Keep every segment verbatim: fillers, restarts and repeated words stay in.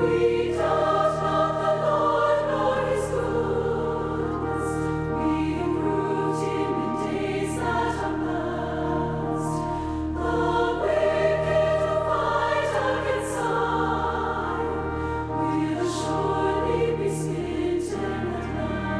We doubt not the Lord nor his goodness. We have proved him in days that are past. The wicked who fight against Zion will surely be smitten at last.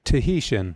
Tahitian.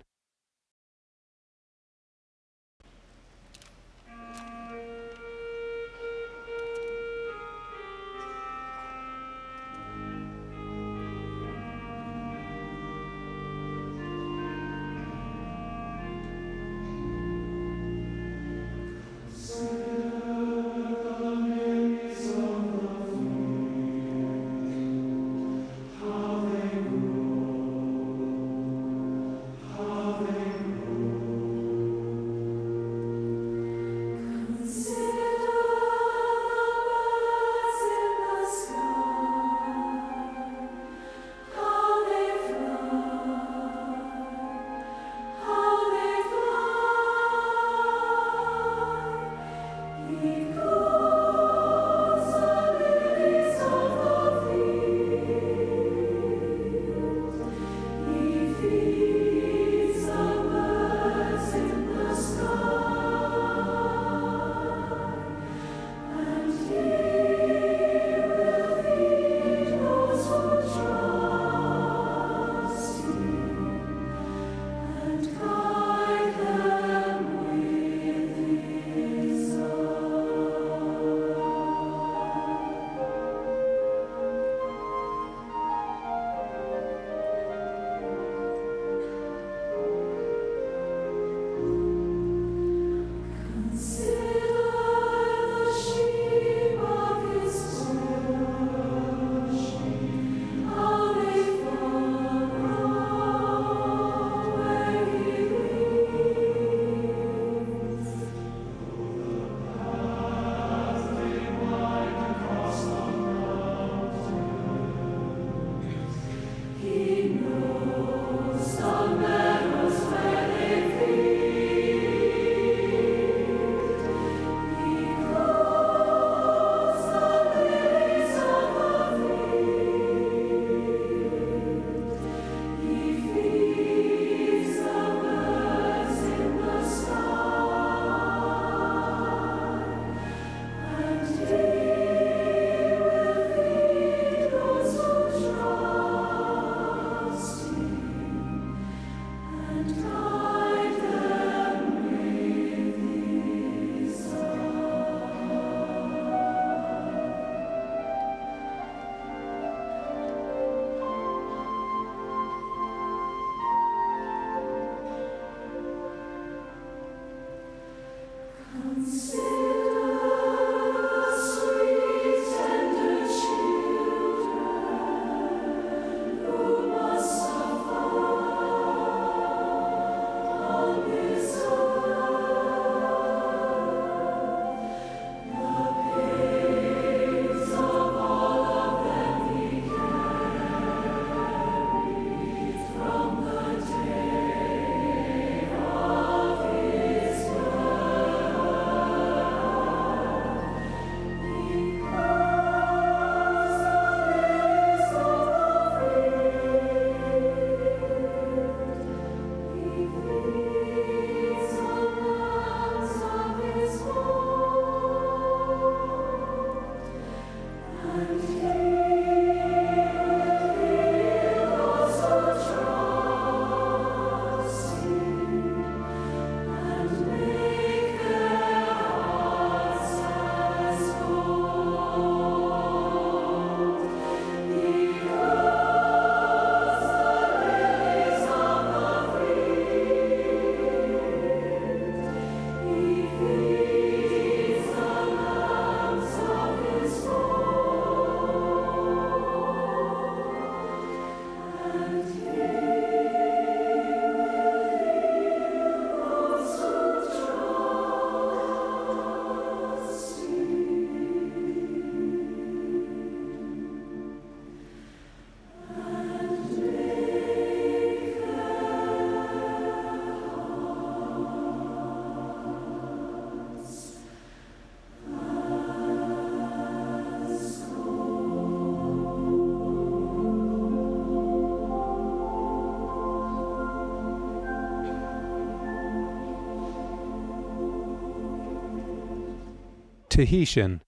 Tahitian.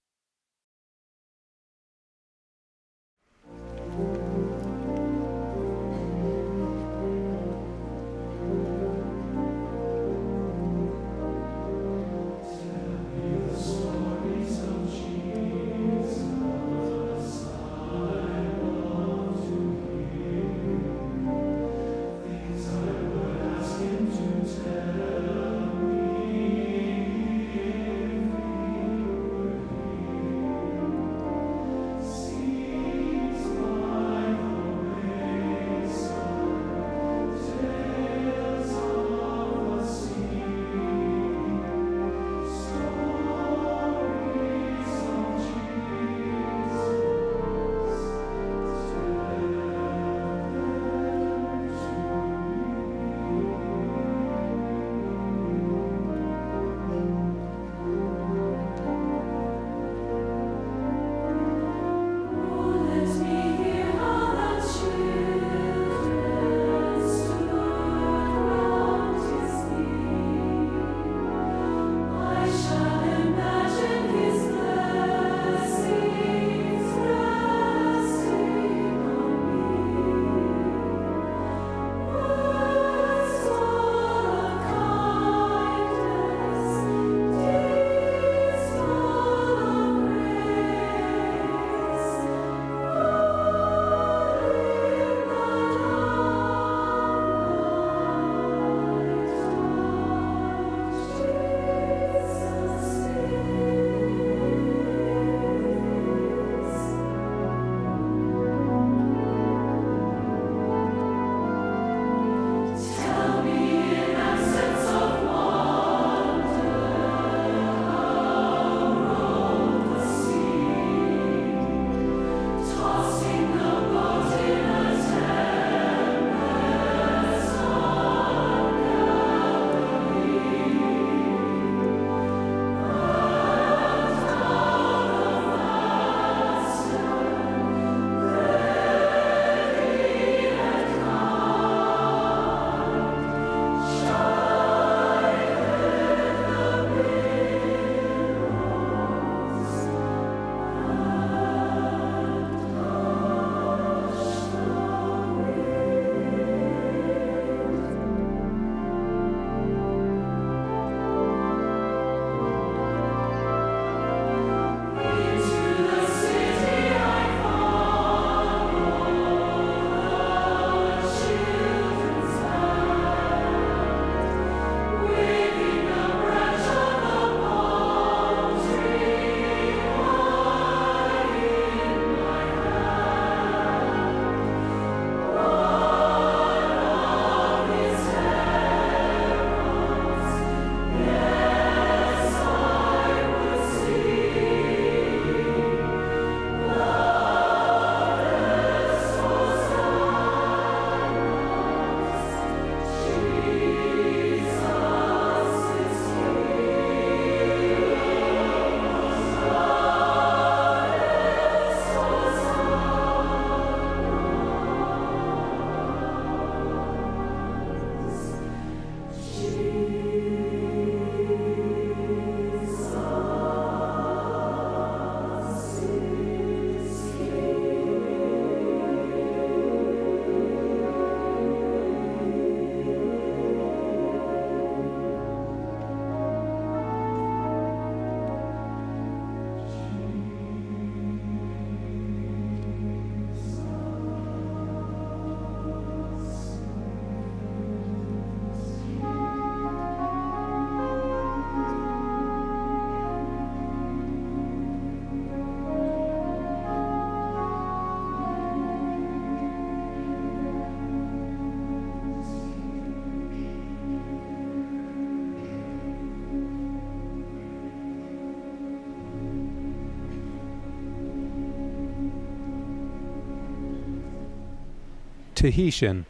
Tahitian.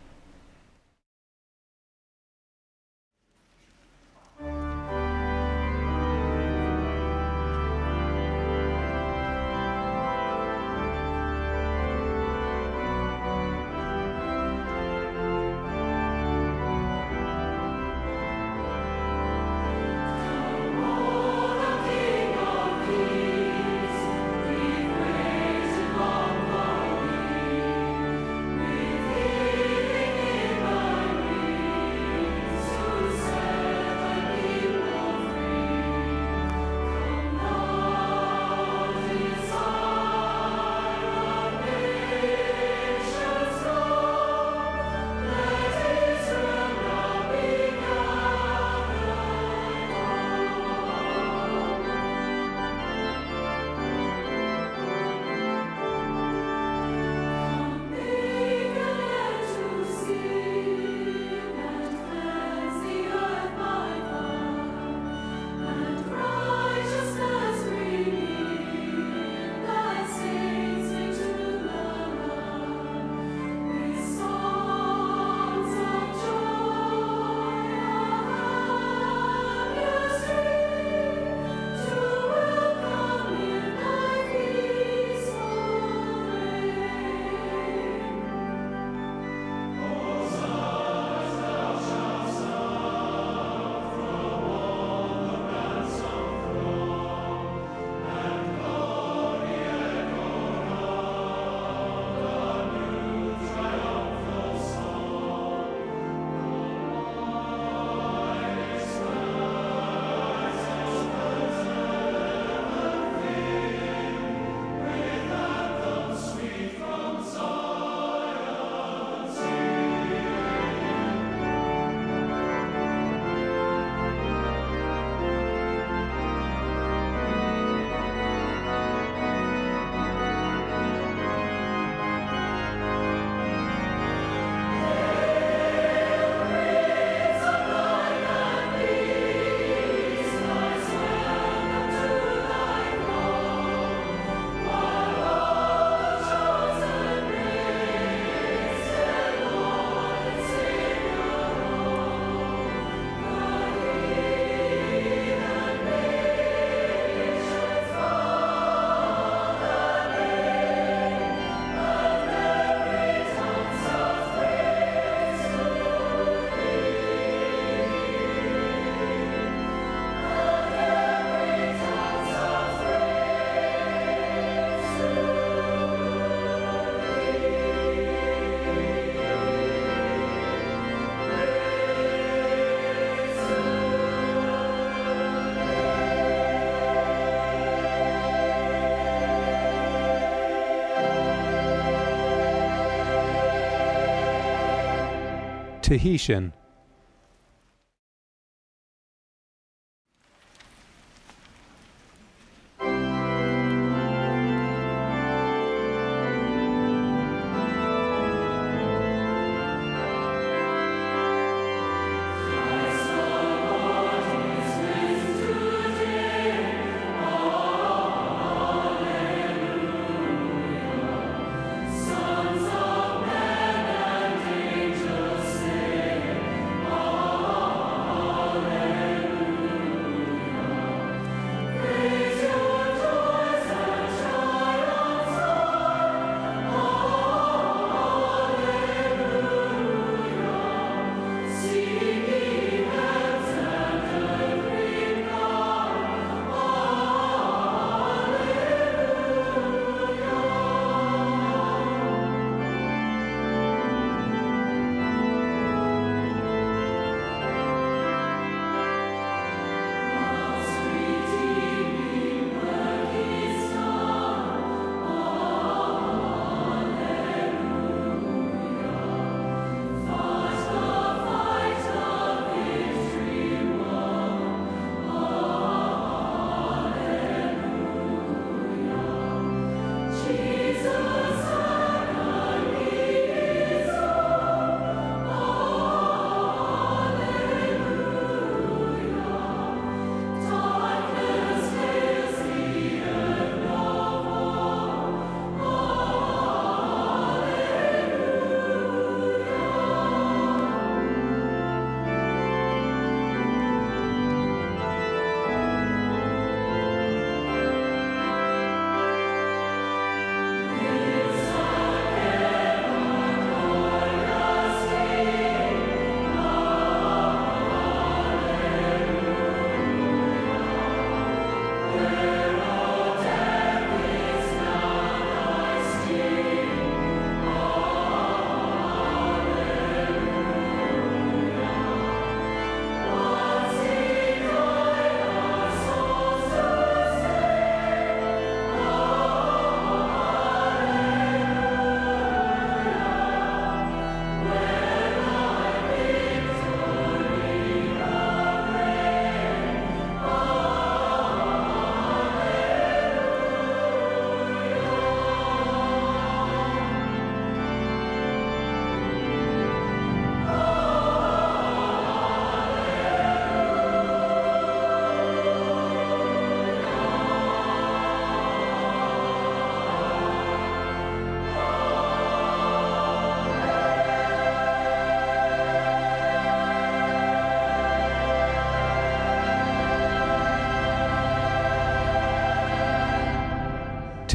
Tahitian.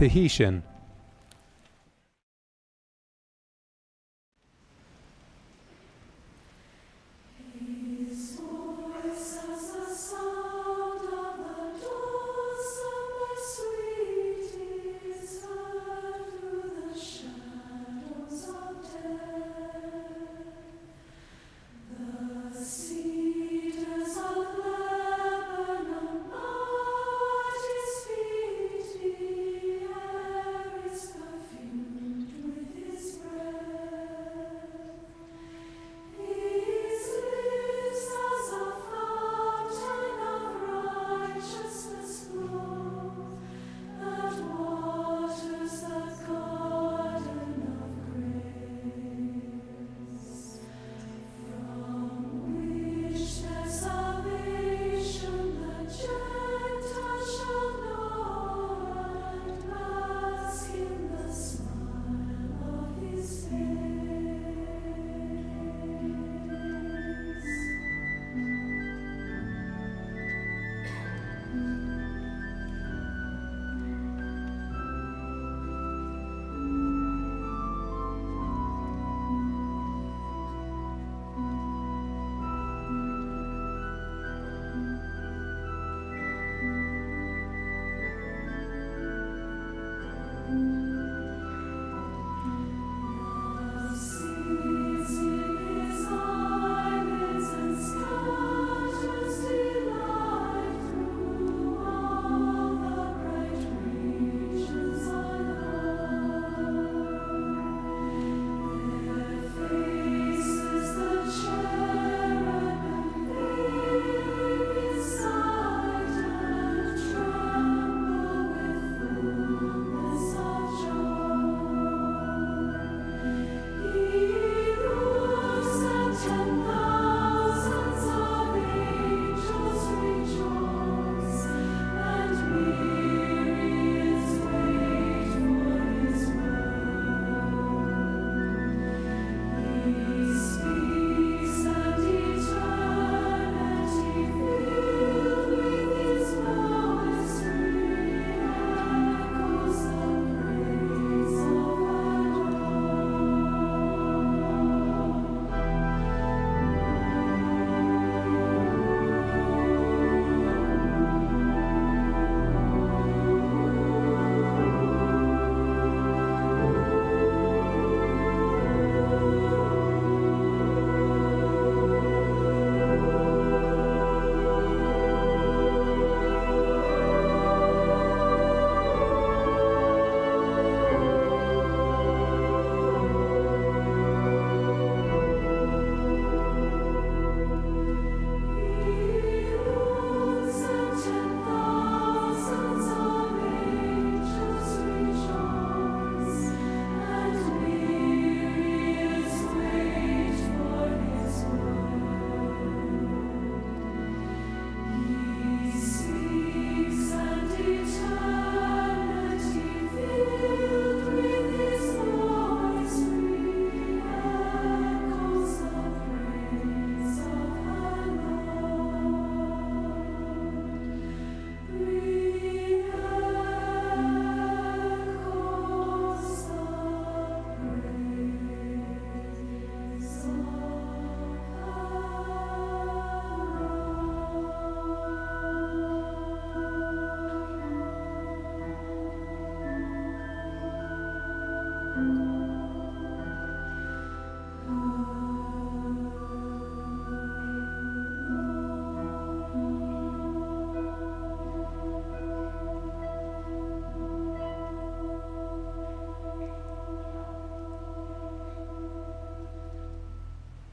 Tahitian.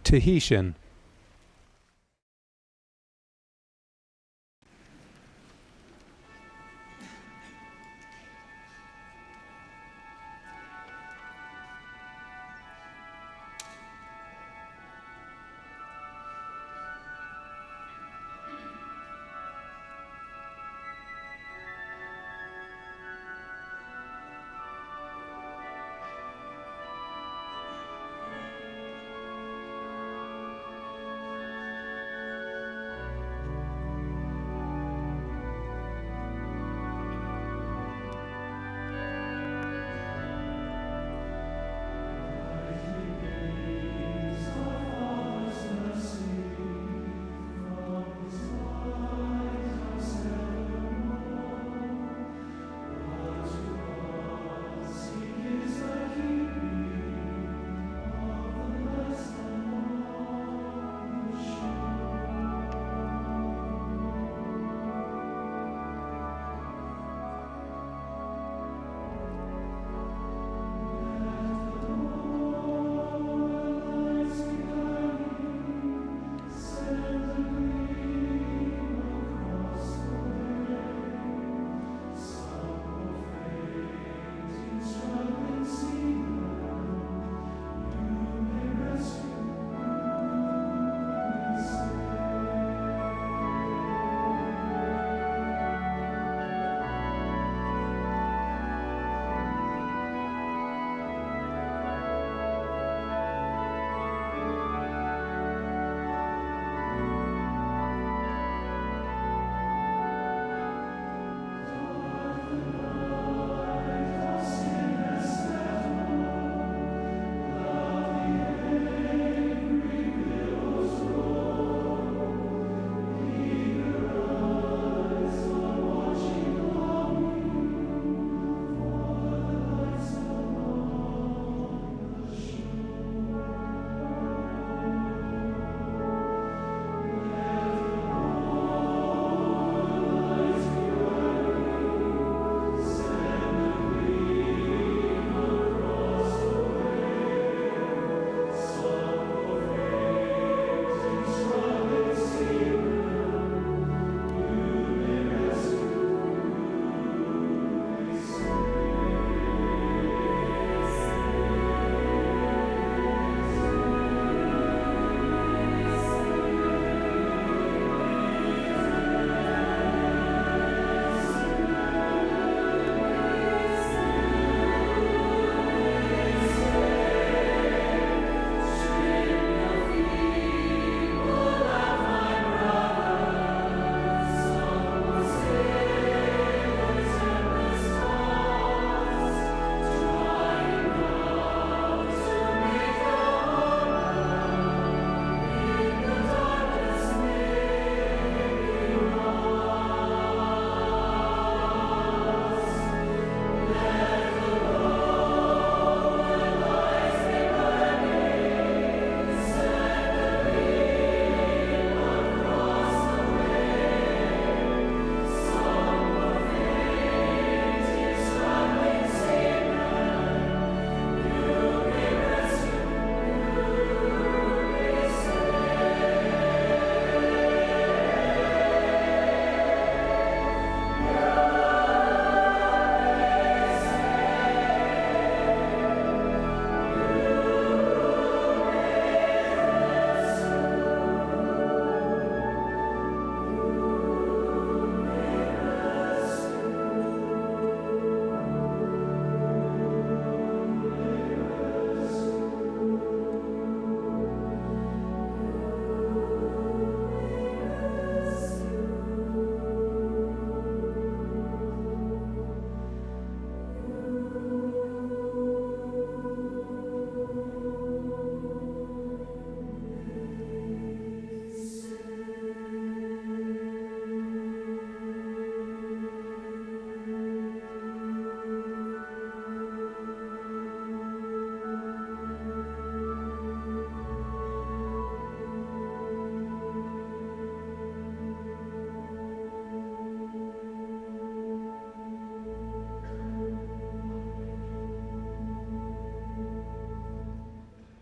Tahitian.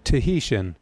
Tahitian.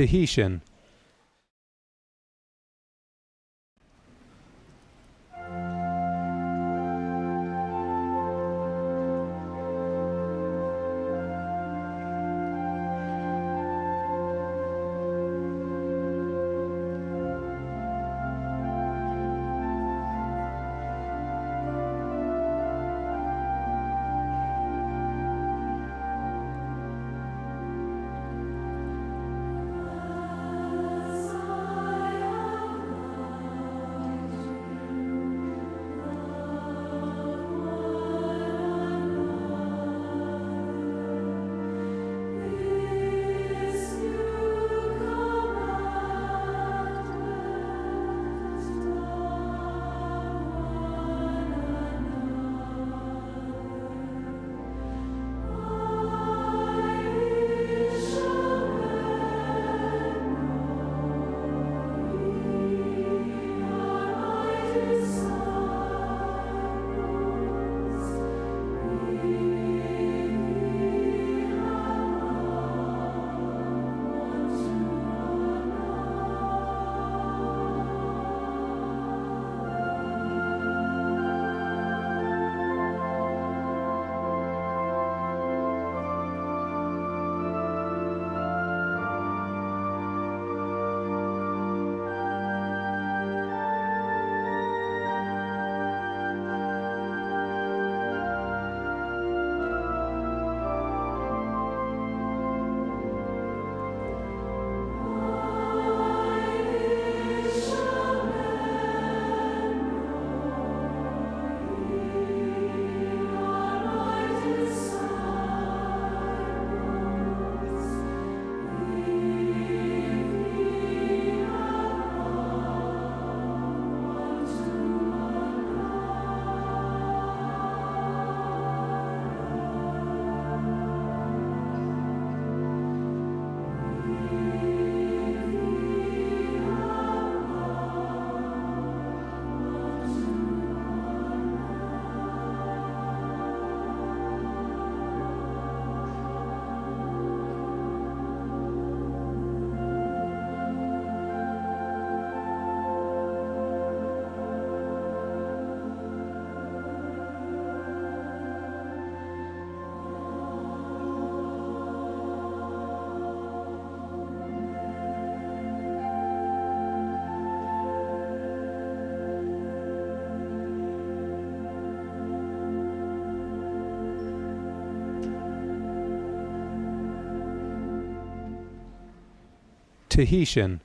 Tahitian. Tahitian.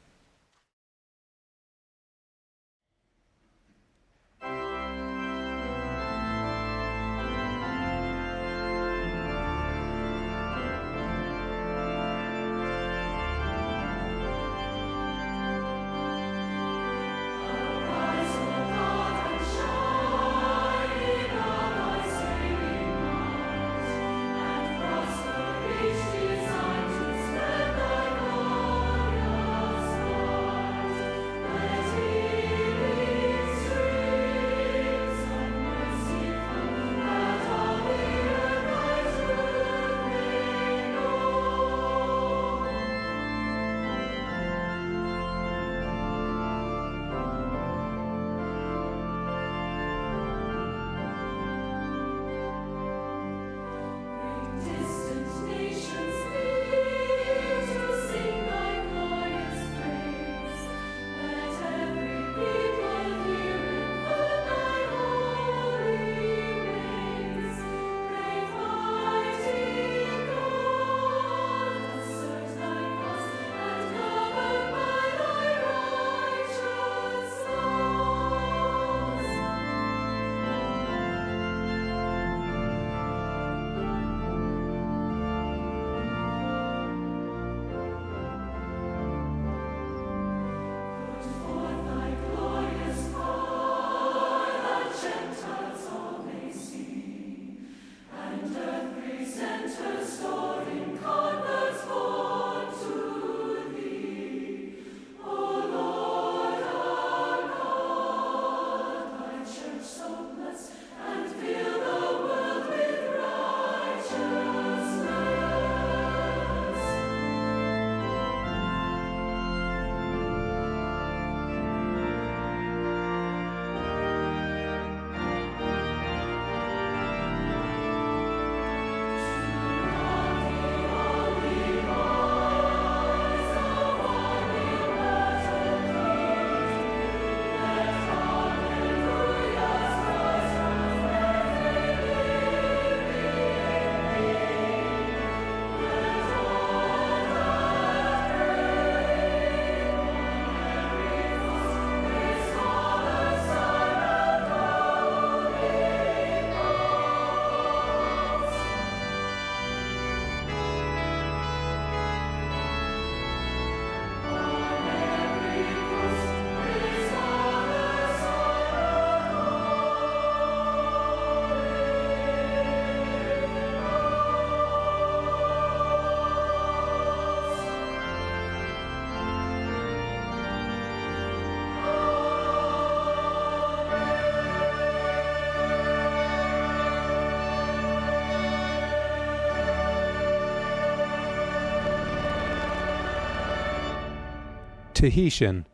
Tahitian.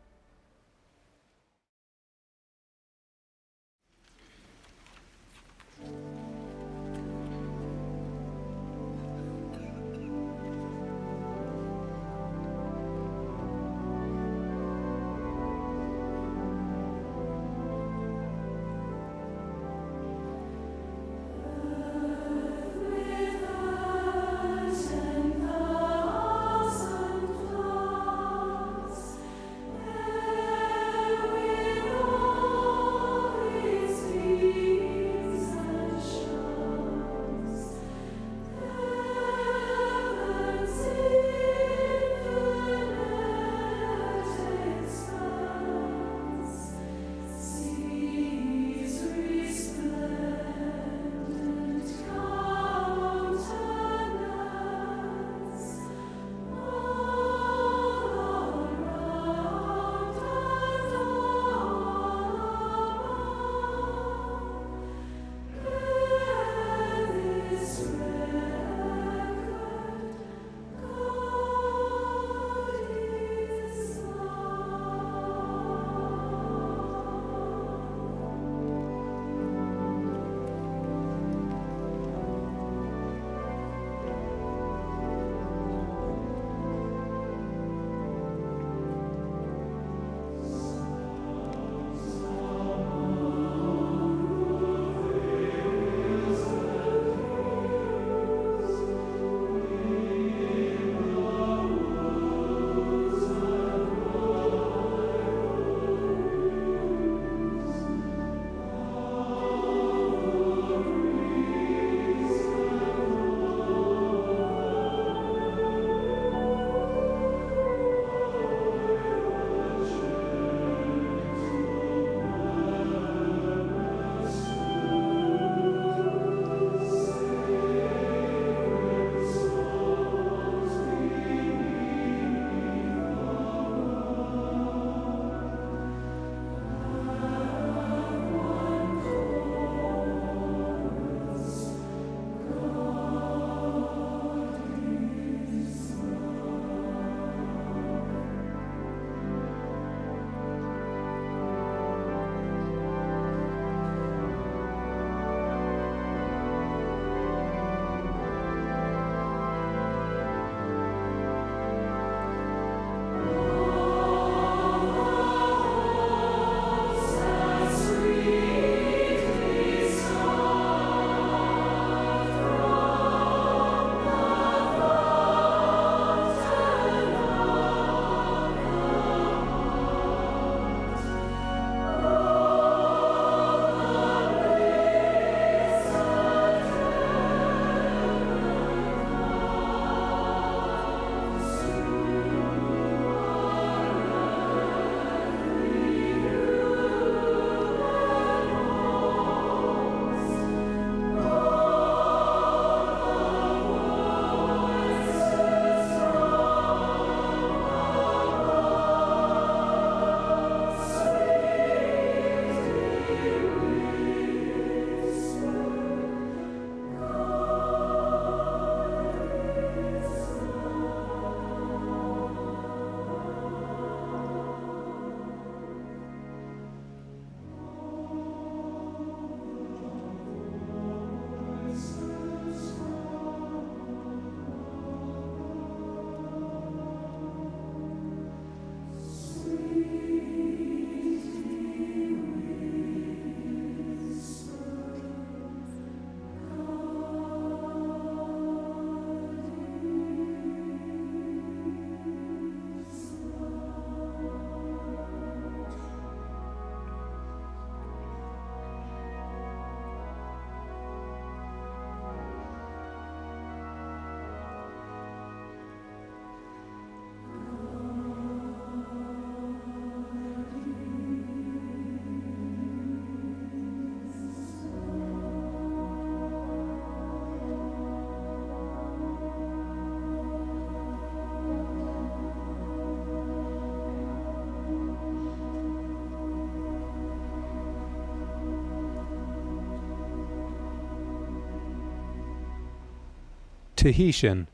Tahitian.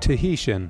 Tahitian.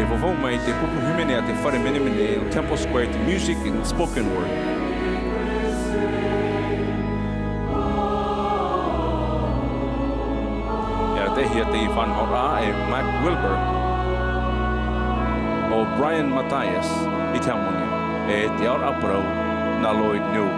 E fafau mai te pupu hīmene a te fare menemene, Temple Square, te music and spoken word. E arataʻihia te faʻanahoraʻa e Mac Wilbur, ʻo Brian Mathias i te harmonia, e te aoraʻi parau nā Lloyd New.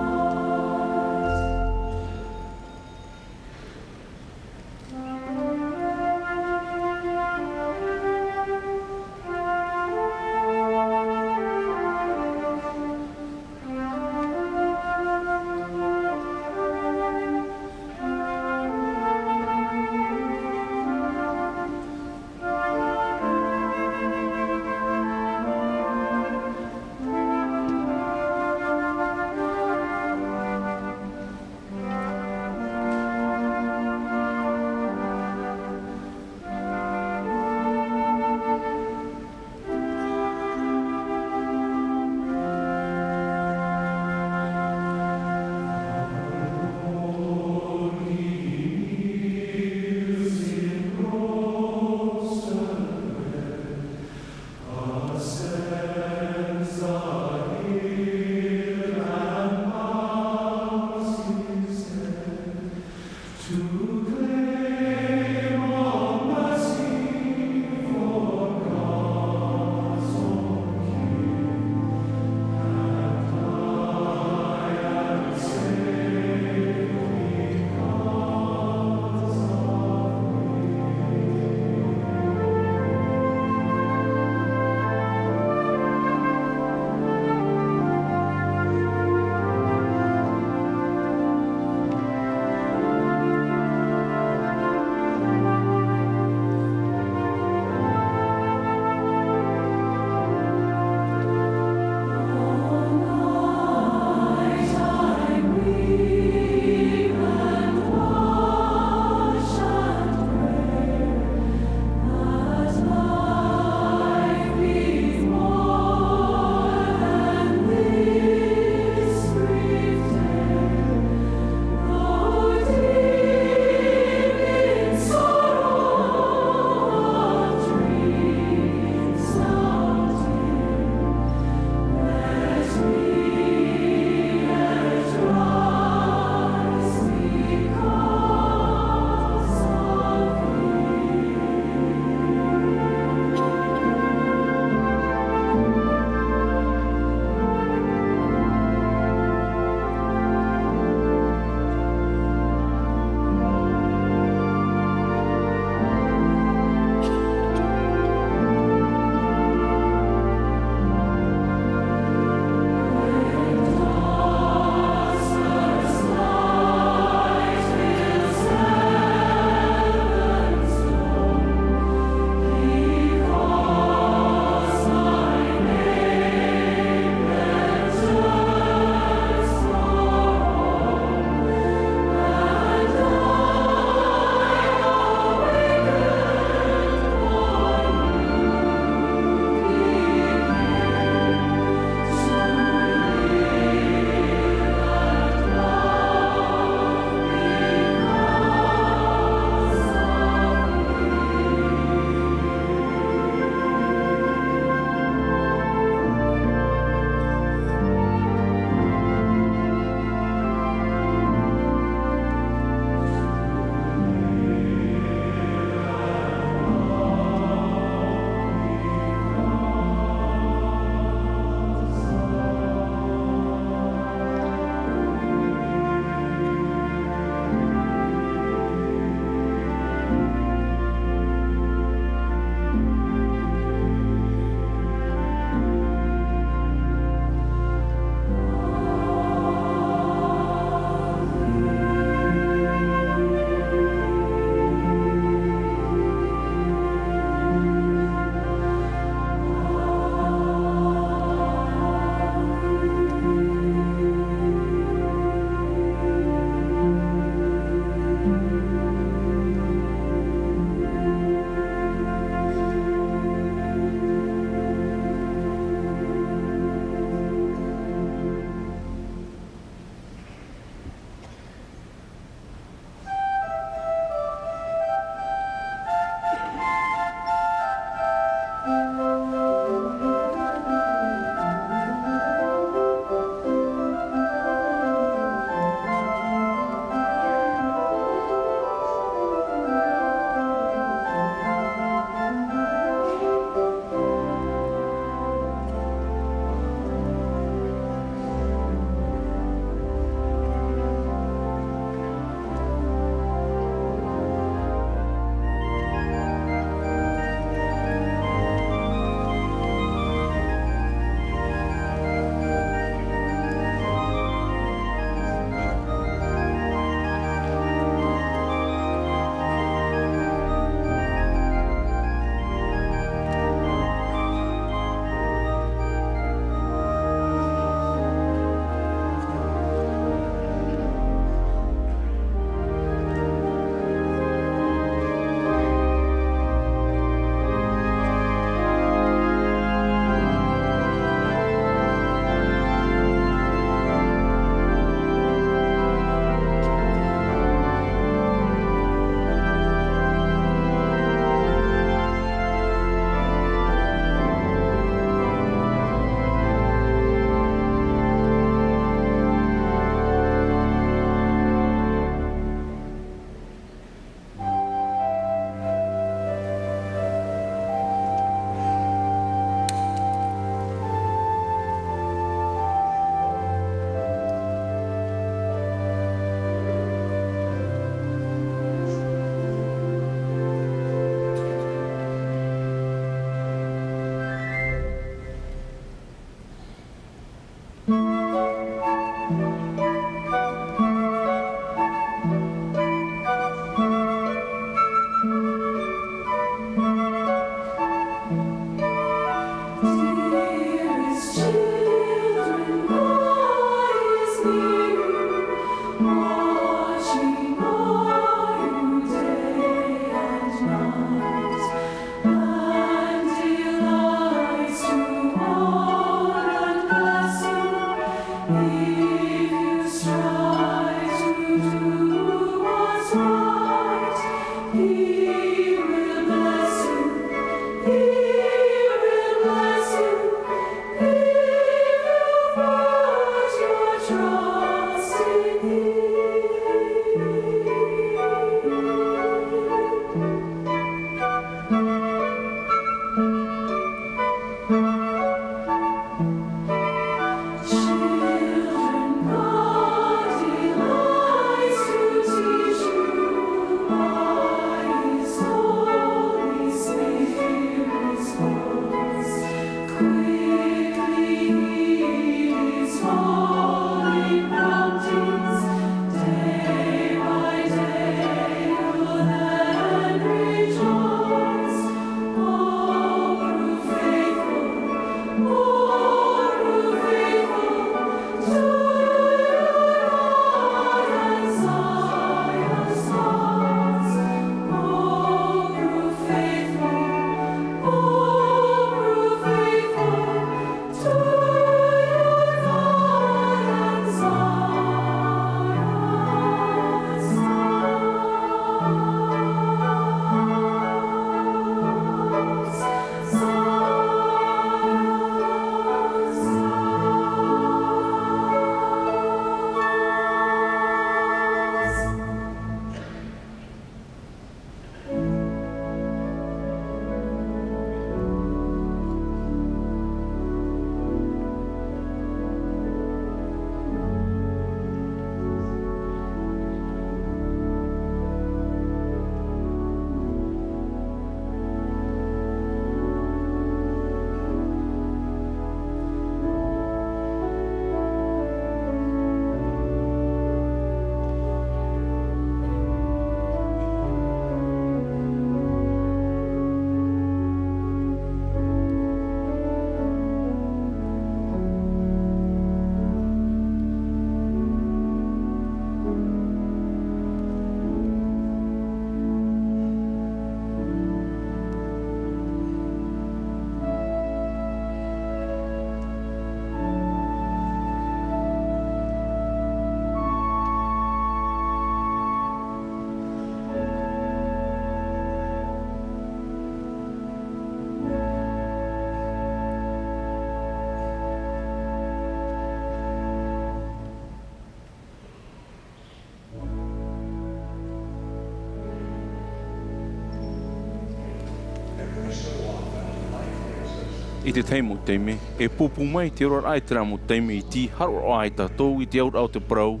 I te tahi mau taime, e pūpū mai te oraraʻa i terā mau taime iti, haroʻaroʻa ai tātou i te auraʻa o te parau,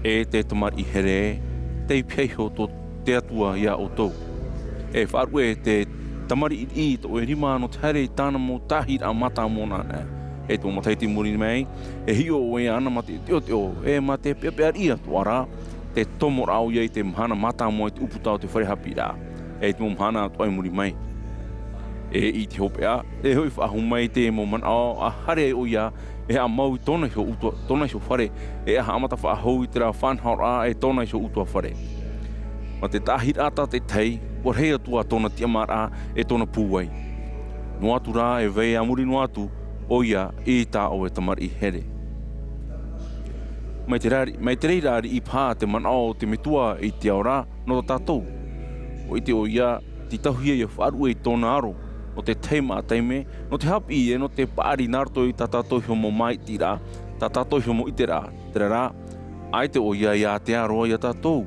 e te tamariʻi here, tei pihaʻi iho tō te Atua iā ʻoutou. E faʻaruʻe te tamariʻi i tō ʻoe rima nō te haere i tāna mau tāhiraʻa mātāmua nāna. E te mau matahiti i muri mai, e hiʻo ʻoia iāna mā te teʻoteʻo, e mā te peʻapeʻa riʻi atoʻa ra, te tomoraʻa ʻoia i te mahana mātāmua i te ʻūputa o te fare haʻapiʻiraʻa. E te mau mahana atoʻa i muri mai. E i te hopeʻa, e hoʻi faʻahou mai te mau manaʻo, ʻa haere ai ʻoia, e haʻamau i tōna iho ʻutu-, tōna iho fare, e ʻa haʻamata faʻahou i terā faʻanahoraʻa e tōna iho ʻutuāfare. Mā te tāhiraʻa tātaʻitahi, ʻua rahi atu ā tōna tiʻamāraʻa e tōna pūai. Noa atu rā, e vai a muri noa atu, ʻoia i tā ʻoe tamariʻi here. Mai te rari-, mai te reira riʻi paha te manaʻo o te Metua i te ao ra nō tātou. ʻUa ʻite ʻoia, tītauhia ʻia faʻaruʻe i tōna aro, nō te tahi mau taime, nō te haʻapiʻi e nō te paʻari nā roto i tā tātou iho mau māʻitiraʻa, tā tātou iho mau ʻiteraʻa, terā rā, ʻaita ʻoia ʻia ātea roa iā tātou.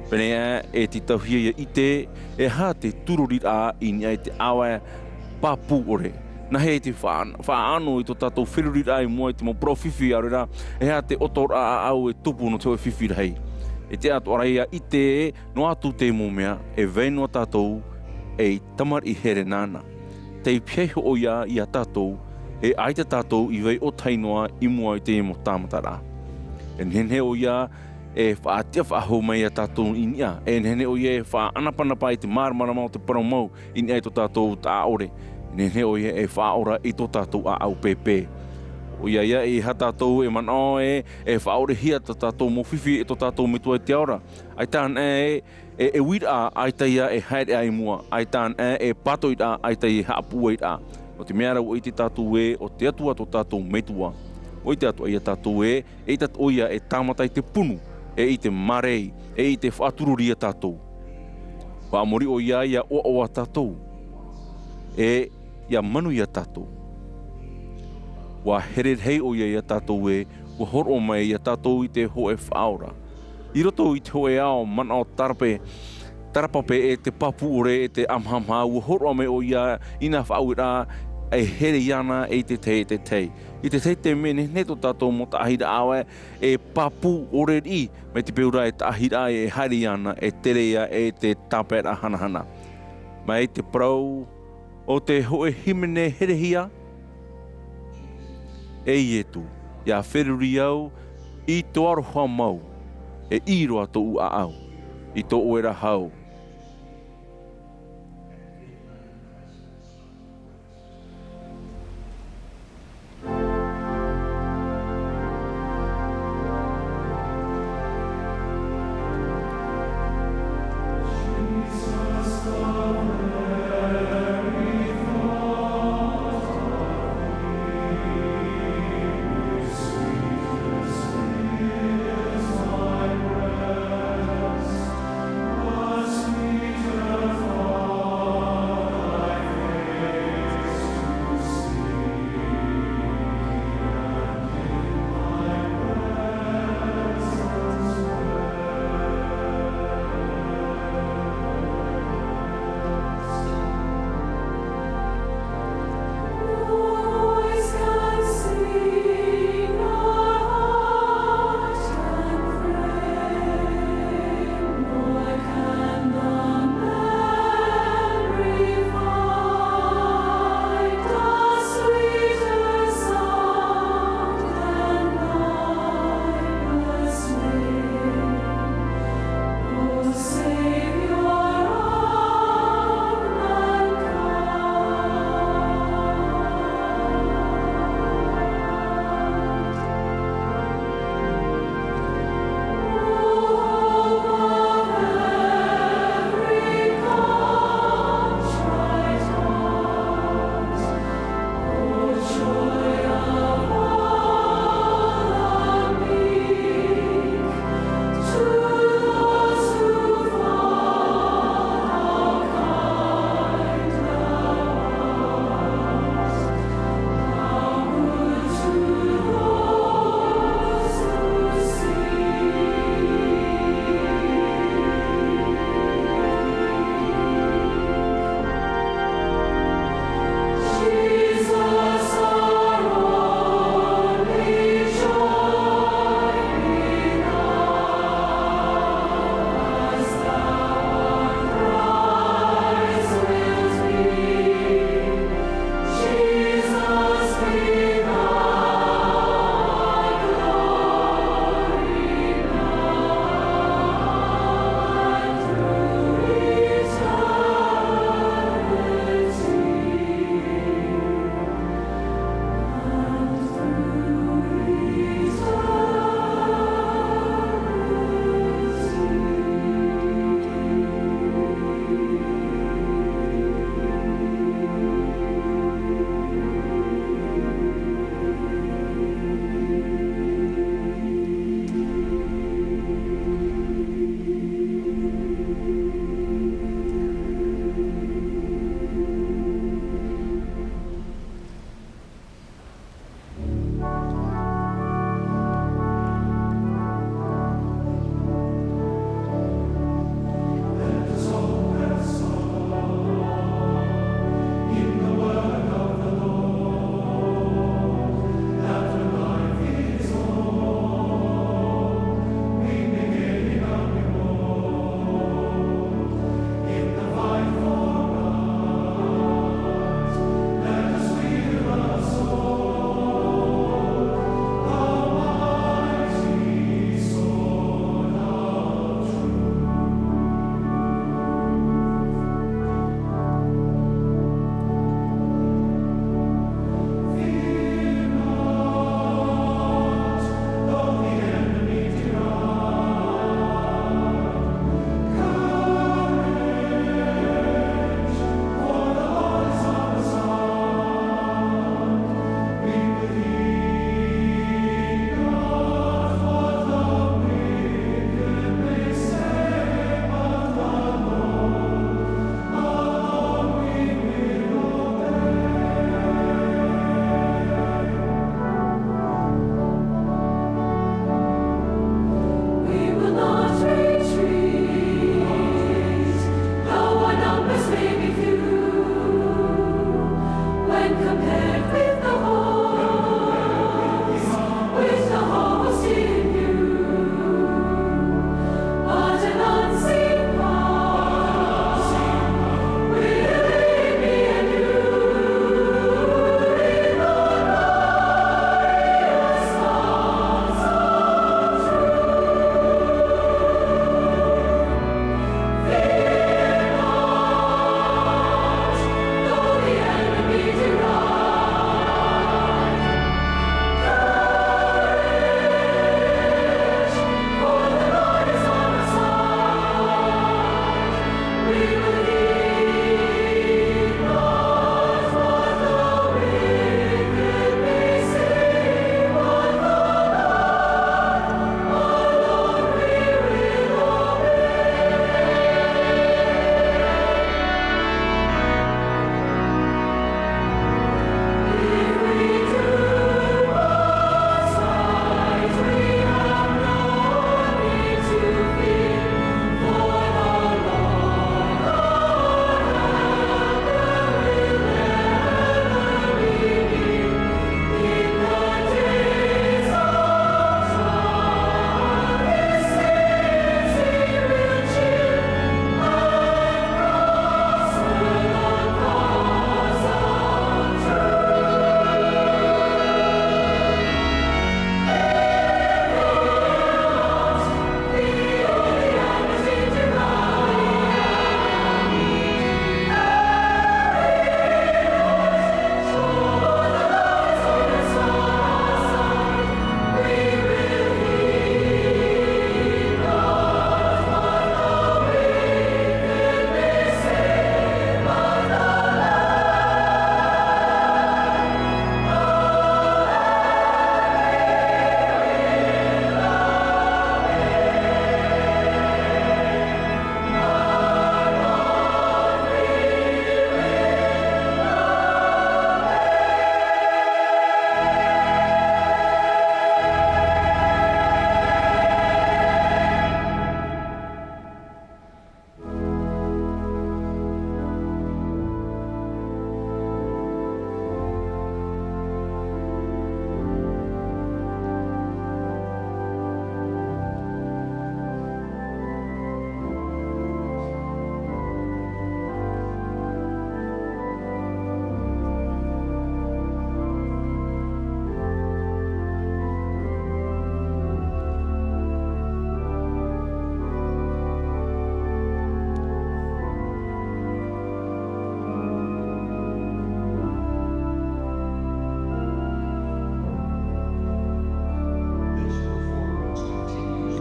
Pēneiaʻe, e tītauhia ʻia ʻite, e aha te tūroriraʻa i niʻa i te ʻāvae pāpū ʻore. Nāhea te faʻa-, faʻaʻano i tō tātou feruriraʻa i mua i te mau parau fifi, ʻaore rā, e aha te ʻotoraʻa ʻāʻau e tupu nō te hōʻē fifi rahi. E tiʻa atoʻa ra ʻia ʻite, noa atu te mau mea, e vai noa tātou, ei tamariʻi here nāna. Tei pihaʻi iho ʻoia iā tātou, e ʻaita tātou i vai ʻōtahi noa i mua i te mau tāmataraʻa. E nehenehe ʻoia e faʻatiʻa faʻahou mai iā tātou i niʻa, e nehenehe ʻoia e faʻanapanapa i te māramarama o te parau mau i niʻa i tō tātou taʻa ʻore, e nehenehe ʻoia e faʻaora i tō tātou ʻāʻau pēpē. ʻOia ia, e aha tātou e manaʻo ē, e faʻaorehia tā tātou mau fifi e tō tātou Metua i te ao ra. ʻAita anaʻe e, e, e uiraʻa, ʻaita ia e haereraʻa i mua, ʻaita anaʻe e pātoʻiraʻa, ʻaita ia e haʻapūairaʻa. Nō te mea ra ʻua ʻite tātou ē, ʻo te Atua tō tātou Metua. ʻUa ʻite atoʻa ia tātou ē, eʻita ʻoia e tāmata i te punu, e i te mārei, e i te faʻatūrori iā tātou. Faʻamori ʻoia ʻia ʻoaʻoa tātou, e ʻia manuia tātou. ʻUa here rahi ʻoia iā tātou ē, ʻua hōroʻa mai iā tātou i te hōʻē faʻaora. I roto i te hōʻē ao manaʻo tarape, tarapape e te pāpū ʻore e te ʻamahamaha, ʻua hōroʻa mai ʻoia i nā faʻaueraʻa e here iāna i te tahi, i te tahi. I te tahi taime nehenehe tō tātou mau tāhiraʻa ʻāvae e pāpū ʻore riʻi, mai te peu ra e tāhiraʻa e haere iāna, e tere ia e te tāpaeraʻa hanahana. Mai te parau o te hōʻē hīmene herehia, e Ietu, ʻia feruri au i tō aroha mau, e ʻī roa tōʻu ʻāʻau, i tō ʻoe ra hau.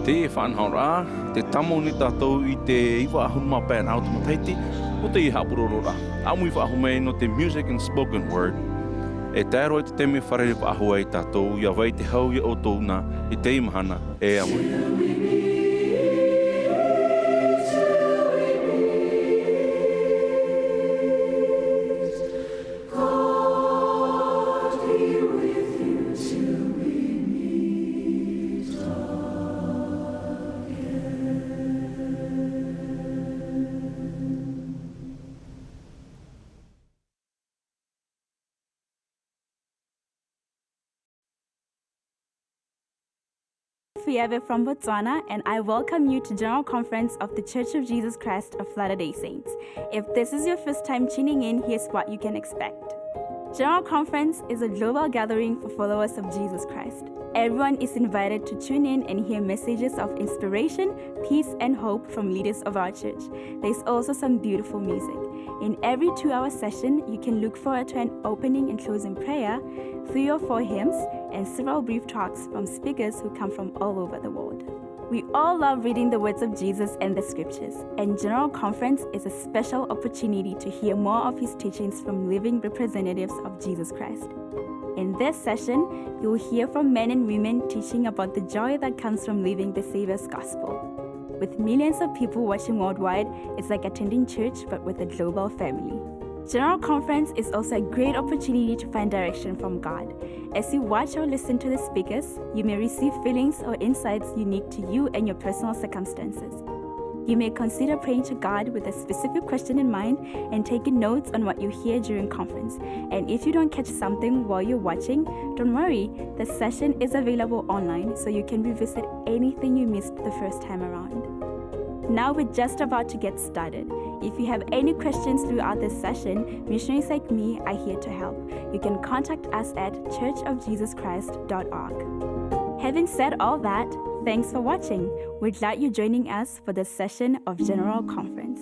Teie faʻanahoraʻa, tē tāmau nei tātou i te iva ʻahuru mā pae o te matahiti, ʻo teie haʻapurororaʻa. ʻAmui faʻahou mai nō te Music and Spoken Word. E tae roa i te taime e fārerei faʻahou ai tātou, ʻia vai te hau ia ʻoutou na, i teie mahana, e ʻamui. Fiave from Botswana, and I welcome you to General Conference of The Church of Jesus Christ of Latter-day Saints. If this is your first time tuning in, here's what you can expect. General Conference is a global gathering for followers of Jesus Christ. Everyone is invited to tune in and hear messages of inspiration, peace, and hope from leaders of our church. There's also some beautiful music. In every two-hour session, you can look forward to an opening and closing prayer, three or four hymns, and several brief talks from speakers who come from all over the world. We all love reading the words of Jesus and the scriptures, and General Conference is a special opportunity to hear more of his teachings from living representatives of Jesus Christ. In this session, you'll hear from men and women teaching about the joy that comes from living the Savior's gospel. With millions of people watching worldwide, it's like attending church but with a global family. General Conference is also a great opportunity to find direction from God. As you watch or listen to the speakers, you may receive feelings or insights unique to you and your personal circumstances. You may consider praying to God with a specific question in mind and taking notes on what you hear during conference. And if you don't catch something while you're watching, don't worry, the session is available online, so you can revisit anything you missed the first time around. Now we're just about to get started. If you have any questions throughout this session, missionaries like me are here to help. You can contact us at church of jesus christ dot org. Having said all that, thanks for watching. We're glad you're joining us for this session of General Conference.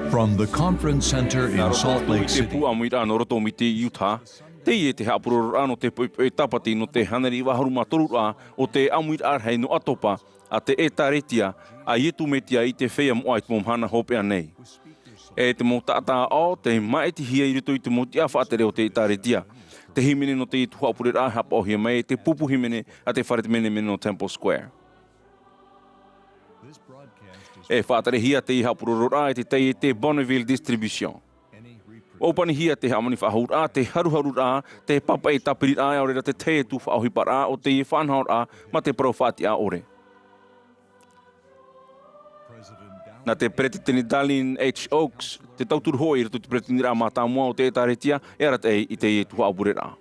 From the Conference Center in Salt Lake City. Nā roto atu i te pū ʻāmuiraʻa nō Roto Miti, Utah, teie te haʻapurororaʻa nō te poʻipoʻi tāpati nō te hānere iva ʻahuru mā toru ra o te ʻāmuiraʻa rahi nō ʻAtopa a te ʻĒtārētia a Iesu Mesia i te feiā moʻa i te mau mahana hopeʻa nei. E te mau taʻata aʻo tei māʻitihia i roto i te mau tiʻa faʻatere o te ʻĒtārētia. Te hīmene nō teie tuhaʻa pureraʻa e haʻapaʻohia mai e te pupu hīmene a te fare menemene nō Temple Square. E faʻaterehia teie haʻapurororaʻa e te taiete Bonneville Distribution. ʻUa ʻōpanihia te hāmani faʻahou ra, te haruharu ra, te pāpaʻi tāpiri ra, ʻaore rā te tahi atu faʻaʻohipa ra o teie faʻanahoraʻa mā te parau faʻatiʻa ʻore. Nā te Peretiteni Dallin H. Oaks te tauturu hoʻi i roto i te Peresideniraʻa Mātāmua o te ʻĒtārētia e arataʻi i teie tuhaʻa pureraʻa.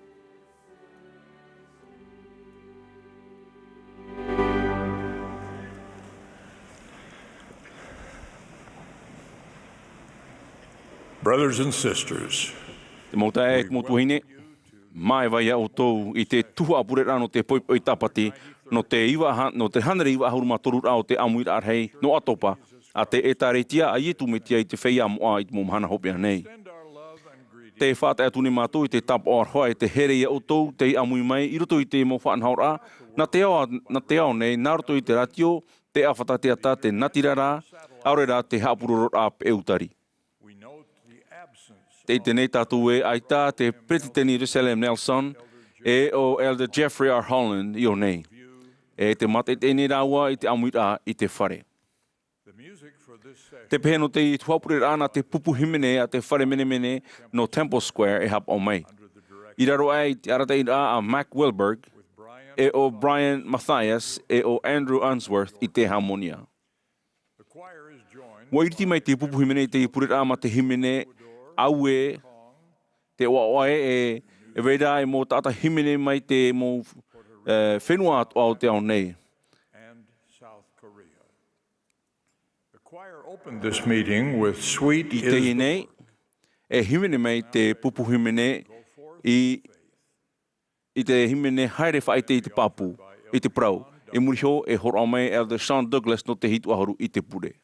Brothers and sisters, te mau taeaʻe, te mau tuahine, māuiui ia ʻoutou i te tuhaʻa pureraʻa nō te poʻipoʻi tāpati, nō te iva ha-, nō te hānere iva ʻahuru mā toru ra o te ʻāmuiraʻa rahi nō ʻAtopa a te ʻĒtārētia a Iesu Mesia i te feiā moʻa i te mau mahana hopeʻa nei. Tē faʻatae atu nei mātou i te tāpaʻo aroha e te here ia ʻoutou tei ʻāmui mai i roto i te mau faʻanahoraʻa nā te ao, nā te ao nei, nā roto i te rātio, te ʻāfata teata, te natirara, ʻaore rā te haʻapurororaʻa peʻutari. Tē ʻite nei tātou ē ʻaita te Peretiteni Russell M. Nelson, e ʻo Elder Jeffrey R. Holland i ʻō nei. E tē mātaʻitaʻi nei rāua i te ʻāmuiraʻa i te fare. Tē pēhea nō teie tuhaʻa pureraʻa? Nā te pupu hīmene a te fare menemene nō Temple Square e haʻapaʻo mai. I raro aʻe i te arataʻiraʻa a Mac Wilberg, e ʻo Bryan Mathias, e ʻo Andrew Unsworth i te hāmonia. ʻUa iriti mai te pupu hīmene i teie pureraʻa mā te hīmene Auē, te ʻoaʻoa ē, e, e vai ra e mau taʻata hīmene mai te mau, e, fenua atoʻa o te ao nei. Open this meeting with sweet I teie nei, e hīmene mai te pupu hīmene i, i te hīmene Haere Faʻaite i te Pāpū, i te parau. I muri iho e hōroʻa mai Elder Sean Douglas nō te hitu ʻahuru i te pure.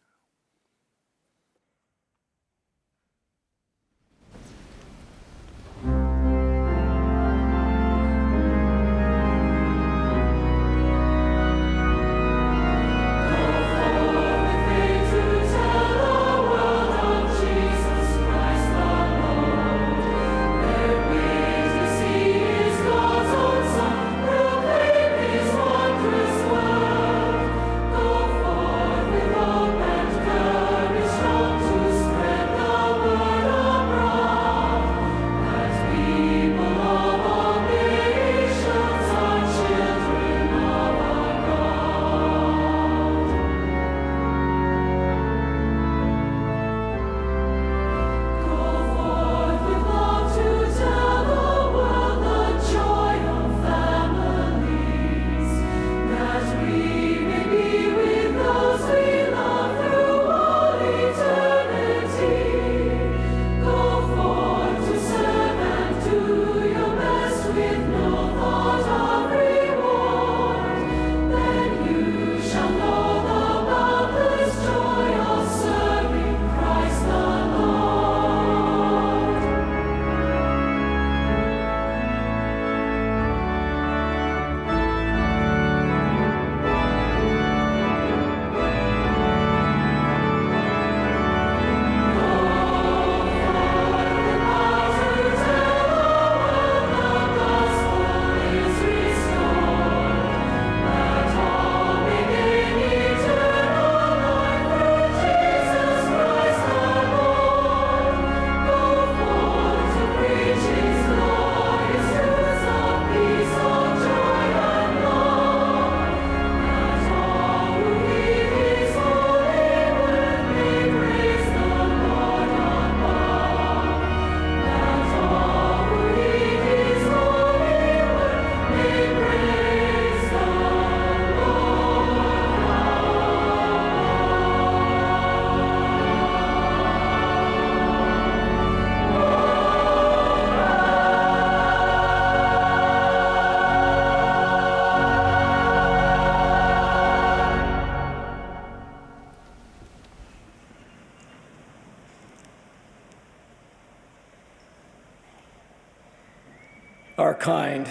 Our kind,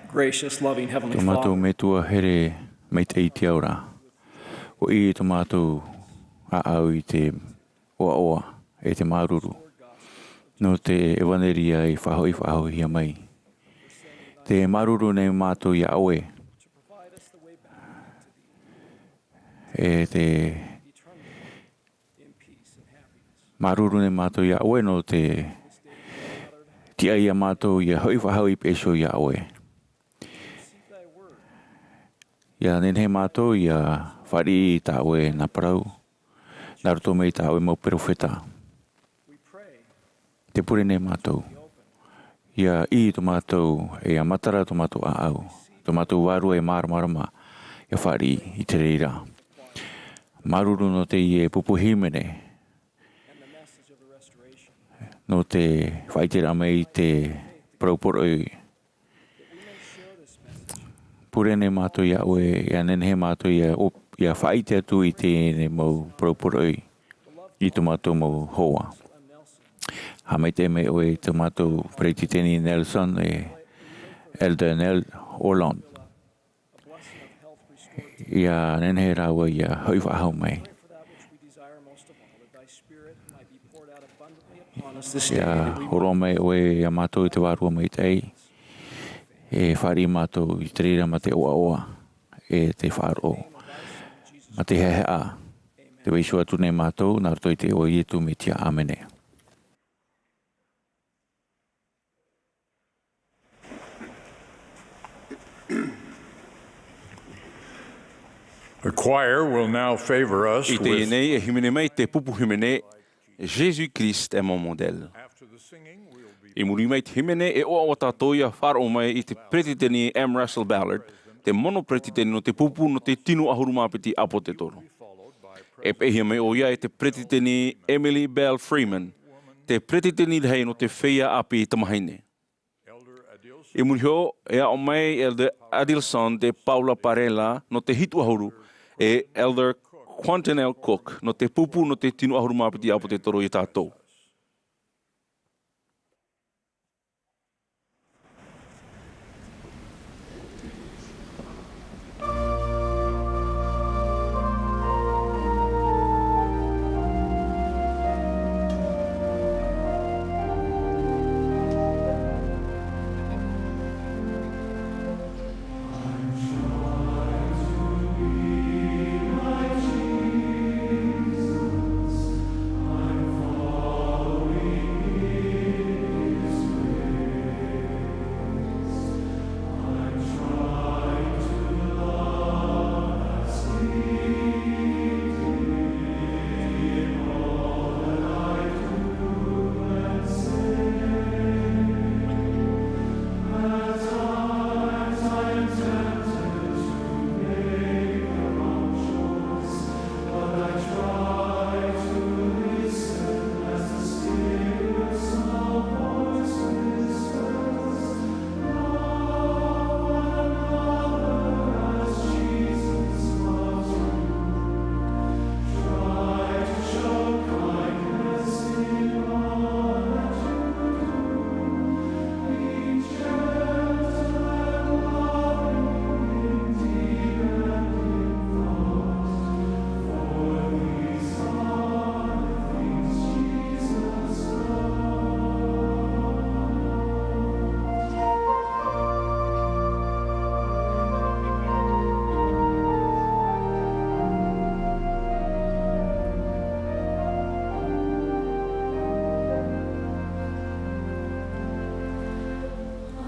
gracious, loving Heavenly Tō mātou Father. Metua here maitaʻi i te ao ra. ʻUa ʻī tō mātou ʻāʻau i te ʻoaʻoa e te māuruuru. Nō te ʻevanelia i faʻahoʻi, faʻahoʻihia mai. Te māuruuru nei mātou iā ʻoe. E te māuruuru nei mātou iā ʻoe nō te tiʻa iā mātou ʻia hoʻi faʻahou i peʻe iho iā ʻoe. ʻIa nehenehe mātou ʻia fāriʻi i tā ʻoe nā parau, nā roto mai i tā ʻoe mau perofeta. Te pure nei mātou. ʻIa ʻī tō mātou, e ʻia matara tō mātou ʻāʻau, tō mātou vārua e māramarama, ʻia fāriʻi i te reira. Māuruuru nō teie pupu hīmene, nō te faʻaʻiteraʻa mai i te parau poroʻi. Pure nei mātou iā ʻoe, ʻia nehenehe mātou ʻia, ʻo, ʻia faʻaʻite atu i teie mau parau poroʻi i tō mātou mau hoa. Haʻamaitaʻi mai ʻoe i tō mātou Peretiteni Nelson e Elder Nell Holland. ʻIa nehenehe rāua ʻia hoʻi faʻahou mai. ʻIa hōroʻa mai ʻoe iā mātou i te Vārua Maitaʻi, e fāriʻi mātou i te reira mā te ʻoaʻoa, e te faʻaroʻo, mā te haʻehaʻa. Tē vai iho atu nei mātou, nā roto i te iʻoa o Ietu Metia. ʻĀmene. The choir will now favor us I teie with nei, e hīmene mai te pupu hīmene, Jésus-Christ est mon modèle. After the singing, we'll be I muri mai te hīmene, e ʻoaʻoa tātou ʻia faʻaroʻo mai i te Peretiteni M. Russell Ballard, te mono peretiteni nō te pupu nō te tino ʻahuru mā piti ʻāpōsetolo. E peʻehia mai ʻoia e te peretiteni Emily Belle Freeman, te peretiteni rahi nō te feiā ʻāpī tamāhine. I muri iho, e aʻo mai Elder Adilson de Paula Parella nō te hitu ʻahuru, e Elder Quentin L. Cook nō te pupu nō te tino ʻahuru mā piti ʻāpōsetolo ia tātou.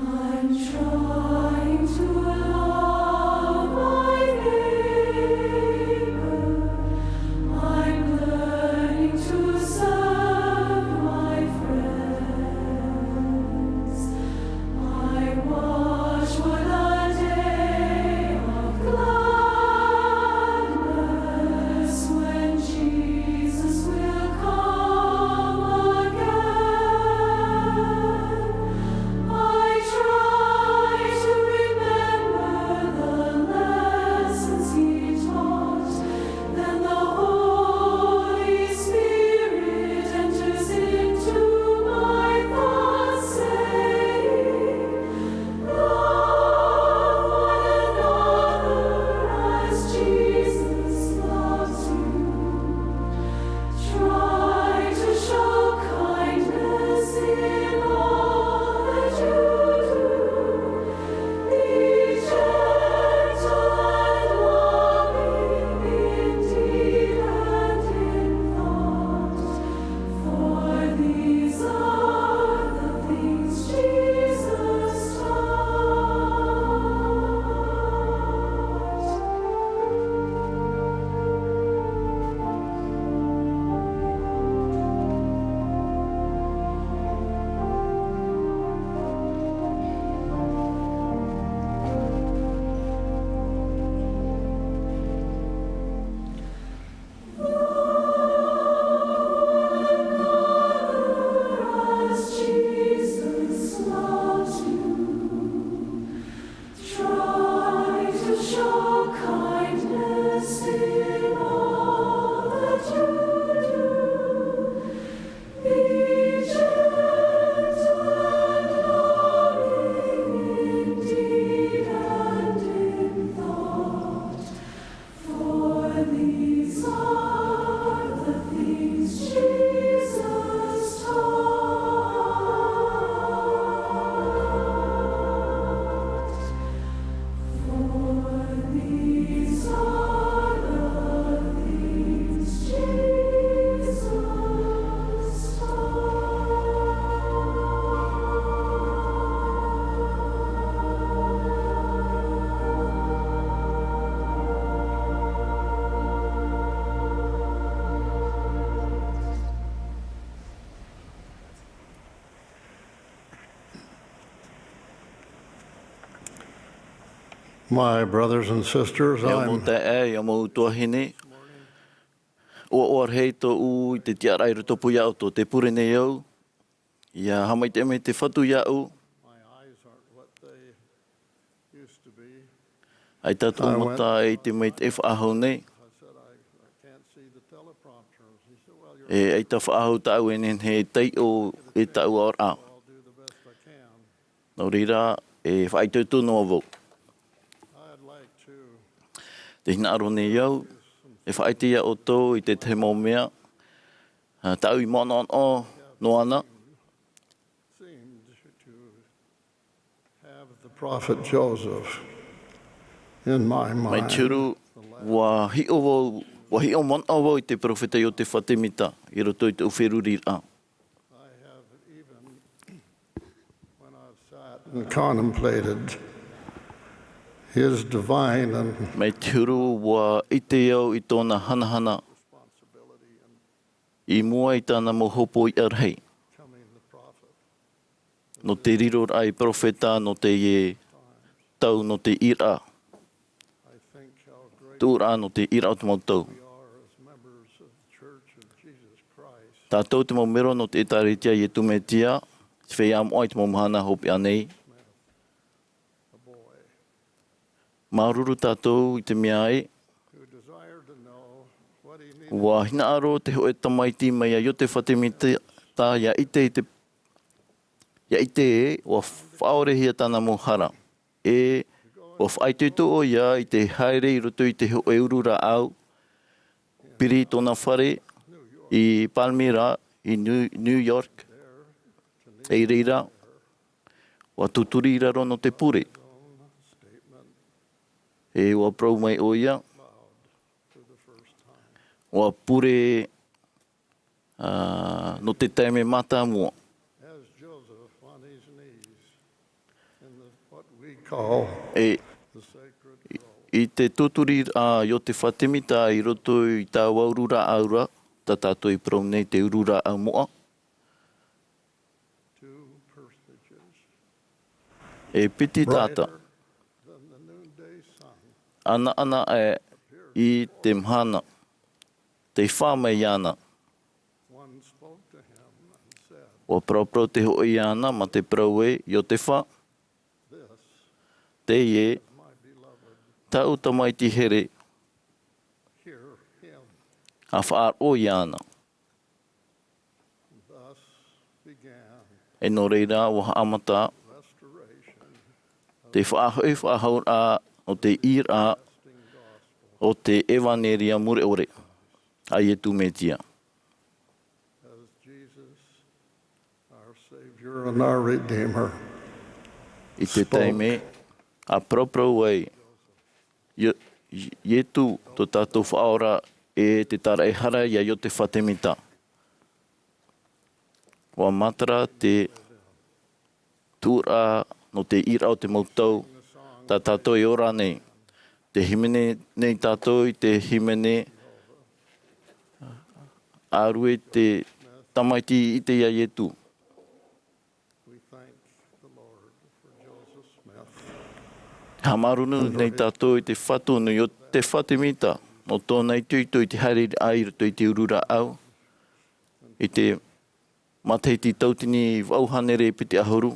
I'm trying to love my neighbor. I'm learning to serve my friends. I watch for the day of gladness when Jesus will come again. I try to remember the lessons he taught. Then the Holy Spirit enters into my thoughts, saying, "Love one another as Jesus loves you." Try to show kindness in all that you do. Be gentle and loving in deed and in thought. For these are the things Jesus taught. As Jesus loves you, try to show kindness in all that you do. Be gentle and loving in deed and in thought. For these are the things Jesus taught. For these are the things Jesus taught. My brothers and sisters, ʻIa mau I'm taeaʻe, ʻia mau tuahine. ʻoaʻoa rahi tōʻu i te tiʻaraʻa i roto pū iāʻu tō te pure nei au. ʻIa haʻamaitaʻi mai te Fatu iāʻu. ʻAita tōʻu mata e ʻite mai te faʻahou nei. E ʻaita faʻahou tāʻu e nehenehe e taiʻo e tāʻu aʻoraʻa. Nō reira, e faʻaitoito noa vau. Te hinaʻaro nei au, e faʻaʻite iā ʻoutou i te tahi mau mea, ā, tāʻu i manaʻo noa ana. Have the prophet Joseph in my mind. Mai te huru, ʻua hiʻo vau, ʻua hiʻo manaʻo vau i te peropheta Iotefa Temita, i roto i tōʻu feruriraʻa. I have even, when I've sat and contemplated his divine and Mai te huru, ʻua ʻite au i tōna hanahana i mua i tāna mau hopoiʻa rahi. Nō te riroraʻa ei peropheta, nō teie tau, nō te ʻīraʻa. Tuʻuraʻa nō te ʻīraʻa o te mau tau. Tātou te mau mero nō te ʻĒtārētia Iesu Mesia, te feiā moʻa i te mau mahana hopeʻa nei. Māuruuru tātou i te mea ē, ʻua hinaʻaro te hōʻē tamaiti mai iā Iotefa Temita ʻia ʻite i te, ʻia ʻite ē, ʻua faʻaorehia tāna mau hara. E ʻua faʻaitoito ʻoia i te haere i roto i te hōʻē uru rāʻau, piri i tōna fare i Palmyra, i New, New York. I reira, ʻua tūturi i raro nō te pure. E ʻua parau mai ʻoia, ʻua pure, ā, nō te taime mātāmua. E, i, i te tūturi a Iotefa Temita i roto i taua uru rāʻau ra, tā tātou i parau nei te uru rāʻau moʻa. E piti taʻata. Anaʻana aʻe i te mahana, tei fā mai iāna. ʻUa paraparau te hōʻē iāna, mā te parau ē, Iotefa, teie, tāʻu tamaiti here, ʻa faʻaroʻo iāna. E nō reira, ʻua haʻamata te faʻahoʻi faʻahou raʻa o te ʻīraʻa o te ʻevanelia mure ʻore a Iesu Mesia. I te taime ʻa paraparau ai Ie-, Iesu, tō tātou Faʻaora, e te tāraʻehara ia Iotefa Temita. ʻUa matara te tūraʻa nō te ʻīraʻa o te mau tau, tā tātou e ora nei. Tē hīmene nei tātou i te hīmene, ʻa rue te tamaiti i ʻite ia Iesu. Haʻamāuruuru nei tātou i te Fatu nō Iotefa Temita, nō tōna itoito i te haere ai i roto i te uru rāʻau, i te matahiti tauatini vaʻu hānere piti ʻahuru,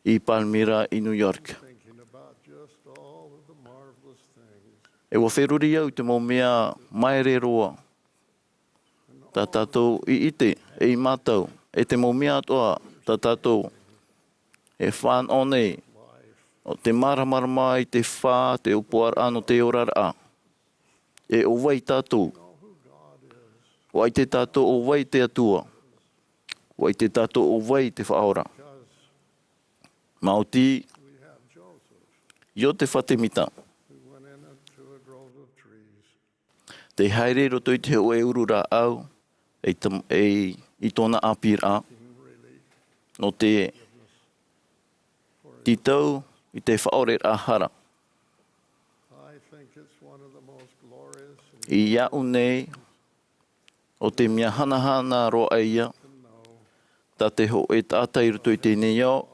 i Palmyra, i New York. E ʻua feruri au i te mau mea māere roa, tā tātou i ʻite, e i mātau, e te mau mea atoʻa, tā tātou e fānaʻo nei, ʻo te māramarama i te fā, te ʻōpuaraʻa nō te oraraʻa. E ʻo vai tātou? ʻUa ʻite tātou ʻo vai te Atua. ʻUa ʻite tātou ʻo vai te Faʻaora. Maoti, Iotefa Temita. Tei haere i roto i te hōʻē uru rāʻau, e tam-, e i tōna ʻāpīraʻa, nō te tītau i te faʻaoreraʻa hara. Iāʻu nei, ʻo te mea hanahana roa ïa, tā te hōʻē taʻata i roto i teie nei ao,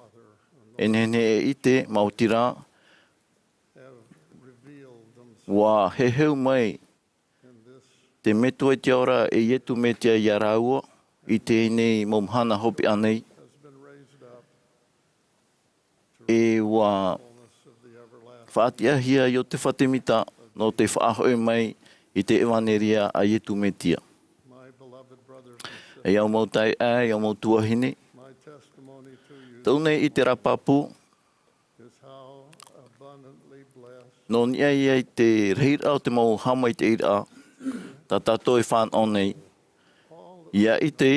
e nehenehe e ʻite, maoti rā, ʻua heheu mai Te Metua i te Ao ra, e Ietu Metia ia rāua, i teie nei mau mahana hopeʻa nei. E ua faʻatiʻahia Iotefa Temita nō te faʻahoʻi mai i te ʻevaneria a Ietu Metia. E au mau taeaʻe, e au mau tuahine, tōʻu nei ʻiteraʻa pāpū, nō niʻa ia i te rahiraʻa o te mau haʻamaitaʻiraʻa tā tātou e fānaʻo nei, ia ʻite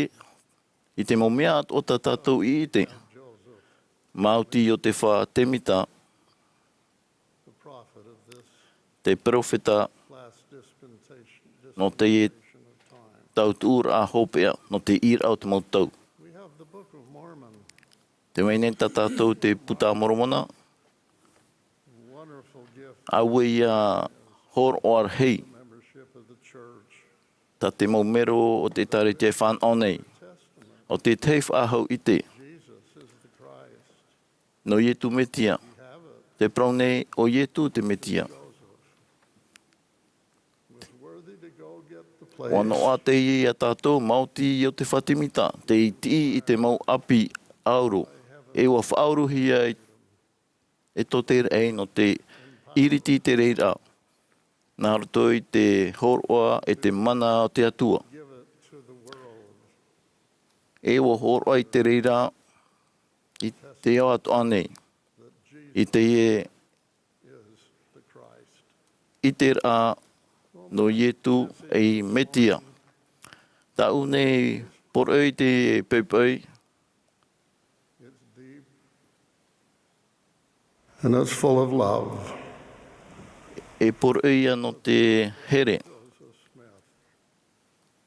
i te mau mea atoʻa tā tātou i ʻite. Maoti Iotefa Temita, te peropheta nō teie tau tuʻuraʻa hopeʻa, nō te ʻīraʻa o te mau tau. Tē vai nei tā tātou te Puta a Moromona, auē ia hōroʻa rahi tā te mau mero o te ʻĒtārētia e fānaʻo nei, ʻo te tahi faʻahou ʻite nō Ietu Metia. Te parau nei ʻo Ietu te Metia. ʻUa noaʻa teie ia tātou, maoti Iotefa Temita, tei tiʻi i te mau ʻapi ʻauro, e ʻua faʻauruhia e tō te raʻi nō te ʻiriti i te reira, nā roto i te hōroʻa e te mana o te Atua. E ʻua hōroʻa i te reira i te ao atoʻa nei, i teie ʻiteraʻa nō Ietu ei Metia. Tāʻu nei poroʻi te poʻipoʻi. And it's full of love. E poroʻi ia nō te here.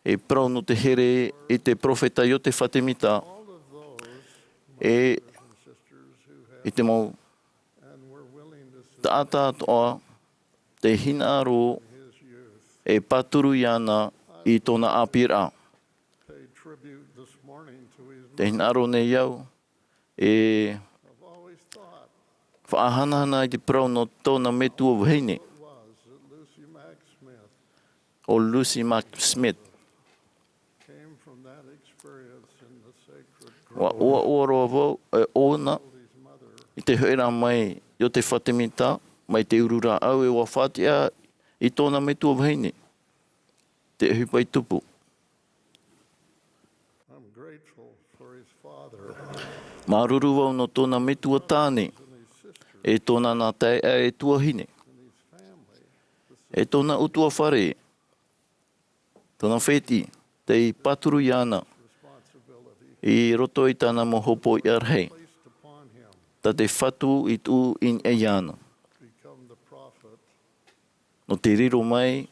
E parau nō te here i te peropheta Iotefa Temita, e i te mau taʻata atoʻa tei hinaʻaro e pāturu iāna i tōna ʻāpīraʻa. Tē hinaʻaro nei au e faʻahanahana i te parau nō tōna metua vahine, ʻo Lucy Mack Smith. ʻUa ʻoaʻoa roa vau, e, ʻōna, i te hoʻi ra mai Iotefa Temita, mai te uru rāʻau, e ʻua faʻatiʻa i tōna metua vahine, te ʻohipa i tupu. Māuruuru vau nō tōna metua tāne, e tōna nā taeaʻe e tuahine, e tōna ʻutuāfare, tōna fētiʻi, tei pāturu iāna i roto i tāna mau hopoiʻa rahi, tā te Fatu i tuʻu i niʻa iāna. Nō te riro mai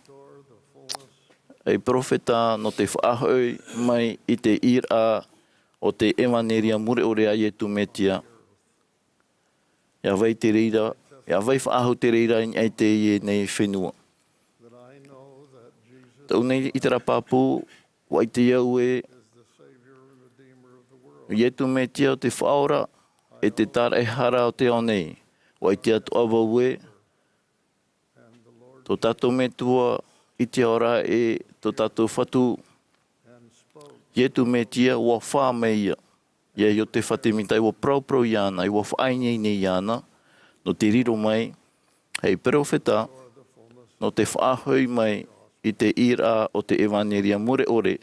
ei peropheta, nō te faʻahoʻi mai i te ʻīraʻa o te ʻevaneria mure ʻore a Ietu Metia. ʻIa vai te reira, ʻia vai faʻahou te reira i niʻa i teie nei fenua. Tōʻu nei ʻiteraʻa pāpū, ʻua ʻite au ē, ʻo Ietu Metia ʻo te Faʻaora, e te Tāraʻehara o te ao nei. ʻUa ʻite atoʻa vau ē, tō tātou Metua i te Ao ra, e tō tātou Fatu, Ietu Metia, ʻua fā mai ia. ʻIa Iotefa Temita, ʻua paraparau iāna, ʻua faʻaineine iāna, nō te riro mai ei peropheta, nō te faʻahoʻi mai i te ʻīraʻa o te ʻevaneria mure ʻore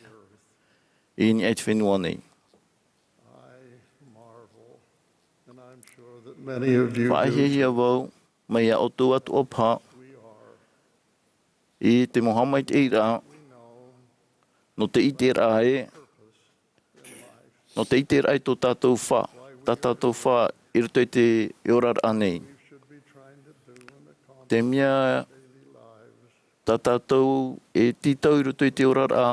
i niʻa i te fenua nei. Faʻahiahia vau, mai iā ʻoutou atoʻa paha, i te mau haʻamaitaʻiraʻa, nō te ʻiteraʻa ē, nō te ʻiteraʻa i tō tātou fā, tā tātou fā i roto i te oraraʻa nei. Te mea tā tātou e tītau i roto i te oraraʻa,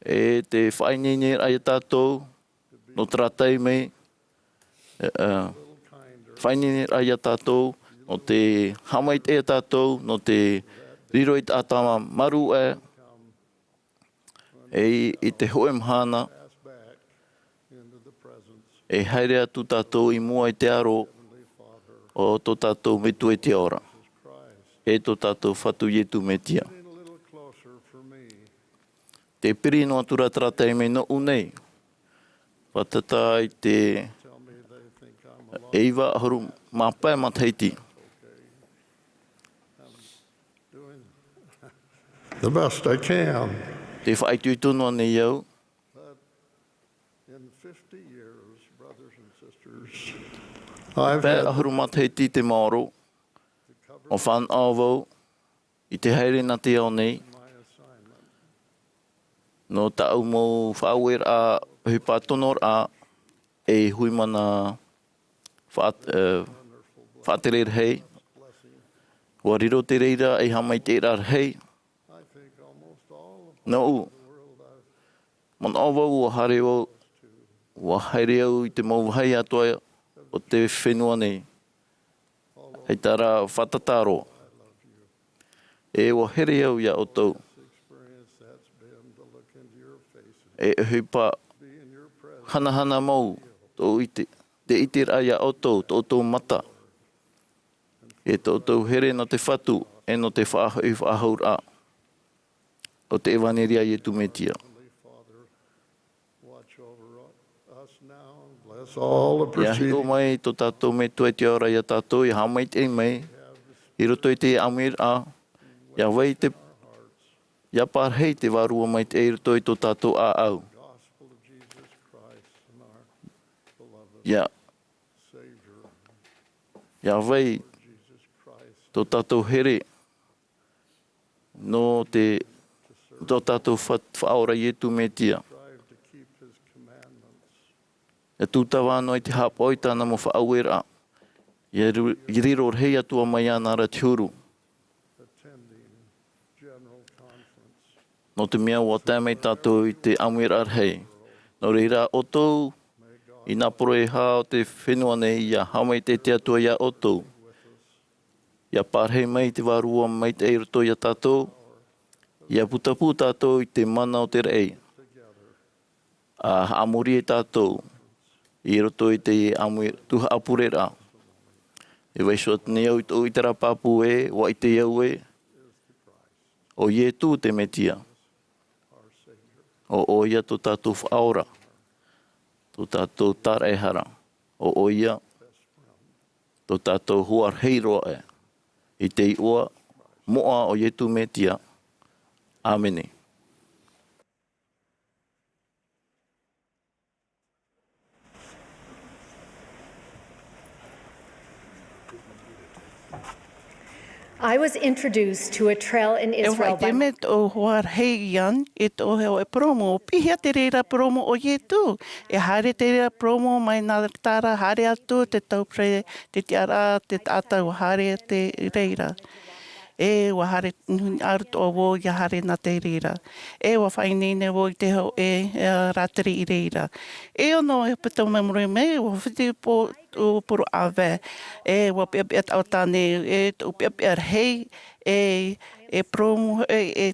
e te faʻaineineraʻa iā tātou, nō terā taime, e, e, faʻaineineraʻa iā tātou, nō te haʻamaitaʻi iā tātou, nō te riro ei taʻata marū aʻe, e i te hōʻē mahana, e haere atu tātou i mua i te aro o tō tātou Metua i te Ao ra. e tō tātou Fatu Iesu Mesia. Te piri noa atu ra terā taime nōʻu nei, fātata i te iva ʻahuru mā pae matahiti. The best I can. Te faʻaitoito noa nei au. In fifty years, brothers and sisters, I've pae had ʻahuru matahiti te maoro, ʻua fānaʻo vau i te haere nā te ao nei, nō tāʻu mau faʻaueraʻa, ʻohipa tonoraʻa, e hui mana faʻa-, e, faʻatere rahi. ʻUa riro te reira ei haʻamaitaʻiraʻa rahi. Nōʻu, manaʻo vau ʻua haere vau, ʻua haere au i te mau vāhi atoʻa o te fenua nei. Hei tā rā fātata roa. E ʻua here au iā ʻoutou. E ʻohipa hanahana mau tōʻu ʻite, te ʻiteraʻa iā ʻoutou, tō ʻoutou mata. E tō ʻoutou here nō te Fatu, e nō te faʻahoʻi faʻahouraʻa o te ʻevanelia a Iesu Mesia. Ia hiʻo mai tō tātou Metua i te ao ra iā tātou, ia haʻamaitaʻi mai i roto i te ʻāmuiraʻa, ia vai te, ia pārahi te Vārua Maitaʻi i roto i tō tātou ʻāʻau. Ia, ia vai tō tātou here nō te, tō tātou fa-, Faʻaora Iesu Mesia. Ia tūtava noa i te haʻapaʻo i tāna mau faʻaueraʻa. Ia ri-, ia riro rahi atu ā mai iāna ra te huru. Nō te mea ʻua tae mai tātou i te ʻāmuiraʻa rahi. Nō reira ʻoutou, i nā poroʻi o te fenua nei, ia haʻamaitaʻi te Atua iā ʻoutou. Ia pārahi mai te Vārua Maitaʻi i roto iā tātou, ia putapū tātou i te mana o te raʻi. ʻA haʻamori e tātou i roto i te ʻāmui-, tūhaʻa pureraʻa. E vaiiho atu nei au i tōʻu ʻiteraʻa pāpū ē, ʻua ʻite au ē, ʻo Iesu te Mesia. ʻO ʻoia tō tātou Faʻaora, tō tātou Tāraʻehara, ʻo ʻoia tō tātou hoa rahi roa ē, i te iʻoa moʻa o Iesu Mesia. ʻĀmene. I was introduced to a trail in Israel by E faʻaʻite mai tōʻu hoa rahi Jan i tōʻu hōʻē purōmu, ʻua piʻihia te reira purōmu o Iesu. E haere te reira purōmu mai Nazareta, haere atu te taupere, te tiʻaraʻa, te taʻata, ʻua haere te reira. E ʻua haere, ʻaore atoʻa vau ia haere nā te reira. E ʻua faʻaineine vau i te hōʻē, e, rātere i reira. E ono e pito mai muri mai, ʻua whiti pō-, tō poro ʻāvae. E ʻua peʻapeʻa taʻata nei, e tō peʻapeʻa rahi, e, e purōmu, e, e,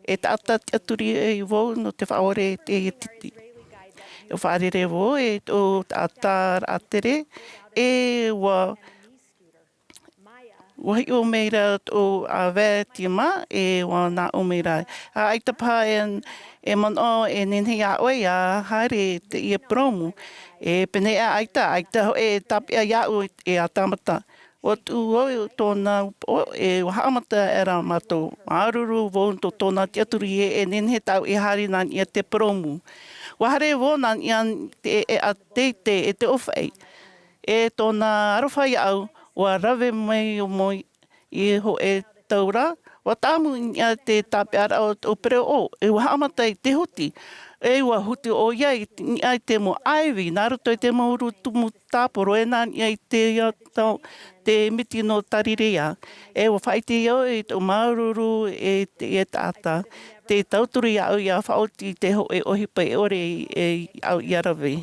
e taʻata tiʻaturi e vau nō te faʻaora e te titi. E fārerei vau e tō taʻata rātere, e ʻua ʻUa hiʻo mai ra tō ʻāvae tīmā, e ʻua nā ʻō mai ra. ʻA, ʻaita paha e, e manaʻo e nehenehe iā ʻoe ʻia haere i teie purōmu. E pēneiaʻe ʻaita, ʻaita hōʻē e tāpeʻa iāʻu e ʻatamata. ʻUa tuʻu vau i tōna upoʻo, e ʻua haʻamata aʻera mātou. Māuruuru vau tō tōna tiʻaturi ē, e nehenehe tāʻu e haere nā niʻa i te purōmu. ʻUa haere vau nā niʻa i te, e, ʻeʻa teitei, e te ʻōfaʻi. E tōna aroha iāʻu, ʻua rave mai ʻo Mō-, i hōʻē taura, ʻua tāmau i niʻa i te tāpeʻaraʻa o tōʻu pereoʻo, e ʻua haʻamata i te huti. E ʻua huti ʻoia i niʻa i te mau ʻāivi, nā roto i te mau uru tumu tāporo, e nā niʻa i te, te miti nō Tarireia. E ʻua faʻaʻite au i tōʻu māuruuru e te, e taʻata. Te tauturu iāʻu ʻia faʻaoti i te hōʻē ʻohipa e ʻore e, e au ʻia rave.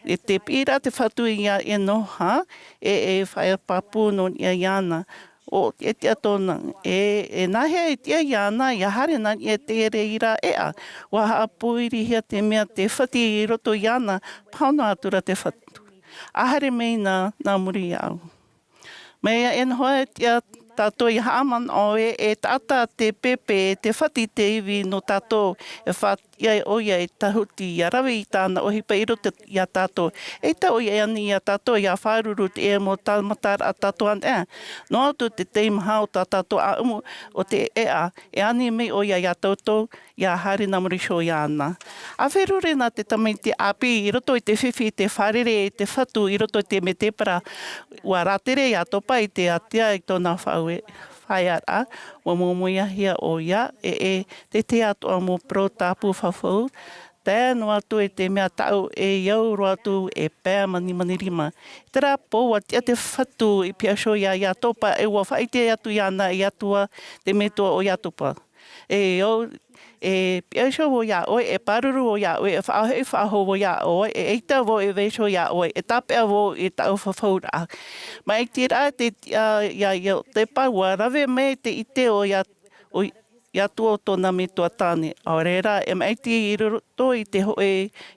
E te piʻiraʻa te Fatu iā Enoha, e, e faʻaea pāpū nō niʻa iāna. ʻO te, e tiʻa tōna, e, e nāhea e tiʻa iāna, ʻia haere nā niʻa i te reira ʻeʻa. ʻUa haʻapōirihia te mea te fati i roto iāna, pāhono atu ra te Fatu. ʻA haere mai na, nā muri iāʻu. Mai iā Enoha e tiʻa tātou ia haʻamanaʻo ē e taʻata te pēpē e te fati te ivi nō tātou e fati ia ʻoia e tahuti ia rave i tāna ʻohipa i roto iā tātou. E taʻu ia ani iā tātou ia fāruru te ʻē mau tāmataraʻa tātou anaʻe noa atu te teimaha o tā tātou ʻaʻamu o te ʻēʻa e ani mai ʻoia iā tātou ia haere nā muri iho iāna. A feruri nā te tamaiti ʻāpī i roto i te fifi i te fārerei i te fatu i roto i te mētēpara. Ua rātere iā topa i te ātea i tōna fāʻaraʻa. Ua momoiahia ʻoia e e te te atoʻa mau parau tāpū fafau tae noa atu i te mea taʻu e au roa atu e pae manimani rima. Terā pō ua tiʻa te fatu i piaʻi iho iā iā topa e ua faʻaite atu iāna i atua te metua o iā topa. E au e piaʻi iho vau iā ʻoe e pāruru vau iā ʻoe e faʻahoʻi faʻahou vau iā ʻoe e ʻaita vau e vaiiho iā ʻoe e tāpeʻa vau i taʻu fafauraʻa. Maʻitiraʻa te tiʻa iā iā topa ua rave mai te ʻite o iā o iā tua o tōna metua tāne ʻaore rā e maʻiti i roto i te hoʻe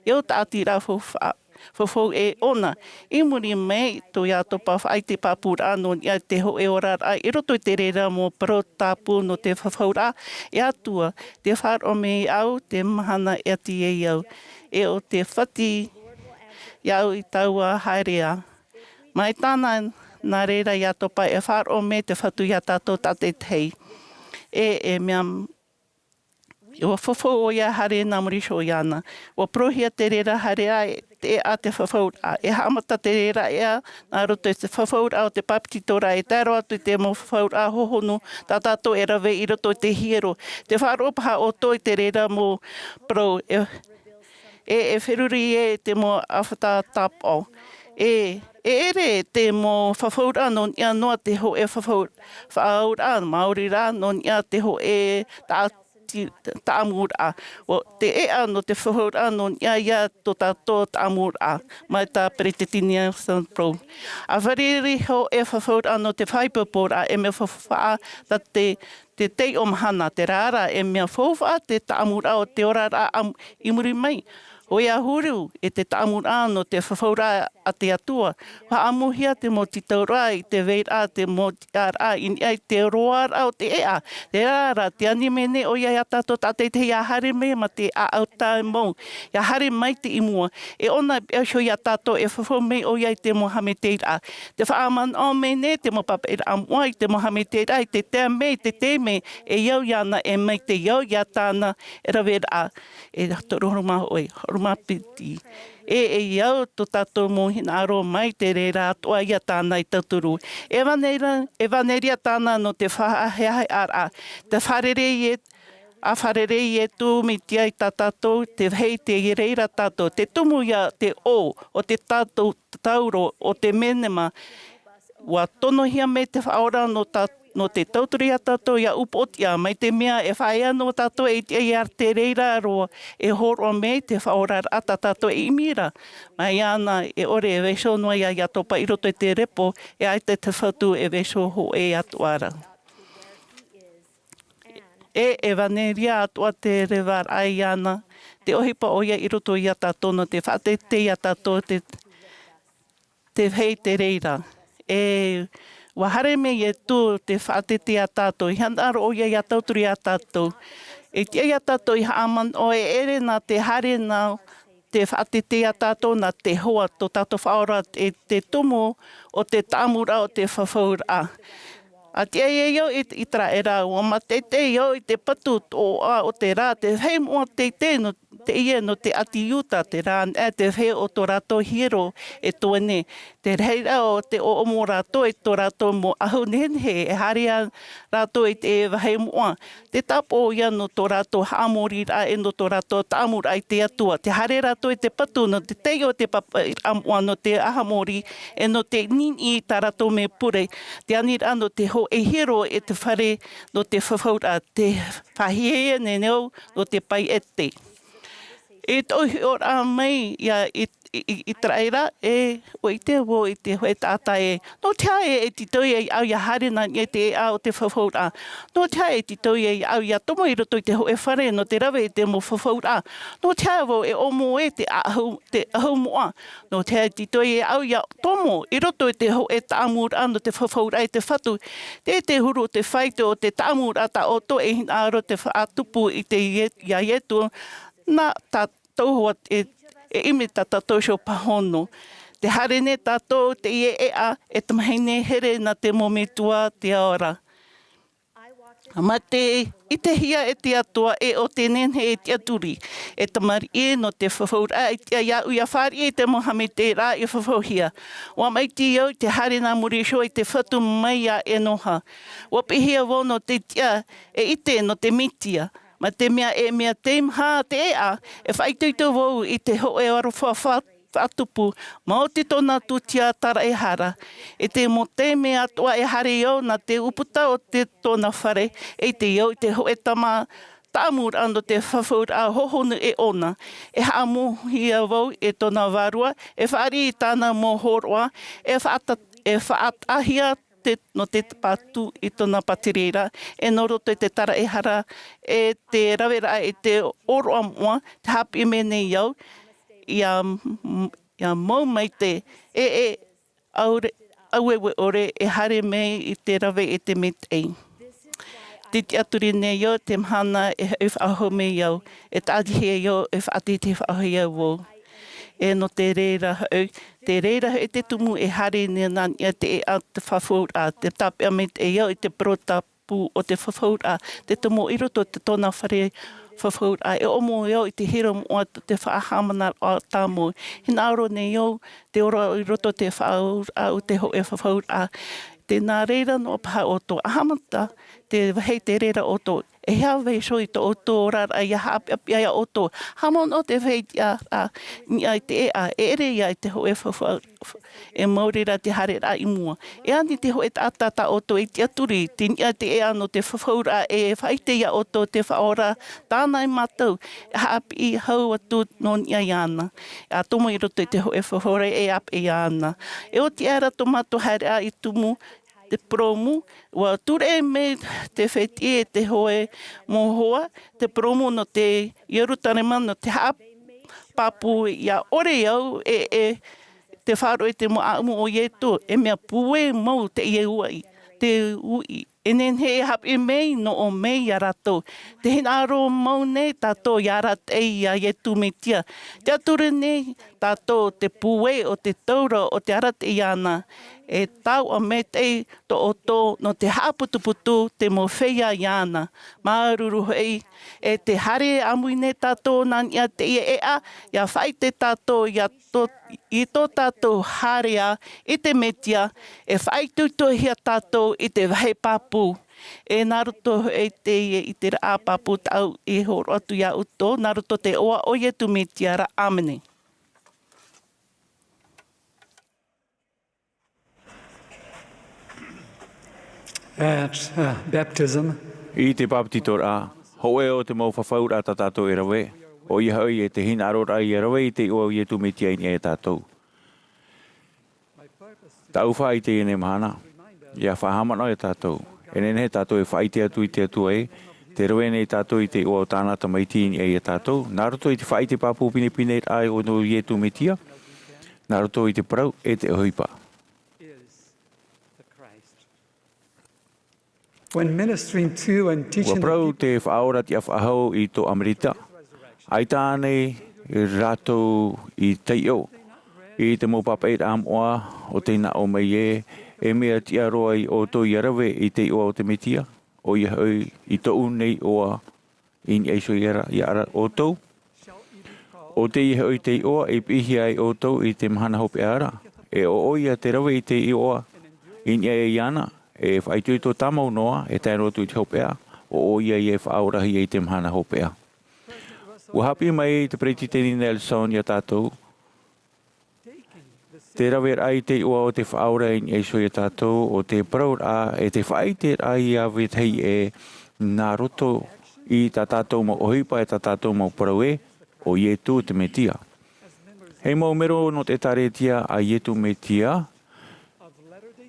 i au taʻatiraʻa faufaʻa fafau e ʻona. I muri mai tō iā topa faʻaite pāpūraʻa nō niʻa te hoʻe oraraʻa i roto i te reira mau parau tāpū nō te fafauraʻa e atua te faʻaroʻo mai au te mahana e ati ai au e o te fati iā au i taua haerea. Mai tāna nā reira iā topa e faʻaroʻo mai te fatu iā tātou tātaitahi. E e mea ua fafau ʻoia haere nā muri iho iāna. Ua porohia te reira haerea e te ʻēʻa te fafauraʻa e haʻamata te reira ʻēʻa nā roto i te fafauraʻa o te pāpetitoraʻa e tae roa atu i te mau fafauraʻa hohonu tā tātou e rave i roto i te hiero. Te faʻaroʻo paha ʻoutou i te reira mau parau e e e feruri e te mau ʻāfata tāpaʻo. E e ʻere te mau fafauraʻa nō niʻa noa te hoʻe fafauraʻa māori rā nō niʻa te hoʻe taʻati taʻamuraʻa. Te ʻēʻa nō te fafauraʻa nō niʻa iā tō tātou taʻamuraʻa mai tā peretitenia sanpro. A fārerei hoʻe fafauraʻa nō te faʻaipoiporaʻa e mea faufaʻa tā te te taiʻo mahana te rā rā e mea faufaʻa te taʻamuraʻa o te oraraʻa i muri mai. ʻOia huru e te taʻamuraʻa nō te fafauraʻa a te atua. Haʻamauhia te mau titauraʻa i te vairaʻa te mau tiʻaraʻa i niʻa i te roaraʻa o te ʻēʻa. Te rā rā te ani mai nei ʻoia iā tātou tātaitahi ia haere mai ma te ʻaʻau tae mau ia haere mai te i mua. E ʻona e piaʻi iho iā tātou e fafau mai ʻoia i te mau haʻamaitaʻiraʻa. Te faʻamanaʻo mai nei te mau papaʻiraʻa moʻa i te mau haʻamaitaʻiraʻa i te tae mai i te taime e au iāna e mai te au iā tāna e raveraʻa. E toru ʻahuru mā hōʻē ʻahuru mā piti. E e au tō tātou mau hinaʻaro mai te reira atoʻa iā tāna i tauturu. Evanelia tāna nō te faʻaheahearaʻa te fārerei e a fārerei e tū mitia i tā tātou te vahi te reira tātou te tumu iā te ʻō o te tātou tauro o te menema. Ua tonohia mai te faʻaora nō tā nō te tauturu iā tātou ia upoʻotiʻa mai te mea e faʻaea noa tātou e tiʻa iā te reira roa e hōroʻa mai te faʻaoraraʻa tā tātou e ʻimi ra. Mai iāna e ʻore e vaiiho noa iā iā topa i roto i te repo e ʻaita te fatu e vaiiho hōʻē atoʻa ra. E evanelia atoʻa te revaraʻa iāna te ʻohipa ʻoia i roto iā tātou nō te faʻateitei iā tātou te te vahi te reira. E ua haere mai e tū te faʻateitei iā tātou i hanaʻaro ʻoia ia tauturu iā tātou. E tiʻa iā tātou i haʻamanaʻo e ʻere nā te haere nā te faʻateitei iā tātou nā te hoa tō tātou faʻaora e te tumu o te taʻamuraʻa o te fafauraʻa. A tiʻa ia au i te iteraera ua mātaʻitaʻi au i te patu toʻoʻa o te rā te vahi moʻa teitei nō teie nō te ʻati iuta te rā anaʻe te vahi o tō rātou hiero e toe nei te rahiraʻa o te ʻoʻomo rātou i tō rātou mau ʻahu nehenehe e haere rātou i te vahi moʻa. Te tāpaʻo ia nō tō rātou haʻamoriraʻa e nō tō rātou taʻamuraʻa i te atua te haere rātou i te patu nō te taiʻo te papaʻiraʻa moʻa nō te ʻaha mori e nō te niniʻi i tā rātou mea pure te aniraʻa nō te hoʻe hiero e te fare nō te fafauraʻa te faʻahiahia nei au nō te paʻete. I tōʻu hiʻoraʻa mai ia i i, i, i Iteraera, e, ʻua ʻite vau i te hōʻē taʻata ē. Nō te aha e, e tītau ia iāʻu ʻia haere nā niʻa i te ʻēʻa o te fafauraʻa? Nō te aha e tītau ia iāʻu ʻia tomo i roto i te hōʻē fare nō te rave i te mau fafauraʻa? Nō te aha vau e ʻōmou ē te ʻahu, te ʻahu moʻa? Nō te aha e tītau ia iāʻu ʻia tomo i roto i te hōʻē tāʻamuraʻa nō te fafauraʻa i te Fatu? Te, te huru o te faito o te tāʻamuraʻa tā ʻoutou e hinaʻaro te faʻatupu i te Ie-, iā Ietu, nā tā tātou hoa e, e ʻimi tā tātou iho pāhono. Tē haere nei tātou i teie ʻēʻa, e tamahine here nā te mau metua te ao ra. Mā te ʻitehia e te Atua e ʻo tē nehenehe e tiʻaturi, e tamariʻi nō te fafauraʻa i tiʻa iāʻu ʻia fāriʻi i te mau haʻamaitaʻiraʻa i fafauhia. ʻUa maʻiti au i te haere nā muri iho i te Fatu mai iā Enoha. ʻUa piʻihia vau nō te tiʻa e ʻite nō te Metia. Mā te mea e mea teimaha te ʻēʻa, e faʻaitoito vau i te hōʻē aroha fa-, faʻatupu, maoti tōna tūtia taraehara. I te mau taime atoʻa e haere au nā te ʻūputa o te, tōna fare, e ʻite au i te hōʻē tama tāʻamuraʻa nō te fafauraʻa hohonu e ʻōna. E haʻamauhia vau i tōna vārua, e fāriʻi i tāna mau hōroʻa, e faʻata-, e faʻataʻahia te, nō te patu i tōna pātireia, e nō roto i te taraehara, e te raveraʻa i te ʻōroʻa moʻa, tē haʻapiʻi mai nei au, ʻia, ʻia mau mai te, e, e, ʻaure, ʻaueue ʻore e haere mai i te rave i te maitaʻi. Tē tiʻaturi nei au te mahana e haʻi faʻahou mai au, e tāʻatihia au, e faʻatītī faʻahou au vau. E nō te reira hoʻi, te reira hoʻi te tumu e haere nei nā niʻa i te ʻēʻa te fafauraʻa, tē tāpeʻa maitaʻi au i te parau tāpū o te fafauraʻa, te tumu i roto i tōna fare fafauraʻa, e ʻōmou au i te hiero moʻa o te faʻahaʻamanaraʻa tāmau. Hinaʻaro nei au, te ora i roto i te faʻauraʻa o te hōʻē fafauraʻa. Tē nā reira noa paha ʻoutou, ʻa haʻamata, te vāhi tē reira ʻoutou, e aha vau iho i tō ʻoutou oraraʻa ʻia haʻapiʻapiʻi iā ʻoutou. Haʻamanaʻo te vāhi tiʻaraʻa, niʻa i te ʻēʻa, e ʻere ia i te hōʻē fafau-, e maori rā te haereraʻa i mua. E ani te hōʻē taʻata tā ʻoutou e tiʻaturi, tei niʻa i te ʻēʻa nō te fafauraʻa e faʻaʻite iā ʻoutou te Faʻaora tāna e mātau, e haʻapiʻi hau atu nō niʻa iāna. ʻA tomo i roto i te hōʻē fafauraʻa e ʻāpeʻe iāna. E oti aʻera tō mātou haereraʻa i tumu, te purōmu, ʻua tūreʻi mai te fētiʻi e te hōʻē mau hoa, te purōmu nō te Ierutarema, nō te haʻapāpū, ʻia ʻore au e, e te faʻaroʻo i te mau ʻāʻamu o Ietu, e mea puē mau teie uʻi, te uʻi. E nehenehe e haʻapiʻi mai, nō ʻō mai iā rātou. Tē hinaʻaro mau nei tātou ʻia arataʻi iā Ietu Metia. Tiʻaturi nei tātou te puē o te taura o te arataʻi iāna. E taoʻa maitaʻi tō ʻoutou nō te haʻaputuputu te mau feiā iāna. Māuruuru hoʻi, e tē haere ʻāmui nei tātou nā niʻa i teie ʻēʻa, ʻia faʻaʻite tātou iā tō, i tō tātou haereʻa i te Metia, e faʻaitoitohia tātou i te vāhi pāpū. E nā roto hoʻi i teie, i te ʻiteraʻa pāpū tāʻu i hōroʻa atu iā ʻoutou, nā roto i te iʻoa o Ietu Metia ra. ʻĀmene. At, uh, baptism, I te bāpetizoraʻa, hōʻē o te mau fafauraʻa tā tātou e rave, ʻoia hoʻi e te hinaʻaroraʻa ʻia rave i te iʻoa o Ietu Metia i niʻa iā tātou. Tāʻu faʻaʻite i teie mahana, ʻia faʻahaʻamanaʻo iā tātou. E nehenehe tātou e faʻaʻite atu i te Atua ē, tē rave nei tātou i te iʻoa o tāna Tamaiti i niʻa iā tātou, nā roto i te faʻaʻite pāpū pinepine raʻa o Ietu Metia, nā roto i te parau e te ʻohipa. When ministering to and teaching the people, ʻUa parau te Faʻaora tiʻa faʻahou i tō ʻAmerita, ʻaita ānei rātou i taiʻo i te mau pāpaʻiraʻa moʻa o tei nā ʻō mai ē, e mea tiʻa roa iā ʻoutou ʻia rave i te iʻoa o te Metia, ʻoia hoʻi i tōʻu nei iʻoa i niʻa iho iā ra-, iā ra-, ʻoutou? ʻO teie hoʻi te iʻoa i piʻihia ai ʻoutou i te mahana hopeʻa ra, e ʻo ʻoia te rave i te iʻoa i niʻa iāna, e faʻaitoito tāmau noa, e tae noa atu i te hopeʻa, ʻo ʻoia ia e faʻaorahia i te mahana hopeʻa. ʻUa haʻapiʻi mai te Peretiteni Nelson iā tātou, te raveraʻa i te iʻoa o te Faʻaora i niʻa iho iā tātou, ʻo te parauraʻa, e te faʻaʻiteraʻa ia vetahi ē, nā roto i tā tātou mau ʻohipa, e tā tātou mau parau ē, ʻo Ietu te Metia. Hei mau mero nō te ʻĒtārētia a Iesu Mesia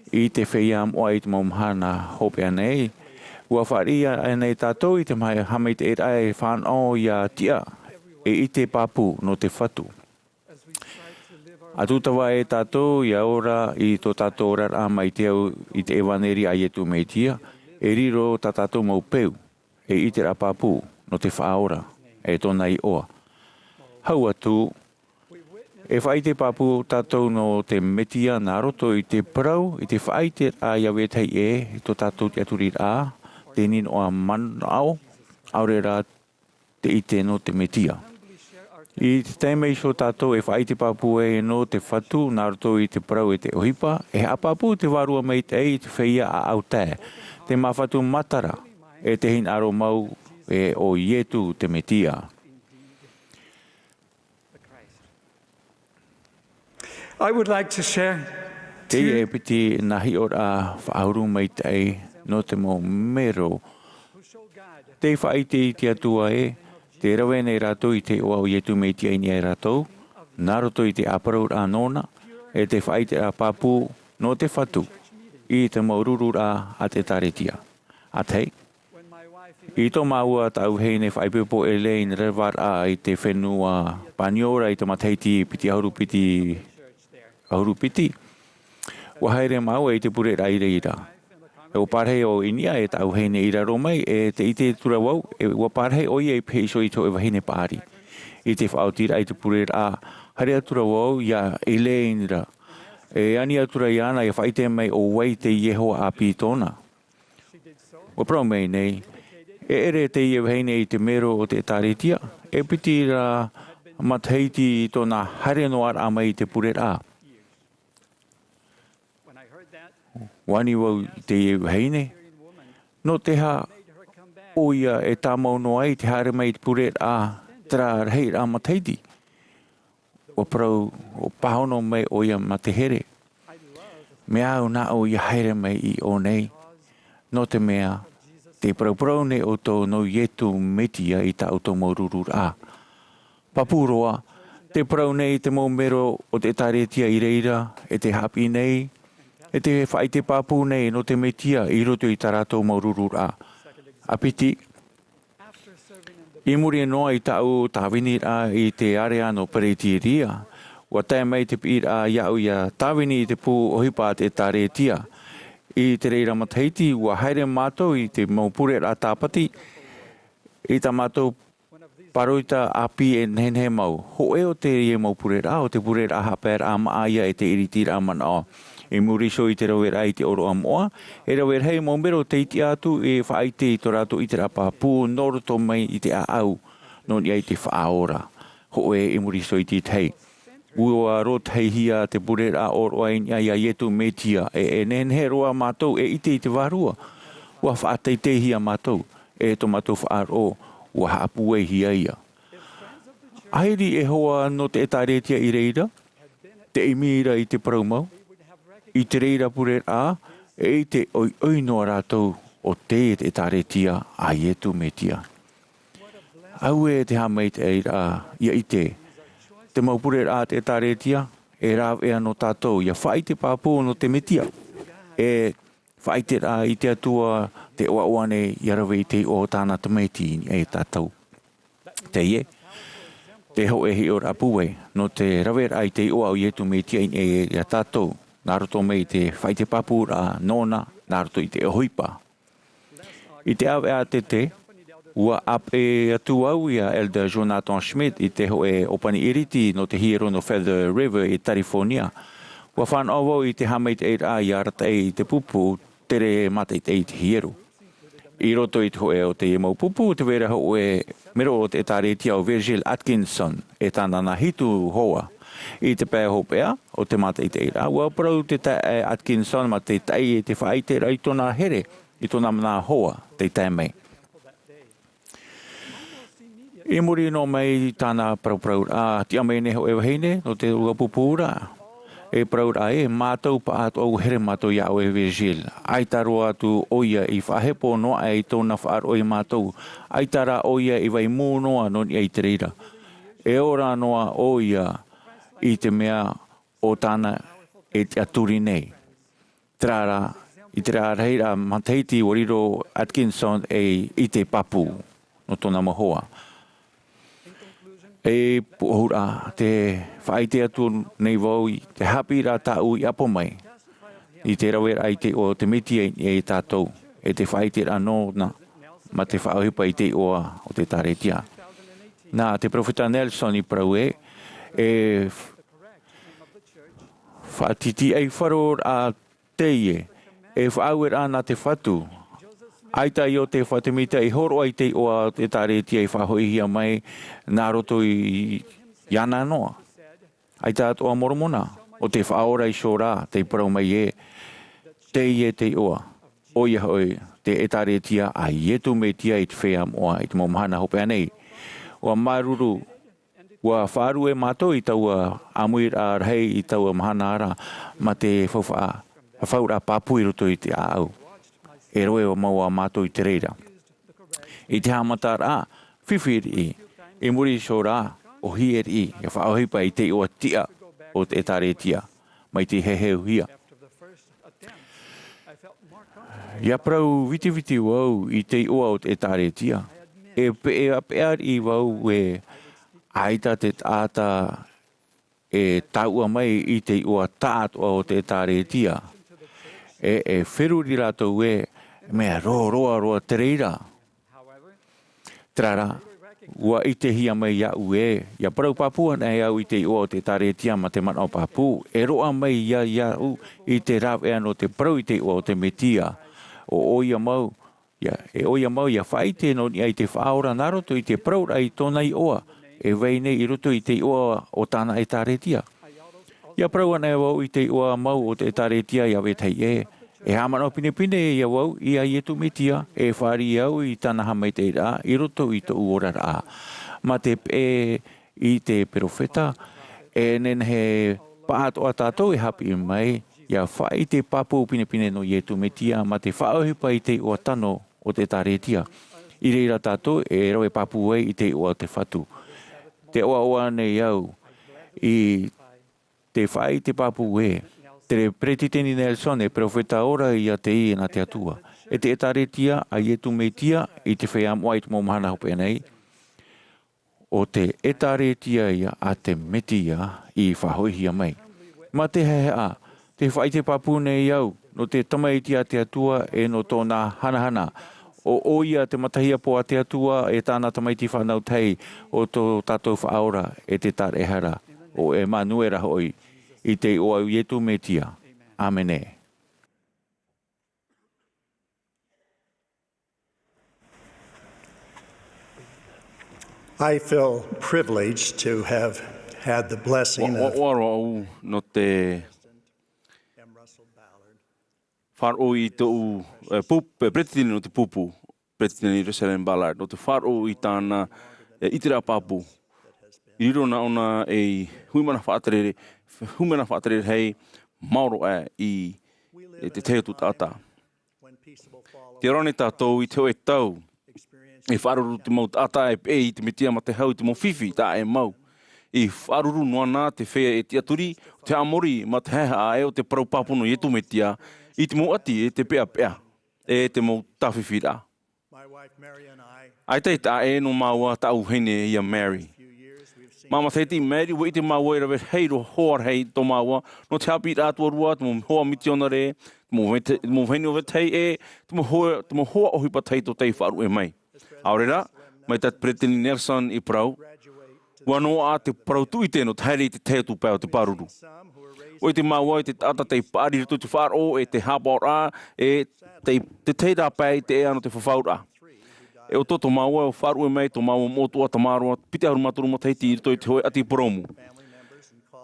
i te feiā moʻa i te mau mahana hopeʻa nei, ua fāriʻi aʻe nei tātou i te maha-, haʻamaitaʻiraʻa e fānaʻo ia tiʻa, e ʻite pāpū nō te Fatu. ʻA tūtava e tātou ia ora i tō tātou oraraʻa mai te au i te ʻevanelia a Iesu Mesia, e riro tā tātou mau peu, e ʻiteraʻa pāpū nō te Faʻaora, e tōna iʻoa. Hau atu, e faʻaʻite pāpū tātou nō te Mesia nā roto i te parau, i te faʻaʻiteraʻa ia vetahi ʻē, i tō tātou tiʻaturiraʻa, te nīnaʻa manaʻo, ʻaore rā te ʻite nō te Mesia. I te taime iho tātou e faʻaʻite pāpū ai nō te Fatu, nā roto i te parau e te ʻohipa, e haʻapāpū te Vārua Maitaʻi i te feiā ʻāʻau tae, te Māfatu Matara, e te hinaʻaro mau e ʻo Iesu te Mesia. I would like to share Teie e piti nā hiʻoraʻa faʻahuru maitaʻi nō te mau mero. Tei faʻaʻite i te Atua ē, tē rave nei rātou i te iʻoa o Iesu Mesia i niʻa ia rātou, nā roto i te ʻāparauraʻa nōna, e te faʻaʻiteraʻa pāpū nō te Fatu, i te mau rururaʻa a te ʻĒtārētia. ʻA tahi, i tō māua taʻu vahine faʻaipoipo Elaine ravaraʻa i te fenua Paniora i te matahiti piti ʻahuru piti, ʻahuru piti, ua haere māua i te pureraʻa i reira. E ua parahi ʻoia i niʻa e taʻu vahine i raro mai, e tē ʻite atu ra vau, e ua parahi ʻoia i pēhea iho i te hōʻē vahine paʻari. I te faʻaotiraʻa i te pureraʻa, haere atu ra vau ia Elaine ra, e ani atu ra iāna ia faʻaʻite mai ʻo vai teie hoa ʻāpī tōna. Ua parau mai nei, e ʻere teie vahine i te mero o te ʻĒtārētia, e piti ra matahiti i tōna haere noa raʻa mai i te pureraʻa. Ua ani vau i teie vahine, nō te aha ʻoia e tāmau noa ai te haere mai i te pureraʻa terā rahiraʻa matahiti. Ua parau, ua pāhono mai ʻoia mā te here. Mea au nāʻu ia haere mai i ʻō nei, nō te mea, tē parauparau nei ʻoutou nō Iesu Mesia i tā ʻoutou mau rururaʻa. Pāpū roa, tē parau nei te mau mero o te ʻĒtārētia i reira, e tē haʻapiʻi nei, e tē faʻaʻite pāpū nei nō te Mesia i roto i tā rātou mau rururaʻa. ʻA piti, i muri noa i tāʻu tāviniraʻa i te ārea nō Peretīria, ua tae mai te piʻiraʻa iāʻu ia tāvini i te pū ʻohipa a te ʻĒtārētia. I te reira matahiti, ua haere mātou i te mau pureraʻa tāpati, i tā mātou pāroita ʻāpī e nehenehe mau. Hōʻē o teie mau pureraʻa, ʻo te pureraʻa haʻapaeraʻa māʻa ïa e te ʻiritiraʻa manaʻo. I muri iho i te raveraʻa i te ʻōroʻa moʻa, e rave rahi mau mero tei tiʻa atu e faʻaʻite i tō rātou ʻiteraʻa pāpū nō roto mai i te ʻāʻau, nō niʻa i te Faʻaora. Hōʻē i muri iho i te tahi. Ua rōtahihia te pureraʻa ʻōroʻa i niʻa ia Iesu Mesia, e, e nehenehe roa mātou e ʻite i te Vārua. Ua faʻateiteihia mātou, e tō mātou faʻaroʻo, ua haʻapūaihia ïa. ʻAhiri e hoa nō te ʻĒtārētia i reira, tē ʻimi ra i te parau mau, i te reira pureraʻa, e ʻite ʻoiʻoi noa rātou ʻo tē te ʻĒtārētia a Iesu Mesia. Auē te haʻamaitaʻiraʻa, ʻia ʻite, te mau pureraʻa a te ʻĒtārētia, e rāveʻa nō tātou, ʻia faʻaʻite pāpū nō te Mesia, e faʻaʻiteraʻa i te Atua, tē ʻoaʻoa nei, ʻia rave i te iʻoa o tāna tamaiti i niʻa ia tātou. Teie, te hōʻē hiʻoraʻa pūai, nō te raveraʻa i te iʻoa o Iesu Mesia i niʻa ia tātou, nā roto mai i te faʻaʻite pāpūraʻa nōna, nā roto i te ʻohipa. I te ʻāvaʻe ʻātete, ua ʻāpeʻe atu au ia Elder Jonathan Schmidt i te hōʻē ʻōpani ʻīriti nō te hiero nō Feather River i California. Ua fānaʻo vau i te haʻamaitaʻiraʻa ʻia arataʻi i te pupu tere mātaʻitaʻi i te hiero. I roto i te hōʻē o teie mau pupu, tē vai ra hōʻē mero o te ʻĒtārētia ʻo Virgil Atkinson, e tāna nā hitu hoa. I te pae hopeʻa o te mātaʻitaʻiraʻa, ua parau te taeaʻe Atkinson mā te taʻi e te faʻaʻiteraʻa i tōna here, i tōna nā hoa, tei tae mai. I muri noa mai i tāna parauparauraʻa, tiʻa mai nei hōʻē vahine, nō te ʻua pupu ra, e parau ra ē, mātou pāʻātoʻa ua here mātou iā ʻoe Virgil. ʻAita roa atu ʻoia i faʻahepo noa aʻe i tōna faʻaroʻo ia mātou. ʻAita rā ʻoia i vai mū noa nō niʻa i te reira. E ora noa ʻoia i te mea o tāna e tiʻaturi nei. Terā rā, i te rā rahiraʻa matahiti ua riro Atkinson e i te pāpū nō tōna mau hoa. E pūʻohuraʻa, te faʻaʻite atu nei vau i te haʻapiʻiraʻa tāʻu i ʻapo mai i te raveraʻa i te iʻoa o te Mesia i niʻa ia tātou, e te faʻaʻiteraʻa nōna mā te faʻaʻohipa i te iʻoa o te ʻĒtārētia. Nā te peropheta Nelson i parau ē, e faʻatitiʻaifaroraʻa teie, e faʻaueraʻa nā te Fatu. ʻAita i ʻō te Fatimita i hōroʻa i te iʻoa o te ʻĒtārētia i faʻahoʻihia mai nā roto i, iāna noa. ʻAita atoʻa Moromona, ʻo te Faʻaora iho rā tei parau mai ē, teie te iʻoa, ʻoia hoʻi te ʻĒtārētia a Iesu Mesia i te feiā moʻa i te mau mahana hopeʻa nei. ʻUa māuruuru, ʻua faʻarue mātou i taua ʻāmuiraʻa rahi i taua mahana ra mā te faufaʻa, fafauraʻa pāpū i roto i te ʻāʻau. E rave mau ā mātou i te reira. I te haʻamataraʻa, fifi riʻi, i muri iho rā, ʻōhie riʻi, ʻia faʻaʻohipa i te iʻoa tiʻa o te ʻĒtārētia, mai te heheuhia. ʻIa parau vitiviti vau i te iʻoa o te ʻĒtārētia. E peʻapeʻa riʻi vau ē, ʻaita te taʻata e taʻua mai i te iʻoa taʻatoʻa o te ʻĒtārētia. E, e feruri rātou ē, mea roroa roa te reira. Terā rā, ʻua ʻitehia mai iāʻu ē, ʻia parau pāpū anaʻe au i te iʻoa o te ʻĒtārētia mā te manaʻo pāpū, e roaʻa mai ia iāʻu i te rāveʻa nō te parau i te iʻoa o te Mesia. ʻO, ʻoia mau, ʻia, e ʻoia mau ʻia faʻaʻite nō niʻa i te Faʻaora nā roto i te parauraʻa i tōna iʻoa, e vai nei i roto i te iʻoa o tāna ʻĒtārētia. ʻIa parau anaʻe vau i te iʻoa mau o te ʻĒtārētia iā vetahi ʻē. E haʻamanaʻo pinepine ïa vau iā Iesu Mesia, e fāriʻi au i tāna haʻamaitaʻiraʻa i roto i tōʻu oraraʻa. Mā te peʻe i te peropheta, e nehenehe paʻatoʻa tātou e haʻapiʻi mai, ʻia faʻaʻite pāpū pinepine nō Iesu Mesia, mā te faʻaʻohipa i te iʻoa tano o te ʻĒtārētia. I reira tātou e rave pāpū ai i te iʻoa o te Fatu. Tē ʻoaʻoa nei au i te faʻaʻite pāpū ē, te Peretiteni Nelson e peropheta ora ïa teie nā te Atua. E te ʻĒtārētia a Iesu Mesia i te feiā moʻa i te mau mahana hopeʻa nei, ʻo te ʻĒtārētia ïa a te Mesia i faʻahoʻihia mai. Mā te haʻehaʻa, tē faʻaʻite pāpū nei au, nō te Tamaiti a te Atua e nō tōna hanahana. ʻO, ʻoia te matahiapo a te Atua e tāna tamaiti fānau tahi, ʻo tō tātou Faʻaora e te Tāraʻehara, ʻo ʻEmanuera hoʻi, i te iʻoa o Iesu Mesia. ʻĀmene. I feel privileged to have had the blessing Ua, ua, of ua roa au nō te faʻaroʻo i tōʻu, e, pup-, e, peretiteni nō te pupu, Peretiteni Russell M. Ballard, nō te faʻaroʻo i tāna, e, ʻiteraʻa pāpū. I riro nā ʻōna ei huimana faʻaterere, huimana faʻaterere hei maoro aʻe i, e, te tahi atu taʻata. Tē ora nei tātou i te hōʻē tau, e faʻaruru te mau taʻata e peʻe i te Mesia mā te hau i te mau fifi taʻa ʻē mau. I faʻaruru noa na te feiā e tiʻaturi, te haʻamori, mā te haʻehaʻa ʻe ʻo te parau pāpū nō Iesu Mesia, i te mau ʻati, e te peʻapeʻa, e te mau tāfifiraʻa. ʻAita e taʻa ʻē nō māua tāʻu vahine ʻo Mary. Mā matahiti i maʻiri, ʻua ʻite māua i rave rahi roa, hoa rahi tō māua, nō te haʻapiʻiraʻa tuarua, te mau hoa mitionare, te mau vete-, te mau vahine o vetahi ʻē, te mau hoa, te mau hoa ʻohipa tahi tō tei faʻaruʻe mai. ʻAore rā, mai tā Peretiteni Nelson i parau, ʻua noaʻa te parau tūʻite nō te haere i te tahi atu pae o te pāruru. ʻUa ʻite māua i te taʻata tei paʻari i roto i te faʻaroʻo ʻe te haʻapaʻoraʻa, ʻe te, te tahi rā pae i te ea nō te fafauraʻa. E ʻoto tō māua ʻua faʻaruʻe mai tō māua moʻotua tamaroa piti ʻahuru mā toru matahiti i roto i te hōʻē ʻati purōmu.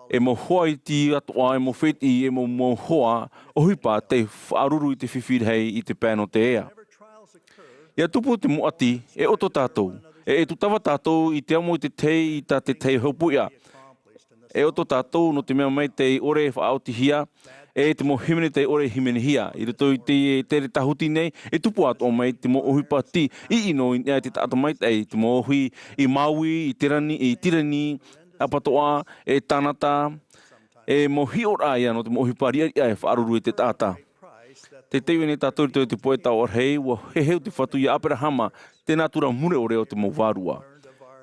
E mau hoa iti atoʻa, e mau fētiʻi, e mau, mau hoa ʻohipa tei faʻaruru i te fifi rahi i te pae nō te ea. ʻIa tupu te mau ʻati, e ʻoto tātou, e, e tūtava tātou i te amo i te tahi, i tā te tahi hopoiʻa. E ʻoto tātou nō te mea mai tei ʻore e faʻaotihia, e te mau hīmene tei ʻore e hīmenehia. I roto i te, te tere tāhuti nei, e tupu atoʻa mai te mau ʻohipa iti, ʻiʻino i niʻa i te taʻata maitaʻi, te mau ʻohipa i Maui, i Terani, i Tirani, ʻapatoʻa, e tānata, e mau hiʻoraʻa ia nō te mau ʻohipa riʻariʻa e faʻaruru i te taʻata. Te taiʻo nei tātou i roto i te poeta ʻo Rahi, ʻua heheu te Fatu iā Aperahama te nātura mure ʻore o te mau vārua.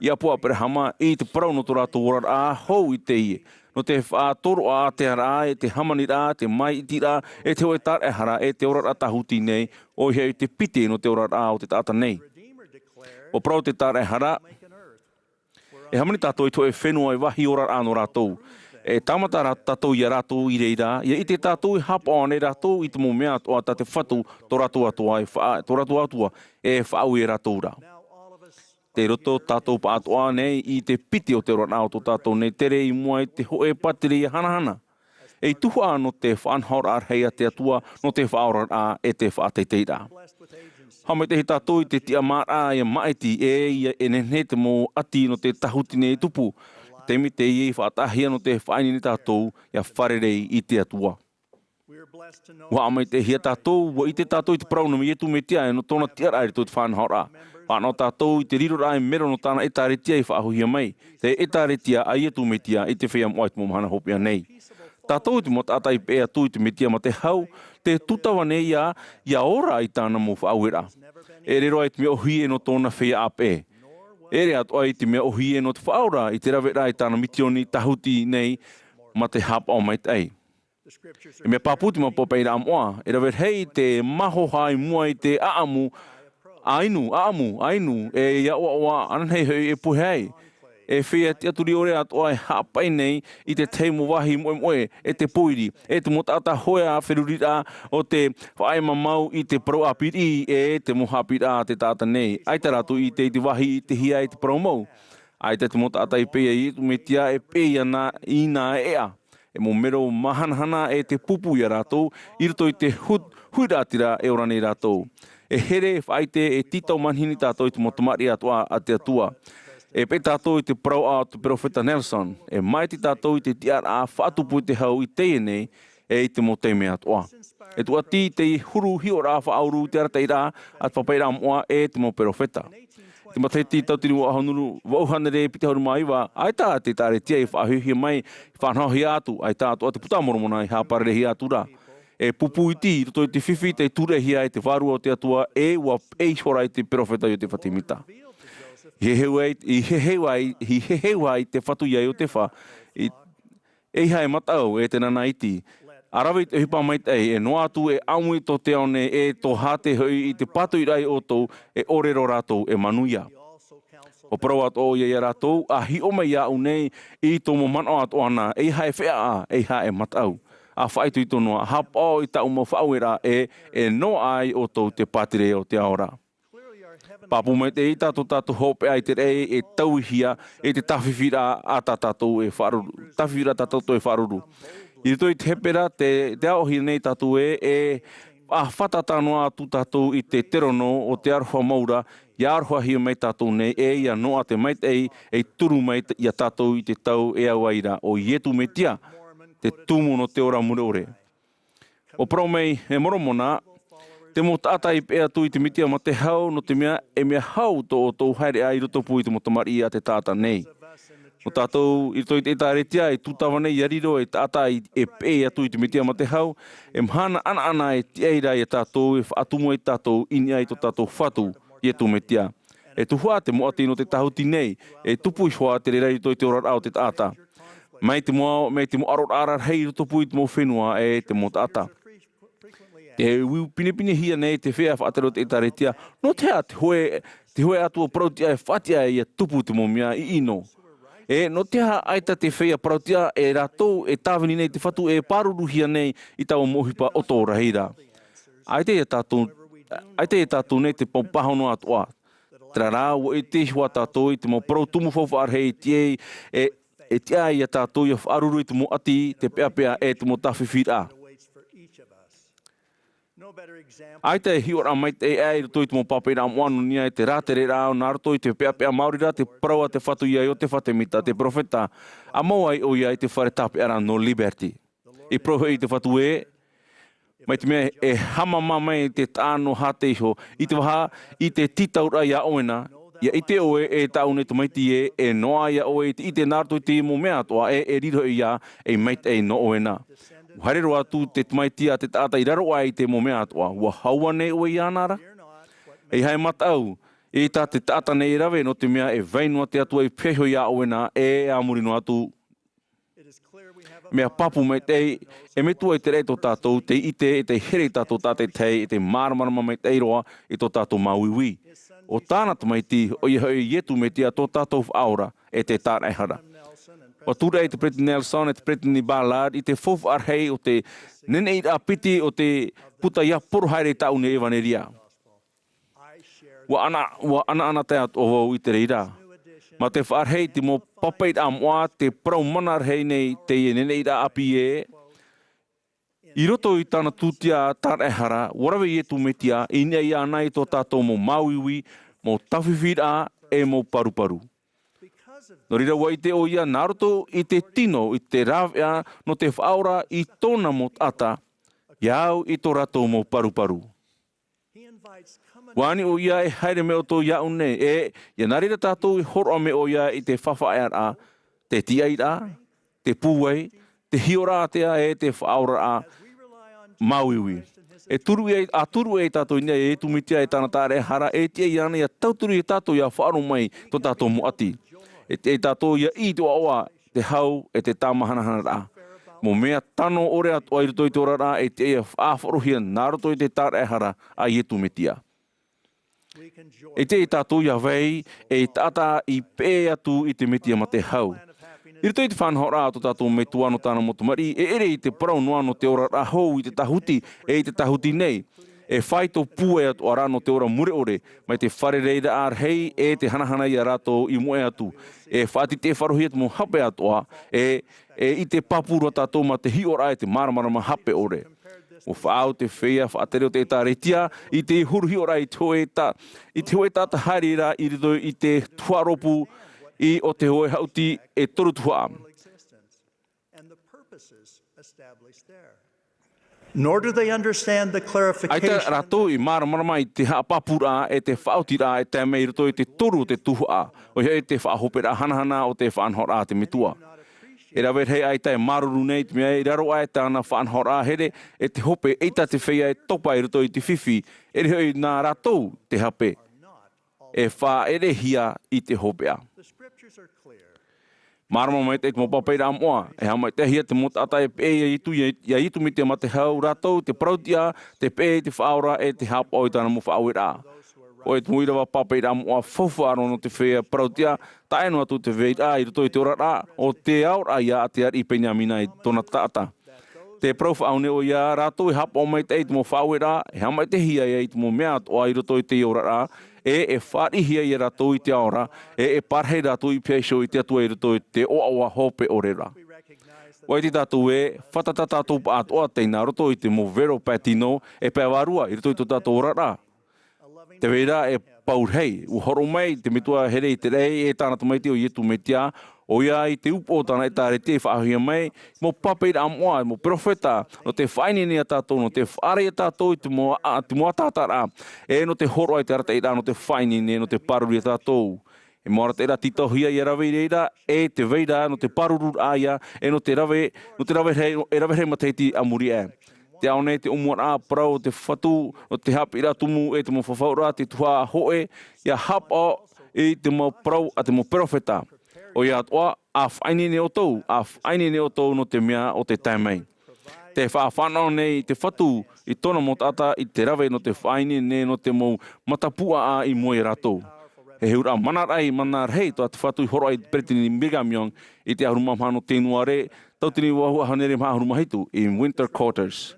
I ʻapo Aperahama i te parau nō tō rātou oraraʻa hou i teie, nō te faʻatoroʻa ātea ra, e te hāmaniraʻa, te māʻitiraʻa, e te hōʻē tāraʻehara, e te oraraʻa tāhuti nei, ʻoia hoʻi te piti nō te oraraʻa o te taʻata nei. ʻUa parau te tāraʻehara, e hāmani tātou i te hōʻē fenua e vāhi oraraʻa nō rātou. E tāmata rā tātou iā rātou i reira, ʻia ʻite tātou e haʻapaʻo ānei rātou i te mau mea atoʻa tā te Fatu, tō rātou Atua e fa-, tō rātou Atua e faʻaue iā rātou ra. Tei roto tātou pāʻatoʻa nei i te piti o te oraraʻa o tō tātou nei tere i mua i te hōʻē pātireia hanahana. E tuhaʻa nō te faʻanahoraʻa rahi a te Atua, nō te faʻaoraraʻa e te faʻateiteiraʻa. Haʻamaitaʻi tātou i te tiʻamāraʻa ʻia māʻiti, e ʻia e nehenehe te mau ʻati nō te tāhuti nei e tupu. Taime teie i faʻataʻahia nō te faʻaineine tātou ʻia fārerei i te Atua. ʻUa haʻamaitaʻihia tātou, ʻua ʻite tātou i te parau nō Iesu Mesia e nō tōna tiʻaraʻa i roto i te faʻanahoraʻa. Fānaʻo tātou i te riroraʻa e mero nō tāna ʻĒtārētia i faʻahoʻihia mai, te ʻĒtārētia a Iesu Mesia i te feiā moʻa i te mau mahana hopeʻa nei. Tātou i te mau taʻata i peʻe atu i te Mesia mā te hau, tē tūtava nei ïa, ʻia ora i tāna mau faʻaueraʻa. E ʻere roa i te mea ʻōhie nō tōna feiā ʻāpeʻe. E ʻere atoʻa i te mea ʻōhie nō te faʻaora i te raveraʻa i tāna misioni tāhuti nei mā te haʻapaʻo maitaʻi. E mea pāpū te mau papaʻiraʻa moʻa, e rave rahi te mahoha i mua i te ʻaʻamu, ʻainu, ʻaʻamu, ʻainu, e ʻia ʻoaʻoa, ananahi hoʻi e pohe ai. E feiā tiʻaturi ʻore atoʻa e haʻapaʻo nei i te tahi mau vāhi moʻemoʻe, e te pōiri, e te mau taʻata hōʻē feruriraʻa o te faʻaʻēmamau i te parau ʻāpīraʻa, e te mau haʻapiʻiraʻa a te taʻata nei. ʻAita rātou i ʻite i te vāhi i ʻitehia ai te parau mau. ʻAita te mau taʻata i peʻe iā Iesu Mesia e peʻe iāna i nā ʻēʻa. E mau mero māhanahana e te pupu iā rātou, i roto i te hu-, huiraʻatira e ora nei rātou. E here, e faʻaʻite, e tītau manihini tātou i te mau tamariʻi atoʻa a te Atua. E peʻe tātou i te parau a te perofeta Nelson, e māʻiti tātou i te tiʻaraʻa faʻatupu i te hau i teie nei, e i te mau taime atoʻa. E tuʻati te huru hiʻoraʻa faʻaʻuru i te arataʻiraʻa a te papaʻiraʻa moʻa e te mau perofeta. Te matahiti tauatini vaʻu hānere, vaʻu hānere piti ʻahuru mā iva, ʻaita te ʻĒtārētia i faʻahoʻihia mai, i faʻanahohia atu, ʻaita atoʻa te Puta a Moromona i haʻaparareihia atu ra. E pupu iti i roto i te fifi tei tūreʻahia e te Vārua o te Atua, e ʻua peʻe ihora i te perofeta Iotefa Semita. I heheu ai, i heheu ai, i heheu ai te Fatu iā Iotefa, i ʻeiaha e mataʻu, e te nana iti. ʻA rave i te ʻohipa maitaʻi, e noa atu e ʻāmui tō te ao nei, e tō Hāte hoʻi i te pātoʻiraʻa ia ʻoutou, e ʻore roa rātou e manuia. ʻUa parau atoʻa ʻoia iā rātou, ʻa hiʻo mai iāʻu nei i tō mau manaʻo atoʻa na, ʻeiaha e feʻaʻa, ʻeiaha e mataʻu. ʻA faʻaitoito noa, haʻapaʻo i tāʻu mau faʻaueraʻa, e, e noaʻa ai ʻoutou te pātireia o te ao ra. Pāpū maitaʻi tā tō tātou hopeʻa i te raʻi e tauihia i te tāfifiraʻa a tā tātou e faʻaruru, tāfifiraʻa tā tātou e faʻaruru. I roto i te Hepera, te, tē aʻohia nei tātou ē, e, ʻa fātata noa atu tātou i te terono o te aroha mau ra, ʻia arohahia mai tātou nei, e ʻia noaʻa te maitaʻi, e turu mai t-, iā tātou i te tau e au ai ra, ʻo Iesu Mesia, te tumu nō te ora mure ʻore. ʻUa parau mai e Moromona, te mau taʻata i peʻe atu i te Mesia mā te hau, nō te mea, e mea hau tō ʻoutou haereʻa i rotopū i te mau tamariʻi a te taʻata nei. Nō tātou, i roto i te ʻĒtārētia, e tūtava nei ʻia riro e taʻata i, e peʻe atu i te Mesia mā te hau, e mahana ʻanaʻana e tiʻa ra iā tātou, e faʻatumu ai tātou i niʻa i tō tātou Fatu, Iesu Mesia. E tuhaʻa te mau ʻati nō te tāhuti nei, e tupu ihoā te reira i roto i te oraraʻa o te taʻata. Mai te mau, mai te mau ʻaroraʻa rarahi i rotopū i te mau fenua e te mau taʻata. Tē ui pinepinehia nei te feiā faʻatere o te ʻĒtārētia, nō te aha te hōʻē, te hōʻē atu ʻo parauʻtiʻa e faʻatiʻa ʻia tupu te mau mea ʻino. E nō te aha ʻaita te feiā parauʻtiʻa e rātou e tāvini nei te Fatu e pāruruhia nei i taua mau ʻohipa ʻoto rahi ra. ʻAita ia tātou, ʻaita ia tātou nei te pāhono atoʻa. Terā rā, ʻua ʻite ihoā tātou i te mau parau tumu faufaʻa rahi e tiʻa ai, e, e tiʻa ai iā tātou ʻia faʻaruru i te mau ʻati, te peʻapeʻa, e te mau tāfifiraʻa. ʻAita e hiʻoraʻa maitaʻi aʻe i roto i te mau papaʻiraʻa moʻa nō niʻa i te rātereraʻa nā roto i te peʻapeʻa maori ra, te parau a te Fatu iā Iotefa Semita, te perofeta, ʻa mau ai ʻoia i te fare tāpeʻaraʻa nō Liberty. I parau hoʻi te Fatu ē, mai te mea e hāmama mai te taʻa nō Hāte iho, i te vaha, i te tītauraʻa iā ʻoe na, ia ʻite ʻoe e tāʻu nei tamaiti ē, e noaʻa ia ʻoe i te ʻite nā roto i te mau mea atoʻa ē, e riro ia ei maitaʻi nō ʻoe na. ʻUa haere roa atu te tamaiti a te taʻata i raro aʻe i te mau mea atoʻa. ʻUa hau ānei ʻoe iāna ra? ʻEiaha e mataʻu i tā te taʻata nei e rave, nō te mea e vai noa te Atua i pīhaʻi iho iā ʻoe na, ʻe a muri noa atu, mea pāpū maitaʻi, e metua i te raʻi tō tātou, tei ʻite, e tei here i tātou tātaʻitahi, e tei māramarama maitaʻi roa i tō tātou māuiui. ʻO tāna tamaiti, ʻoia hoʻi Ietu Metia tō tātou Faʻaora, e te tāraʻehara. ʻUa tūraʻi te Peresideni Nelson, e te Peresideni Ballard, i te faufaʻa rahi o te neneʻiraʻa piti o te puta ʻia poro haere i tāʻu nei ʻevanelia. ʻUa ʻana, ʻua ʻanaʻanatae atoʻa vau i te reira. Mā te faʻarahi i te mau pāpaʻiraʻa moʻa, te parau mana rahi nei teie neneʻiraʻa ʻāpī ē. I roto i tāna tūtia tāraʻehara, ʻua rave Ietu Metia, i niʻa iāna i tō tātou mau māuiui, mau tāfifiraʻa, e mau paruparu. Nō reira ʻua ʻite ʻoia, nā roto i te tino, i te rāveʻa nō te Faʻaora i tōna mau taʻata, ʻia au i tō rātou mau paruparu. ʻUa ani ʻoia, e haere mai ʻoutou iāʻu nei, ē, ʻia nā reira tātou e hōroʻa mai ʻoia i te faʻaearaʻa, te tīaʻiraʻa, te pūai, te hiʻoraʻa ātea, e te faʻaoraraʻa māuiui. E turu ia, ʻa turu ia tātou i niʻa iā Ietu Metia e tāna tāraʻehara, e tiʻa iāna ʻia tauturu ia tātou ʻia faʻaroʻo mai tō tātou mau ʻati. E tiʻa ia tātou ʻia ʻī i te ʻoaʻoa, te hau, e te tāmāhanahanaraʻa. Mau mea tano ʻore atoʻa i roto i te oraraʻa, e tiʻa ʻia faʻaroʻohia nā roto i te tāraʻehara a Ietu Metia. E tiʻa ia tātou ʻia vai ei taʻata i peʻe atu i te Metia mā te hau. I roto i te faʻanahoraʻa a tō tātou Metua nō tāna mau tamariʻi, e ʻere i te parau noa nō te oraraʻa hou i te tāhuti, e i te tāhuti nei. E faito pūai atoʻa rā nō te ora mure ʻore, mai te fārereiraʻa rahi, e te hanahana ia rātou i moʻe atu. E faʻatītīʻafarohia te mau hape atoʻa, e, e ʻite pāpū roa tātou mā te hiʻoraʻa e te māramarama hape ʻore. ʻUa faʻaau te feiā faʻatere o te ʻĒtārētia, i te huru hiʻoraʻa i te hōʻē ta-, i te hōʻē taʻata haere ra i roto i te tuhaʻa rōpū, i ʻo te hōʻē haʻuti e toru tuhaʻa. And the purposes established there. Nor do they understand the clarification. ʻAita rātou i māramarama i te haʻapāpūraʻa e te faʻaotiraʻa e tae mai i roto i te toru o te tuhaʻa, ʻoia hoʻi te faʻahoperaʻa hanahana o te faʻanahoraʻa a te Metua. E rave rahi ʻaita e māuruuru nei i te mea i raro aʻe tāna faʻanahoraʻa here, e te hope ʻeita te feiā e topa i roto i te fifi, ʻere hoʻi nā rātou te hape e faʻaʻerehia i te hopeʻa. Mārama maitaʻi te mau pāpaʻiraʻa moʻa, e haʻamaitaʻihia te mau taʻata e peʻe iā Ietu, iā, iā Ietu Metia mā te hau, rātou te parau-tiʻa, te peʻe i te Faʻaora, e te haʻapaʻo i tāna mau faʻaueraʻa. ʻOia te mau ʻīrava pāpaʻiraʻa moʻa faufaʻa roa nō te feiā parau-tiʻa, tae noa atu te vairaʻa i roto i te oraraʻa, ʻo te aoraʻa ia a te ariʻi Peniamina i tōna taʻata. Te parau faʻahou nei ʻoia, rātou e haʻapaʻo maitaʻi i te mau faʻaueraʻa, e haʻamaitaʻihia ia i te mau mea atoʻa i roto i te oraraʻa, e, e fāriʻihia ia rātou i te ao ra, e, e parahi rātou i pīhaʻi iho i te Atua i roto i te ʻoaʻoa hope ʻore ra. ʻUa ʻite tātou ē, fātata tātou pāʻatoʻa teie nā roto i te mau vero pae tino, e pae vārua i roto i tō tātou oraraʻa. Tē vai ra e pau rahi, ʻua hōroʻa mai te Metua here i te raʻi e tāna Tamaiti ʻo Ietu Metia, ʻoia i te upoʻo o tāna ʻĒtārētia i faʻahoʻihia mai, mau pāpaʻiraʻa moʻa, mau perofeta, nō te faʻaineine ia tātou, nō te faʻaara ia tātou i te mau, a, te mau ataataraʻa, e nō te hōroʻa i te arataʻiraʻa, nō te faʻaineine, nō te pāruru ia tātou. E mau arataʻiraʻa tītauhia ʻia rave i reira, e tē vai ra, nō te pārururaʻa ia, e nō te rave, nō te rave rahi, e rave rahi matahiti a muri aʻe. Te ao nei te ʻōmuaraʻa parau o te Fatu, nō te haʻapiʻiraʻa tumu e te mau fafauraʻa, te tuhaʻa hōʻē, ʻia haʻapaʻo i te mau parau a te mau perofeta. ʻOia atoʻa, ʻa faʻaineine ʻoutou, ʻa faʻaineine ʻoutou nō te mea o te tae mai. Tē faʻafānaʻo nei te Fatu i tōna mau taʻata i te rave nō te faʻaineine nō te mau matapuʻaʻa i mua ia rātou. He heheuraʻa manaraʻa, manarahi tō te Fatu i hōroʻa i te Peresideni Brigham Young i te ʻahuru mā maha nō Tenuare, tauatini vaʻu ʻahuru mā hitu, i Winter Quarters.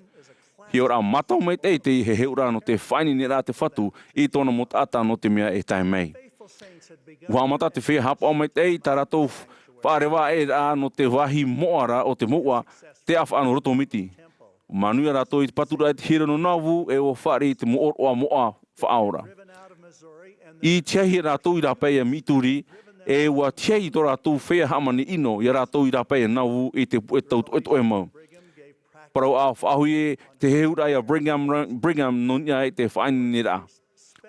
Hiʻoraʻa mātau maitaʻi teie heheuraʻa nō te faʻaineineraʻa a te Fatu i tōna mau taʻata nō te mea e tae mai. ʻUa haʻamata te feiā haʻapaʻo maitaʻi i tā rātou faʻarevaʻaeraʻa nō te vāhi moʻa ra o te mouʻa, te ʻāfaʻa nō Roto Miti. Manuia rātou i te paturaʻa i te hiero nō Nauvoo, e ʻua fāriʻi i te mau ʻōroʻa moʻa Faʻaora. I tīaʻi rātou i rāpae ia Mitsuri, e ʻua tīaʻi tō rātou feiā hāmani ʻino ia rātou i rāpae ia Nauvoo i te puʻe tau toʻetoʻe mau. Parau ʻā faʻahoʻi ē, te heheuraʻa ia Brigham, Brigham nō niʻa i te faʻaineineraʻa.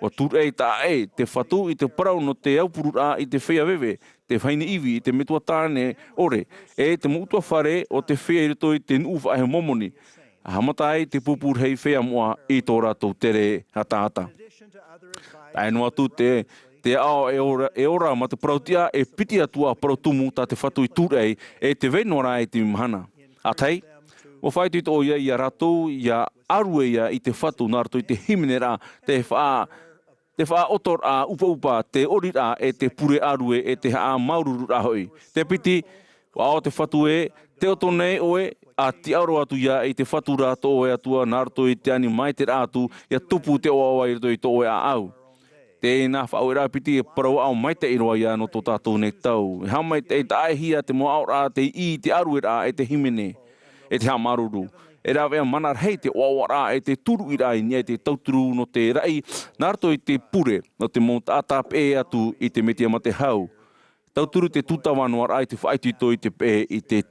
ʻUa tūraʻi taʻa ʻē te Fatu i te parau nō te aupururaʻa i te feiā veve, te vahine ivi, i te metua tāne ʻore, ʻe te mau ʻutuāfare o te feiā i roto i te nuʻu faʻahou Momoni, ʻa haʻamata ai te pupu rahi feiā moʻa i tō rātou tere ʻataʻata. Tae noa atu te, te ao e ora, e ora mā te parau-tiʻa, e piti atu ā parau tumu tā te Fatu i tūraʻi, ʻe tē vai noa ra i te mahana. ʻA tahi, ʻua faʻaitoito ʻoia ia rātou, ʻia ʻārue ïa i te Fatu nā roto i te hīmeneraʻa, te faʻa-, te faʻaʻotoraʻa ʻupaʻupa, te ʻoriraʻa, ʻe te pure ʻārue, ʻe te haʻamāuruururaʻa hoʻi. Te piti, ʻua ʻō te Fatu ē, tē ʻoto nei ʻoe, ʻa tiʻaoro atu ïa i te Fatu ra tō ʻoe Atua nā roto i te ani maitaʻiraʻa atu, ʻia tupu te ʻoaʻoa i roto i tō ʻoe ʻāʻau. Teie nā faʻaueraʻa piti e parau aʻo maitaʻi roa ïa nō tō tātou nei tau. E haʻamaitaʻi taʻa ʻē hia te mau aʻoraʻa tei ʻī i te ʻārueraʻa ʻe te hīmene, ʻe te haʻamāuruuru. E rāveʻa mana rahi te ʻoaʻoaraʻa ʻe te tūruʻiraʻa i niʻa i te tauturu nō te raʻi nā roto i te pure nō te mau taʻata peʻe atu i te Metia mā te hau. Tauturu te tūtava noa raʻa i te faʻaitoito i te peʻe i te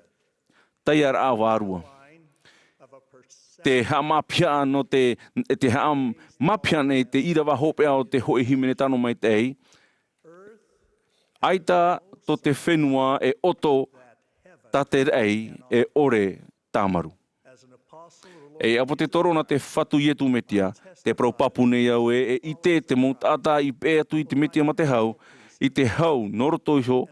taiaraʻa vārua. Te haʻamāpiʻiraʻa nō te, te haʻamāpiʻiraʻa nei te ʻīrava hopeʻa o te hoʻi hīmene tano maitaʻi. ʻAita tō te fenua e ʻoto tā te raʻi e ʻore tāmaru. E ʻāpōsetolo nā te Fatu Iesu Mesia, tē parau pāpū nei au ē, e ʻite te mau taʻata i peʻe atu i te Mesia mā te hau, i te hau nō roto iho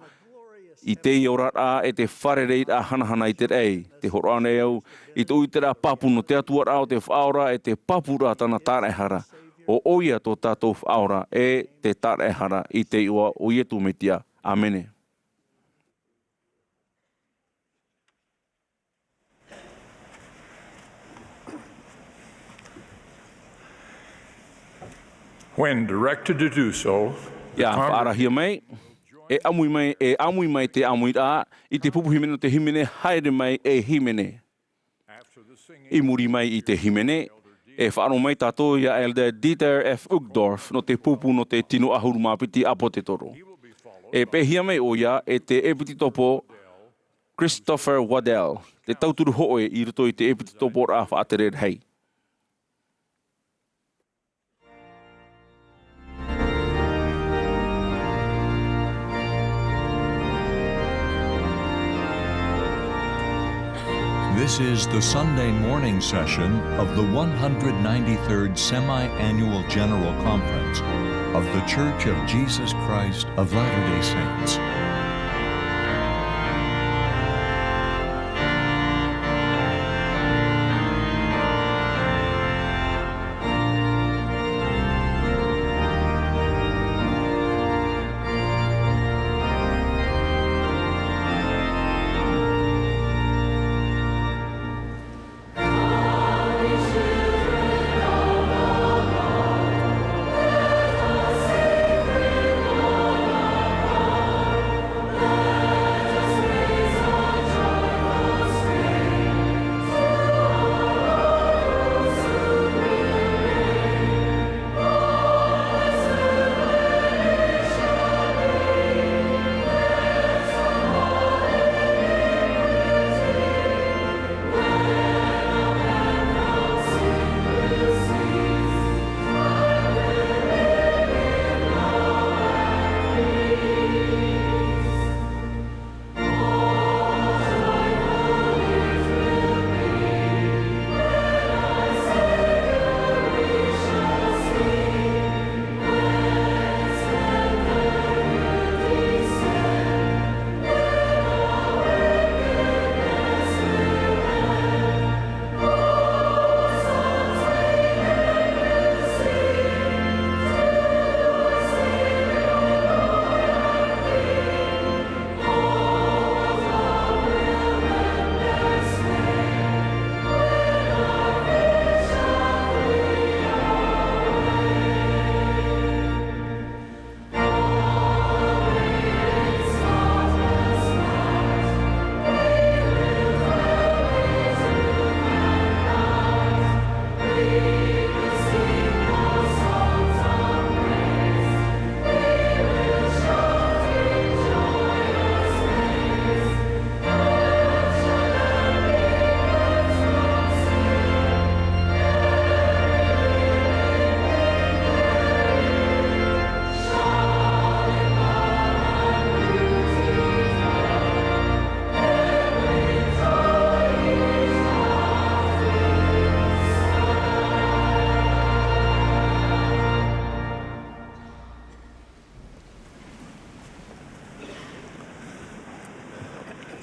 i te oraraʻa ʻe te fārereiraʻa hanahana i te raʻi. Tē hōroʻa nei au i tō ʻiteraʻa pāpū nō te Atua ra o te Faʻaora ʻe te pāpūraʻa tāna tāraʻehara. ʻO ʻoia tō tātou Faʻaora ʻe te tāraʻehara i te iʻoa o Iesu Mesia. ʻĀmene. When directed to do so, the ʻIa congreg- faʻaarahia mai, e ʻāmui mai, e ʻāmui mai te ʻāmuiraʻa i te pupu hīmene nō te hīmene, Haere mai e hīmene. I muri mai i te hīmene, e faʻaroʻo mai tātou ia Elder Dieter F. Uchtdorf nō te pupu nō te tino ʻahuru mā piti ʻāpōsetolo. E peʻehia mai ʻoia e te ʻEpitopo Christopher Waddell, te tauturu hōʻē i roto i te ʻEpitoporaʻa faʻatere rahi. This is the Sunday morning session of the one hundred ninety-third Semi-Annual General Conference of The Church of Jesus Christ of Latter-day Saints.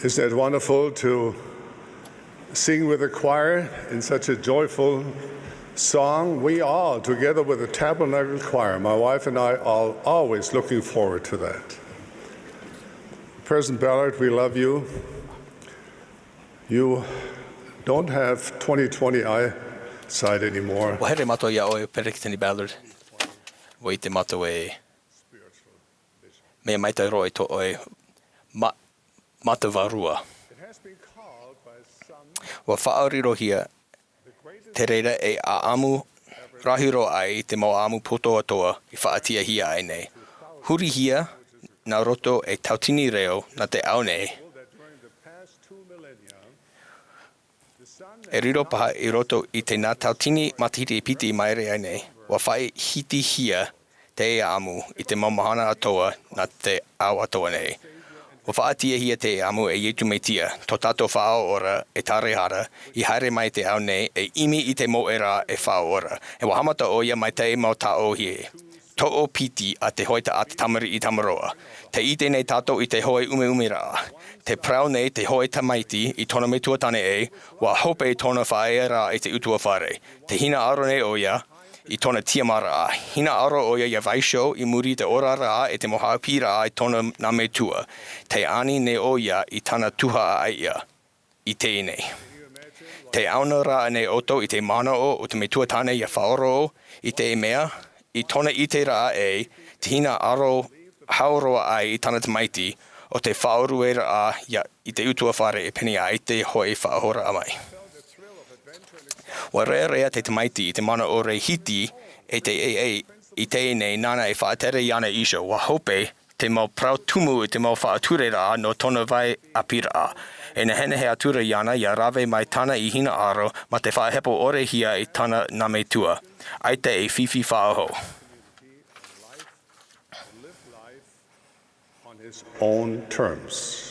Isn't it wonderful to sing with the choir in such a joyful song? We all, together with the Tabernacle Choir, my wife and I, are always looking forward to that. President Ballard, we love you. You don't have twenty twenty eyesight anymore. Ua here mātou iā ʻoe, Peresideni Ballard. Ua ʻite mātou e mea maitaʻi roa i tō ʻoe ma-, mata vārua. Ua faʻarirohia te reira e ʻaʻamu rahi roa aʻe i te mau ʻaʻamu poto atoʻa i faʻatiʻahia aʻe nei. Hurihia nā roto e tauatini reo nā te ao nei, e riro paha i roto i te nā tauatini matahiti e piti i maere aʻe nei, ua faʻahitihia te ʻaʻamu i te mau mahana atoʻa nā te ao atoʻa nei. Ua faʻatiʻahia te ʻaʻamu e Iesu Mesia, tō tātou Faʻaora e Tāraehara, i haere mai i te ao nei e ʻimi i te mōʻe ra e Faʻaora. E ua haʻamata ʻoia mai teie mau taʻo hia. Toʻo piti a te hōʻē taʻata tamariʻi tamaroa. Tē ʻite nei tātou i te hōʻē ʻumeʻumeraʻa. Tē parau nei te hōʻē tamaiti i tōna metua tāne ē, ua hope tōna faʻaearaʻa i te ʻutuāfare. Tē hinaʻaro nei ʻoia i tōna tiʻamāraʻa. Hinaʻaro ʻoia ia vaiiho i muri i te oraraʻa e te mau haʻapiʻiraʻa i tōna nā metua. Tē ani nei ʻoia i tāna tuhaʻa ʻāiʻa i teie nei. Tē ʻauna ra ānei ʻoutou i te manaʻo o te metua tāne ia faʻaroʻo i te mea, i tōna ʻiteraʻa ē, tē hinaʻaro hau roa aʻe i tāna tamaiti, ʻo te faʻarueraʻa ia, i te ʻutuāfare e pēneiaʻe i te hōʻē faʻahoraʻa mai. Ua rērea te tamaiti i te manaʻo rehiti e te ʻeʻe i teie nei nāna e faʻatere iāna iho, ua hope te mau parau tumu i te mau faʻatureraʻa nō tōna vai ʻāpīraʻa. E nehenehe atu ra iāna ia rave mai tāna i hinaʻaro mā te faʻahepo ʻore hia i tāna nā metua. ʻAita e fifi faʻahou. On his own terms.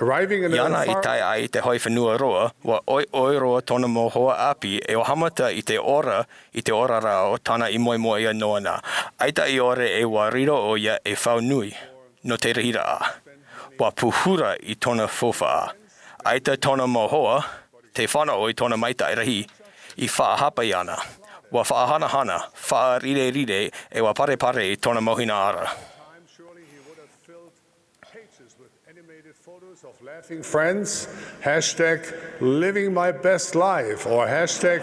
Arriving in a Iāna i far- tae ai i te hōʻē fenua roa, ua ʻoiʻoi roa tōna mau hoa ʻāpī, e ua haʻamata i te ora, i te oraraʻa o tāna ʻīmoemoeʻa noa na. ʻAita i ʻore e ua riro ʻoia e fau nui, nō te rahiraʻa. Ua pūhura i tōna faufaʻa. ʻAita tōna mau hoa, tē fānaʻo i tōna maitaʻi rahi, i faʻahapa iāna. Ua faʻahanahana, faʻarirerire, e ua parepare i tōna mau hinaʻaro. Time, surely he would have filled pages with animated photos of laughing friends, hashtag living my best life, or hashtag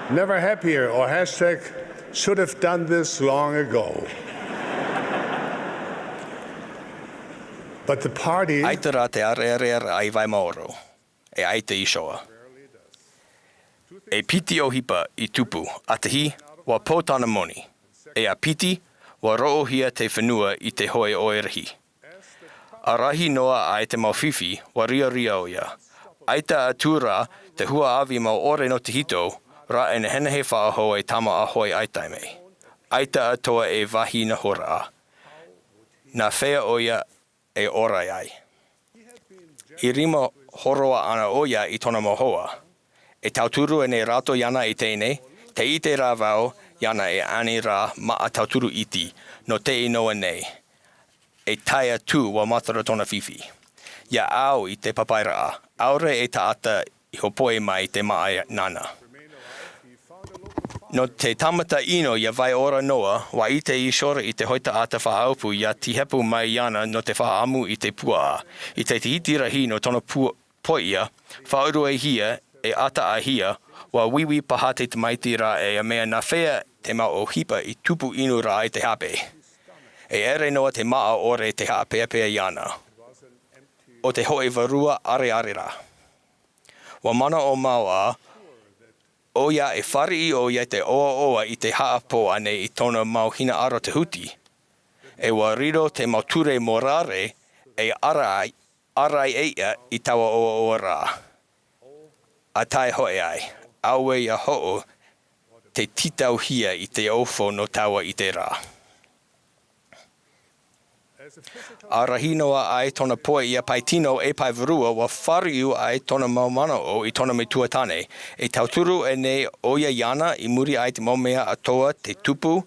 never happier, or hashtag should have done this long ago. But the party ʻAita rā te ʻārearea i vai maoro. E ʻaita iho ā. E piti ʻohipa i tupu, ʻa tahi, ua pau tāna moni. E ʻa piti, ua roʻohia te fenua i te hōʻē ʻoire rahi. ʻArahi noa aʻe te mau fifi, ua riaria ʻoia. ʻAita atu rā te huaʻavi mau ʻore nō te hito, rā e nehenehe faʻahou e tāmāʻa hōʻē ʻaita mai. ʻAita atoʻa e vāhi nā hora. Nā fea ʻoia e ora ai. I rima hōroa ana ʻoia i tōna mau hoa. E tauturu ānei rātou iāna i teie nei, tē ʻite ra vau iāna e ani rā māʻa tauturu iti, nō teie noa nei. E tae atu ua matara tōna fifi. ʻIa au i te papairaʻa, ʻaore e taʻata i hōpoi mai te māʻa nāna. Nō te tāmata ʻino ʻia vai ora noa, ua ʻite iho ra i te hōʻē taʻata faʻaʻapu ʻia tīhapu mai iāna nō te faʻaʻamu i te puaʻa. I te tītī rahi nō tōna pua-, poiʻa, faʻaruehia, e ʻātaʻahia, ua uiui paha te tamaiti ra e mea nā fea te mau ʻohipa i tupu inu ra i te hape. E ʻere noa te māʻa ʻore te haʻapeapea iāna. ʻO te hōʻē vārua ʻareʻare rā. Ua manaʻo mau ā, ʻoia e fāriʻi ʻoia i te ʻoaʻoa i te haʻapō ānei i tōna mau hinaʻaro te huti. E ua riro te mau ture morare e ʻarai, ʻarai ʻeiʻa i taua ʻoaʻoa rā. ʻA tae hōʻē ai, auē ʻia hoʻo te tītauhia i te ofo nō taua i te rā. ʻArahi noa aʻe tōna poiʻa pae tino e pae vārua, ua fāriu aʻe tōna mau manaʻo i tōna metua tāne. E tauturu ānei ʻoia iāna i muri aʻe i te mau mea atoʻa te tupu,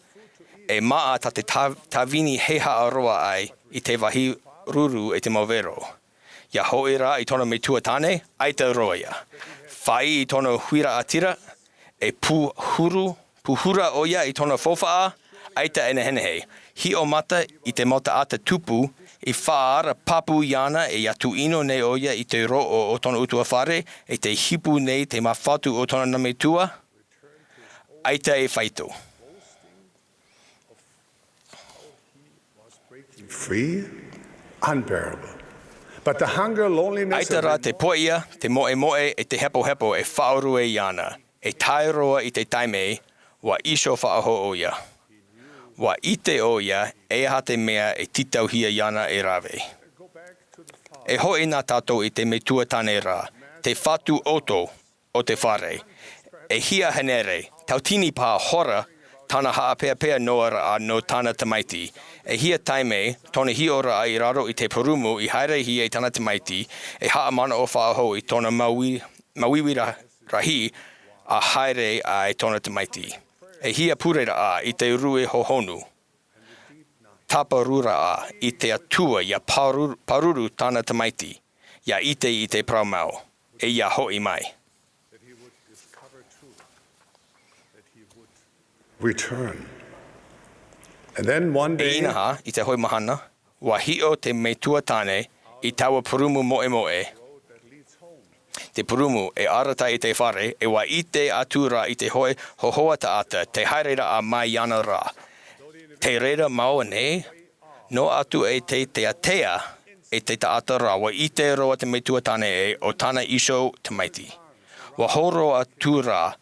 e māʻa tā te tā-, tāvini hehea roa ai i te vāhi ruru e te mau vero. ia hoʻi rā i tōna metua tāne, ʻaita roa ia. Fāʻi i tōna huiraʻatira, e pūhuru, pūhura ʻo ia i tōna faufaʻa, ʻaita e nehenehe. Hiʻo mata i te mau taʻata tupu, i faʻaara pāpū iāna e ia tūʻino nei ʻo ia i te roʻo o tōna ʻutuāfare, e te hipu nei te māfatu o tōna nā metua, ʻaita e faito. Free, unbearable. But the hunger, loneliness, ʻAita rā te poʻia, te moʻemoʻe, e te hepohepo e faʻaruʻe iāna, e tae roa i te taime, ʻua iho faʻahou ʻo ia. ʻUa ʻite ʻo ia, e aha te mea e tītauhia iāna e rave. E hoʻi nā tātou i te metua tāne ra, te fatu ʻoto, o te fare. E hia hānere, tauatini paha hora, tāna haʻapeapea noa raʻa nō tāna tamaiti. E hia taime, tōna hiʻoraʻa i raro i te purūmu i haerehia e tāna tamaiti, e haʻamanaʻo faʻahou i tōna māuiui, māuiui ra-, rahi, a haere ai tōna tamaiti. E hia pure raʻa i te rue hohonu. Tāparu raʻa i te Atua ia pāru-, pāruru tāna tamaiti, ia ʻite i te parau mau, e ia hoʻi mai. Return. And then one E day, inaha, i te hoʻi mahana, ʻua hiʻo te metua tāne i taua purūmu moʻemoʻe. Te purūmu e arataʻi i te fare, e ʻua ʻite atu rā i te hoʻi hōhoʻa taʻata, te haere raʻa mai iāna ra. Te reira mau nei, noa atu e te teatea e te taʻata ra, ʻua ʻite roa te metua tāne ē, ʻo tāna iho tamaiti. ʻUa horo atu rā,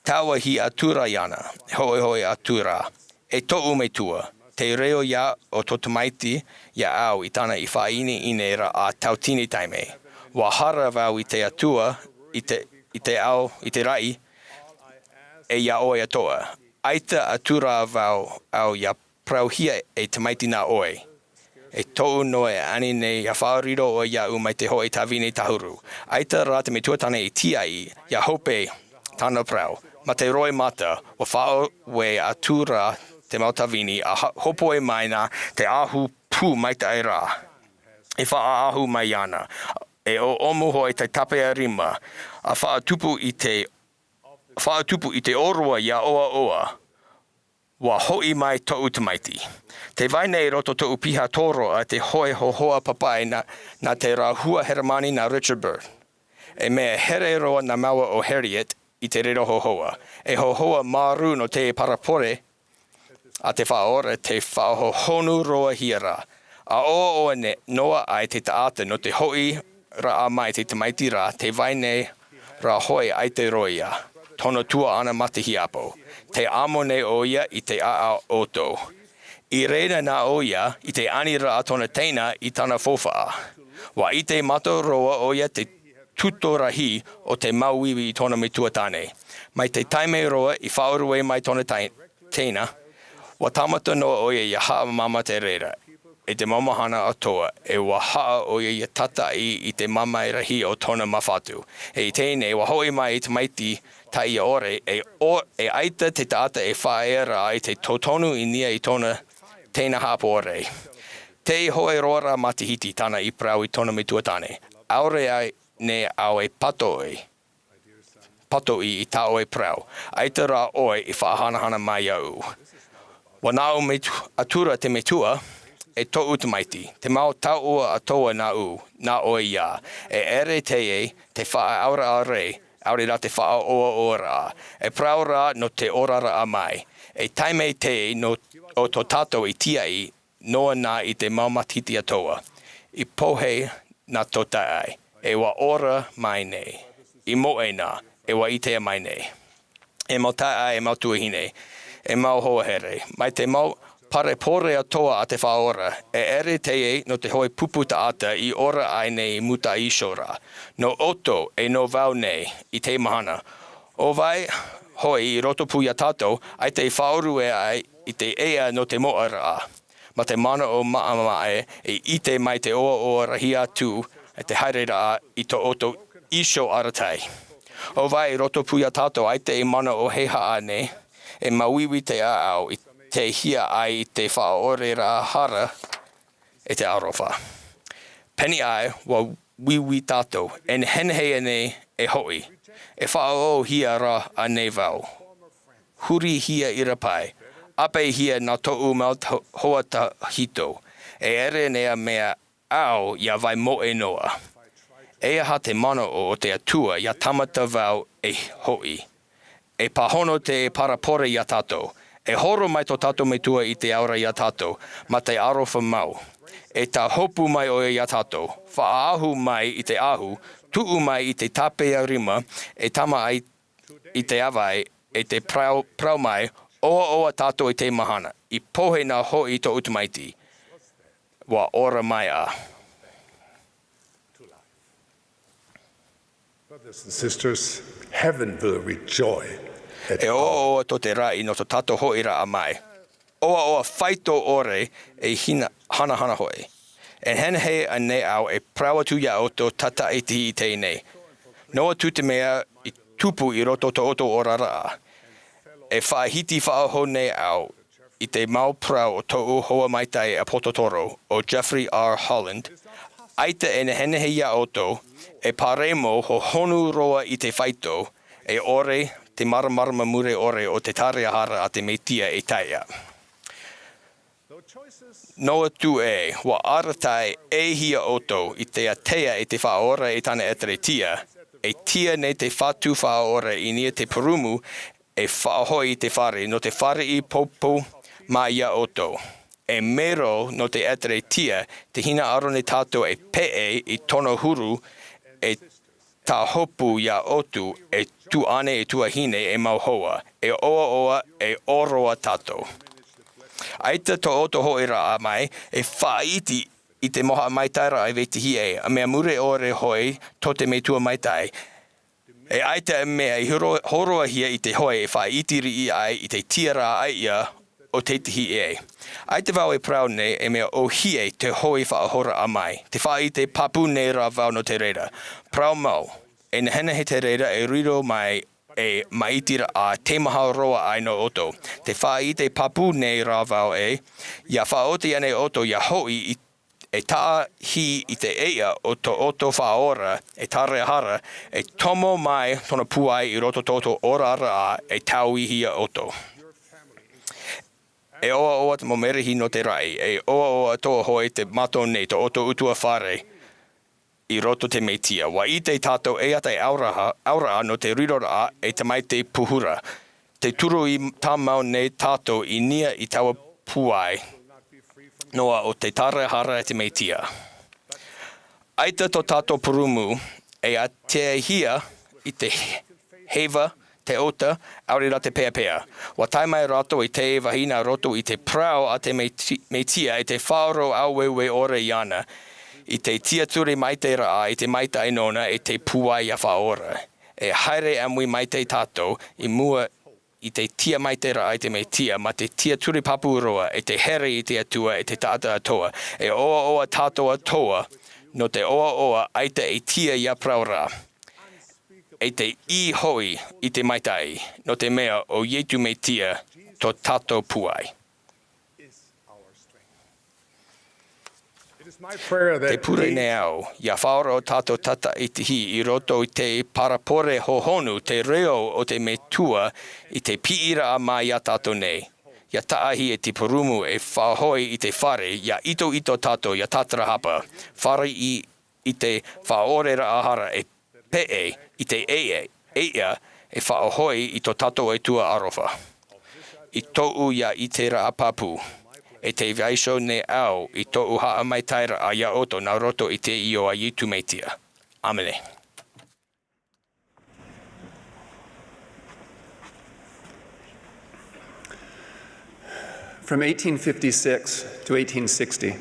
tāuahi atu rā iāna, e hoʻihoʻi atu rā, e tōʻu metua, te reo ia o tō tamaiti, ia au i tāna i faʻaineine ra a tauatini taime. ʻUa hara vau i te Atua, i te, i te ao, i te raʻi, e ia ʻoe atoʻa. ʻAita atu rā vau au ia parauhia e tamaiti nā ʻoe. E tōʻu noa e ani nei ia faʻariro ʻoe iaʻu mai te hoʻi tāvini tāhuru. ʻAita rā te metua tāne i tīaʻi, ia hope tāna parau. Mā te roimata, ʻua faʻaue atu rā te mau tāvini a ha-, hōpoi mai nā te ʻahu pū maitaʻi ra. E faʻaʻahu mai iāna. E ʻoʻomu hoʻi te tāpeʻa rima, a faʻatupu i te, faʻatupu i te ʻōroʻa ia ʻoaʻoa. ʻUa hoʻi mai tōʻu tamaiti. Tē vai nei i roto tōʻu piha tōroʻa te hoʻi hōhoʻa papaʻi nā, nā te rāhua Heremani nā Richard Byrd. E mea here roa nā māua ʻo Harriet i te riro hōhoʻa. E hōhoʻa marū nō te parapore a te Faʻaora tē faʻahohonu roa hia ra. A ʻoaʻoa ne-, noa ai te taʻata nō te hoʻi raʻa mai te tamaiti ra, tē vai nei rā hoʻi ʻaita roa ia, tōna tuaʻana matahiapo. Tē amo nei ʻoia i te ʻāʻau ʻoto. I reira na ʻoia i te aniraʻa tōna teina i tāna faufaʻa. ʻUa ʻite mātau roa ʻoia te tuto rahi o te māuiui i tōna metua tāne. Mai te taime roa i faʻaruʻe mai tōna tai-, teina, ʻua tāmata noa ʻoia ia haʻamāmā te reira. I te mau mahana atoʻa, e ʻua haʻa ʻoia ia tātaʻi i te mamae rahi o tōna māfatu. E i teie nei, ʻua hoʻi mai i te tamaiti taʻiaʻore, e ʻo-, e ʻaita te taʻata e faʻaea ra i te totonu i niʻa i tōna teina haʻapaʻo ʻore. Tei hoʻi roa rā matahiti tāna i parau i tōna metua tāne. ʻAore ai nei au e pātoʻi. Pātoʻi i tā ʻoe parau. ʻAita rā ʻoe i faʻahanahana mai iāʻu. ʻUa nāʻu metu-, atura te metua, e tōʻu tamaiti. Te mau tauʻa atoʻa nāʻu, nā ʻoe ia. E ʻere teie, te faʻaauraʻa rē, ʻaore rā te faʻaʻoaʻoaraʻa. E parau rā nō te oraraʻa mai. E taime teie nō, o tō tātou i tīaʻi, noa na i te mau matahiti atoʻa. I pohe na tō taeaʻe, e ʻua ora mai nei. I moʻe na, e ʻua ʻitea mai nei. E mau taeaʻe, e mau tuahine, e mau hoa here, mai te mau parapore atoʻa a te Faʻaora, e ʻere teie nō te hoʻi pupu taʻata i ora ai nei i mūtaʻa iho ra. Nō ʻoutou, e nō vau nei, i teie mahana. ʻO vai hoʻi i roto pū ia tātou, ʻaita i faʻaruʻe ai i te ea nō te moʻaraʻa. Mā te manaʻo maʻamaʻa e, e ʻite mai te ʻoaʻoa rahi atu, e te haereraʻa i tō ʻoutou iho arataʻi. ʻO vai i roto pū ia tātou ʻaita i manaʻo hē haʻa nei, e māuiui te ʻāʻau i te hia ai i te faʻaʻoreraʻa hara e te aroha. Pēneiaʻe, ʻua vīvī tātou, e nehenehe nei e hoʻi, e faʻaʻohia rā ānei vau. Hurihia ira paʻi, ʻāpeʻehia nā tōʻu mau hoa tahito, e ʻere nei ā mea ʻau ia vai moʻe noa. E aha te manaʻo o te Atua ia tāmata vau e hoʻi? E pāhono te parapore ia tātou. E horo mai tō tātou Metua i te ora ia tātou, mā te aroha mau. E tāhopu mai ʻoia ia tātou, faʻaʻahu mai i te ʻahu, tuʻu mai i te tāpeʻa rima, e tama ai i te avae, e te parau, parau mai, ʻoaʻoa tātou i te mahana, i pohe nā hoʻi tōʻu tamaiti. Ua ora mai ā. Brothers and sisters, heaven will rejoice at E ʻoaʻoa tō te raʻi nō tō tātou hoʻiraʻa mai. ʻOaʻoa faito ʻore e hina, hanahana hoʻi. E nehenehe ānei au e parau atu ia ʻoutou tātaʻitahi i teie nei. Noa atu te mea i tupu i roto tō ʻoutou oraraʻa. E faʻahiti faʻahou nei au i te mau parau o tōʻu hoa maitaʻi ʻāpōsetolo, o Jeffrey R. Holland, ʻaita e nehenehe ia ʻoutou, e pāremo hohonu roa i te faito, e ʻore te māramarama mure ʻore o te tāraʻehara a te Mesia e tae ā. Noa atu ē, ua arataʻihia ʻoutou i te ātea e te Faʻaora e tāna ʻEkalesia, e tia nei te Fatu Faʻaora i niʻa i te purūmu, e faʻahoʻi i te fare, nō te fāriʻi pōpou mai ia ʻoutou. E mero nō te ʻEkalesia, te hinaʻaro nei tātou e peʻe i tōna huru, e tāhopu ia ʻoutou, e tuahine, e tuahine, e mau hoa, e ʻoaʻoa, e ʻōroʻa tātou. ʻAita tō ʻoutou hoʻiraʻa mai, e faʻaʻite i te mau haʻamaitaʻiraʻa e vetahi ʻē, ā mea mure ʻore hoʻi tō te Metua maitaʻi. E ʻaita e mea i horo-, hōroʻahia i te hoe e faʻaʻite riʻi ai i te tiaraʻa ʻāiʻa o te tahi ʻē. ʻAita vau e parau nei e mea ʻōhie te hoe faʻahouraʻa mai. Te faʻaʻite pāpū nei rā vau nō te reira. Parau mau, e nehenehe te reira e riro mai e māʻitiraʻa teimaha roa ai nō ʻoutou. Te faʻaʻite pāpū nei rā vau ē, ia faʻaoti ānei ʻoutou ia hoʻi i e taʻahi i te ʻēʻa o tō ʻoutou Faʻaora, e tāraʻehara, e tomo mai tōna pūai i roto tō ʻoutou oraraʻa e tauihia ʻoutou. E ʻoaʻoa te mau merahi nō te raʻi, e ʻoaʻoa atoʻa hoʻi te mātau nei tō ʻoutou ʻutuāfare i roto te Mesia. Ua ʻite tātou e ata e auraha, auraʻa nō te riroraʻa e tamaiti pūhura. Te turu i tāmau nei tātou i niʻa i taua pūai noa o te tāraʻehara a te Mesia. ʻAita tō tātou purūmu e āteahia i te heiva, te ʻota, ʻaore rā te peapea. Ua tae mai rātou i te vahine roto i te parau a te Meti-, Mesia e te faʻaroʻo ʻāueue ʻore iāna. I te tiaturi maitaʻi rā, i te maitaʻi nōna, i te pūai ia Faʻaora. E haere ʻāmui maitaʻi tātou i mua i te tiamaitaʻiraʻa a te Mesia, mā te tiaturi pāpū roa, e te here i te Atua, e te taʻata atoʻa, e ʻoaʻoa tātou atoʻa, nō te ʻoaʻoa ʻaita e tia ia parau ra. E te ʻī hoʻi i te maitaʻi, nō te mea ʻo Iesu Mesia tō tātou pūai. Te pure nei au, ia faʻaroʻo tātou tātaʻitahi i roto i te parapore hohonu, te reo o te Metua i te piʻiraʻa mai ia tātou nei. Ia taʻahi e te purūmu e faʻahoʻi i te fare, ia itoito tātou, ia tātarahapa. Fāriʻi i te faʻaoreraʻa hara e peʻe i te ʻēʻa, ʻēʻa e faʻahoʻi i tō tātou Atua aroha. I tōʻu ia ʻiteraʻa pāpū, e te vaiiho nei au i tōʻu haʻamaitaʻiraʻa ia ʻoutou nā roto i te iʻoa a Iesu Mesia. ʻĀmene. From eighteen fifty-six to eighteen sixty,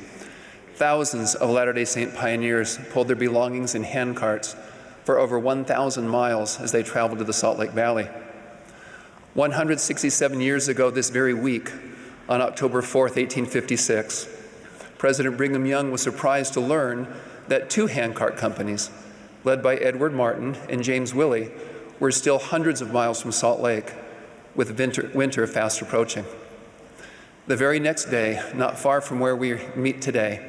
thousands of Latter-day Saint pioneers pulled their belongings in handcarts for over one thousand miles as they traveled to the Salt Lake Valley. One hundred sixty-seven years ago this very week, on October fourth, eighteen fifty-six, President Brigham Young was surprised to learn that two handcart companies, led by Edward Martin and James Willie, were still hundreds of miles from Salt Lake, with winter, winter fast approaching. The very next day, not far from where we meet today,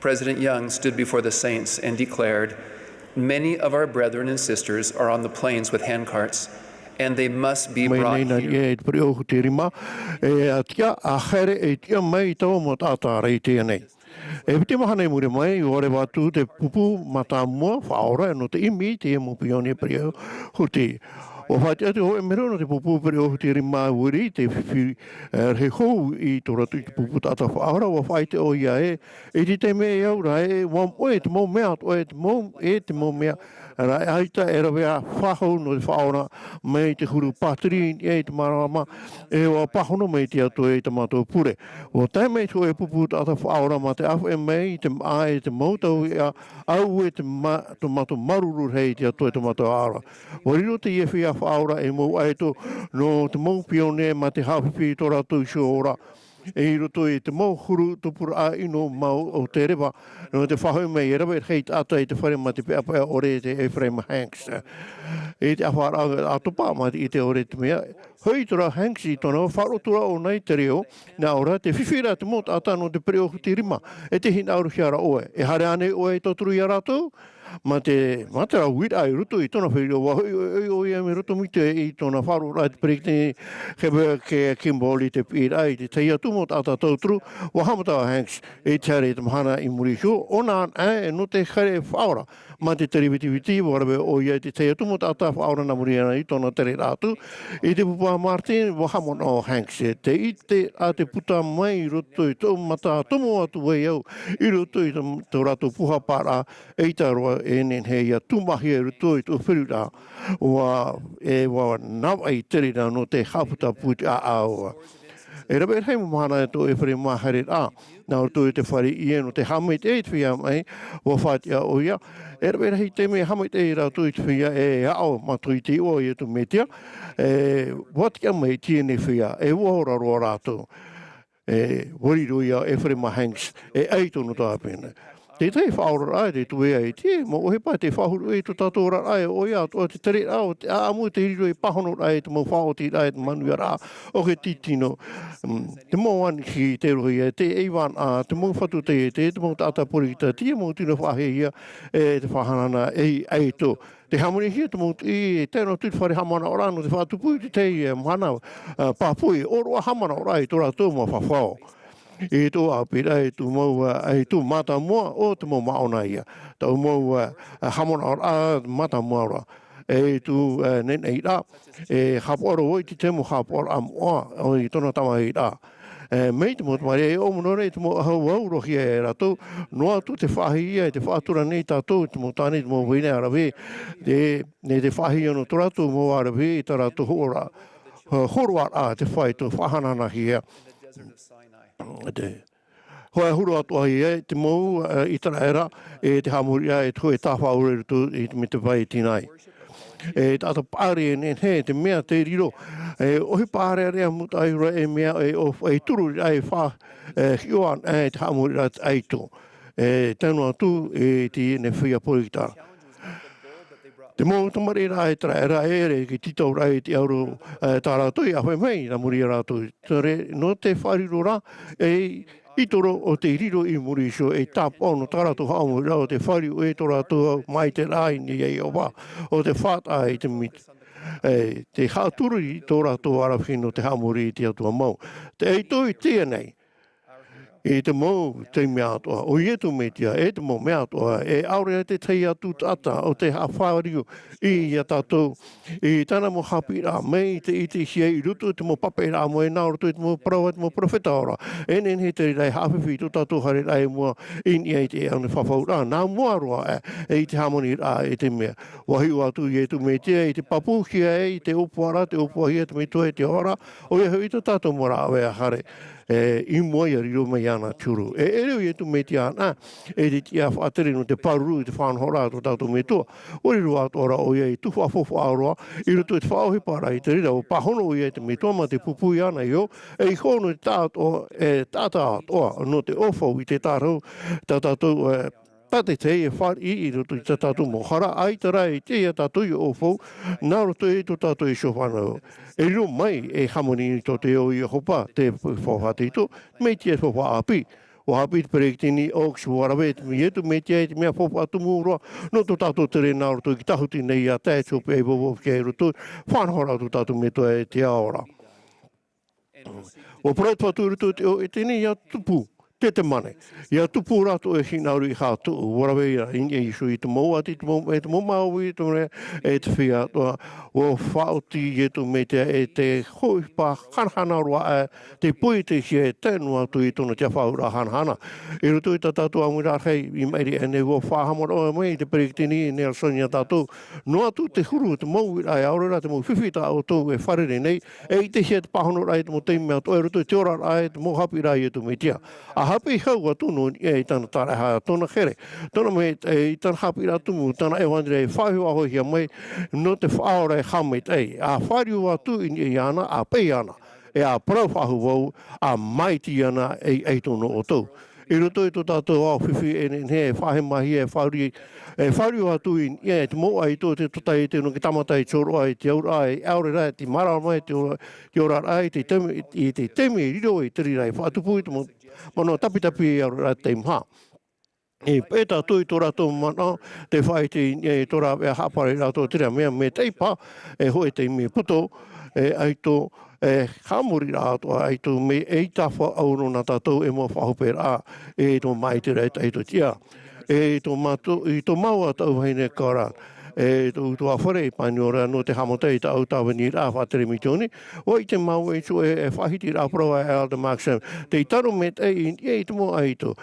President Young stood before the saints and declared, "Many of our brethren and sisters are on the plains with handcarts, and they must be brought here." Mai nei nā niʻa i te pereʻoʻo hutirima, e ʻa tiʻa, ʻa haere, e tiʻa mai taua mau taʻata ra i teie nei. E piti mahana i muri mai, ʻua reva atu te pupu mātāmua faʻaora nō te ʻimi i te mau pione pereʻoʻo huti. ʻUa faʻatiʻa te hōʻē mero nō te pupu pereʻoʻo hutirima, ʻua ʻite i te fifi, e, rahi hou i tō rātou i te pupu taʻata faʻaora, ʻua faʻaʻite ʻoia ē, i te taime e au ra ē, ʻua moʻe te mau mea atoʻa, e te mau, e te mau mea ra, ʻaita e rave ā faʻahou nō te faʻaora mai te huru pātiri i niʻa i te māramarama, e ʻua pāhono mai te Atua i tā mātou pure. ʻUa tae mai te hōʻē pupu taʻata faʻaora mā te ʻāfaʻi mai i te māʻa e te mau tauiʻa, auē te mā-, tō mātou māuruuru rahi i te Atua i tō mātou aʻaro. ʻUa riro teie feiā faʻaora ei mau ʻaito nō te mau pione mā te haʻafifi i tō rātou iho ora, i roto i te mau huru tupuraʻa ʻino mau o te reva, nō te faʻahoʻi mai e rave rahi taʻata i te fare mā te peʻapeʻa ʻore, te Ephraim Hanks. I te ʻāfaʻaraʻa ʻātopa, mā te ʻite ʻore i te mea, hoʻi atu ra Hanks i tōna faʻaroʻo atu ra ʻōna i te reo, nā ʻō ra, tē fifi ra te mau taʻata nō te pereʻoʻo hutirima, e tē hinaʻarohia ra ʻoe. E haere ānei ʻoe e tauturu ia rātou? Mā te, mā te rāveʻa i roto i tōna fare reo, ʻua hoʻi ʻoia mai roto mai te, i tōna faʻaroʻoraʻa i te peretiteni, Heber K. Kimball, i te piʻiraʻa i te tahi atu mau taʻata tauturu. ʻUa haʻamata ʻo Hanks i te haere i te mahana i muri iho, ʻōna anaʻe nō te haere faʻaora. Mā te tere vitiviti, ʻua rave ʻoia i te tahi atu mau taʻata faʻaora nā muri iho i tōna tereraʻa atu. I te pupu a Martin, ʻua haʻamanaʻo ʻo Hanks, e tē ʻite ra te puta mai i roto i tōʻu mata tomo atu ai au i roto i tō, tō rātou pūhaparaʻa, ʻaita roa e nehenehe ia tūmāhia i roto i tōʻu feruriraʻa. ʻUa, e ʻua navaʻi te reira nō te haʻaputa pū i te ʻāʻau. E rave rahi mau mahana tō Efereima haereraʻa, nā roto i te fare ʻie nō te haʻamaitaʻi i te feiā maʻi, ʻua faʻatiʻa ʻoia. E rave rahi taime e haʻamaitaʻi rātou i te feiā e aʻo mātou i te iʻoa o Iesu Mesia, e, ʻua tiʻa mai teie nei feiā, e ʻua ora roa rātou. E, ʻua riro ia ʻo Efereima Hanks, e ʻaito nō te tāpena. Te tahi faʻaoraraʻa, te tuea e te mau ʻohipa, te faʻahuru i tō tātou oraraʻa, e ʻoia atoʻa te tereraʻa o te ʻāʻamu, te riro ei pāhonoraʻa i te mau faʻaotiraʻa, i te manuiaraʻa o te tītino. Mm, te mau anihi, te rohi, e te ʻeiva na, te mau fatu taiete, te mau taʻata poritita, te mau tino faʻahiahia, e te faʻahanahana ei ʻaito. Te hāmanihia te mau tuʻi, e tae noa atu te fare haʻamanaʻoraʻa nō te faʻatupu i te tahi, e, mahana, e, pāpū, e ʻōroʻa haʻamanaʻoraʻa i tō rātou mau fafao. I tō ʻāpīraʻa, i tō mau, e, i tō mātāmua, ʻo te mau māʻona ïa. Tō mau, e, haʻamanaʻoraʻa mātāmua ra. E tō, e, neneʻiraʻa, e haʻapaʻo ra vau i te tahi mau haʻapaʻoraʻa moʻa, ʻo, i tōna tamahiraʻa. E, mai te mau tamariʻi, e ʻōmua noa ra i te mau ʻahu ʻua aurohia e rātou, noa atu te faʻahiahia, te faʻatura nei tātou, te mau tāne, te mau vahine ʻāravē, te, nei te faʻahiahia nō tō rātou mau ʻāravē, i tā rātou hōroʻa, hōroʻaraʻa, te fāito, faʻahanahanahia. Te, hōʻē huru atoʻa ïa, te mau, e, ʻĪteraʻera, e te haʻamoriraʻa, e te hōʻē tāfaʻaora i roto i te, mai te vai i Tinai. E taʻata paʻari e nehenehe, te mea tē riro, e ʻohipa ʻārearea mūtaʻa i reira, e mea, e ʻo, e turu ra, e fa, e hiʻo ana, e te haʻamoriraʻa te ʻaito. E tae noa atu, e teie nei feiā poritita. Te mau tamariʻiraʻa ʻĪteraʻera e ʻere i te tītauraʻa i te ʻauro, e tā rātou i ʻāfaʻi mai, nā muri ia rātou. Terā, nō te faʻariro ra, e ʻite ra ʻo tei riro i muri iho ei tāpaʻo nō tā rātou haʻamoriraʻa ʻo tē fāriu ai tō rātou maitaʻiraʻa i niʻa ia Iehova, ʻo tē faʻataʻa i te mit-, e, tē haʻaturu i tō rātou aravihi nō te haʻamori i te Atua mau. Te ʻaito i teie nei, i te mau taime atoʻa, ʻo Iesu Mesia, e te mau mea atoʻa, e ʻaore rā te tahi atu taʻata ʻo tē haʻafāriu ia tātou, i tāna mau haʻapiʻiraʻa mai te ʻitehia i roto i te mau papaʻiraʻa moʻe nā roto i te mau parau a te mau perofeta ora. E nehenehe te reira e haʻafifi i tō tātou haereraʻa i mua i niʻa i te ʻāʻau nei fafauraʻa. Nā mua roa ā, e i te hāmaniraʻa e te mea. ʻUa hiʻo atu Iesu Mesia i te pāpūhia ai te ʻōpuaraʻa, te ʻōpuahia te metua e te ora, ʻoia hoʻi tā tātou mau rāveʻa haere. E, i mua ia riro mai iāna te huru. E ʻere ʻo Iesu Mesia anaʻe, e te tiʻa faʻatere nō te pāruru i te faʻanahoraʻa a tō tātou Metua. ʻUa riro atoʻa ra ʻoia i tuhaʻa faufaʻa roa, i roto i te faʻaʻohiparaʻa i te reira, ʻua pāhono ʻoia i te Metua mā te pūpū iāna iho, e i hono te taʻatoʻa, e taʻata atoʻa, nō te ʻaufau i te tārahu, tā tātou, e, tātaʻitahi e fāriʻi i roto i tā tātou mau hara, ʻaita rā e ʻite ia tātou ia ʻaufau, nā roto i tō tātou iho fānau. E riro mai, e hāmani i tō te ao Iehova, te faufaʻa tītau, mai te faufaʻa ʻāpī. ʻUa haʻapiʻi te peretiteni Oaks, ʻua rave iesu mesia i te mea faufaʻa tumu roa nō tō tātou tere nā roto i te tāhuti nei iā tae te hopeʻa i vauvau i roto i te faʻanahoraʻa o tō tātou metua e te ao ra. ʻUa parau te fatu i roto i te ʻoʻe tēnei ia tupu te temane, ia tupu rātou e hinaʻaro i hātuʻu. ʻUa rave ia i niʻa iho i te mau ʻati, te mau e te mau māuiui, te mau e te feiā atoʻa. ʻUa faʻaoti iesu mesia e te hoʻi pā hanahana roa aʻe te poi te hia e tae noa atu i tōna tiafauraʻa hanahana i roto i tā tātou ʻāmuiraʻa rahi. I maʻiri aʻe nei ʻua faʻahaʻamanaʻo mai te peretiteni nelson iā tātou, noa atu te huru te mau uiraʻa e aore rā te mau fifi tā ʻoutou e fārerei nei, e ʻitehia te pāhonoraʻa i te mau taime atoʻa i roto i te oraraʻa e te mau haʻapiʻiraʻa a iesu mesia. ʻA haʻapiʻi hau atu nō niʻa i tāna taraʻehara, tōna here, tōna mea i tāna haʻapiʻiraʻa tumu, tāna ʻevanelia e faʻahoʻihia mai nō te faʻaora e haʻamaitaʻi, ʻa fāriu atu i niʻa iāna, ʻa peʻe iāna, e ʻa parau faʻahou vau, ʻa maʻiti iāna i ʻaito nō ʻoutou. I roto i tō tātou ao fifi e nehenehe e faʻahemahia, e fāriu, e fāriu atu i niʻa i te mau ʻaito, te tōtaiete nō te tāmata i te hōroʻa, i te auraʻa, e aore rā i te mārama, i te ora-, te oraraʻa, i te taime, i te taime e riro ai te reira, e faʻatupu i te mau manaʻo tapitapi, e aore rā i te taime maha. E peʻe tātou i tō rātou manaʻo, tē faʻaʻite i niʻa i tō rāveʻa haʻapaʻo i rātou, terā mea, mea maitaʻi paha, e hōʻē taime poto, e ʻaito, e haʻamoriraʻa atoʻa, ʻaito mea ʻeita faʻaʻau nō tātou, e mau faʻahoperaʻa, e tō maʻitiraʻa i te ʻaito tiʻa. E tō mātou, i tō māua taʻu vahine Kara, e tō utuāfare i Paniora nō te haʻamata i tāʻu tāviniraʻa faʻatere misioni, ʻua ʻite māua i te hōʻē faʻahitiraʻa parau a Elder Maxim, tei tano maitaʻi i niʻa i te mau ʻaito.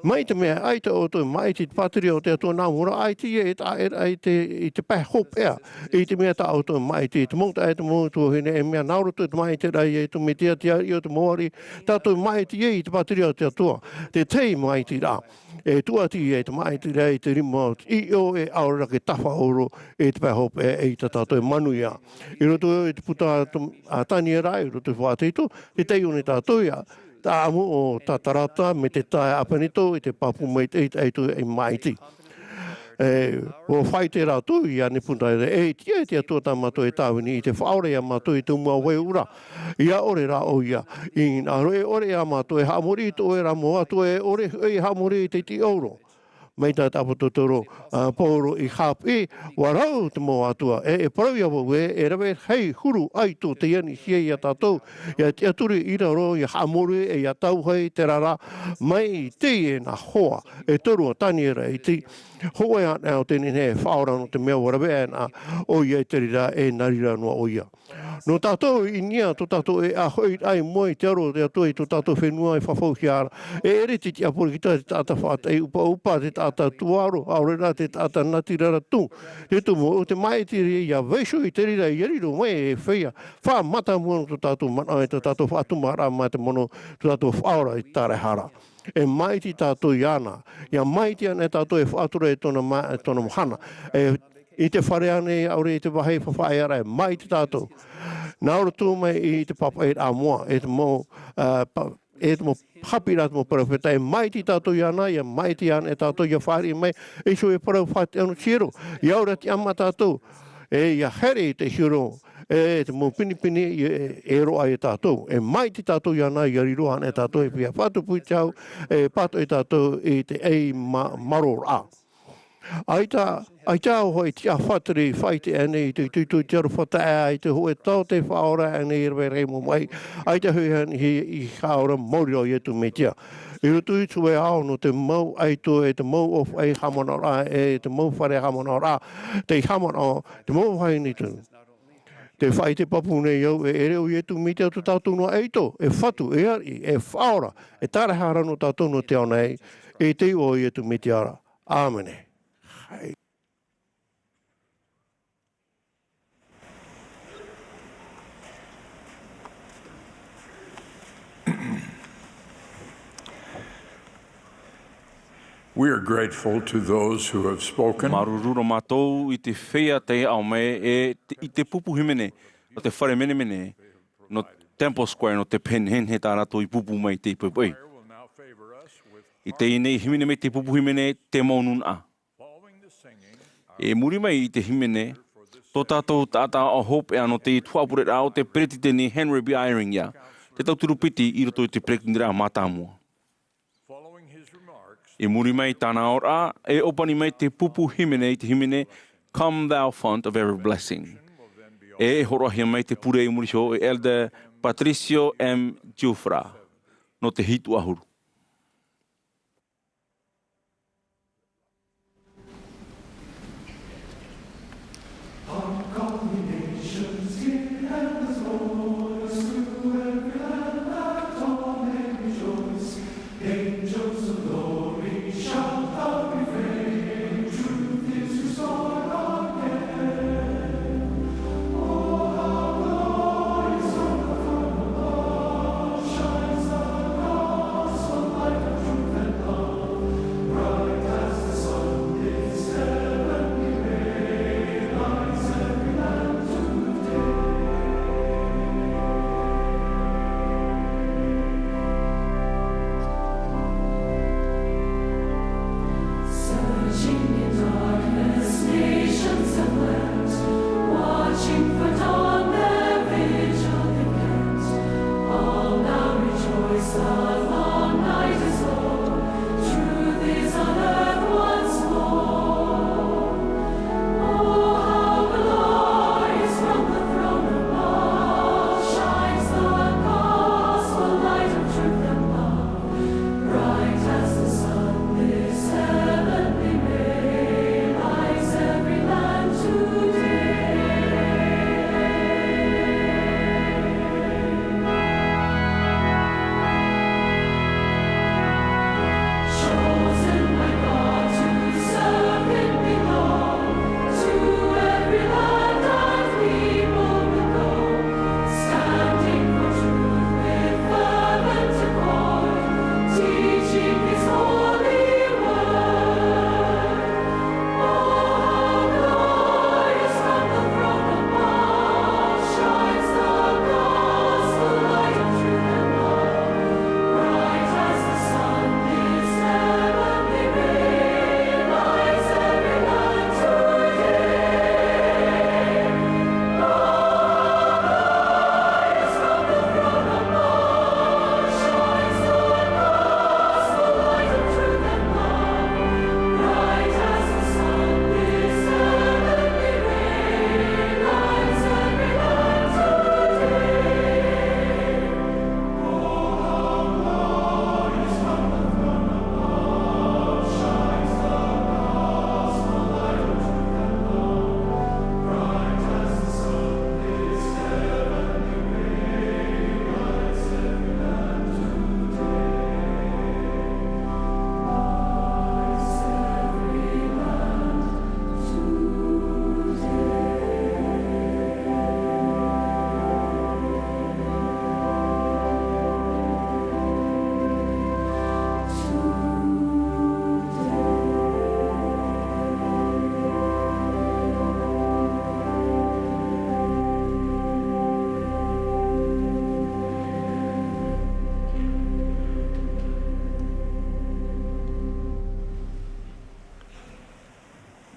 Mai te mea ʻaita ʻoutou e maʻiti i te pātireia o te Atua nā mua ra, ʻaita ïa e taʻa-, e, i te, i te pae hopeʻa, i te mea tā ʻoutou e maʻiti i te mau taeaʻe, te mau tuahine, e mea nā roto i te maʻitiraʻa a iesu mesia, te ariʻi o te mau ariʻi, tātou e maʻiti ai i te pātireia o te Atua, te tahi maʻitiraʻa. E tūʻati ai te maʻitiraʻa i te rima o te ʻīʻo, e aore rā e tafaʻaoro i te pae hopeʻa, ʻeita tātou e manuia. I roto i te puta a Tam-, a Taniera, i roto i te faʻaitoito, te taiʻo nei tātou ia, te ʻāʻamu o Tatarata, mai te taeaʻe Apeneto, i te pāpū maitaʻi i te ʻaito e maʻiti. E, ʻua faʻaʻite rātou ia Nebukadnezara, e tiʻa te Atua tā mātou e tāvini i te faʻaora ia mātou i te ʻumu a Vaiura. ʻIa ʻore rā ʻoia i hinaʻaro, e ʻore ia mātou e haʻamori i tō ʻoe ra mau atua, e ʻore hoʻi e haʻamori i te tiʻaoro. Mai tā te ʻāpōsetolo a Paulo i haʻapiʻi, ʻua rau te mau atua, e, e parau ia vau ē, e rave hei huru ʻaito tei anihia ia tātou, ʻia tiʻaturi i raro, ʻia haʻamori, e ʻia tauhai, terā rā, mai i teie nā hoa e toru a Taniera i te hōʻē anaʻe o te nehenehe e faʻaora nō te mea ʻua rave aʻena ʻoia i te reira, e nā reira noa ʻoia. Nō tātou i niʻa tō tātou ʻēʻa hoʻiraʻa i mua i te aro o te Atua i tō tātou fenua e fafauhia ra, e ʻere te tiʻa poritita, te taʻata faʻataʻi ʻupaʻupa, te taʻata tuaro, ʻaore rā te taʻata natirara tū, te tumu, ʻo te maʻiti ïa vaiiho i te reira ʻia riro mai e feiā faʻamātāmua nō tō tātou manaʻo, e tō tātou faʻatumaraʻa mā te mono, tō tātou faʻaora i te taraehara. E maʻiti tātou iāna, ʻia maʻiti anaʻe tātou e faʻatura i tōna ma-, tōna mahana. E, i te fare ānei, ʻaore i te vāhi faʻaʻearaʻa, e maʻiti tātou. Nā roto mai i te pāpaʻiraʻa moʻa, e te mau, ā, pa-, e te mau haʻapiʻiraʻa a te mau perofeta, e maʻiti tātou iāna, ʻia maʻiti anaʻe tātou, ʻia fāriʻi mai, e iho e parau faʻatiʻa nō te hiero, ʻia ora tiʻa mā tātou, e ʻia haere i te hiero, e te mau pinepine, e, e roaʻa ia tātou. E maʻiti tātou iāna, ʻia riro anaʻe tātou, e feiā faʻatupu i te hau, e pātoʻi tātou i te ʻai ma-, maroraʻa. ʻAita, ʻaita hoʻi te tiʻa faʻatere i faʻaʻite aʻenei i te itoito i te aroha taeaʻe, i te hōʻē taote faʻaora aʻenei i rave rahi mau maʻi, ʻaita hoʻi e anihi i haʻaora maori roa ʻo Iesu Mesia. I roto i te hōʻē ao nō te mau ʻaito, e te mau ʻōfaʻi haʻamanaʻoraʻa, e te mau fare haʻamanaʻoraʻa, tei haʻamanaʻo te mau vahine tonu. Tē faʻaʻite pāpū nei au, e ʻere ʻo Iesu Mesia tō tātou noa ʻaito, e Fatu, e Ariʻi, e Faʻaora, e Taraehara nō tātou nō te ao nei, i te iʻoa o Iesu Mesia ra. ʻĀmene. We are grateful to those who have spoken. Māuruuru roa mātou i te feiā tei haʻamata mai, e te, i te pupu hīmene o te fare menemene nō Temple Square, nō te pehe nehenehe tā rātou i pupu mai i te poʻipoʻi. I teie nei hīmene mai te pupu hīmene, Te Mau Nūnaʻa. I muri mai i te hīmene, tō tātou taʻata hopeʻa nō te tuhaʻa pureraʻa, ʻo te Peretiteni Henry B. Eyring ïa, te tauturu piti i roto i te Peretiteniraʻa mātāmua. I muri mai i tāna aoraʻa, e ʻōpani mai te pupu hīmene i te hīmene Come Thou Fount of Every Blessing. E hōroʻahia mai te pure i muri iho e Elder Patricio M. Giuffra, nō te hitu ʻahuru. Searching in darkness, nations have wept, watching for dawn, their vigil they've kept. All now rejoice, the long night is o'er, truth is on earth once more. Oh, how glorious from the throne above shines the gospel light of truth and love. Bright as the sun, this heavenly ray lights every land today. Chosen by God to serve Him belong, to every land and people we go, standing for truth with fervent accord, teaching His holy word. Oh, how glorious from the throne above shines the gospel light of truth and love. Bright as the sun, this heavenly ray lights every land today. Oh, how glorious from the throne above shines the gospel light of truth and love. Bright as the sun, this heavenly ray lights every land today. Oh, how glorious from the throne above shines the gospel light of truth and love. Bright as the sun, this heavenly ray lights every land today.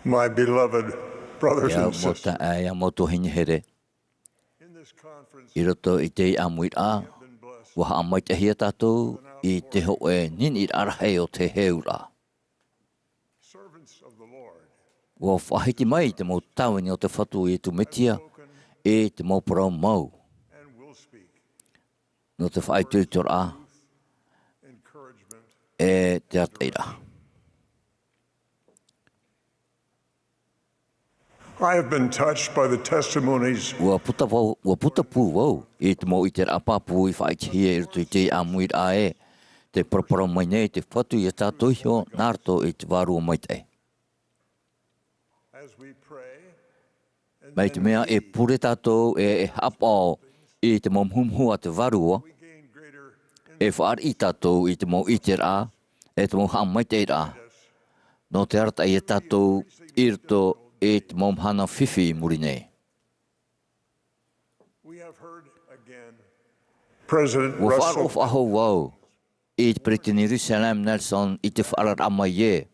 My beloved brothers and sisters, ʻia mau tuahine here, in this conference, i roto i teie ʻāmuiraʻa, we have been blessed, ʻua haʻamaitaʻihia tātou i te hōʻē niniʻiraʻa rahi o te heheuraʻa. Servants of the Lord. ʻUa faʻahiti mai te mau tāvini o te Fatu o Iesu Mesia, i te mau parau mau, and will speak, nō te faʻaitoitoraʻa, encouragement, e te arataʻiraʻa. I have been touched by the testimonies. ʻUa puta vau, ʻua putapū vau i te mau ʻiteraʻa pāpū i faʻaʻitehia i roto i teie ʻāmuiraʻa ē, tē paraparau mai nei te Fatu ia tātou iho nā roto i te Vārua Maitaʻi. As we pray, mai te mea e pure tātou e, e haʻapaʻo i te mau muhumuhu a te Vārua, e fāriʻi tātou i te mau ʻiteraʻa, e te mau haʻamaitaʻiraʻa, nō te arataʻi ia tātou i roto i te mau mahana fifi i muri nei. We have heard again President ʻUa Russell faʻaroʻo faʻahou vau i te Peresideni Russell M. Nelson i te faʻaararaʻa mai ē,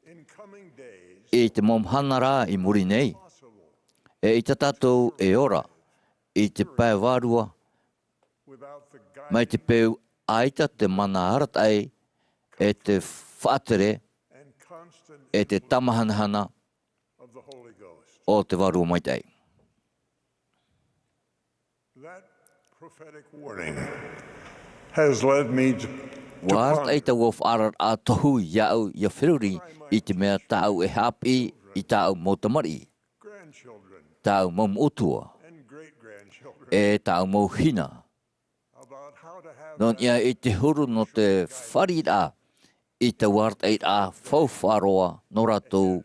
in coming days, i te mau mahana rā i muri nei, e ʻaita tātou e ora i te pae vārua, without the guidance, mai te peu ʻaita te mana arataʻi e te faʻatere e te tamahanahana o te Vārua Maitaʻi. Ua arataʻi taua faʻaararaʻa tohu iāʻu ʻia feruri i te mea tāʻu e haʻapiʻi i tāʻu mau tamariʻi, tāʻu mau moʻotua, e tāʻu mau hina. Nō niʻa i te huru nō te fāriʻiraʻa i taua arataʻiraʻa faufaʻa roa nō rātou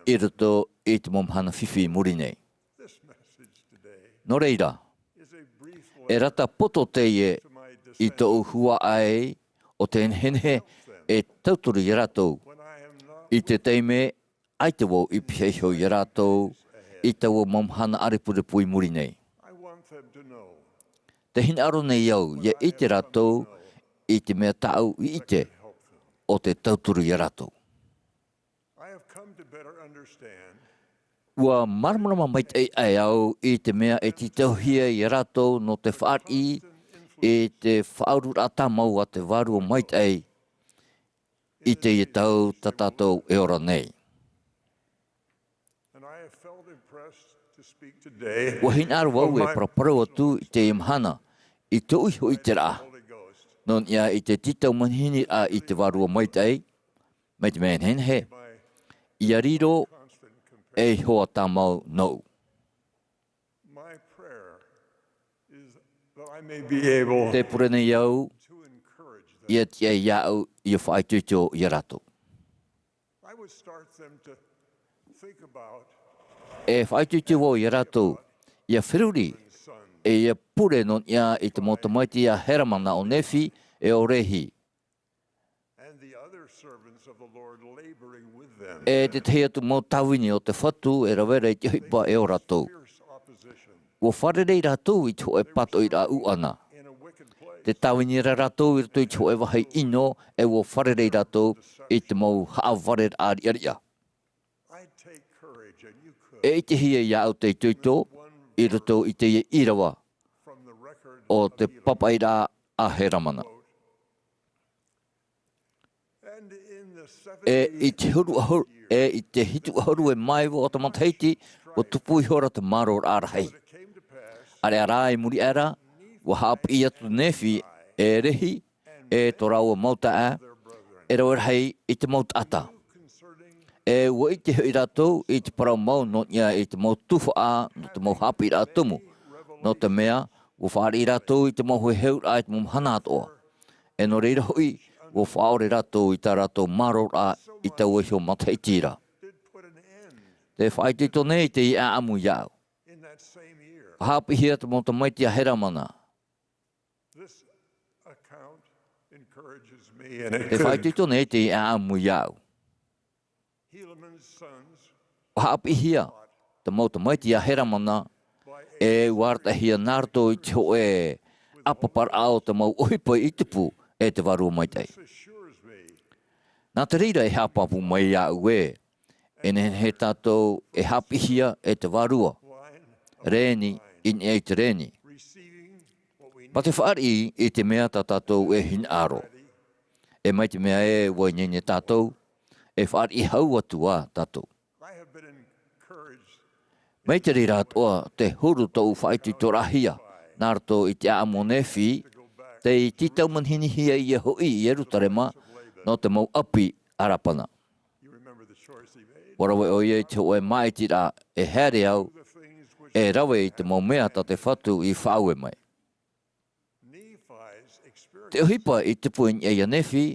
i roto i te mau mahana fifi i muri nei. Nō reira, e rata poto teie i tōʻu huaʻai o te nehenehe e tauturu iā rātou i te taime ʻaita vau i pihaʻi iho iā rātou i taua mau mahana ʻārepurepu i muri nei. Te hinaʻaro nei au ʻia ʻite rātou i te mea tāʻu i ʻite o te tauturu iā rātou. Ua māramarama maitaʻi aʻe au i te mea e tītauhia iā rātou nō te fāriʻi i te faʻaururaʻa tāmau a te Vārua Maitaʻi i teie tau tā tātou e ora nei. Ua hinaʻaro au e paraparau atu i teie mahana i tōʻu iho ʻiteraʻa nō niʻa i te tītau manihiniraʻa i te Vārua Maitaʻi, mai te mea e nehenehe ʻia riro ei hoa tāmau nōʻu. Te pure nei au ʻia tiʻa iāʻu ʻia faʻaitoito iā rātou. E faʻaitoito vau iā rātou ʻia feruri e ʻia pure nō niʻa i te mau tamaiti a Heramana, ʻo Nefi, e ʻo Rehi, e te tahi atu mau tāvini o te Fatu e rave ra i te ʻohipa e ō rātou. Ua fārerei rātou i te hōʻē pātoʻiraʻa ʻuʻana. Tē tāvini ra rātou i roto i te hōʻē vāhi ʻino, e ua fārerei rātou i te mau haʻavareraʻa riʻariʻa. E ʻitehia iāʻu te itoito i roto i teie ʻīrava o te pāpaʻiraʻa a Heramana. E i te huru ʻahuru, e i te hitu ʻahuru e mā iva o te matahiti, ua tupu ihora te mārōraʻa rahi. ʻAreʻa rā i muri aʻe ra, ua haʻapiʻi atu Nefi e Rehi, e tō rāua mau taeaʻe, e rave rahi i te mau taʻata. E ua ʻite hoʻi rātou i te parau mau nō niʻa i te mau tuhaʻa, nō te mau haʻapiʻiraʻa tumu. Nō te mea, ua fāriʻi rātou i te mau heheuraʻa i te mau mahana atoʻa. E nō reira hoʻi, ua faʻaʻore rātou i tā rātou mārōraʻa i taua iho matahiti ra. Tē faʻaitoito nei teie ʻāʻamu iāʻu. Haʻapiʻihia te mau tamaiti a Heramana. Tē faʻaitoito nei teie ʻāʻamu iāʻu. Haʻapiʻihia te mau tamaiti a Heramana, e ua arataʻihia nā roto i te hōʻē ʻāpaparaʻa o te mau ʻohipa i tupu e te Vārua Maitaʻi. Nā te reira e haʻapāpū mai iāʻu ē, e nehenehe tātou e haʻapiʻihia e te Vārua, rēni i niʻa i te rēni. Mā te fāriʻi i te mea tā tātou e hinaʻaro. E mai te mea ē ua ineine tātou, e fāriʻi hau atu ā tātou. Mai te reira atoʻa te huru tōʻu faʻaitoitoraʻahia, nā roto i te ʻāʻamu o Nefi, tei tītau manihinihia ïa hoʻi i Ierutarema, nō te mau ʻapi a Rapana. ʻUa rave ʻoia i te hōʻē māʻitiraʻa e haere au, e rave i te mau mea tā te Fatu i faʻaue mai. Te ʻohipa i tupu i niʻa iā Nefi,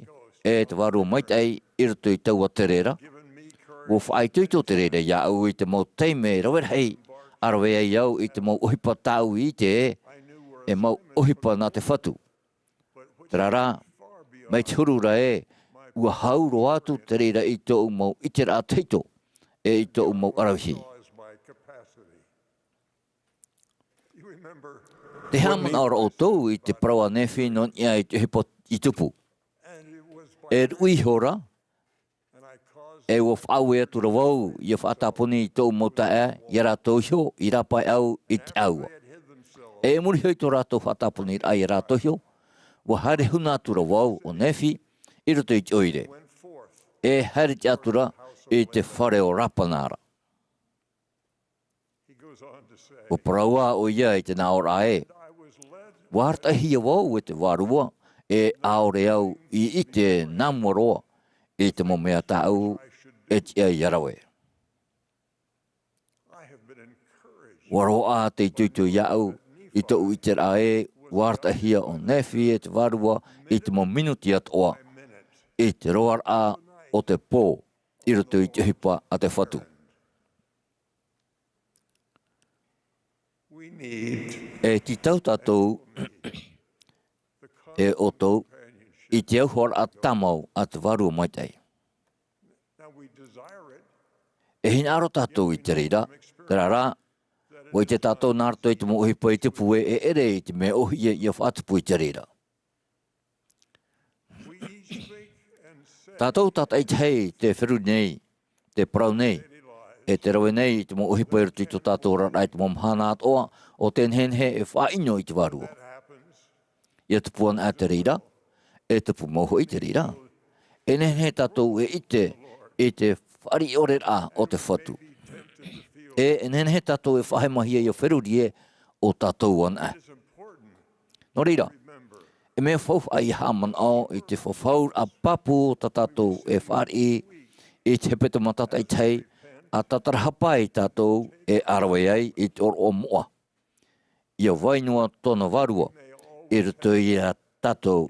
e te Vārua Maitaʻi i roto i taua tere ra, ʻua faʻaitoito te reira iāʻu i te mau taime rave rahi, ʻa rave ai au i te mau ʻohipa tāʻu i ʻite ē, e mau ʻohipa nā te Fatu. Terā rā, mai te huru ra ē, ʻua hau roa atu te reira i tōʻu mau ʻiteraʻa tahito, e i tōʻu mau ʻaravihi. Te haʻamanaʻo ra ʻoutou i te parau a Nefi nō niʻa i te ʻohipa i tupu. E ruʻi ihora, e ʻua faʻaue atu ra vau ʻia faʻatāpuni i tōʻu mau taeaʻe, iā rātou iho i rāpae au i te ʻāua. E i muri iho i tō rātou faʻatāpuniraʻa iā rātou iho, ʻua haere huna atu ra vau ʻo Nefi i roto i te ʻoire. e haere atu ra i te fare o Rapana ra. Ua parau ā ʻoia i te nā ʻōraʻa ē, ua arataʻihia vau e te Vārua, e ʻaore au i ʻite nā mua roa i te mau mea tāʻu e tiʻa ia rave. Ua roaʻa te itoito iāʻu i tōʻu ʻiteraʻa ē, ua arataʻihia ʻo Nephi e te Vārua i te mau minuti atoʻa i te roaraʻa o te pō i roto i te ʻohipa a te Fatu. E tītau tātou e ʻoutou i te auhoaraʻa tāmau a te Vārua Maitaʻi. E hinaʻaro tātou i te reira, terā rā, ua ʻite tātou nā roto i te mau ʻohipa i tupu ē, e ʻere i te mea ʻōhie ia faʻatupu i te reira. Tātou tātaʻitahi te feruri nei, te parau nei, e te rave nei i te mau ʻohipa i roto i tō tātou oraraʻa i te mau mahana atoʻa, ʻo tē nehenehe e faʻaʻino i te Vārua. Ia tupu anaʻe te reira, e tupu mau hoʻi te reira. E nehenehe tātou e ʻite i te fāriʻi ʻore raʻa o te Fatu. E, e nehenehe tātou e faʻahemahia ia feruri ē ʻo tātou anaʻe. Nō reira, e mea faufaʻa ia haʻamanaʻo i te fafauraʻa pāpū tā tātou e fāriʻi i te hepetoma tātaʻitahi, ʻa tātarahapa ai tātou e ʻāraʻe ai i te ʻōroʻa moʻa. Ia vai noa tōna Vārua i roto ia tātou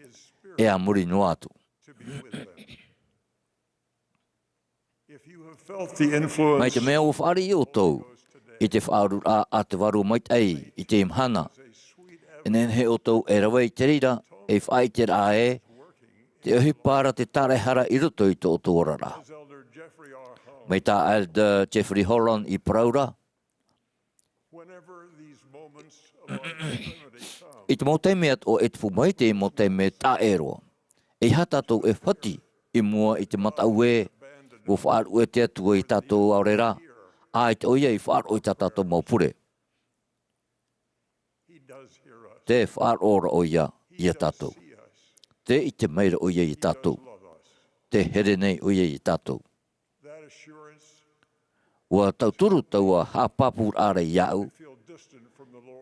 e a muri noa atu. Mai te mea ua fāriʻi ʻoutou i te faʻaururaʻa a te Vārua Maitaʻi i teie mahana, e nehenehe ʻoutou e rave i te reira, ei faʻaʻiteraʻa ē, te ʻohipa ra te tāraehara i roto i tō ʻoutou oraraʻa. Mai tā Elder Jeffrey Holland i parau ra, I te mau taime atoʻa e tupu mai, te mau taime taʻa ʻē roa, ʻeiaha tātou e fati i mua i te mataʻu ē ua faʻaruʻe te Atua ia tātou, ʻaore rā, ʻaita ʻoia i faʻaroʻo i tā tātou mau pure. Tē faʻaroʻo ra ʻoia ia tātou. Tē ʻite mai ra ʻoia ia tātou. Tē here nei ʻoia ia tātou. Ua tauturu taua haʻapāpūraʻa ra iāʻu.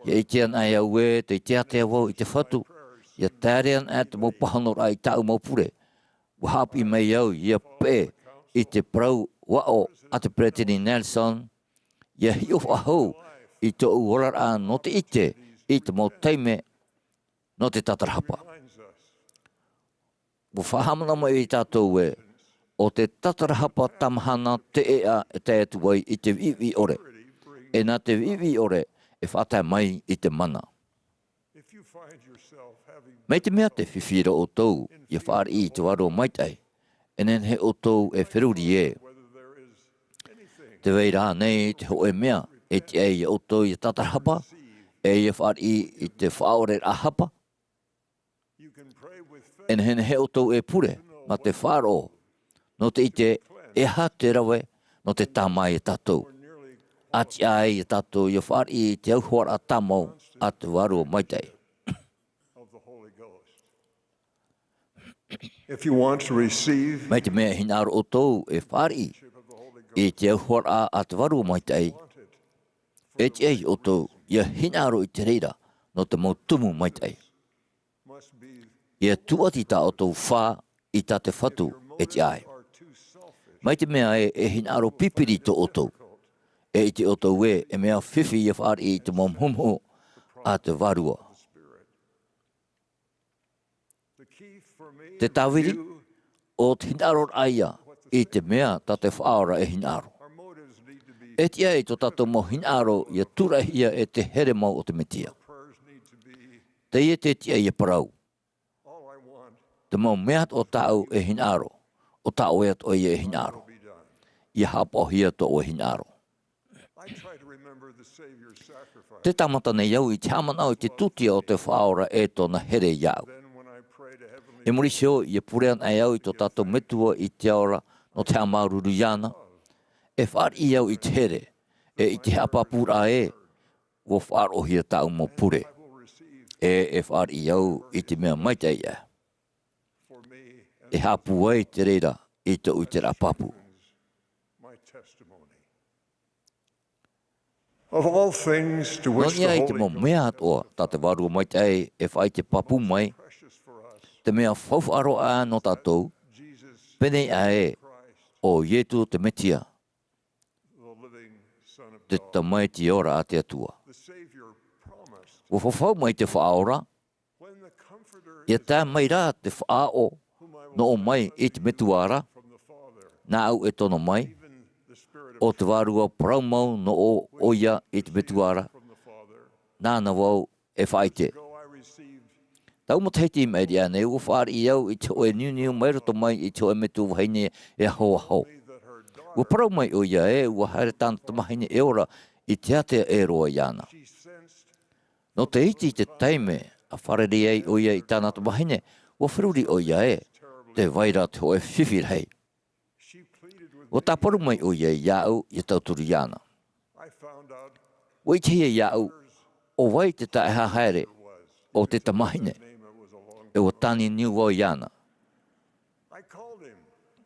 ʻIa ʻite anaʻe au ē, tē ʻite ātea vau i te Fatu. ʻIa taere anaʻe te mau pāhonoraʻa i tāʻu mau pure. Ua haʻapiʻi mai au ʻia peʻe i te parau vaʻo a te Peresideni Nelson, ʻia hiʻo faʻahou i tōʻu oraraʻa nō te ʻite i te mau taime nō te tātarahapa. Ua faʻahaʻamanaʻo mai ia tātou ē, ʻo te tātarahapa tāmahana te ʻēʻa e tae atu ai i te viʻiviʻi ʻore. E nā te viʻiviʻi ʻore e faʻatae mai i te mana. Mai te mea tē fifi ra ʻoutou ʻia fāriʻi i te Vārua Maitaʻi, e nehenehe ʻoutou e feruri ē, tē vai ra ānei te hōʻē mea e tiʻa ai ia ʻoutou ʻia tātarahapa, e ʻia fāriʻi i te faʻaoreraʻa hapa? E nehenehe ʻoutou e pure mā te faʻaroʻo, nō te ʻite ʻeiaha te rave nō te tāmā ia tātou, ʻa tiʻa ai ia tātou ʻia fāriʻi i te auhoaraʻa tāmau a te Vārua Maitaʻi. If you want to receive Mai te mea e hinaʻaro ʻoutou e fāriʻi i te auhoaraʻa a te Vārua Maitaʻi, e tiʻa ai ʻoutou ʻia hinaʻaro i te reira nō te mau tumu maitaʻi. ʻIa tūʻati tā ʻoutou fā i tā te Fatu e tiʻa ai. Mai te mea ē e hinaʻaro pipiri tō ʻoutou, e ʻite ʻoutou ē e mea fifi ʻia fāriʻi i te mau muhumuhu a te Vārua. Te tāviri, ʻo te hinaʻaroraʻa ïa i te mea tā te Faʻaora e hinaʻaro. E tiʻa ai tō tātou mau hinaʻaro ʻia tūraʻihia e te here mau o te Mesia. Teie te tiʻa ʻia parau. Te mau mea atoʻa tāʻu e hinaʻaro, ʻo tā ʻoe atoʻa ïa e hinaʻaro. ʻIa haʻapaʻohia tō ʻoe hinaʻaro. Tē tāmata nei au i te haʻamanaʻo i te tūtia o te Faʻaora e tōna here iāʻu. I muri iho, ʻia pure anaʻe au i tō tātou Metua i te ao ra nō te haʻamāuruuru iāna, e fāriʻi au i te here, e i te haʻapāpūraʻa ē, ʻua faʻaroʻohia tāʻu mau pure. E, e fāriʻi au i te mea maitaʻi aʻe. E haʻapūai te reira i tōʻu ʻiteraʻa pāpū. Of all things to which the Holy Ghost has given us. Nō niʻa i te mau mea atoʻa tā te Vārua Maitaʻi e faʻaʻite pāpū mai, te mea faufaʻa roa nō tātou, pēnei aʻe ē, ʻo Ietu te Metia, te Tamaiti ora a te Atua. ʻUa fafau mai te Faʻaora, ʻia tae mai rā te Faʻaʻo nō ʻō mai i te Metua ra, nāʻu e tono mai, ʻo te Vārua parau mau nō ʻō ʻoia i te Metua ra, nāna vau e faʻaʻite. Tau matahiti i maʻiri aʻe nei, ʻua fāriʻi au i te hōʻē niuniu mai roto mai i te hōʻē metua vahine e ahoaho. ʻUa parau mai ʻoia ē, ʻua haere tāna tamāhine e ora i te ātea ʻē roa iāna. Nō te iti i te taime a fārerei ai ʻoia i tāna tamāhine, ʻua feruri ʻoia ē, tē vai ra te hōʻē fifi rahi. ʻUa tāparu mai ʻoia iāʻu ʻia tauturu iāna. ʻUa ʻitehia iāʻu ʻo vai te taeaʻe haere o te tamāhine, ʻe ʻua tāniuniu vau iāna.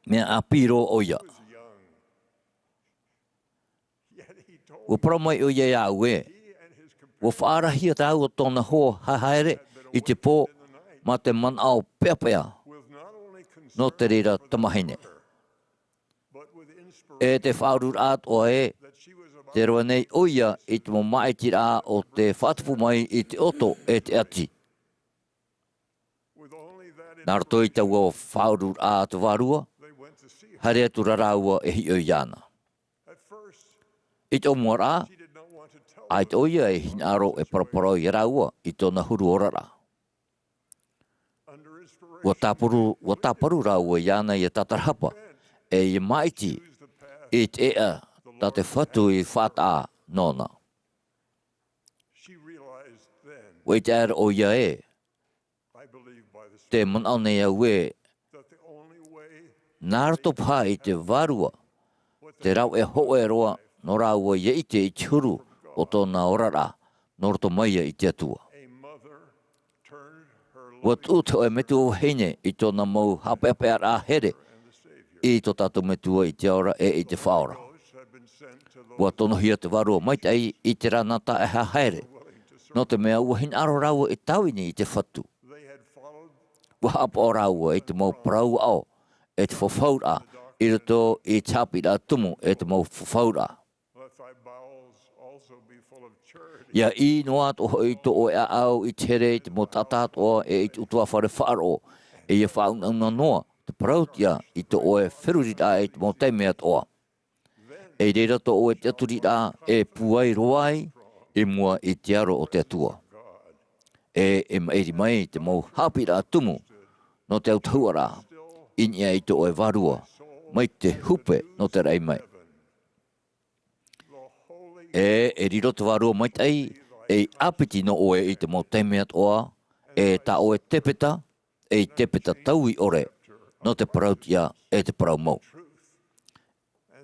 Mea ʻāpī roa ʻoia. ʻUa parau mai ʻoia iāʻu ē, ʻua faʻaarahia rāua tōna hoa haehaere i te pō mā te manaʻo peʻapeʻa nō te reira tamāhine. ʻE te faʻaururaʻa atoʻa ē, tē roaʻa nei ʻoia i te mau māʻitiraʻa o te faʻatupu mai i te ʻoto ʻe te ʻati. Nā roto i taua faʻaururaʻa a te Vārua, haere atu rā rāua e hiʻo iāna. I te ʻōmuaraʻa, ʻaita ʻoia e hinaʻaro e paraparau ia rāua i tōna huru oraraʻa. ʻUa tāparu, ʻua tāparu rāua iāna ʻia tātarahapa, ʻe ʻia māʻiti i te ʻēʻa tā te Fatu i faʻataʻa nōna. ʻUa ʻite aʻera ʻoia ē, tē manaʻo nei au ē, nā roto paha i te Vārua, te rāveʻa hōʻē roa nō rāua ʻia ʻite i te huru o tōna oraraʻa, nō roto mai ia i te Atua. ʻUa tuʻu te hōʻē metua vahine i tōna mau haʻapeʻapeʻaraʻa here i tō tātou Metua i te ao ra ʻe i te Faʻaora. ʻUa tonohia te Vārua Maitaʻi i terā nā taeaʻe haere, nō te mea ʻua hinaʻaro rāua e tāvini i te Fatu. ʻUa haʻapaʻo rāua i te mau parau aʻo, ʻe te fafauraʻa, i roto i te haʻapiʻiraʻa tumu ʻe te mau fafauraʻa. ʻIa ʻī noa atoʻa hoʻi tō ʻoe ʻāʻau i te here, i te mau taʻata atoʻa, ʻe i te ʻutuāfare faʻaroʻo, ʻe ʻia faʻaunauna noa te parau-tiʻa i tō ʻoe feruriraʻa i te mau taime atoʻa. ʻE i reira tō ʻoe tiʻaturiraʻa e pūai roa ai i mua i te aro o te Atua. ʻE e maʻiri mai te mau haʻapiʻiraʻa tumu nō te autahuʻaraʻa i niʻa i tō ʻoe Vārua, mai te hupe nō te raʻi mai. ʻE e riro te Vārua Maitaʻi ei ʻāpiti nō ʻoe i te mau taime atoʻa, ʻe tā ʻoe tepeta ei tepeta taui ʻore nō te parau-tiʻa ʻe te parau mau.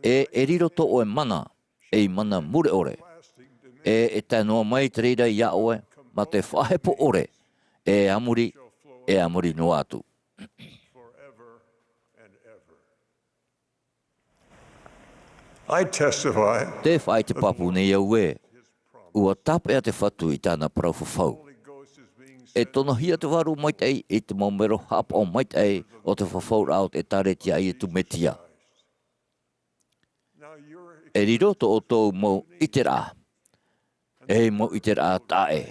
ʻE e riro tō ʻoe mana ei mana mure ʻore, ʻe e tae noa mai te reira iā ʻoe mā te faʻahepo ʻore, ʻe a muri, ʻe a muri noa atu. I testify. Tē faʻaʻite pāpū nei au ē, ʻua tāpeʻa te Fatu i tāna parau fafau. E tonohia te Vārua Maitaʻi i te mau mero haʻapaʻo maitaʻi o te fafauraʻa o te ʻĒtārētia a Ietu Metia. E riro tō ʻoutou mau ʻiteraʻa, ei mau ʻiteraʻa taʻa ʻē.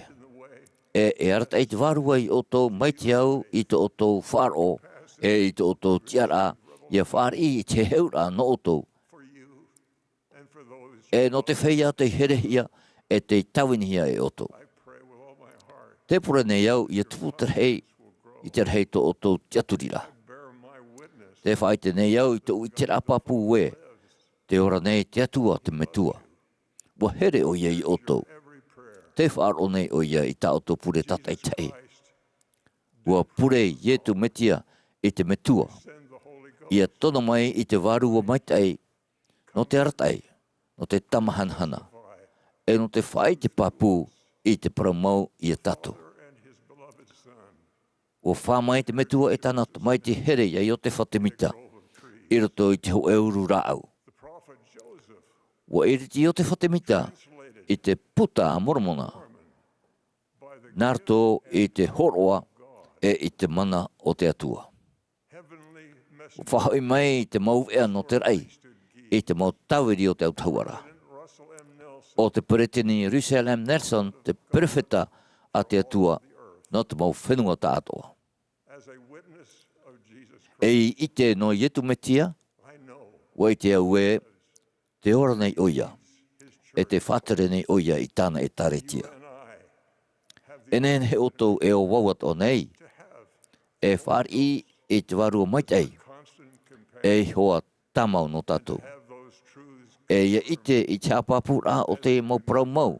ʻE e arataʻi te Vārua iā ʻoutou mai te au i tō ʻoutou faʻaroʻo, ʻe i tō ʻoutou tiʻaraʻa, ʻia fāriʻi i te heheuraʻa nō ʻoutou, ʻe nō te feiā tei herehia, ʻe tei tāvinihia e ʻoutou. Tē pure nei au ʻia tupu te rahi, i te rahi tō ʻoutou tiʻaturiraʻa. Tē faʻaʻite nei au i tōʻu ʻiteraʻa pāpū ē, tē ora nei te Atua te Metua. ʻUa here ʻoia iā ʻoutou. Tē faʻaroʻo nei ʻoia i tā ʻoutou pure tātaʻitahi. ʻUa pure Ietu Metia i te Metua, ʻia tono mai i te Vārua Maitaʻi, nō te arataʻi, nō te tamahanahana, ʻe nō te faʻaʻite pāpū i te parau mau iā tātou. ʻUa fā mai te Metua e tāna Tamaiti here iā Iotefa Temita, i roto i te hōʻē uru rāʻau. Ua ʻiriti Iosepha Semita i te Puta a Moromona, nā roto i te hōroʻa e i te mana o te Atua. Ua faʻahoʻi mai te mau veʻa nō te raʻi i te mau tāviri o te autahuʻa ra. ʻO te Peresideni Russell M. Nelson te perofeta a te Atua nō te mau fenua tāʻatoʻa. E ʻite nō Iesu Mesia, ua ʻite au ē, te ora nei ʻoia, e te faʻatere nei ʻoia i tāna ʻēkālesia. E nehenehe ʻoutou e ʻo vau atoʻa nei, e fāriʻi i te Vārua Maitaʻi, ei hoa tāmau nō tātou. E ʻia ʻite i te haʻapāpūraʻa o te mau parau mau,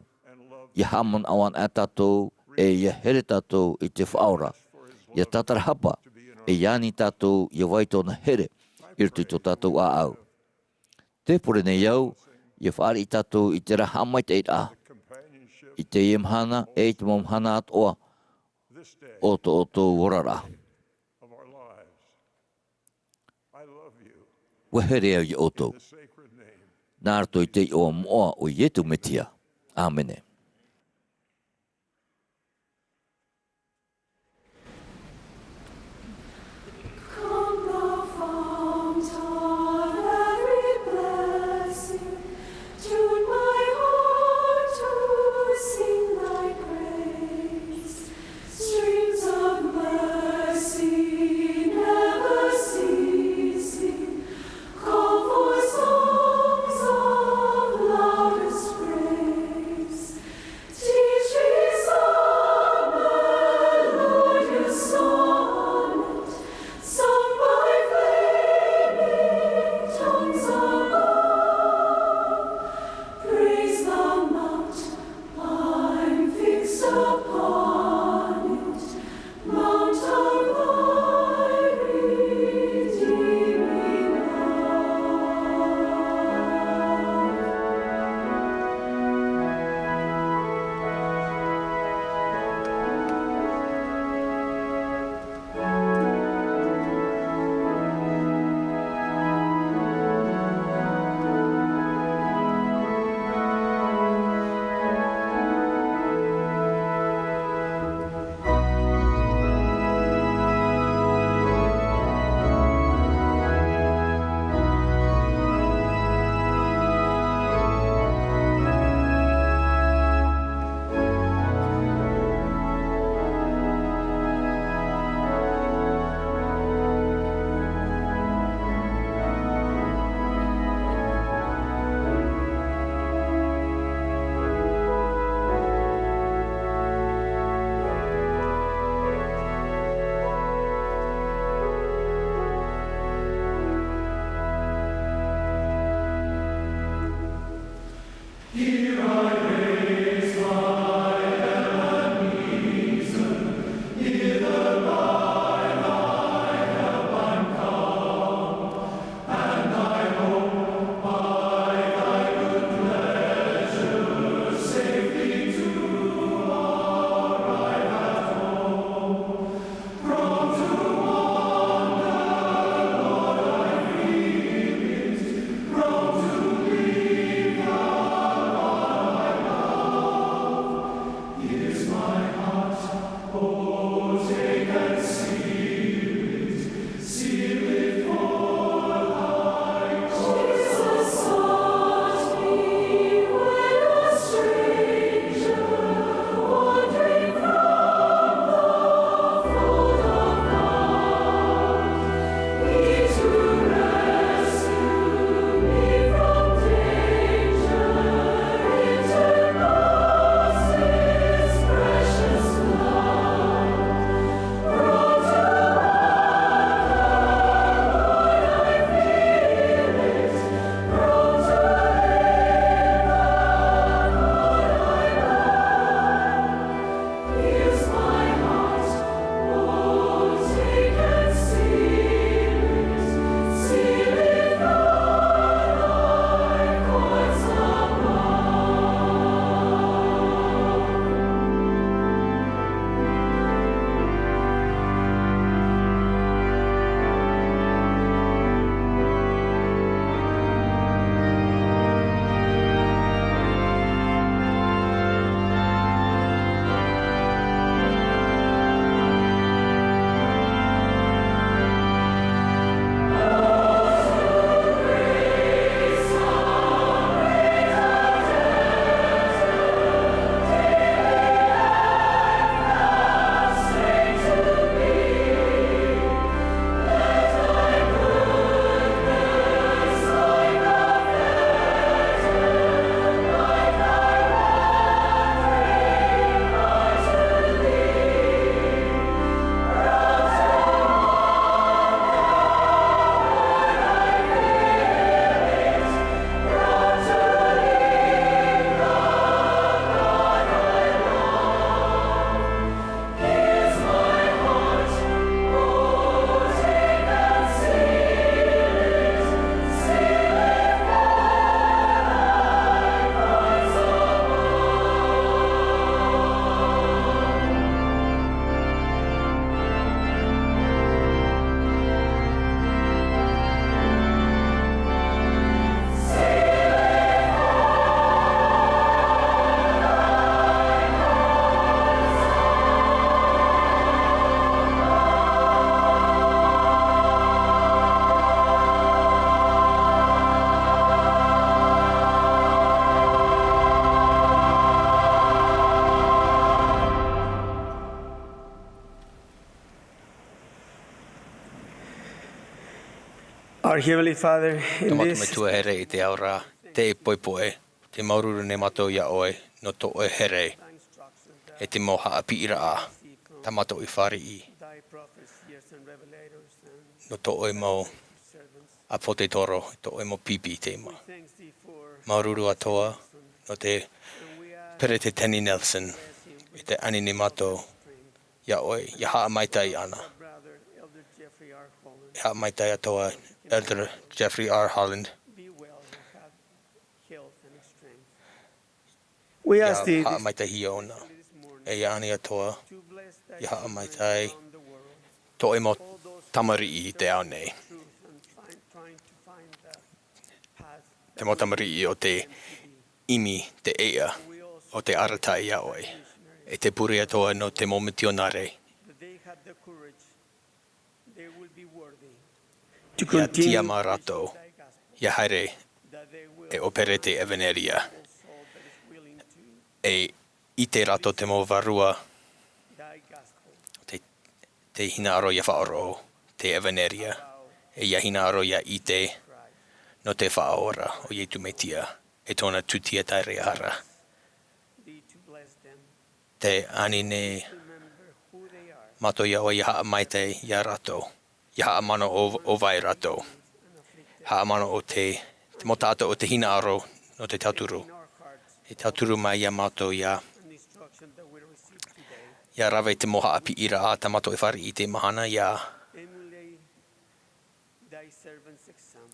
ʻia haʻamanaʻo ana tātou, e ʻia here tātou i te Faʻaora, ʻia tātarahapa, e ʻia ani tātou ʻia vai tōna here i roto i tō tātou ʻāʻau. Tē pure nei au, ʻia fāriʻi tātou i terā haʻamaitaʻiraʻa, i teie mahana, e i te mau mahana atoʻa o tō ʻoutou oraraʻa. Ua here au iā ʻoutou. Nā roto i te iʻoa moʻa o Iesu Mesia. ʻĀmene. Come, the fount of every blessing, tune my heart to sing thy praise. Streams of mercy never ceasing, call for songs of loudest praise. Our Heavenly Father, in Tō mātou this Metua here i te ao ra, te poipoi, te māuruuru nei mātou iā ʻoe, nō tō ʻoe here, e te mau haʻapiʻiraʻa, tā mātou i fāriʻi, nō tō ʻoe mau ʻāpōsetolo, tō ʻoe mau pipi te ma. Māuruuru atoʻa, nō te Peretiteni Nelson, i te ani nei mātou, iā ʻoe, ʻia haʻamaitaʻi ana. ʻIa haʻamaitaʻi atoʻa, Elder Jeffrey R. Holland. We ask thee this Haʻamaitaʻi ʻōna. E ʻia ani atoʻa, ʻia haʻamaitaʻi tō ʻoe mau tamariʻi i te ao nei. Te mau tamariʻi o te ʻimi te ʻēʻa o te arataʻi iā ʻoe, e te pure atoʻa nō te mau mitionare. ʻIa tiʻa mai rātou, ʻia haere, e ʻōpere te ʻevaneria. E ʻite rātou te mau vārua, te, te hinaʻaro ʻia faʻaroʻo, te ʻevaneria, e ʻia hinaʻaro ʻia ʻite, nō te faʻaora o Iesu Mesia, e tōna tūtia taereʻahara. Te ani nei mātou iā ʻoe ʻia haʻamaitaʻi iā rātou, ʻia haʻamanaʻo ʻo, ʻo vai rātou. Haʻamanaʻo te, te mau taʻata o te hinaʻaro nō te tauturu. E tauturu mai iā mātou ʻia, ʻia rave te mau haʻapiʻiraʻa tā mātou e fāriʻi i teie mahana ʻia,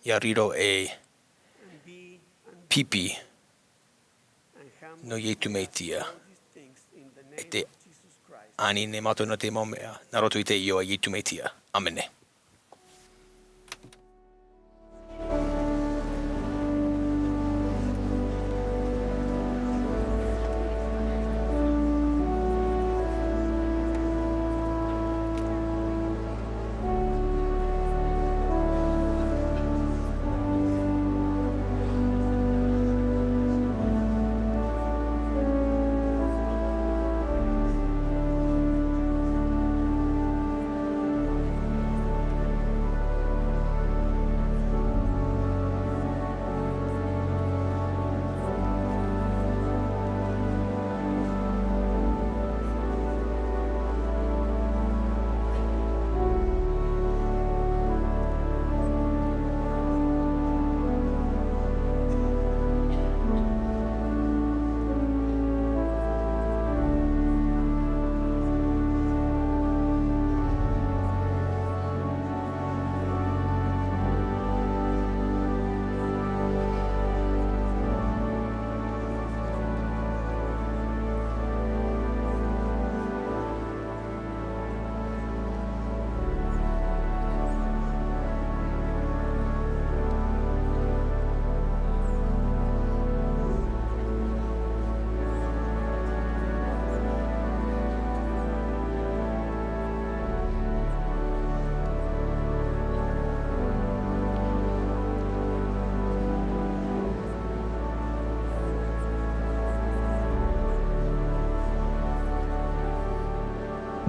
ʻia riro ei pipi nō Iesu Mesia. E te ani nei mātou nō te mau mea, nā roto i te iʻoa o Iesu Mesia. ʻĀmene.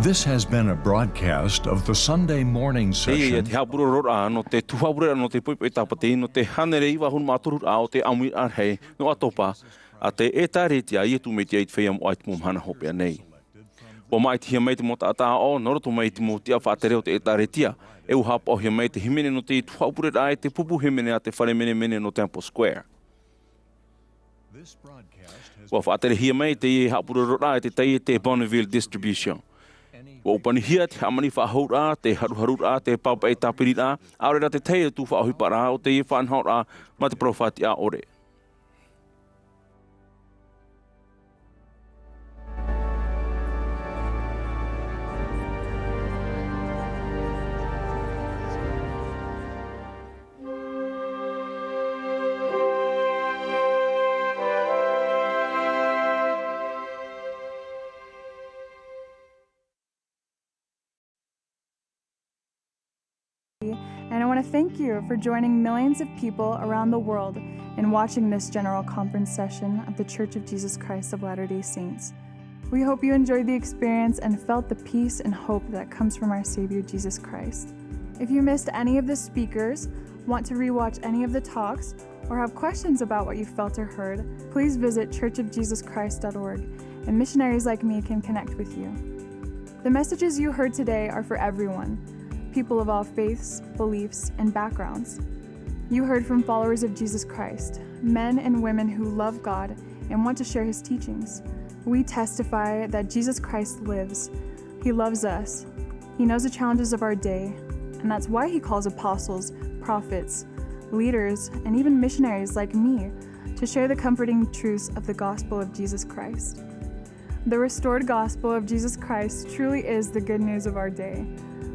This has been a broadcast of the Sunday morning session. Teie te haʻapurororaʻa nō te tuhaʻa pureraʻa nō te poipoi tāpati nō te hānere iva ʻahuru mā toru raʻa o te ʻāmuiraʻa rahi nō ʻAtopa, a te ʻĒtārētia a Iesu Mesia i te Feiā Moʻa i te mau mahana hopeʻa nei. ʻUa māʻitihia mai te mau taʻata aʻo nā roto mai i te mau tiʻa faʻatere o te ʻĒtārētia, e ʻua haʻapaʻohia mai te hīmene nō te tuhaʻa pureraʻa e te pupu hīmene a te fare menemene nō Temple Square. ʻUa faʻaterehia mai teie haʻapurororaʻa e te taiete Bonneville Distribution. ʻUa ʻōpanihia te hāmani faʻahouʻraʻa, te haruharuraʻa, te pāpaʻi tāpiriraʻa, ʻaore rā te tahi atu faʻaʻohiparaʻa o teie faʻanahoraʻa mā te parau fātiʻa ʻore. And I want to thank you for joining millions of people around the world in watching this General Conference session of The Church of Jesus Christ of Latter-day Saints. We hope you enjoyed the experience and felt the peace and hope that comes from our Savior Jesus Christ. If you missed any of the speakers, Want to rewatch any of the talks or have questions about what you felt or heard, please visit church of jesus christ dot org, and missionaries like me can connect with you. The messages you heard today are for everyone, people of all faiths, beliefs, and backgrounds. You heard from followers of Jesus Christ, men and women who love God and want to share his teachings. We testify that Jesus Christ lives. He loves us. He knows the challenges of our day, and that's why he calls apostles, prophets, leaders, and even missionaries like me to share the comforting truths of the gospel of Jesus Christ. The restored gospel of Jesus Christ truly is the good news of our day.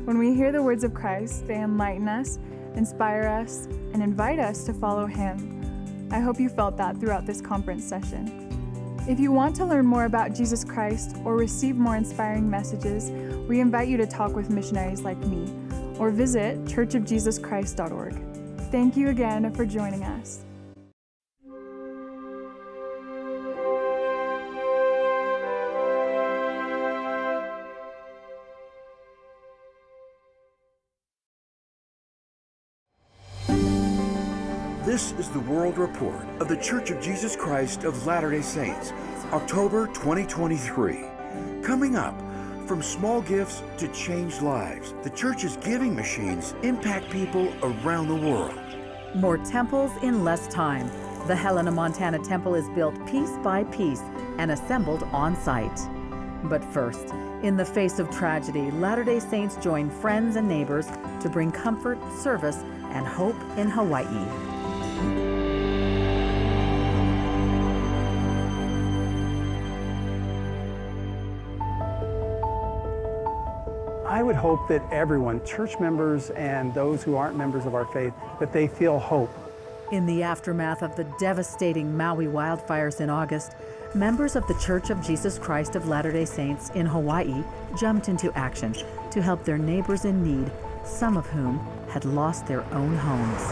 When we hear the words of Christ, they enlighten us, inspire us, and invite us to follow him. I hope you felt that throughout this conference session. If you want to learn more about Jesus Christ or receive more inspiring messages, we invite you to talk with missionaries like me or visit church of jesus christ dot org. Thank you again for joining us. This is the World Report of The Church of Jesus Christ of Latter-day Saints, October twenty twenty-three. Coming up, from small gifts to changed lives, the church's giving machines impact people around the world. More temples in less time. The Helena Montana Temple is built piece by piece and assembled on site. But first, in the face of tragedy, Latter-day Saints join friends and neighbors to bring comfort, service, and hope in Hawaii. I would hope that everyone, church members and those who aren't members of our faith, that they feel hope. In the aftermath of the devastating Maui wildfires in August, members of The Church of Jesus Christ of Latter-day Saints in Hawaii jumped into action to help their neighbors in need, some of whom had lost their own homes.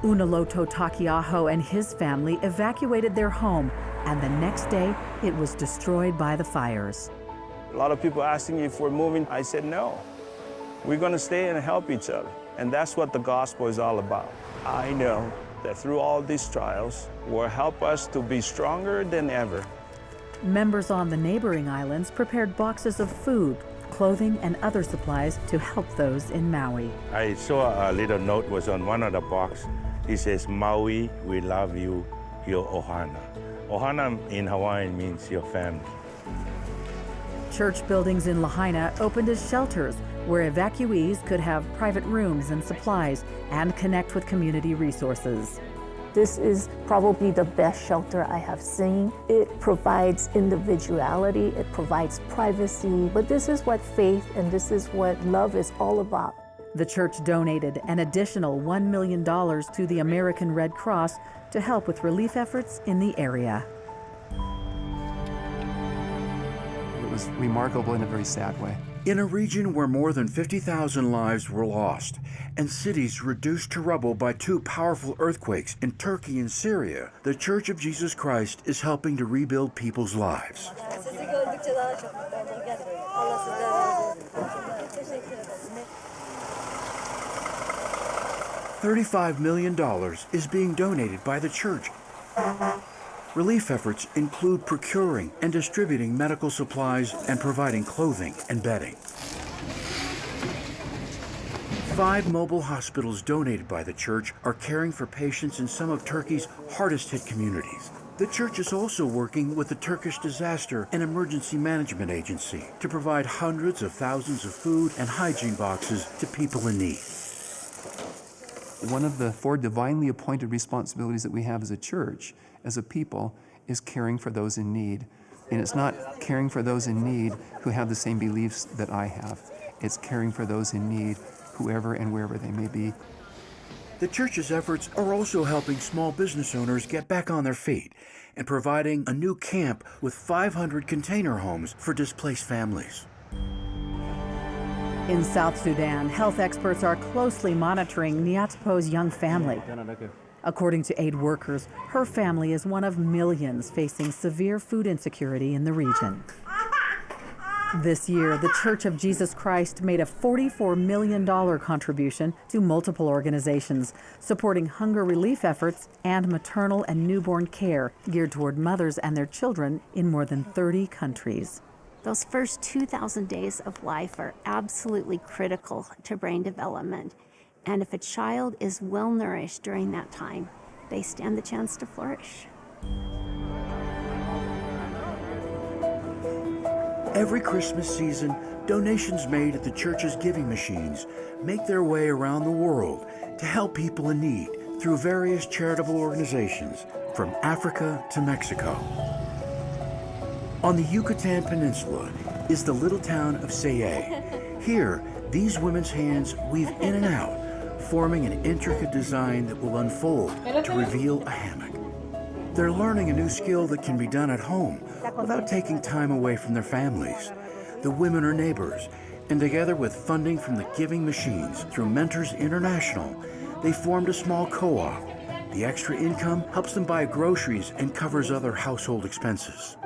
Unaloto Takiaho and his family evacuated their home, and the next day it was destroyed by the fires. A lot of people asking me if we're moving. I said, "No. We're gonna stay and help each other." And that's what the gospel is all about. I know that through all these trials will help us to be stronger than ever. Members on the neighboring islands prepared boxes of food, clothing, and other supplies to help those in Maui. I saw a little note was on one of the box. It says, "Maui, we love you, your ohana." Ohana in Hawaiian means your family. Church buildings in Lahaina opened as shelters where evacuees could have private rooms and supplies and connect with community resources. This is probably the best shelter I have seen. It provides individuality, it provides privacy, but this is what faith and this is what love is all about. The church donated an additional one million dollars to the American Red Cross to help with relief efforts in the area. It was remarkable in a very sad way. In a region where more than fifty thousand lives were lost and cities reduced to rubble by two powerful earthquakes in Turkey and Syria, The Church of Jesus Christ is helping to rebuild people's lives. Thirty-five million dollars is being donated by the church. Relief efforts include procuring and distributing medical supplies and providing clothing and bedding. Five mobile hospitals donated by the church are caring for patients in some of Turkey's hardest hit communities. The church is also working with the Turkish Disaster and Emergency Management Agency to provide hundreds of thousands of food and hygiene boxes to people in need. One of the four divinely appointed responsibilities that we have as a church, as a people, is caring for those in need. And it's not caring for those in need who have the same beliefs that I have. It's caring for those in need, whoever and wherever they may be. The church's efforts are also helping small business owners get back on their feet and providing a new camp with five hundred container homes for displaced families. In South Sudan, health experts are closely monitoring Niatpo's young family. According to aid workers, her family is one of millions facing severe food insecurity in the region. This year, The Church of Jesus Christ made a forty-four million dollar contribution to multiple organizations supporting hunger relief efforts and maternal and newborn care geared toward mothers and their children in more than thirty countries. Those first two thousand days of life are absolutely critical to brain development. And if a child is well nourished during that time, they stand the chance to flourish. Every Christmas season, donations made at the church's giving machines make their way around the world to help people in need through various charitable organizations from Africa to Mexico. On the Yucatan Peninsula is the little town of Sayay. Here, these women's hands weave in and out, forming an intricate design that will unfold to reveal a hammock. They're learning a new skill that can be done at home without taking time away from their families. The women are neighbors, and together with funding from the Giving Machines through Mentors International, they formed a small co-op. The extra income helps them buy groceries and covers other household expenses.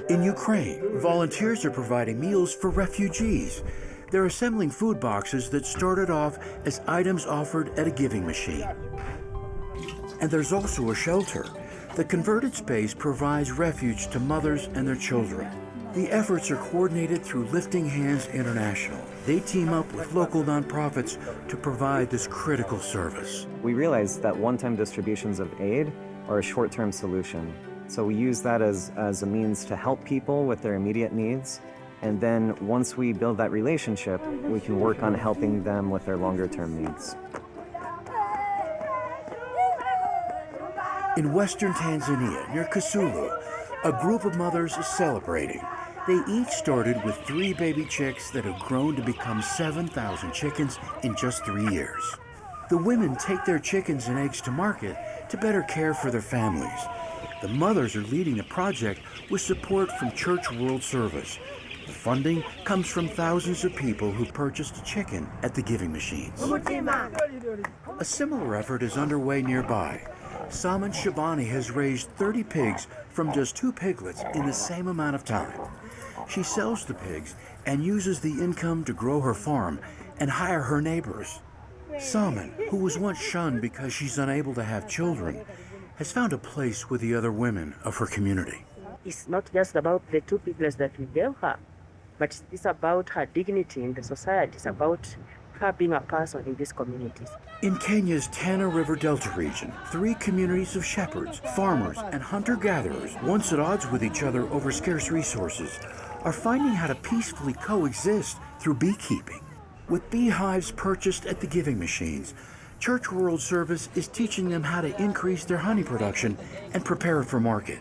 In Ukraine, volunteers are providing meals for refugees. They're assembling food boxes that started off as items offered at a giving machine. And there's also a shelter. The converted space provides refuge to mothers and their children. The efforts are coordinated through Lifting Hands International. They team up with local nonprofits to provide this critical service. We realize that one-time distributions of aid are a short-term solution. So we use that as, as a means to help people with their immediate needs. And then once we build that relationship, we can work on helping them with their longer-term needs. In western Tanzania, near Kasulu, a group of mothers is celebrating. They each started with three baby chicks that have grown to become seven thousand chickens in just three years. The women take their chickens and eggs to market to better care for their families. The mothers are leading the project with support from Church World Service. The funding comes from thousands of people who purchased a chicken at the giving machines. A similar effort is underway nearby. Saman Shabani has raised thirty pigs from just two piglets in the same amount of time. She sells the pigs and uses the income to grow her farm and hire her neighbors. Saman, who was once shunned because she's unable to have children, has found a place with the other women of her community. It's not just about the two piglets that we gave her, but it's about her dignity in the society. It's about her being a person in these communities. In Kenya's Tana River Delta region, three communities of shepherds, farmers, and hunter-gatherers, once at odds with each other over scarce resources, are finding how to peacefully coexist through beekeeping. With beehives purchased at the giving machines, Church World Service is teaching them how to increase their honey production and prepare it for market.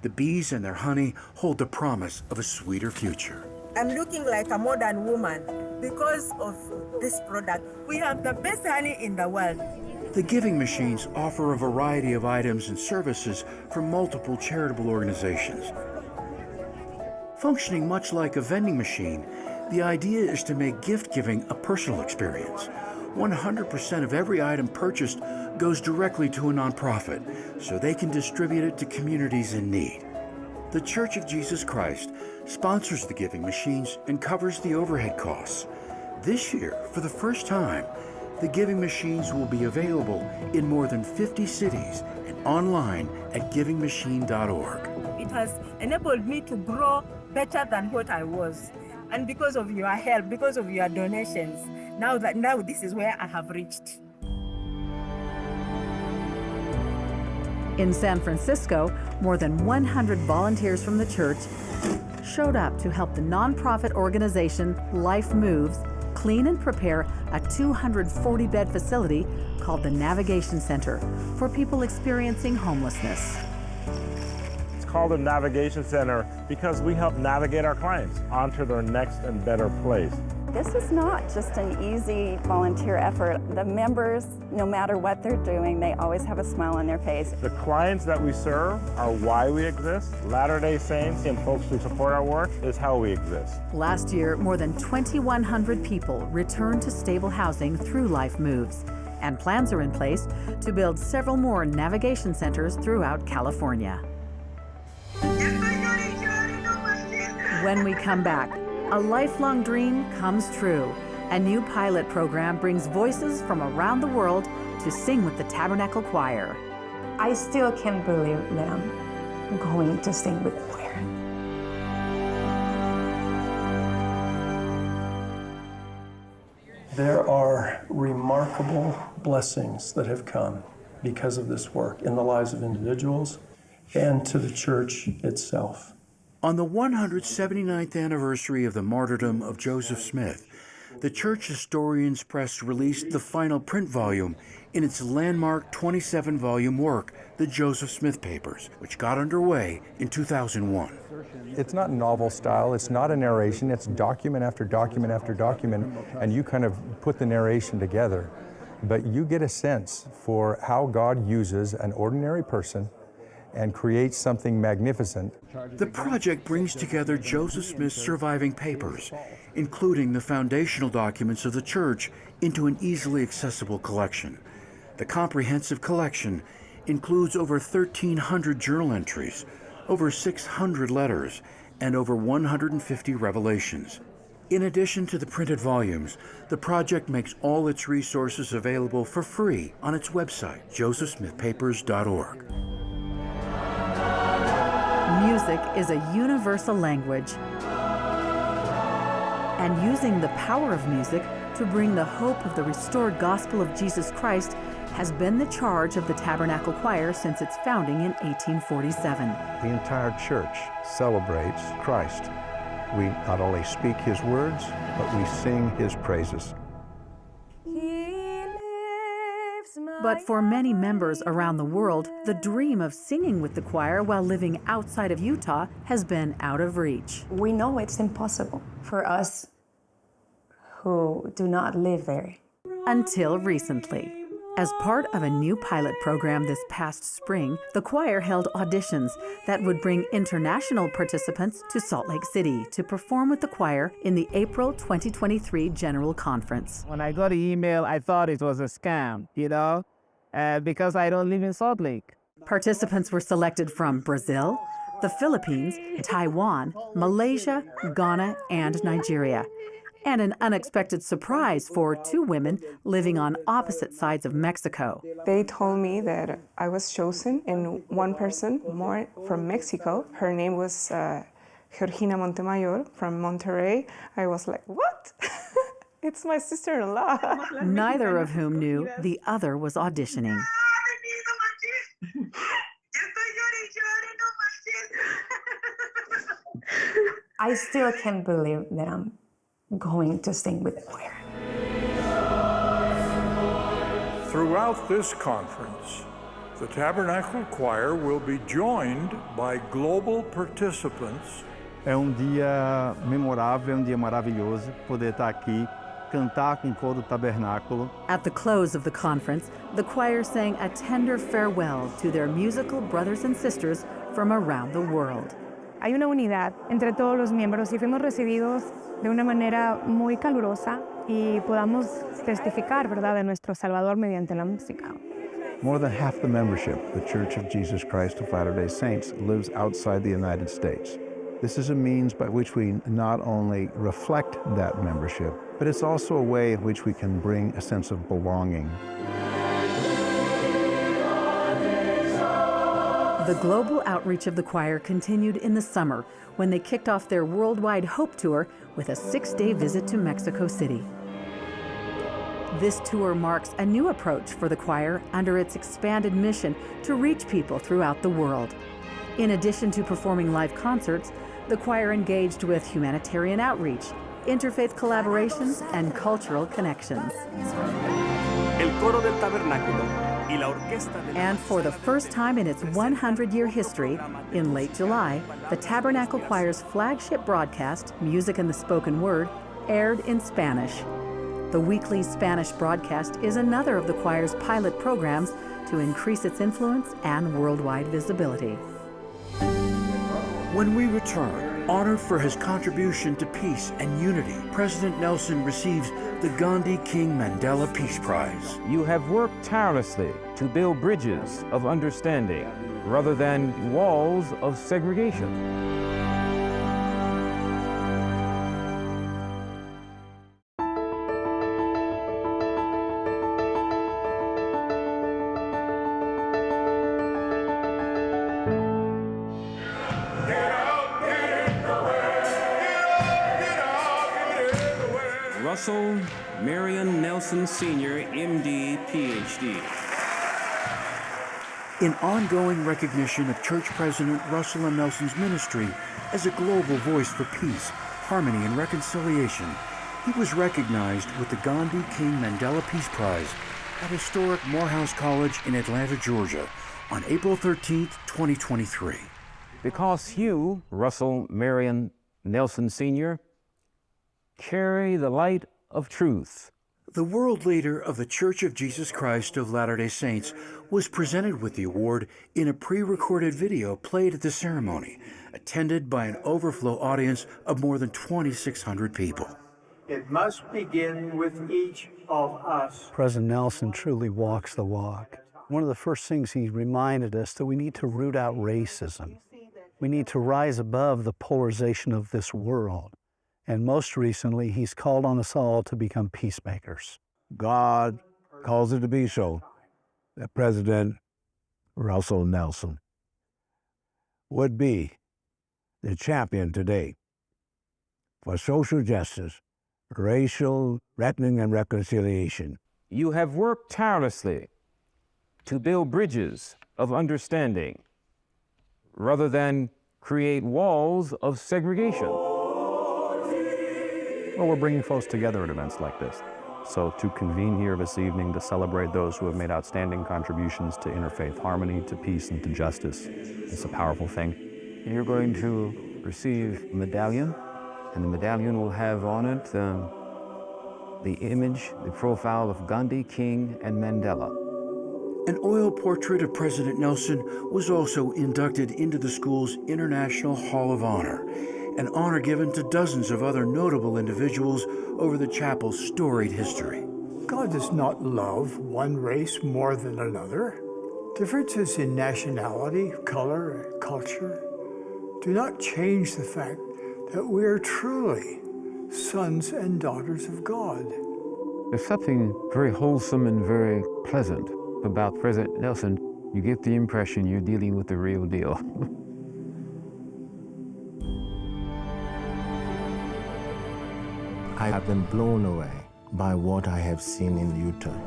The bees and their honey hold the promise of a sweeter future. I'm looking like a modern woman because of this product. We have the best honey in the world. The giving machines offer a variety of items and services from multiple charitable organizations. Functioning much like a vending machine, the idea is to make gift giving a personal experience. One hundred percent of every item purchased goes directly to a nonprofit so they can distribute it to communities in need. The Church of Jesus Christ sponsors the giving machines and covers the overhead costs. This year, for the first time, the giving machines will be available in more than fifty cities and online at giving machine dot org. It has enabled me to grow better than what I was. And because of your help, because of your donations, now that, now this is where I have reached. In San Francisco, more than one hundred volunteers from the church showed up to help the nonprofit organization Life Moves clean and prepare a two hundred forty bed facility called the Navigation Center for people experiencing homelessness. It's called a navigation center because we help navigate our clients onto their next and better place. This is not just an easy volunteer effort. The members, no matter what they're doing, they always have a smile on their face. The clients that we serve are why we exist. Latter-day Saints and folks who support our work is how we exist. Last year, more than twenty-one hundred people returned to stable housing through Life Moves, and plans are in place to build several more navigation centers throughout California. When we come back, a lifelong dream comes true. A new pilot program brings voices from around the world to sing with the Tabernacle Choir. I still can't believe that I'm going to sing with the choir. There are remarkable blessings that have come because of this work in the lives of individuals and to the church itself. On the one hundred seventy-ninth anniversary of the martyrdom of Joseph Smith, the Church Historians Press released the final print volume in its landmark twenty-seven volume work, The Joseph Smith Papers, which got underway in two thousand one. It's not novel style, it's not a narration, it's document after document after document, and you kind of put the narration together. But you get a sense for how God uses an ordinary person and creates something magnificent. The project brings together Joseph Smith's surviving papers, including the foundational documents of the church, into an easily accessible collection. The comprehensive collection includes over thirteen hundred journal entries, over six hundred letters, and over one hundred fifty revelations. In addition to the printed volumes, the project makes all its resources available for free on its website, joseph smith papers dot org. Music is a universal language, and using the power of music to bring the hope of the restored gospel of Jesus Christ has been the charge of the Tabernacle Choir since its founding in eighteen forty-seven. The entire church celebrates Christ. We not only speak his words, but we sing his praises. But for many members around the world, the dream of singing with the choir while living outside of Utah has been out of reach. We know it's impossible for us who do not live there. Until recently. As part of a new pilot program this past spring, the choir held auditions that would bring international participants to Salt Lake City to perform with the choir in the April twenty twenty-three General Conference. When I got the email, I thought it was a scam, you know, uh, because I don't live in Salt Lake. Participants were selected from Brazil, the Philippines, Taiwan, Malaysia, Ghana, and Nigeria. And an unexpected surprise for two women living on opposite sides of Mexico. They told me that I was chosen, and one person more from Mexico, her name was, uh, Georgina Montemayor from Monterrey. I was like, "What?" It's my sister-in-law. Neither of whom knew the other was auditioning. I still can't believe that I'm going to sing with the choir. Throughout this conference, the Tabernacle Choir will be joined by global participants. É um dia memorável, é um dia maravilhoso poder estar aqui, cantar com o coro Tabernáculo. At the close of the conference, the choir sang a tender farewell to their musical brothers and sisters from around the world. Hay una unidad entre todos los miembros y fuimos recibidos de una manera muy calurosa y podamos testificar, ¿verdad?, de nuestro Salvador mediante la música. More than half the membership, the Church of Jesus Christ of Latter-day Saints, lives outside the United States. This is a means by which we not only reflect that membership, but it's also a way in which we can bring a sense of belonging. The global outreach of the choir continued in the summer when they kicked off their worldwide Hope Tour with a six-day visit to Mexico City. This tour marks a new approach for the choir under its expanded mission to reach people throughout the world. In addition to performing live concerts, the choir engaged with humanitarian outreach, interfaith collaborations, and cultural connections. El coro del tabernáculo y la orquesta de la... And for the first time in its one hundred-year history, in late July, the Tabernacle Choir's flagship broadcast, Music and the Spoken Word, aired in Spanish. The weekly Spanish broadcast is another of the choir's pilot programs to increase its influence and worldwide visibility. When we return, honored for his contribution to peace and unity, President Nelson receives the Gandhi King Mandela Peace Prize. You have worked tirelessly to build bridges of understanding rather than walls of segregation. Russell Marion Nelson Senior, M D, P H D. In ongoing recognition of Church President Russell M. Nelson's ministry as a global voice for peace, harmony, and reconciliation, he was recognized with the Gandhi King Mandela Peace Prize at historic Morehouse College in Atlanta, Georgia, on April thirteenth, twenty twenty-three. Because you, Russell Marion Nelson Senior, carry the light of truth. The world leader of The Church of Jesus Christ of Latter-day Saints was presented with the award in a pre-recorded video played at the ceremony, attended by an overflow audience of more than twenty-six hundred people. It must begin with each of us. President Nelson truly walks the walk. One of the first things he reminded us that we need to root out racism. We need to rise above the polarization of this world. And most recently, he's called on us all to become peacemakers. God calls it to be so that President Russell Nelson would be the champion today for social justice, racial reckoning, and reconciliation. You have worked tirelessly to build bridges of understanding rather than create walls of segregation. Well, we're bringing folks together at events like this. So to convene here this evening to celebrate those who have made outstanding contributions to interfaith harmony, to peace, and to justice, it's a powerful thing. You're going to receive a medallion, and the medallion will have on it, um, the image, the profile of Gandhi, King, and Mandela. An oil portrait of President Nelson was also inducted into the school's International Hall of Honor, an honor given to dozens of other notable individuals over the chapel's storied history. God does not love one race more than another. Differences in nationality, color, and culture do not change the fact that we are truly sons and daughters of God. There's something very wholesome and very pleasant about President Nelson. You get the impression you're dealing with the real deal. I have been blown away by what I have seen in Utah.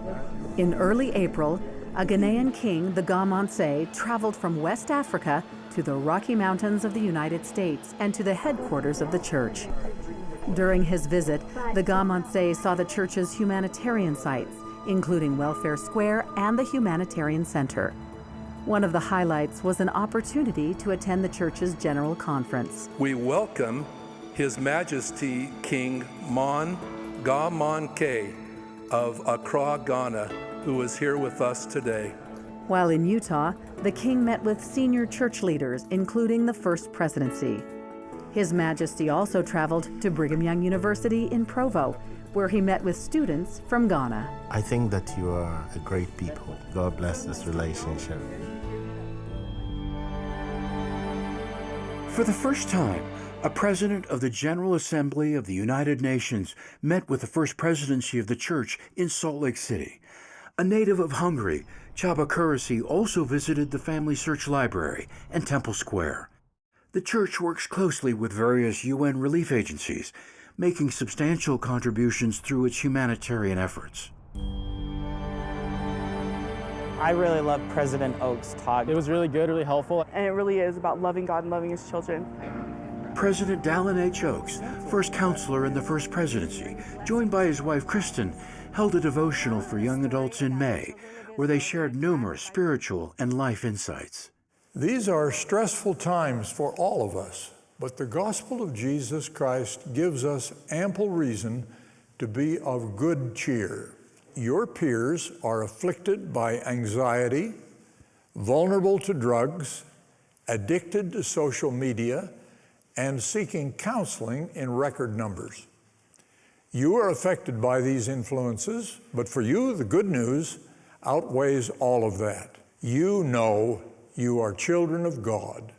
In early April, a Ghanaian king, the Ga Manse, traveled from West Africa to the Rocky Mountains of the United States and to the headquarters of the church. During his visit, the Ga Manse saw the church's humanitarian sites, including Welfare Square and the Humanitarian Center. One of the highlights was an opportunity to attend the church's general conference. We welcome His Majesty King Mon Ga Mon Kay of Accra, Ghana, who is here with us today. While in Utah, the king met with senior church leaders, including the First Presidency. His Majesty also traveled to Brigham Young University in Provo, where he met with students from Ghana. I think that you are a great people. God bless this relationship. For the first time, a president of the General Assembly of the United Nations met with the First Presidency of the Church in Salt Lake City. A native of Hungary, Csaba Kürási also visited the Family Search Library and Temple Square. The church works closely with various U N relief agencies, making substantial contributions through its humanitarian efforts. I really loved President Oaks' talk. It was really good, really helpful. And it really is about loving God and loving His children. President Dallin H. Oaks, first counselor in the First Presidency, joined by his wife Kristen, held a devotional for young adults in May, where they shared numerous spiritual and life insights. These are stressful times for all of us, but the gospel of Jesus Christ gives us ample reason to be of good cheer. Your peers are afflicted by anxiety, vulnerable to drugs, addicted to social media, and seeking counseling in record numbers. You are affected by these influences, but for you, the good news outweighs all of that. You know you are children of God.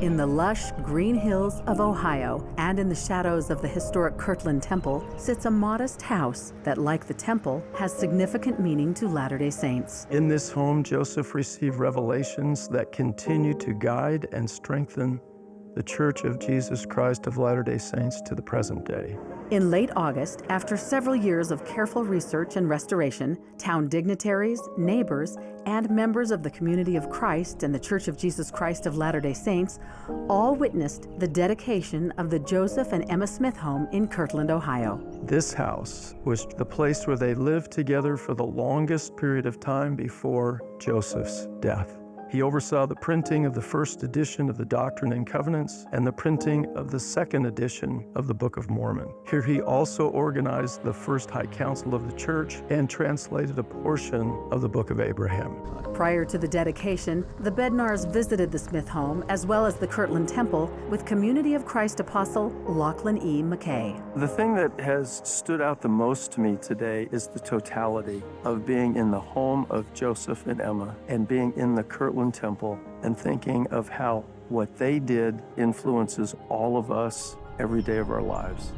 In the lush green hills of Ohio and in the shadows of the historic Kirtland Temple sits a modest house that, like the temple, has significant meaning to Latter-day Saints. In this home, Joseph received revelations that continue to guide and strengthen the Church of Jesus Christ of Latter-day Saints to the present day. In late August, after several years of careful research and restoration, town dignitaries, neighbors, and members of the Community of Christ and the Church of Jesus Christ of Latter-day Saints all witnessed the dedication of the Joseph and Emma Smith Home in Kirtland, Ohio. This house was the place where they lived together for the longest period of time before Joseph's death. He oversaw the printing of the first edition of the Doctrine and Covenants and the printing of the second edition of the Book of Mormon. Here he also organized the first High Council of the Church and translated a portion of the Book of Abraham. Prior to the dedication, the Bednars visited the Smith home as well as the Kirtland Temple with Community of Christ Apostle Lachlan E. McKay. The thing that has stood out the most to me today is the totality of being in the home of Joseph and Emma and being in the Kirtland Temple and thinking of how what they did influences all of us every day of our lives.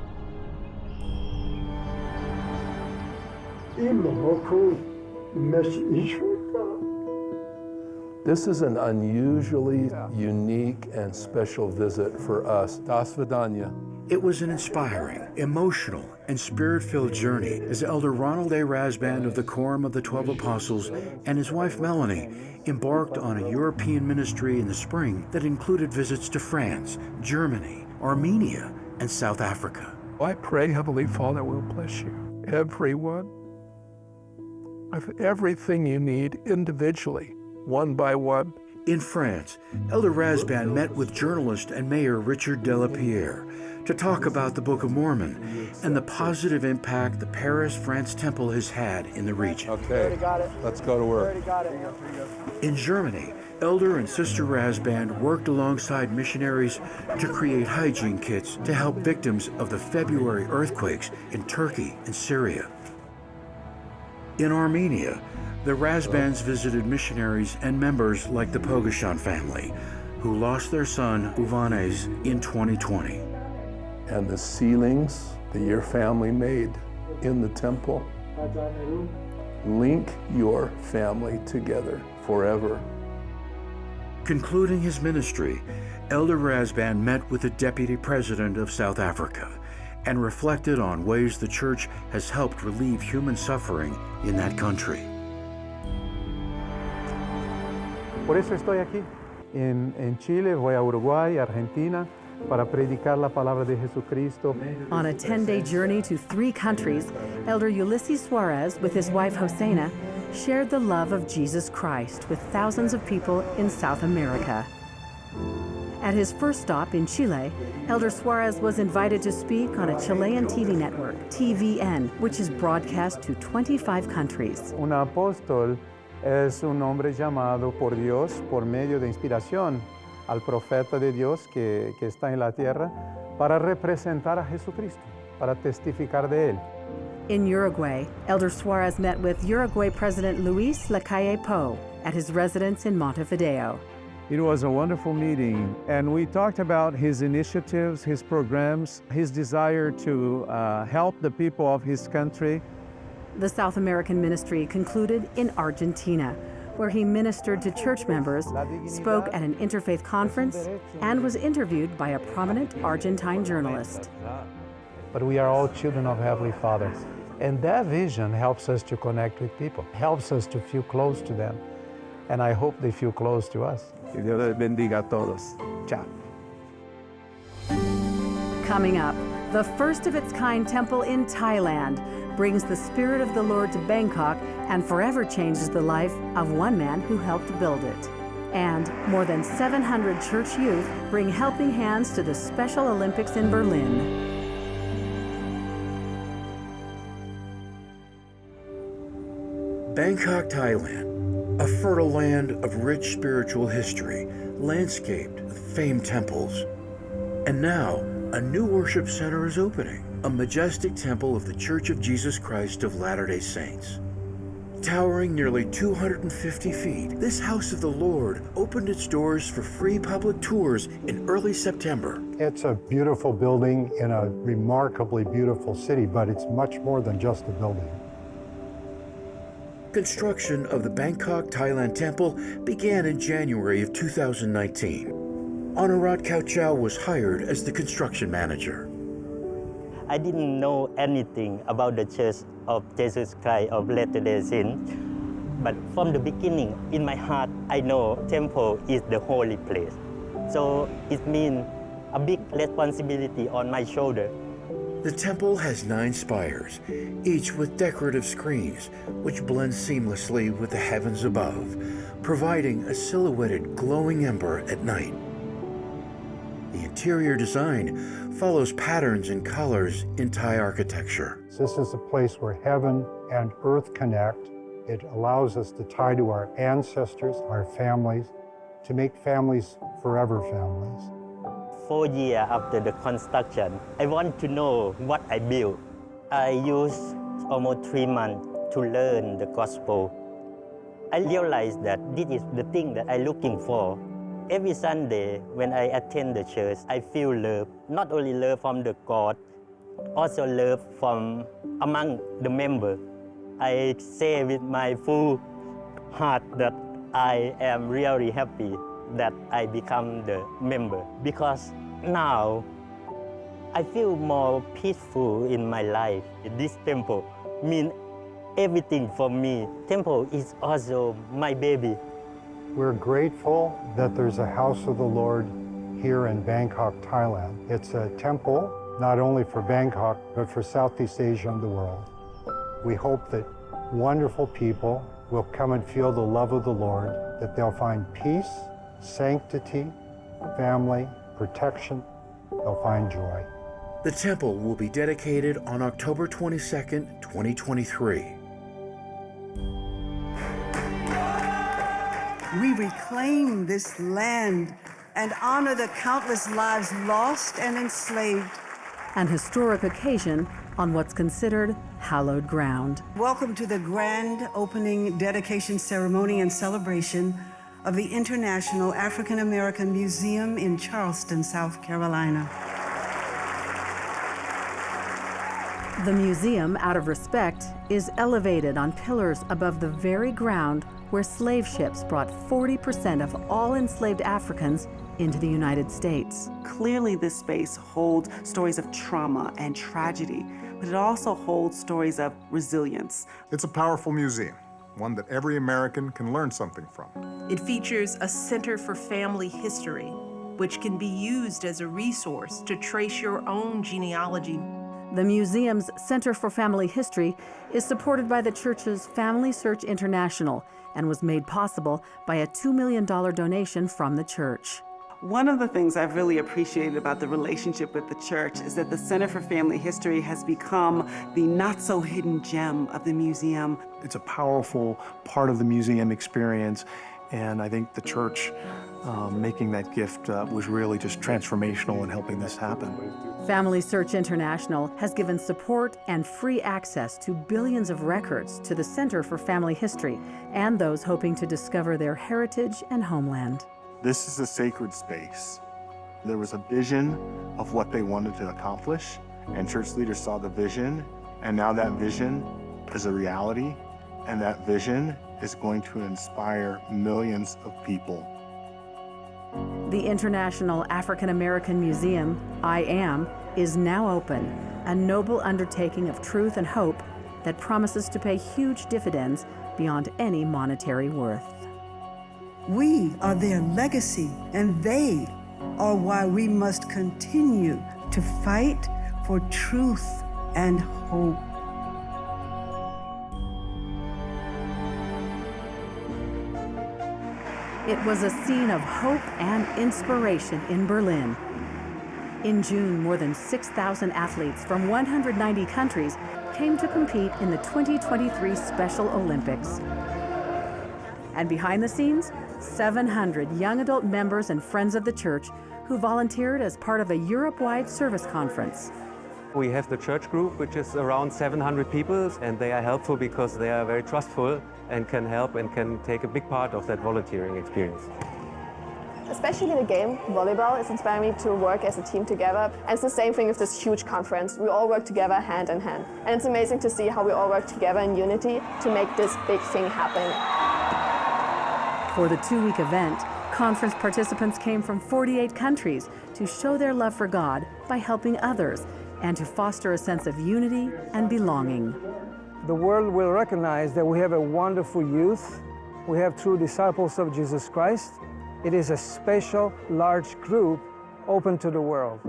This is an unusually unique and special visit for us. Das vidania. It was an inspiring, emotional, and spirit-filled journey as Elder Ronald A. Rasband of the Quorum of the Twelve Apostles and his wife Melanie embarked on a European ministry in the spring that included visits to France, Germany, Armenia, and South Africa. I pray, Heavenly Father will bless you. Everyone, with everything you need individually, one by one. In France, Elder Rasband met with journalist and mayor Richard de la Pierre to talk about the Book of Mormon and the positive impact the Paris France Temple has had in the region. Okay, let's go to work. In Germany, Elder and Sister Rasband worked alongside missionaries to create hygiene kits to help victims of the February earthquakes in Turkey and Syria. In Armenia, the Rasbands visited missionaries and members like the Pogashan family, who lost their son, Uvanes, in twenty twenty. And the sealings that your family made in the temple link your family together forever. Concluding his ministry, Elder Rasband met with the deputy president of South Africa and reflected on ways the church has helped relieve human suffering in that country. Por eso estoy aquí, en, en Chile, voy a Uruguay, Argentina, para predicar la palabra de Jesucristo. On a ten-day journey to three countries, Elder Ulisses Soares, with his wife Josena, shared the love of Jesus Christ with thousands of people in South America. At his first stop in Chile, Elder Soares was invited to speak on a Chilean T V network, T V N, which is broadcast to twenty-five countries. Un apóstol es un hombre llamado por Dios por medio de inspiración al profeta de Dios que, que está en la tierra para representar a Jesucristo, para testificar de él. In Uruguay, Elder Soares met with Uruguay President Luis Lacalle Pou at his residence in Montevideo. It was a wonderful meeting, and we talked about his initiatives, his programs, his desire to, uh, help the people of his country. The South American ministry concluded in Argentina, where he ministered to church members, spoke at an interfaith conference, and was interviewed by a prominent Argentine journalist. But we are all children of Heavenly Father, and that vision helps us to connect with people, helps us to feel close to them, and I hope they feel close to us. Que Dios les bendiga a todos. Chao. Coming up, the first of its kind temple in Thailand brings the Spirit of the Lord to Bangkok and forever changes the life of one man who helped build it. And more than seven hundred church youth bring helping hands to the Special Olympics in Berlin. Bangkok, Thailand, a fertile land of rich spiritual history, landscaped with famed temples. And now, a new worship center is opening, a majestic temple of the Church of Jesus Christ of Latter-day Saints. Towering nearly two hundred fifty feet, this house of the Lord opened its doors for free public tours in early September. It's a beautiful building in a remarkably beautiful city, but it's much more than just a building. Construction of the Bangkok Thailand Temple began in January of two thousand nineteen. Anurad Kauchao was hired as the construction manager. I didn't know anything about the Church of Jesus Christ of Latter-day Saints, but from the beginning, in my heart, I know temple is the holy place. So it means a big responsibility on my shoulder. The temple has nine spires, each with decorative screens, which blend seamlessly with the heavens above, providing a silhouetted glowing ember at night. The interior design follows patterns and colors in Thai architecture. This is a place where heaven and earth connect. It allows us to tie to our ancestors, our families, to make families forever families. Four years after the construction, I want to know what I built. I used almost three months to learn the gospel. I realized that this is the thing that I'm looking for. Every Sunday when I attend the church, I feel love, not only love from the God, also love from among the member. I say with my full heart that I am really happy that I become the member, because now I feel more peaceful in my life. This temple means everything for me. Temple is also my baby. We're grateful that there's a house of the Lord here in Bangkok, Thailand. It's a temple not only for Bangkok, but for Southeast Asia and the world. We hope that wonderful people will come and feel the love of the Lord, that they'll find peace, sanctity, family, protection, they'll find joy. The temple will be dedicated on October twenty-second, twenty twenty-three. We reclaim this land and honor the countless lives lost and enslaved. An historic occasion on what's considered hallowed ground. Welcome to the grand opening dedication ceremony and celebration of the International African American Museum in Charleston, South Carolina. The museum, out of respect, is elevated on pillars above the very ground where slave ships brought forty percent of all enslaved Africans into the United States. Clearly, this space holds stories of trauma and tragedy, but it also holds stories of resilience. It's a powerful museum, one that every American can learn something from. It features a Center for Family History, which can be used as a resource to trace your own genealogy. The museum's Center for Family History is supported by the church's Family Search International and was made possible by a two million dollar donation from the church. One of the things I've really appreciated about the relationship with the church is that the Center for Family History has become the not-so-hidden gem of the museum. It's a powerful part of the museum experience, and I think the church, um, making that gift, uh, was really just transformational in helping this happen. Family Search International has given support and free access to billions of records to the Center for Family History and those hoping to discover their heritage and homeland. This is a sacred space. There was a vision of what they wanted to accomplish, and church leaders saw the vision, and now that vision is a reality, and that vision is going to inspire millions of people. The International African American Museum, I A M, is now open, a noble undertaking of truth and hope that promises to pay huge dividends beyond any monetary worth. We are their legacy, and they are why we must continue to fight for truth and hope. It was a scene of hope and inspiration in Berlin. In June, more than six thousand athletes from one hundred ninety countries came to compete in the twenty twenty-three Special Olympics. And behind the scenes, seven hundred young adult members and friends of the church who volunteered as part of a Europe-wide service conference. We have the church group, which is around seven hundred people, and they are helpful because they are very trustful and can help and can take a big part of that volunteering experience. Especially the game, volleyball, has inspired me to work as a team together. And it's the same thing with this huge conference. We all work together hand in hand. And it's amazing to see how we all work together in unity to make this big thing happen. For the two-week event, Conference participants came from forty-eight countries to show their love for God by helping others and to foster a sense of unity and belonging. The world will recognize that we have a wonderful youth. We have true disciples of Jesus Christ. It is a special, large group open to the world.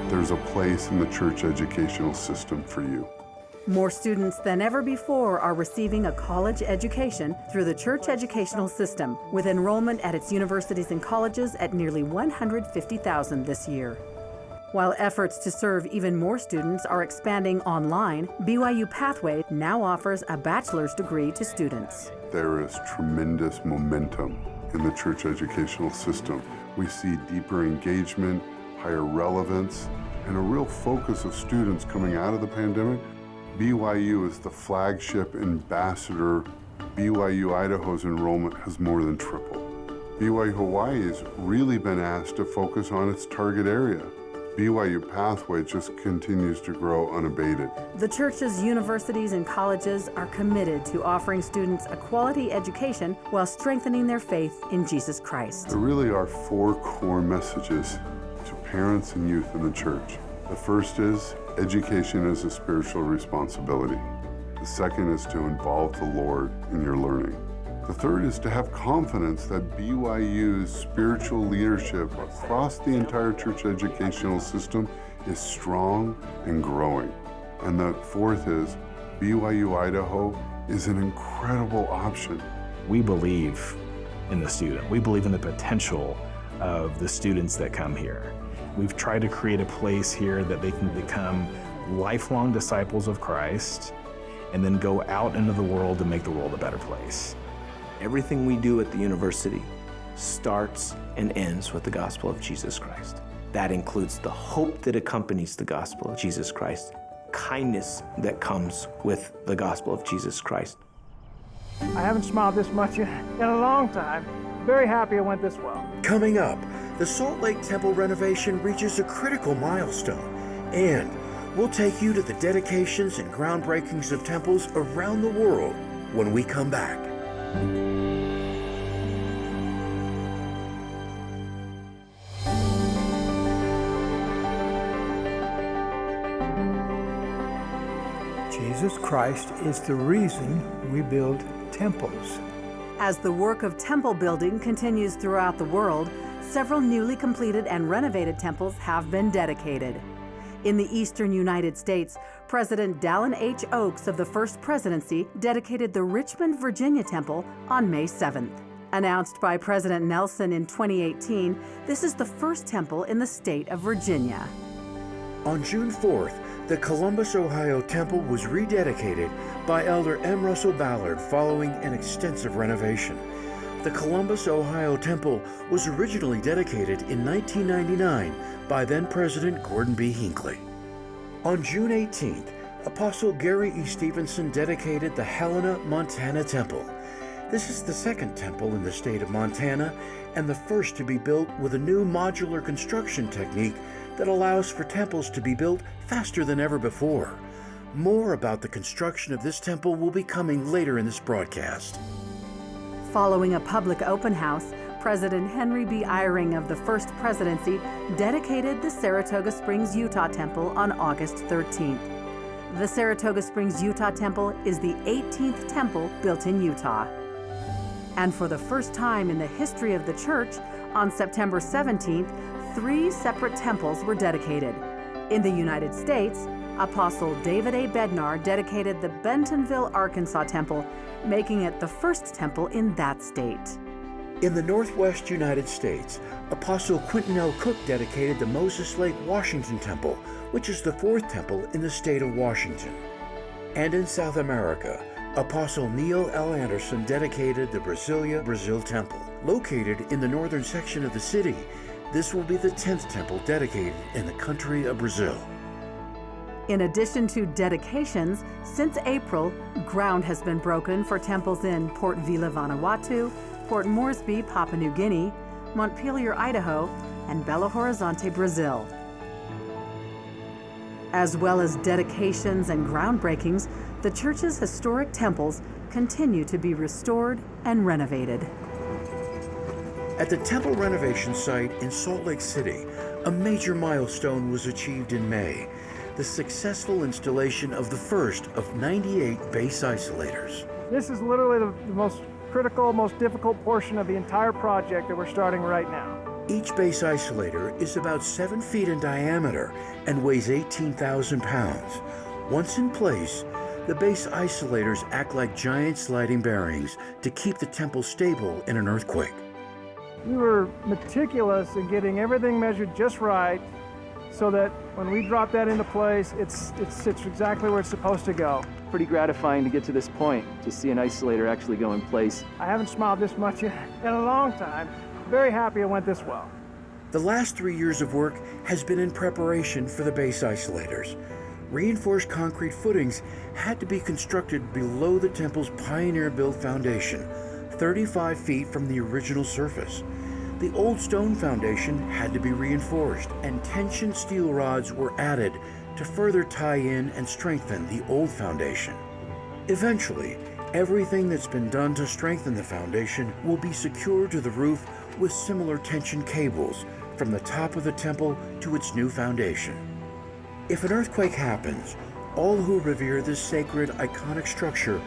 There's a place in the church educational system for you. More students than ever before are receiving a college education through the church educational system, with enrollment at its universities and colleges at nearly one hundred fifty thousand this year. While efforts to serve even more students are expanding online, B Y U Pathway now offers a bachelor's degree to students. There is tremendous momentum in the church educational system. We see deeper engagement, higher relevance, and a real focus of students coming out of the pandemic. B Y U is the flagship ambassador. B Y U Idaho's enrollment has more than tripled. B Y U Hawaii has really been asked to focus on its target area. B Y U Pathway just continues to grow unabated. The church's universities and colleges are committed to offering students a quality education while strengthening their faith in Jesus Christ. There really are four core messages to parents and youth in the church. The first is, education is a spiritual responsibility. The second is to involve the Lord in your learning. The third is to have confidence that B Y U's spiritual leadership across the entire church educational system is strong and growing. And the fourth is, B Y U Idaho is an incredible option. We believe in the student. We believe in the potential of the students that come here. We've tried to create a place here that they can become lifelong disciples of Christ and then go out into the world and make the world a better place. Everything we do at the university starts and ends with the gospel of Jesus Christ. That includes the hope that accompanies the gospel of Jesus Christ, kindness that comes with the gospel of Jesus Christ. I haven't smiled this much in, in a long time. Very happy it went this well. Coming up, the Salt Lake Temple renovation reaches a critical milestone, and we'll take you to the dedications and groundbreakings of temples around the world when we come back. Jesus Christ is the reason we build temples. As the work of temple building continues throughout the world, several newly completed and renovated temples have been dedicated. In the eastern United States, President Dallin H. Oaks of the First Presidency dedicated the Richmond, Virginia Temple on May seventh. Announced by President Nelson in twenty eighteen, this is the first temple in the state of Virginia. On June fourth, the Columbus, Ohio Temple was rededicated by Elder M. Russell Ballard following an extensive renovation. The Columbus, Ohio Temple was originally dedicated in nineteen ninety-nine by then President Gordon B. Hinckley. On June eighteenth, Apostle Gary E. Stevenson dedicated the Helena, Montana Temple. This is the second temple in the state of Montana and the first to be built with a new modular construction technique that allows for temples to be built faster than ever before. More about the construction of this temple will be coming later in this broadcast. Following a public open house, President Henry B. Eyring of the First Presidency dedicated the Saratoga Springs Utah Temple on August thirteenth. The Saratoga Springs Utah Temple is the eighteenth temple built in Utah. And for the first time in the history of the church, on September seventeenth, three separate temples were dedicated. In the United States, Apostle David A. Bednar dedicated the Bentonville, Arkansas Temple, making it the first temple in that state. In the Northwest United States, Apostle Quentin L. Cook dedicated the Moses Lake, Washington Temple, which is the fourth temple in the state of Washington. And in South America, Apostle Neil L. Andersen dedicated the Brasilia, Brazil Temple. Located in the northern section of the city, this will be the tenth temple dedicated in the country of Brazil. In addition to dedications, since April, ground has been broken for temples in Port Vila, Vanuatu, Port Moresby, Papua New Guinea, Montpelier, Idaho, and Belo Horizonte, Brazil. As well as dedications and groundbreakings, the church's historic temples continue to be restored and renovated. At the temple renovation site in Salt Lake City, a major milestone was achieved in May, the successful installation of the first of ninety-eight base isolators. This is literally the, the most critical, most difficult portion of the entire project that we're starting right now. Each base isolator is about seven feet in diameter and weighs eighteen thousand pounds. Once in place, the base isolators act like giant sliding bearings to keep the temple stable in an earthquake. We were meticulous in getting everything measured just right so that when we drop that into place, it's, it sits exactly where it's supposed to go. Pretty gratifying to get to this point, to see an isolator actually go in place. I haven't smiled this much in, in a long time. Very happy it went this well. The last three years of work has been in preparation for the base isolators. Reinforced concrete footings had to be constructed below the temple's pioneer-built foundation, thirty-five feet from the original surface. The old stone foundation had to be reinforced, and tension steel rods were added to further tie in and strengthen the old foundation. Eventually, everything that's been done to strengthen the foundation will be secured to the roof with similar tension cables from the top of the temple to its new foundation. If an earthquake happens, all who revere this sacred, iconic structure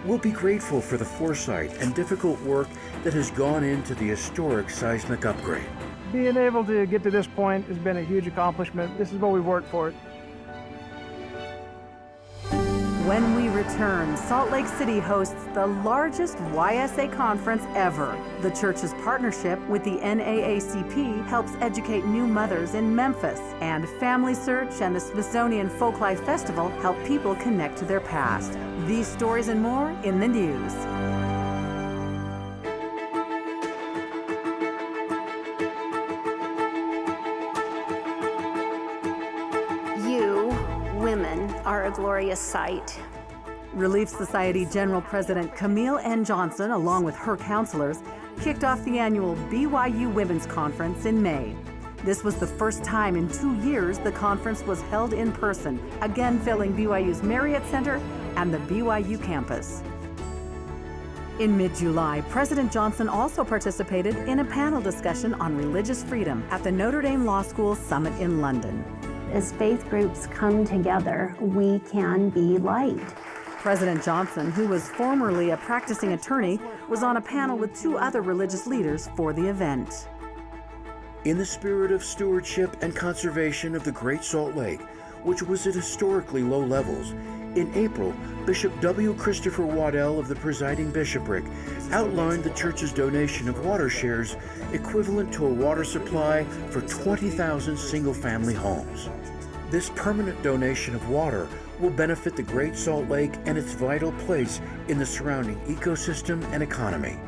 will be grateful for the foresight and difficult work that has gone into the historic seismic upgrade. Being able to get to this point has been a huge accomplishment. This is what we've worked for. When we return, Salt Lake City hosts the largest Y S A conference ever. The church's partnership with the N double A C P helps educate new mothers in Memphis, and FamilySearch and the Smithsonian Folklife Festival help people connect to their past. These stories and more in the news. You women are a glorious sight. Relief Society General President Camille N. Johnson, along with her counselors, kicked off the annual B Y U Women's Conference in May. This was the first time in two years the conference was held in person, again filling B Y U's Marriott Center and the B Y U campus. In mid-July, President Johnson also participated in a panel discussion on religious freedom at the Notre Dame Law School Summit in London. As faith groups come together, we can be light. President Johnson, who was formerly a practicing attorney, was on a panel with two other religious leaders for the event. In the spirit of stewardship and conservation of the Great Salt Lake, which was at historically low levels, in April, Bishop W. Christopher Waddell of the presiding bishopric outlined the church's donation of water shares equivalent to a water supply for twenty thousand single-family homes. This permanent donation of water will benefit the Great Salt Lake and its vital place in the surrounding ecosystem and economy.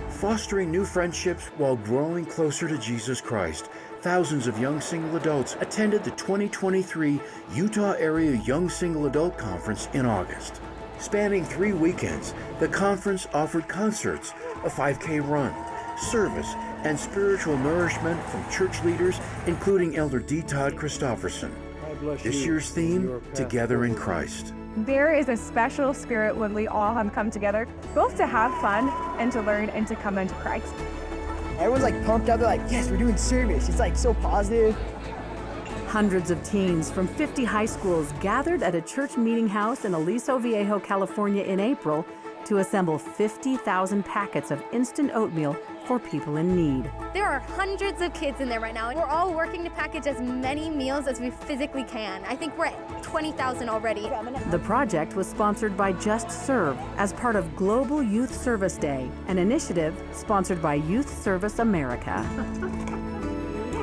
Fostering new friendships while growing closer to Jesus Christ, thousands of young single adults attended the twenty twenty-three Utah Area Young Single Adult Conference in August. Spanning three weekends, the conference offered concerts, a five K run, service, and spiritual nourishment from church leaders, including Elder D. Todd Christofferson. This year's theme, Together in Christ. There is a special spirit when we all have come together, both to have fun and to learn and to come unto Christ. Everyone's, like, pumped up. They're like, "Yes, we're doing service." It's, like, so positive. Hundreds of teens from fifty high schools gathered at a church meeting house in Aliso Viejo, California in April to assemble fifty thousand packets of instant oatmeal for people in need. There are hundreds of kids in there right now, and we're all working to package as many meals as we physically can. I think we're at twenty thousand already. The project was sponsored by Just Serve as part of Global Youth Service Day, an initiative sponsored by Youth Service America.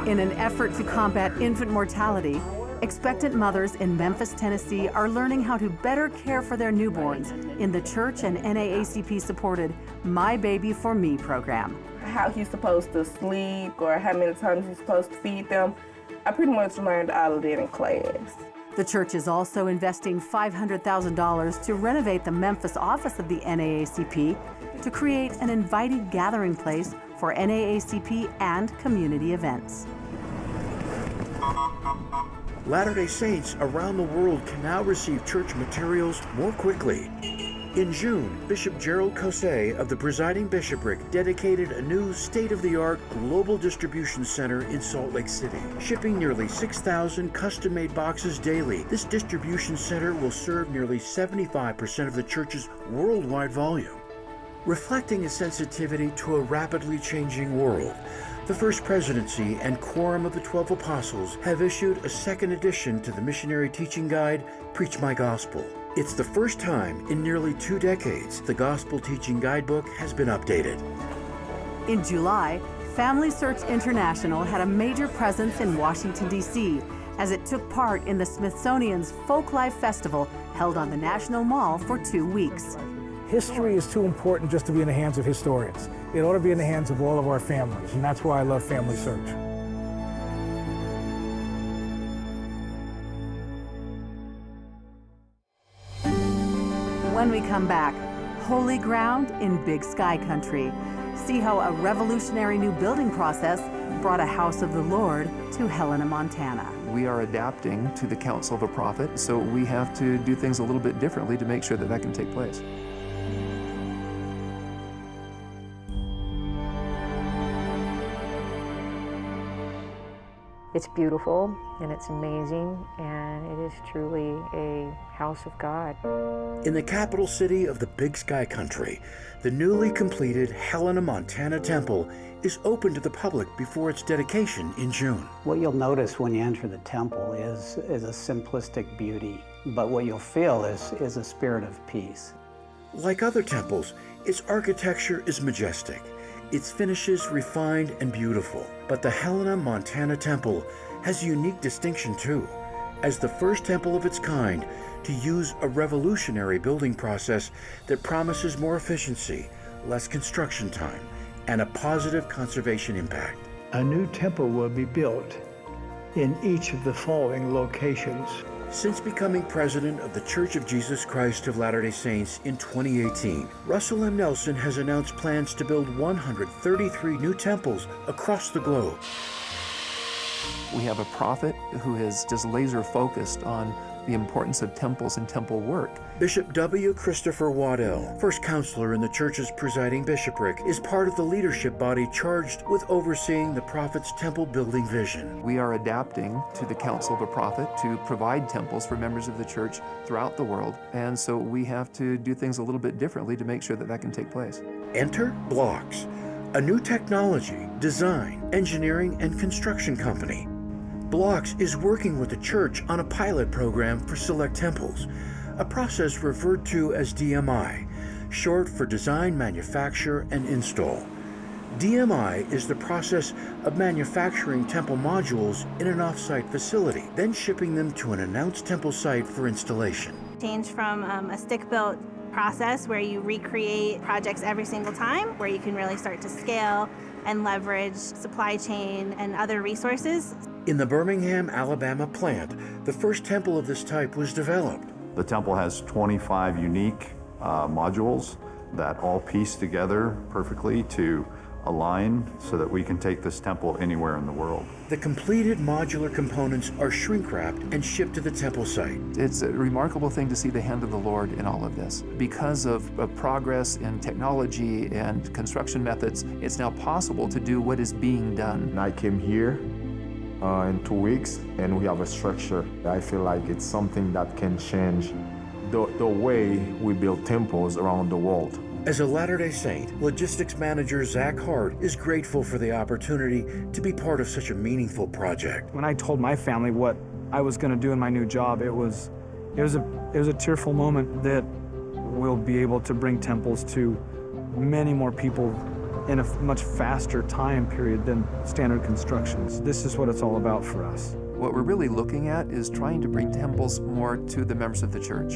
In an effort to combat infant mortality, expectant mothers in Memphis, Tennessee are learning how to better care for their newborns in the church and N double A C P-supported My Baby for Me program. How he's supposed to sleep or how many times you're supposed to feed them, I pretty much learned all of that in class. The church is also investing five hundred thousand dollars to renovate the Memphis office of the N double A C P to create an inviting gathering place for N double A C P and community events. Latter-day Saints around the world can now receive church materials more quickly. In June, Bishop Gerald Caussé of the presiding bishopric dedicated a new state-of-the-art global distribution center in Salt Lake City, shipping nearly six thousand custom-made boxes daily. This distribution center will serve nearly seventy-five percent of the church's worldwide volume. Reflecting a sensitivity to a rapidly changing world, the First Presidency and Quorum of the Twelve Apostles have issued a second edition to the missionary teaching guide, Preach My Gospel. It's the first time in nearly two decades the Gospel Teaching Guidebook has been updated. In July, FamilySearch International had a major presence in Washington, D C, as it took part in the Smithsonian's Folklife Festival held on the National Mall for two weeks. History is too important just to be in the hands of historians. It ought to be in the hands of all of our families, and that's why I love FamilySearch. When we come back, holy ground in Big Sky Country. See how a revolutionary new building process brought a house of the Lord to Helena, Montana. We are adapting to the counsel of a prophet, so we have to do things a little bit differently to make sure that that can take place. It's beautiful and it's amazing, and it is truly a house of God. In the capital city of the Big Sky Country, the newly completed Helena Montana Temple is open to the public before its dedication in June. What you'll notice when you enter the temple is, is a simplistic beauty, but what you'll feel is, is a spirit of peace. Like other temples, its architecture is majestic, its finishes refined and beautiful. But the Helena Montana Temple has a unique distinction too, as the first temple of its kind to use a revolutionary building process that promises more efficiency, less construction time, and a positive conservation impact. A new temple will be built in each of the following locations. Since becoming president of The Church of Jesus Christ of Latter-day Saints in twenty eighteen, Russell M. Nelson has announced plans to build one hundred thirty-three new temples across the globe. We have a prophet who is just laser focused on the importance of temples and temple work. Bishop W. Christopher Waddell, first counselor in the church's presiding bishopric, is part of the leadership body charged with overseeing the prophet's temple building vision. We are adapting to the counsel of a prophet to provide temples for members of the church throughout the world, and so we have to do things a little bit differently to make sure that that can take place. Enter Blocks, a new technology, design, engineering, and construction company. Blocks is working with the church on a pilot program for select temples, a process referred to as D M I, short for design, manufacture, and install. D M I is the process of manufacturing temple modules in an off-site facility, then shipping them to an announced temple site for installation. Change from um, a stick-built process where you recreate projects every single time, where you can really start to scale and leverage supply chain and other resources. In the Birmingham, Alabama plant, the first temple of this type was developed. The temple has twenty-five unique uh, modules that all piece together perfectly to align so that we can take this temple anywhere in the world. The completed modular components are shrink-wrapped and shipped to the temple site. It's a remarkable thing to see the hand of the Lord in all of this. Because of, of progress in technology and construction methods, it's now possible to do what is being done. And I came here uh, in two weeks, and we have a structure. I feel like it's something that can change the, the way we build temples around the world. As a Latter-day Saint, logistics manager Zach Hart is grateful for the opportunity to be part of such a meaningful project. When I told my family what I was going to do in my new job, it was, it was a, it was a tearful moment that we'll be able to bring temples to many more people in a f- much faster time period than standard constructions. This is what it's all about for us. What we're really looking at is trying to bring temples more to the members of the church.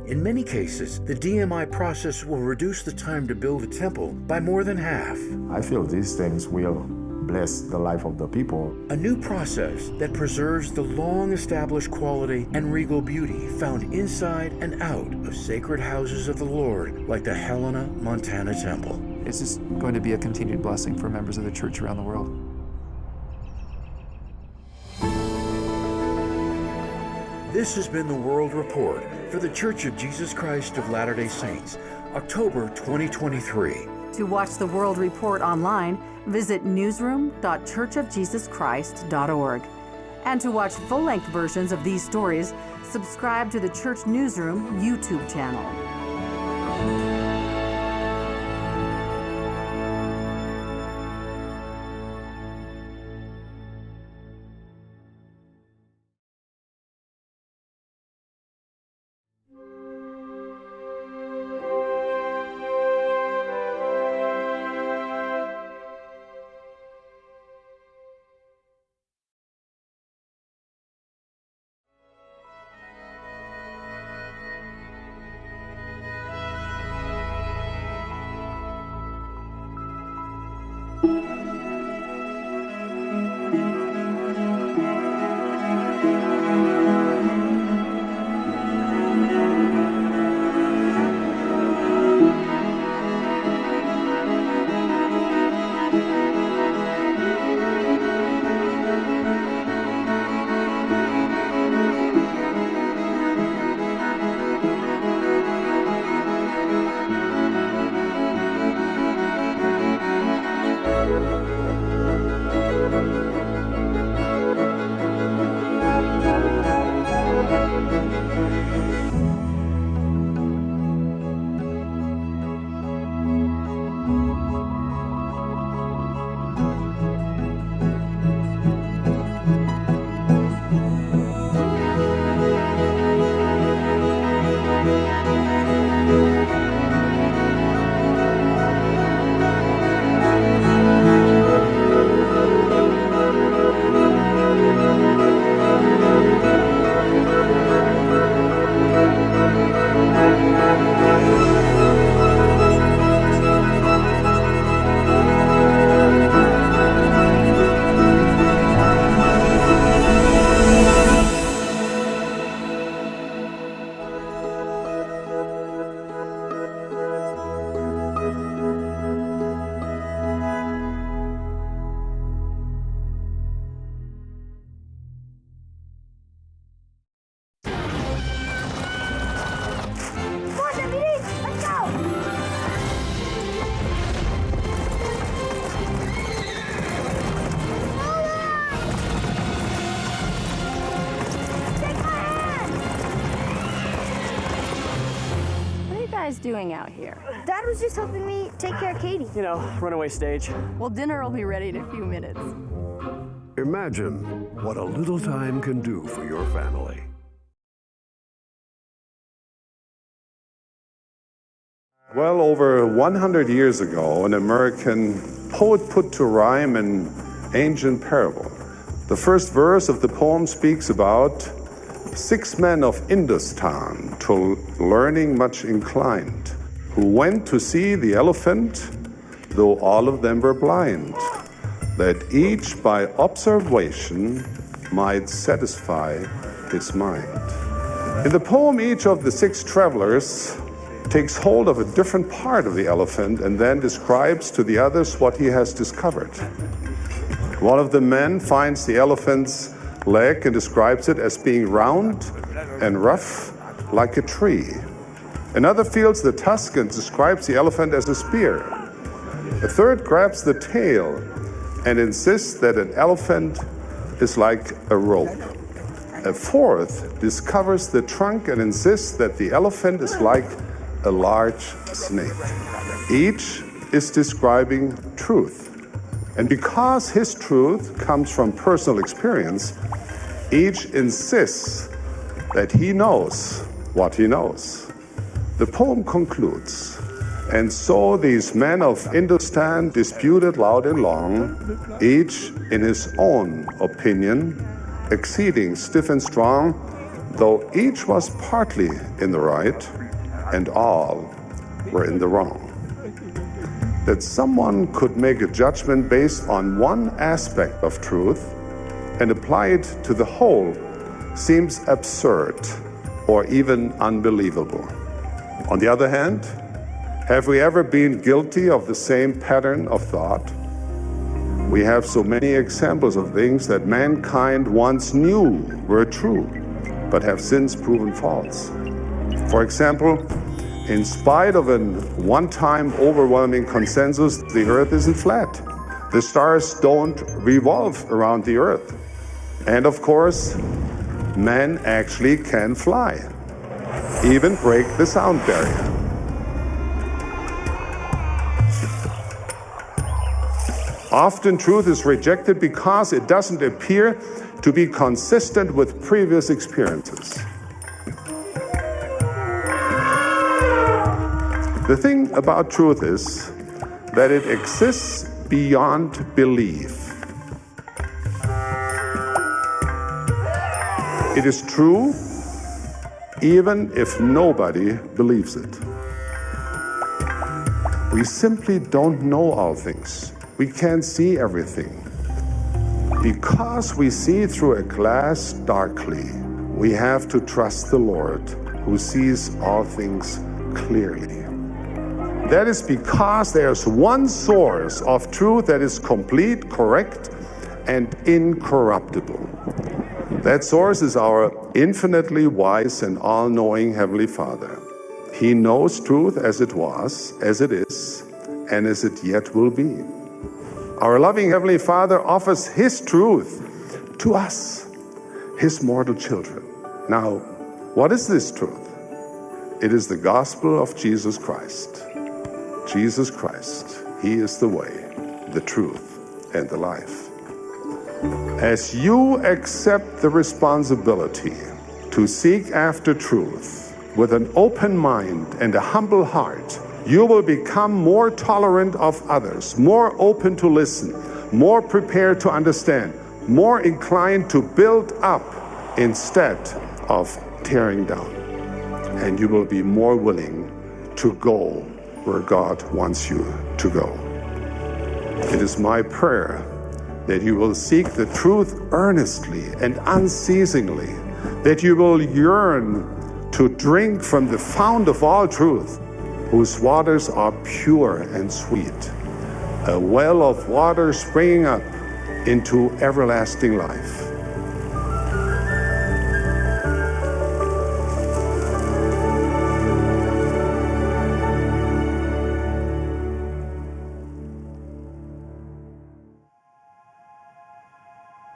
In many cases, the D M I process will reduce the time to build a temple by more than half. I feel these things will bless the life of the people. A new process that preserves the long-established quality and regal beauty found inside and out of sacred houses of the Lord, like the Helena Montana Temple. It's just going to be a continued blessing for members of the church around the world. This has been the World Report for The Church of Jesus Christ of Latter-day Saints, October twenty twenty-three. To watch the World Report online, visit newsroom dot church of jesus christ dot org. And to watch full-length versions of these stories, subscribe to the Church Newsroom YouTube channel. What are you guys doing out here? Dad was just helping me take care of Katie. You know, runaway stage. Well, dinner will be ready in a few minutes. Imagine what a little time can do for your family. Well, over one hundred years ago, an American poet put to rhyme an ancient parable. The first verse of the poem speaks about six men of Hindustan, to learning much inclined, who went to see the elephant, though all of them were blind, that each by observation might satisfy his mind. In the poem, each of the six travelers takes hold of a different part of the elephant and then describes to the others what he has discovered. One of the men finds the elephant's leg and describes it as being round and rough like a tree. Another feels the tusk and describes the elephant as a spear. A third grabs the tail and insists that an elephant is like a rope. A fourth discovers the trunk and insists that the elephant is like a large snake. Each is describing truth. And because his truth comes from personal experience, each insists that he knows what he knows. The poem concludes, and so these men of Hindustan disputed loud and long, each in his own opinion, exceeding stiff and strong, though each was partly in the right, and all were in the wrong. That someone could make a judgment based on one aspect of truth and apply it to the whole seems absurd or even unbelievable. On the other hand, have we ever been guilty of the same pattern of thought? We have so many examples of things that mankind once knew were true, but have since proven false. For example, in spite of a one-time overwhelming consensus, the Earth isn't flat. The stars don't revolve around the Earth. And of course, men actually can fly, even break the sound barrier. Often truth is rejected because it doesn't appear to be consistent with previous experiences. The thing about truth is that it exists beyond belief. It is true even if nobody believes it. We simply don't know all things. We can't see everything. Because we see through a glass darkly, we have to trust the Lord, who sees all things clearly. That is because there's one source of truth that is complete, correct, and incorruptible. That source is our infinitely wise and all-knowing Heavenly Father. He knows truth as it was, as it is, and as it yet will be. Our loving Heavenly Father offers His truth to us, His mortal children. Now, what is this truth? It is the gospel of Jesus Christ. Jesus Christ, He is the way, the truth, and the life. As you accept the responsibility to seek after truth with an open mind and a humble heart, you will become more tolerant of others, more open to listen, more prepared to understand, more inclined to build up instead of tearing down. And you will be more willing to go where God wants you to go. It is my prayer that you will seek the truth earnestly and unceasingly, that you will yearn to drink from the fount of all truth, whose waters are pure and sweet, a well of water springing up into everlasting life.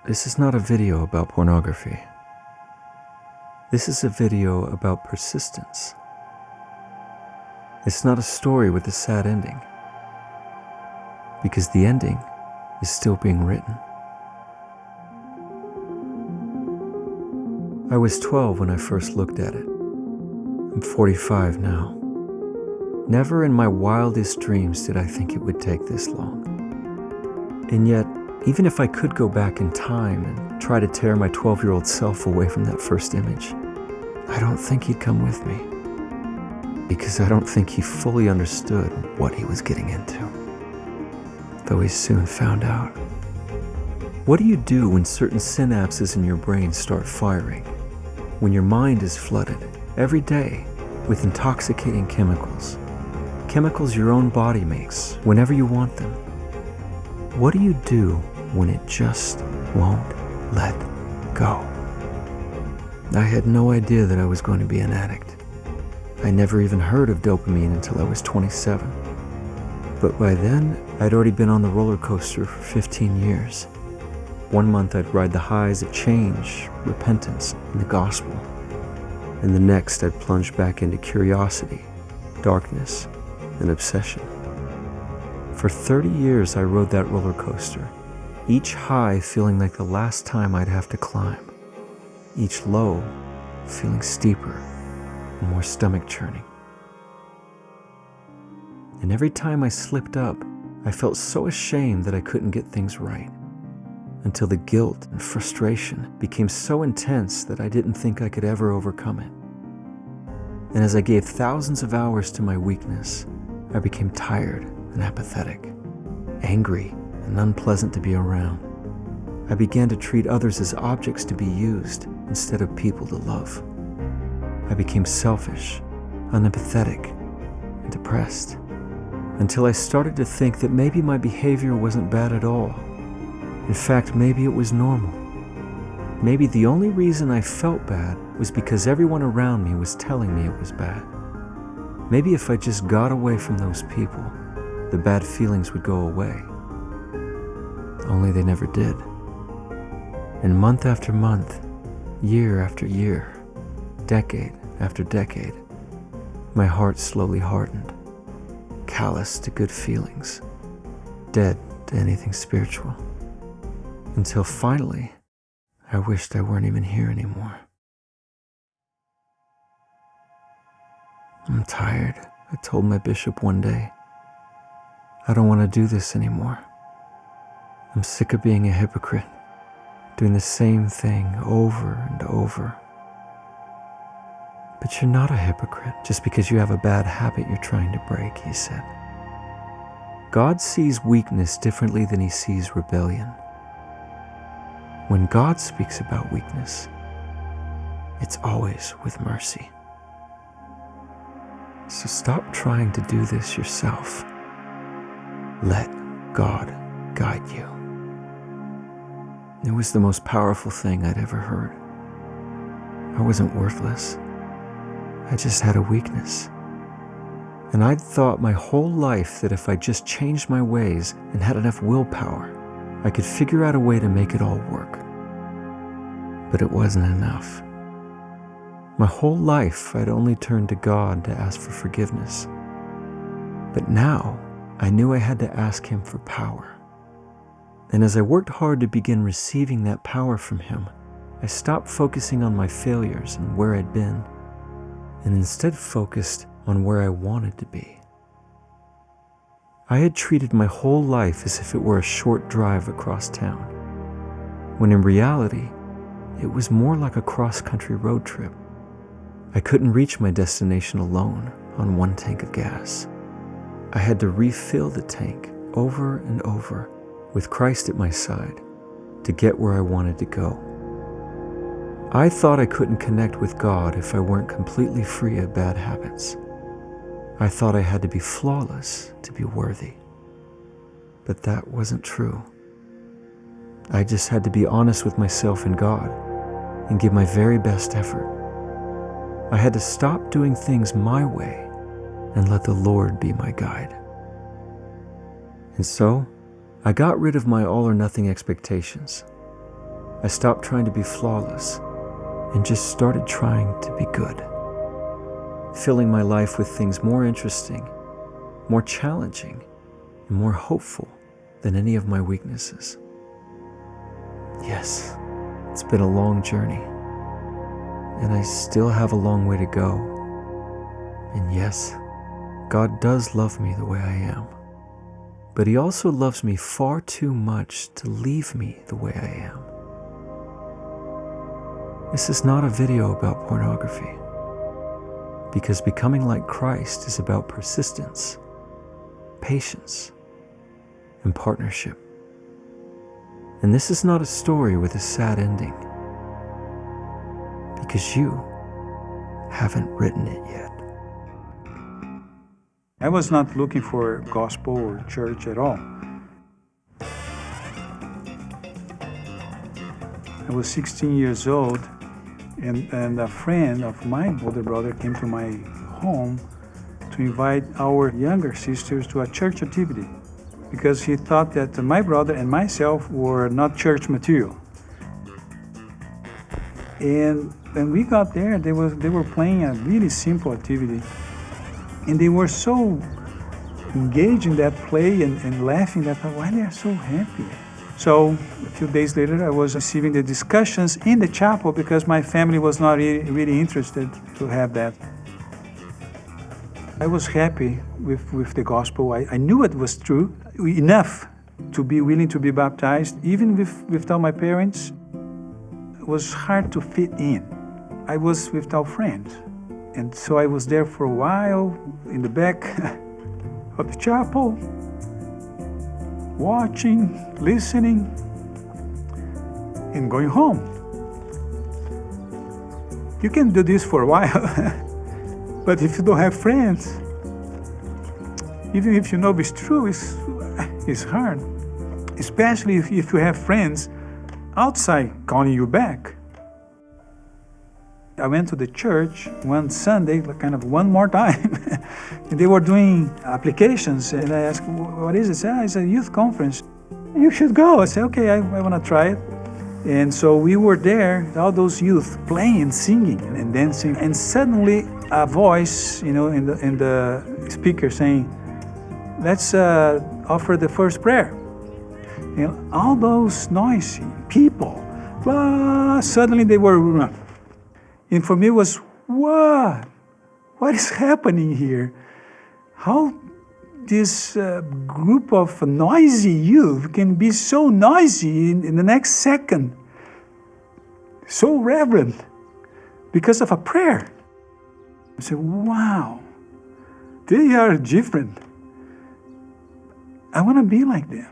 This is not a video about pornography. This is a video about persistence. It's not a story with a sad ending, because the ending is still being written. I was twelve when I first looked at it. I'm forty-five now. Never in my wildest dreams did I think it would take this long. And yet, even if I could go back in time and try to tear my twelve-year-old self away from that first image, I don't think he'd come with me, because I don't think he fully understood what he was getting into, though he soon found out. What do you do when certain synapses in your brain start firing? When your mind is flooded every day with intoxicating chemicals? Chemicals your own body makes whenever you want them. What do you do when it just won't let go? I had no idea that I was going to be an addict. I never even heard of dopamine until I was twenty-seven. But by then, I'd already been on the roller coaster for fifteen years. One month I'd ride the highs of change, repentance, and the gospel. And the next I'd plunge back into curiosity, darkness, and obsession. For thirty years I rode that roller coaster, each high feeling like the last time I'd have to climb, each low feeling steeper and more stomach churning. And every time I slipped up, I felt so ashamed that I couldn't get things right, until the guilt and frustration became so intense that I didn't think I could ever overcome it. And as I gave thousands of hours to my weakness, I became tired and apathetic, angry and unpleasant to be around. I began to treat others as objects to be used instead of people to love. I became selfish, unempathetic, and depressed, until I started to think that maybe my behavior wasn't bad at all. In fact, maybe it was normal. Maybe the only reason I felt bad was because everyone around me was telling me it was bad. Maybe if I just got away from those people, the bad feelings would go away. Only they never did. And month after month, year after year, decade after decade, my heart slowly hardened, callous to good feelings, dead to anything spiritual. Until finally, I wished I weren't even here anymore. "I'm tired," I told my bishop one day. "I don't want to do this anymore. I'm sick of being a hypocrite, doing the same thing over and over." "But you're not a hypocrite just because you have a bad habit you're trying to break," he said. God sees weakness differently than he sees rebellion. When God speaks about weakness, it's always with mercy. So stop trying to do this yourself. Let God guide you. It was the most powerful thing I'd ever heard. I wasn't worthless. I just had a weakness. And I'd thought my whole life that if I just changed my ways and had enough willpower, I could figure out a way to make it all work. But it wasn't enough. My whole life, I'd only turned to God to ask for forgiveness. But now, I knew I had to ask Him for power. And as I worked hard to begin receiving that power from Him, I stopped focusing on my failures and where I'd been, and instead focused on where I wanted to be. I had treated my whole life as if it were a short drive across town, when in reality, it was more like a cross-country road trip. I couldn't reach my destination alone on one tank of gas. I had to refill the tank over and over with Christ at my side to get where I wanted to go. I thought I couldn't connect with God if I weren't completely free of bad habits. I thought I had to be flawless to be worthy. But that wasn't true. I just had to be honest with myself and God and give my very best effort. I had to stop doing things my way and let the Lord be my guide. And so, I got rid of my all or nothing expectations. I stopped trying to be flawless and just started trying to be good, filling my life with things more interesting, more challenging, and more hopeful than any of my weaknesses. Yes, it's been a long journey, and I still have a long way to go. And yes, God does love me the way I am. But He also loves me far too much to leave me the way I am. This is not a video about pornography, because becoming like Christ is about persistence, patience, and partnership. And this is not a story with a sad ending, because you haven't written it yet. I was not looking for gospel or church at all. I was sixteen years old, and, and a friend of my older brother came to my home to invite our younger sisters to a church activity, because he thought that my brother and myself were not church material. And when we got there, they were, they were playing a really simple activity. And they were so engaged in that play and, and laughing that, "Why they are so happy?" So a few days later, I was receiving the discussions in the chapel because my family was not really, really interested to have that. I was happy with, with the gospel. I, I knew it was true enough to be willing to be baptized, even with, without my parents. It was hard to fit in. I was without friends. And so I was there for a while in the back of the chapel, watching, listening, and going home. You can do this for a while, but if you don't have friends, even if you know it's true, it's, it's hard. Especially if, if you have friends Outside calling you back. I went to the church one Sunday, like, kind of one more time. And they were doing applications, and I asked, "Wh-, what is it?" They said, "Ah, it's a youth conference. You should go." I said, "Okay, I, I wanna try it." And so we were there, all those youth playing and singing and dancing. And suddenly a voice, you know, in the, in the speaker saying, "Let's, uh, offer the first prayer." And all those noisy people, blah, suddenly they were, and for me it was, "What? What is happening here? How this, uh, group of noisy youth can be so noisy in, in the next second, so reverent because of a prayer?" I said, "Wow, they are different. I wanna be like them."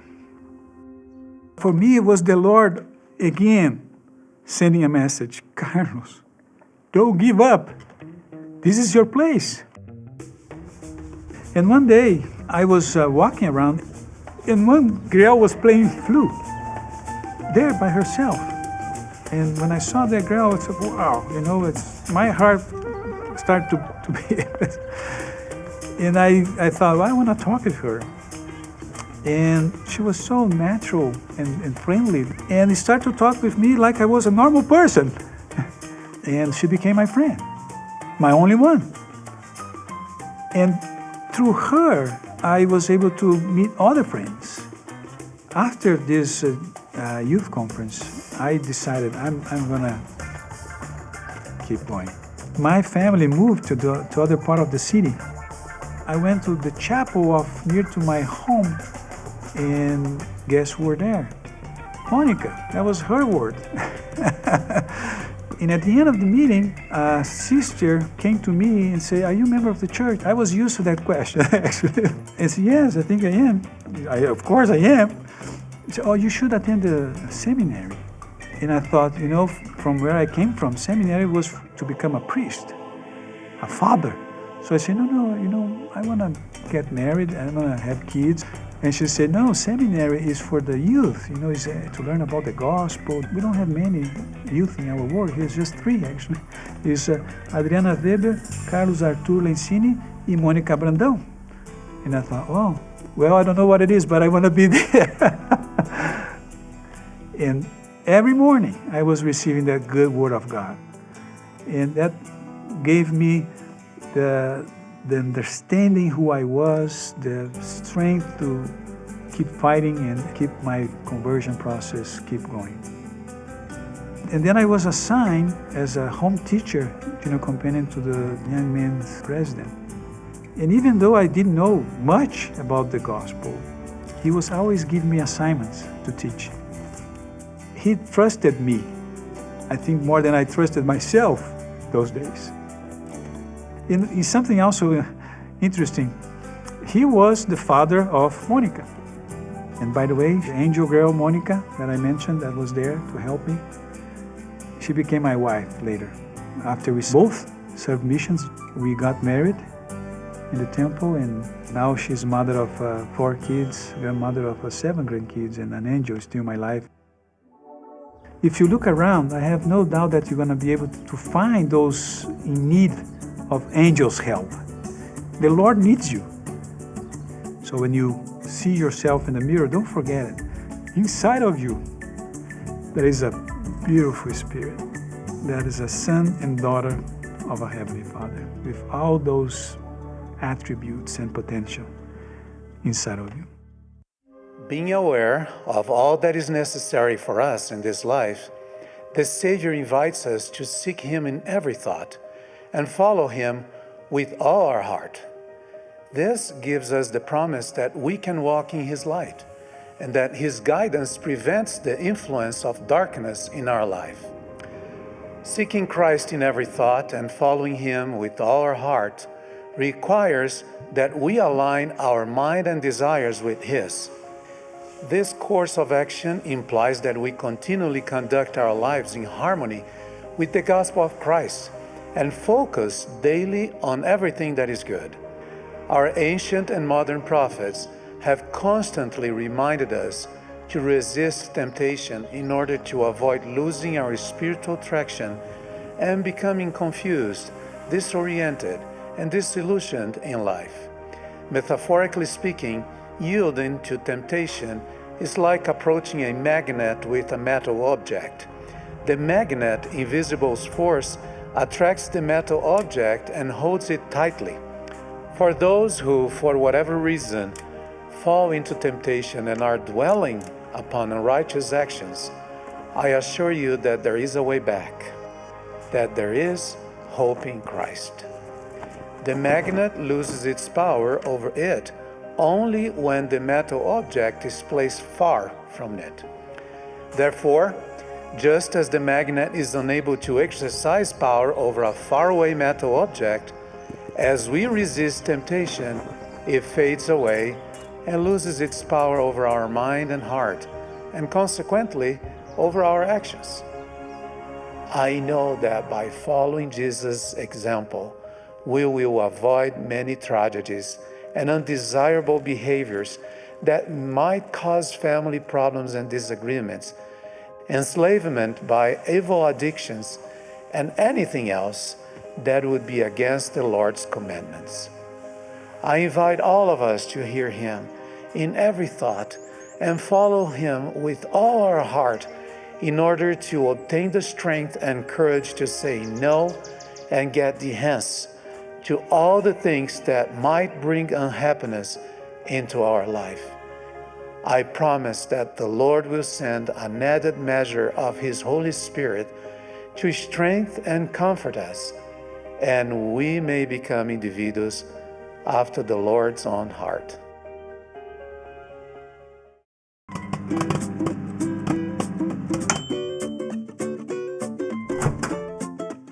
For me, it was the Lord again sending a message, "Carlos, don't give up. This is your place." And one day, I was, uh, walking around, and one girl was playing flute there by herself. And when I saw that girl, I said, "Wow," you know, it's, my heart started to, to beat. And I, I thought, "Well, I wanna talk with her." And she was so natural and, and friendly. And she started to talk with me like I was a normal person. And she became my friend, my only one. And through her, I was able to meet other friends. After this, uh, uh, youth conference, I decided I'm, I'm gonna keep going. My family moved to the, to other part of the city. I went to the chapel of near to my home, and guess who were there? Monica. That was her word. And at the end of the meeting, a sister came to me and said, "Are you a member of the church?" I was used to that question, actually. I said, "Yes, I think I am. I, of course I am." She said, "Oh, you should attend the seminary." And I thought, you know, from where I came from, seminary was to become a priest, a father. So I said, "No, no, you know, I wanna get married, I wanna have kids." And she said, "No, seminary is for the youth, you know, it's, uh, to learn about the gospel. We don't have many youth in our world. Here's just three, actually. It's, uh, Adriana Weber, Carlos Arthur Lencini, and Monica Brandão." And I thought, "Oh, well, I don't know what it is, but I wanna be there." And every morning, I was receiving that good word of God. And that gave me the, the understanding who I was, the strength to keep fighting and keep my conversion process keep going. And then I was assigned as a home teacher, you know, companion to the young men's president. And even though I didn't know much about the gospel, he was always giving me assignments to teach. He trusted me, I think, more than I trusted myself those days. In, in something also interesting, he was the father of Monica. And by the way, the angel girl Monica that I mentioned that was there to help me, she became my wife later. After we both served missions, we got married in the temple, and now she's mother of, uh, four kids, grandmother of, uh, seven grandkids, and an angel is still in my life. If you look around, I have no doubt that you're gonna be able to find those in need of angels' help. The Lord needs you. So when you see yourself in the mirror, don't forget it. Inside of you, there is a beautiful spirit. That is a son and daughter of a Heavenly Father with all those attributes and potential inside of you. Being aware of all that is necessary for us in this life, the Savior invites us to seek Him in every thought and follow Him with all our heart. This gives us the promise that we can walk in His light and that His guidance prevents the influence of darkness in our life. Seeking Christ in every thought and following Him with all our heart requires that we align our mind and desires with His. This course of action implies that we continually conduct our lives in harmony with the gospel of Christ and focus daily on everything that is good. Our ancient and modern prophets have constantly reminded us to resist temptation in order to avoid losing our spiritual traction and becoming confused, disoriented, and disillusioned in life. Metaphorically speaking, yielding to temptation is like approaching a magnet with a metal object. The magnet, in visible force, attracts the metal object and holds it tightly. For those who, for whatever reason, fall into temptation and are dwelling upon unrighteous actions, I assure you that there is a way back, that there is hope in Christ. The magnet loses its power over it only when the metal object is placed far from it. Therefore, just as the magnet is unable to exercise power over a faraway metal object, as we resist temptation, it fades away and loses its power over our mind and heart, and consequently, over our actions. I know that by following Jesus' example, we will avoid many tragedies and undesirable behaviors that might cause family problems and disagreements, enslavement by evil addictions, and anything else that would be against the Lord's commandments. I invite all of us to hear him in every thought and follow him with all our heart in order to obtain the strength and courage to say no and get the hence to all the things that might bring unhappiness into our life. I promise that the Lord will send an added measure of his Holy Spirit to strengthen and comfort us, and we may become individuals after the Lord's own heart.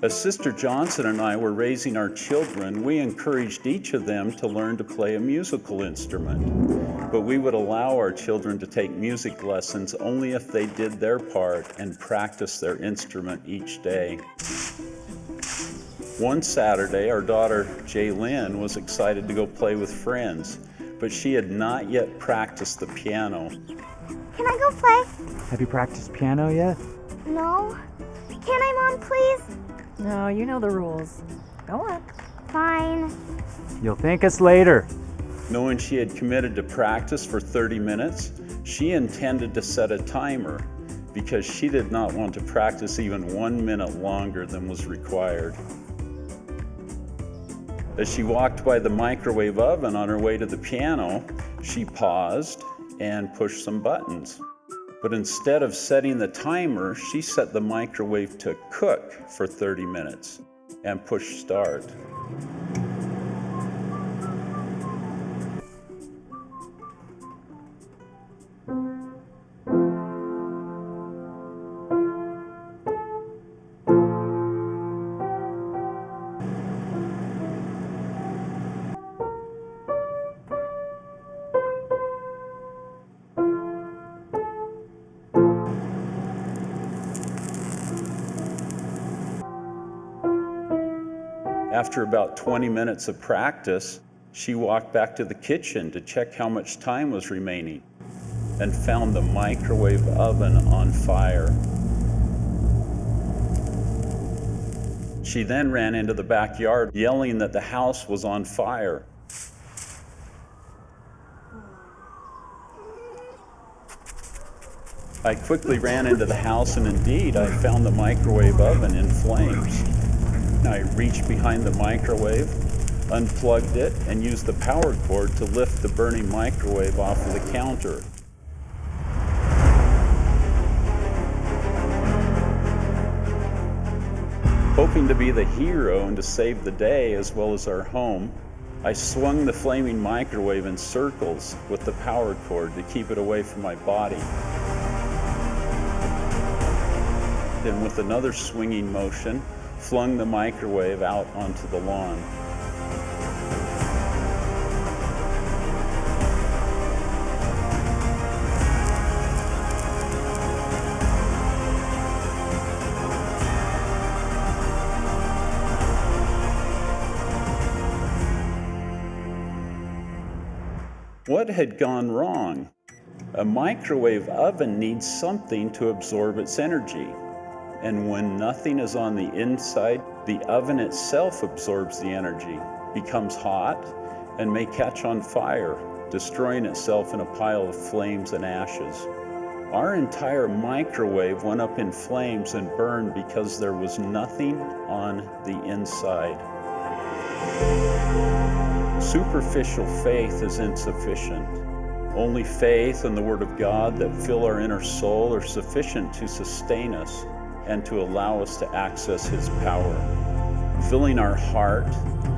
As Sister Johnson and I were raising our children, we encouraged each of them to learn to play a musical instrument. But we would allow our children to take music lessons only if they did their part and practiced their instrument each day. One Saturday, our daughter, Jaylin, was excited to go play with friends, but she had not yet practiced the piano. Can I go play? Have you practiced piano yet? No. Can I, Mom, please? No, you know the rules. Go on. Fine. You'll thank us later. Knowing she had committed to practice for thirty minutes, she intended to set a timer because she did not want to practice even one minute longer than was required. As she walked by the microwave oven on her way to the piano, she paused and pushed some buttons. But instead of setting the timer, she set the microwave to cook for thirty minutes and pushed start. After about twenty minutes of practice, she walked back to the kitchen to check how much time was remaining and found the microwave oven on fire. She then ran into the backyard, yelling that the house was on fire. I quickly ran into the house, and indeed, I found the microwave oven in flames. I reached behind the microwave, unplugged it, and used the power cord to lift the burning microwave off of the counter. Hoping to be the hero and to save the day as well as our home, I swung the flaming microwave in circles with the power cord to keep it away from my body. Then, with another swinging motion, flung the microwave out onto the lawn. What had gone wrong? A microwave oven needs something to absorb its energy. And when nothing is on the inside, the oven itself absorbs the energy, becomes hot, and may catch on fire, destroying itself in a pile of flames and ashes. Our entire microwave went up in flames and burned because there was nothing on the inside. Superficial faith is insufficient. Only faith and the Word of God that fill our inner soul are sufficient to sustain us and to allow us to access His power. Filling our heart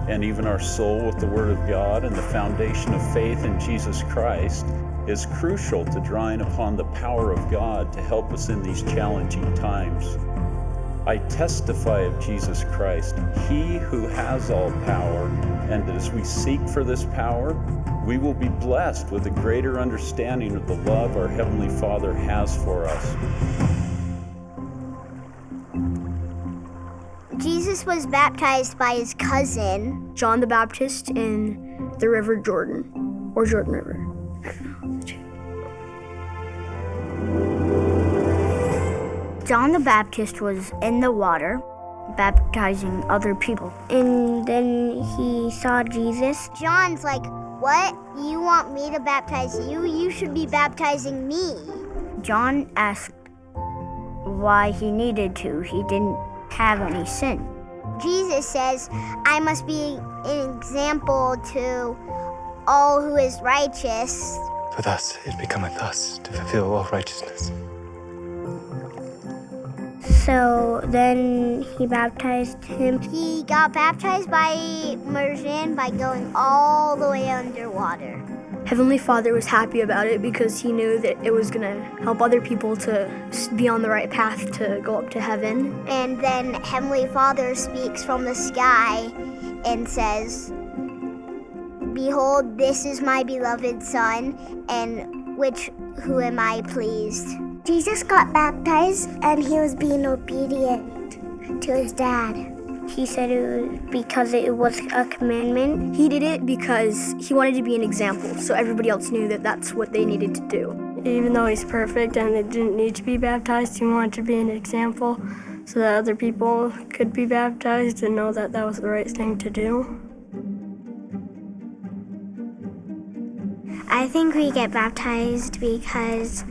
and even our soul with the Word of God and the foundation of faith in Jesus Christ is crucial to drawing upon the power of God to help us in these challenging times. I testify of Jesus Christ, He who has all power, and as we seek for this power, we will be blessed with a greater understanding of the love our Heavenly Father has for us. Jesus was baptized by his cousin, John the Baptist, in the River Jordan, or Jordan River. John the Baptist was in the water baptizing other people. And then he saw Jesus. John's like, "What? You want me to baptize you? You should be baptizing me." John asked why he needed to. He didn't have any sin. Jesus says, "I must be an example to all who is righteous." For thus it becometh us to fulfill all righteousness. So then he baptized him. He got baptized by immersion by going all the way underwater. Heavenly Father was happy about it because he knew that it was going to help other people to s- be on the right path to go up to heaven. And then Heavenly Father speaks from the sky and says, "Behold, this is my beloved Son, and which who am I pleased?" Jesus got baptized and he was being obedient to his dad. He said it was because it was a commandment. He did it because he wanted to be an example, so everybody else knew that that's what they needed to do. Even though he's perfect and it didn't need to be baptized, he wanted to be an example so that other people could be baptized and know that that was the right thing to do. I think we get baptized because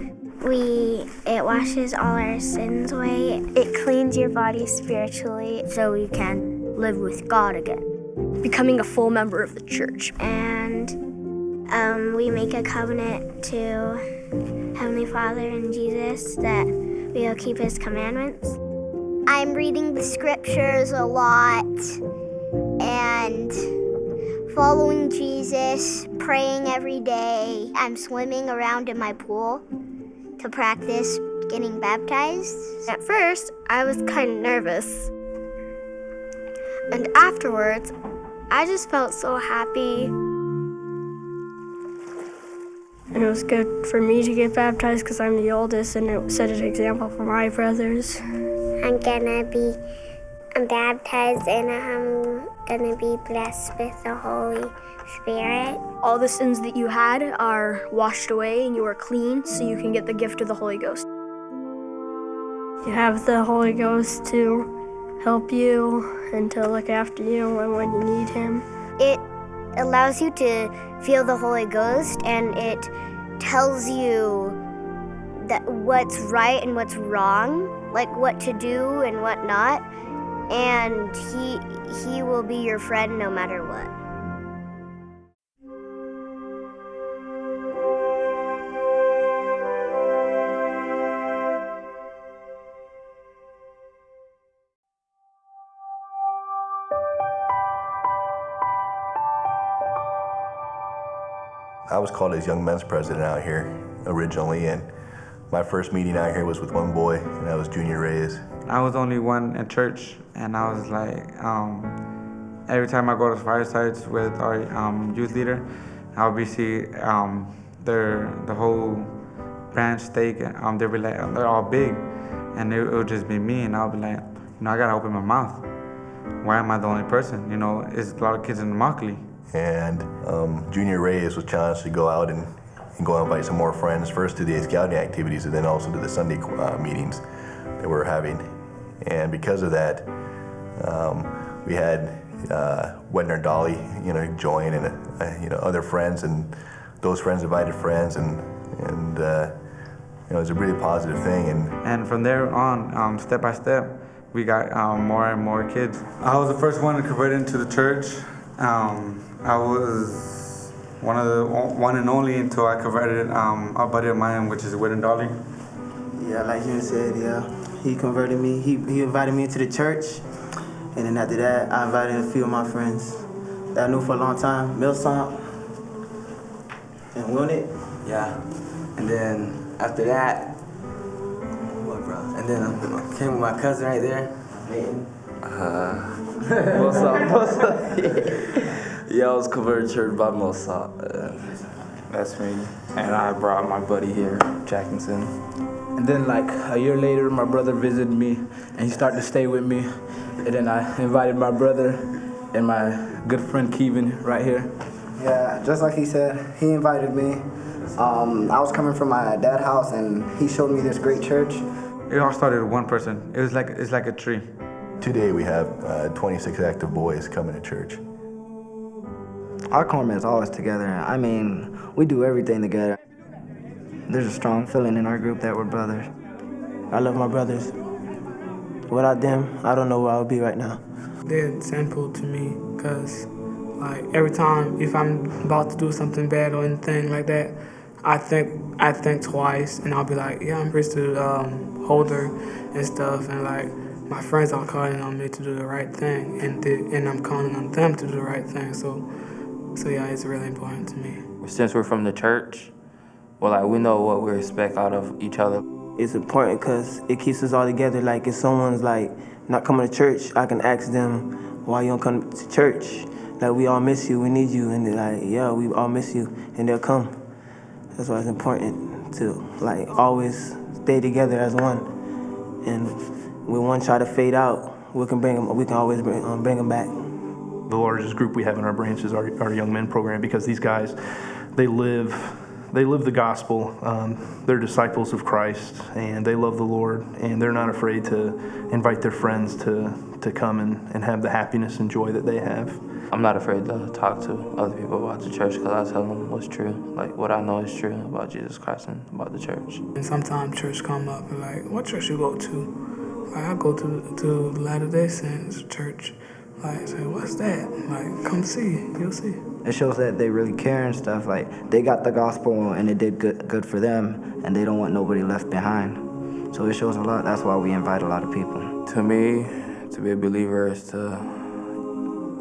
we it washes all our sins away. It cleans your body spiritually so you can live with God again. Becoming a full member of the church. And um, we make a covenant to Heavenly Father and Jesus that we will keep his commandments. I'm reading the scriptures a lot and following Jesus, praying every day. I'm swimming around in my pool to practice getting baptized. At first, I was kind of nervous. And afterwards, I just felt so happy. And it was good for me to get baptized because I'm the oldest, and it set an example for my brothers. I'm gonna be baptized, and I'm gonna be blessed with the Holy Spirit. All the sins that you had are washed away, and you are clean, so you can get the gift of the Holy Ghost. You have the Holy Ghost to help you and to look after you when, when you need him. It allows you to feel the Holy Ghost, and it tells you that what's right and what's wrong, like what to do and what not, and he he will be your friend no matter what. I was called as young men's president out here originally, and my first meeting out here was with one boy, and that was Junior Reyes. I was only one in church, and I was like, um, every time I go to firesides with our um, youth leader, I'll be see um, their the whole branch stake. Um, they'll be like, they're all big, and it, it'll just be me, and I'll be like, you know, I gotta open my mouth. Why am I the only person? You know, it's a lot of kids in Immokalee. And um, Junior Reyes was challenged to go out and And go invite some more friends, first to the scouting activities and then also to the Sunday uh, meetings that we were having. And because of that, um, we had uh, Wedner Dolly, you know, join and uh, you know, other friends, and those friends invited friends, and and uh, you know, it was a really positive thing. And And from there on, um, step by step, we got um, more and more kids. I was the first one to convert into the church. Um, I was one of the one and only until I converted um, a buddy of mine, which is Wooden Dolly. Yeah, like you said, yeah, he converted me. He, he invited me into the church, and then after that, I invited a few of my friends that I knew for a long time, Milsom and Winnet. Yeah, and then after that, what, bro? And then I came with my cousin right there, Nathan. Uh, what's up? What's up? Yeah, I was converted church by Milsom. Uh, That's me. And I brought my buddy here, Jackson. And then, like, a year later, my brother visited me, and he started to stay with me. And then I invited my brother and my good friend Kevin right here. Yeah, just like he said, he invited me. Um, I was coming from my dad's house, and he showed me this great church. It all started with one person. It was like, it's like a tree. Today we have uh, twenty-six active boys coming to church. Our quorum is always together. I mean, we do everything together. There's a strong feeling in our group that we're brothers. I love my brothers. Without them, I don't know where I would be right now. They're an example to me because, like, every time if I'm about to do something bad or anything like that, I think I think twice, and I'll be like, yeah, I'm priesthood um, holder and stuff, and, like, my friends are calling on me to do the right thing, and th- and I'm calling on them to do the right thing. So, so yeah, it's really important to me. Since we're from the church, well, like, we know what we expect out of each other. It's important 'cause it keeps us all together. Like, if someone's, like, not coming to church, I can ask them, "Why you don't come to church? Like, we all miss you. We need you." And they're like, "Yeah, we all miss you." And they'll come. That's why it's important to, like, always stay together as one. And when one try to fade out, we can bring 'em, we can always bring, um, bring 'em back. The largest group we have in our branch is our, our young men program, because these guys, they live, they live the gospel. Um, they're disciples of Christ, and they love the Lord, and they're not afraid to invite their friends to, to come and, and have the happiness and joy that they have. I'm not afraid to talk to other people about the church 'cause I tell them what's true, like, what I know is true about Jesus Christ and about the church. And sometimes church come up and, like, "What church you go to?" Like, "I go to, to Latter-day Saints church." Like, say, "What's that?" Like, "Come see, you'll see." It shows that they really care and stuff. Like, they got the gospel and it did good, good for them, and they don't want nobody left behind. So it shows a lot. That's why we invite a lot of people. To me, to be a believer is to,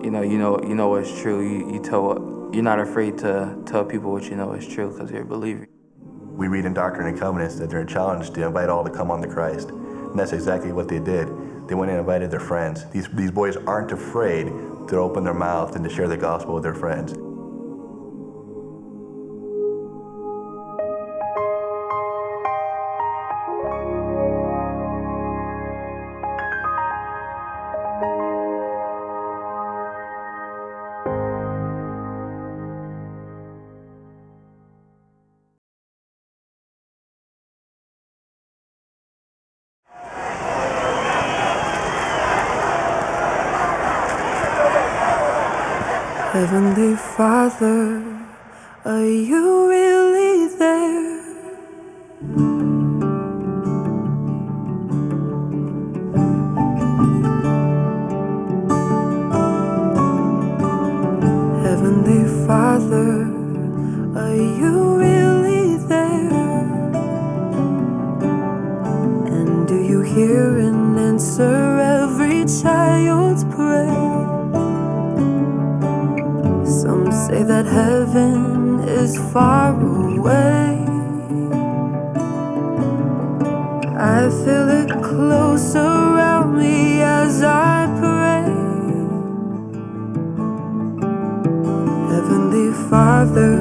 you know, you know, you know what's true. You, you tell what, you're not afraid to tell people what you know is true 'cause you're a believer. We read in Doctrine and Covenants that they're challenged to invite all to come on to Christ. And that's exactly what they did. They went and invited their friends. These, these boys aren't afraid to open their mouth and to share the gospel with their friends. Heavenly Father, are you really there? Heavenly Father, are you really there? And do you hear and answer every child's prayer? Some say that heaven is far away. I feel it close around me as I pray. Heavenly Father,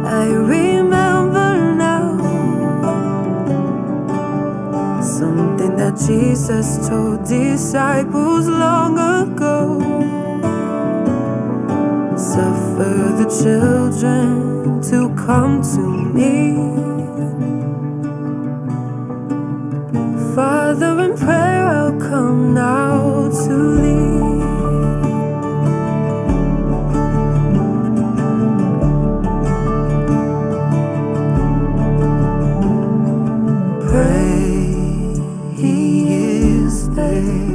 I remember now something that Jesus told disciples long ago. Suffer for the children to come to me. Father, in prayer, I'll come now to thee. Pray, he is there.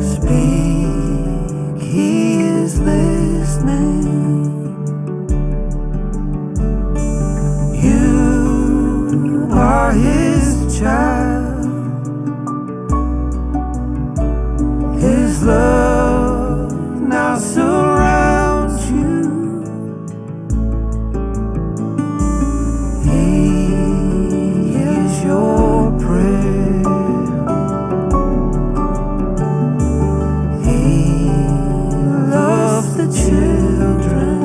Speak, he is listening. You are his child. His love now surrounds you. He hears your prayer. He loves the children.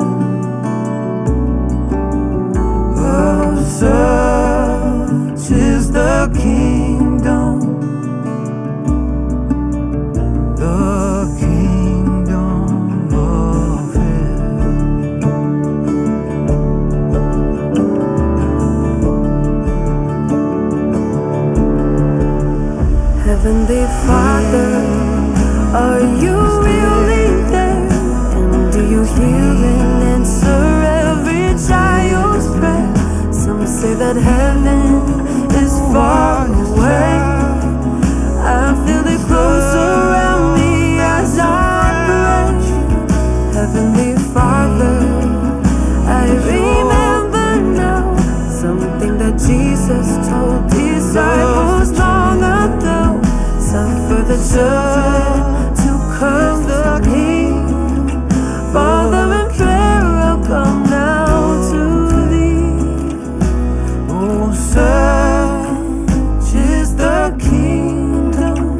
Of such is the kingdom. The kingdom of heaven. Heavenly Father, are you really there? And do you hear and answer every child's prayer? Some say that heaven is far away. I feel it close around me as I pray. Heavenly Father, I remember now something that Jesus told disciples long ago. Suffer the children to come to me. Father, in prayer, I'll come now to thee. Oh, such is the kingdom,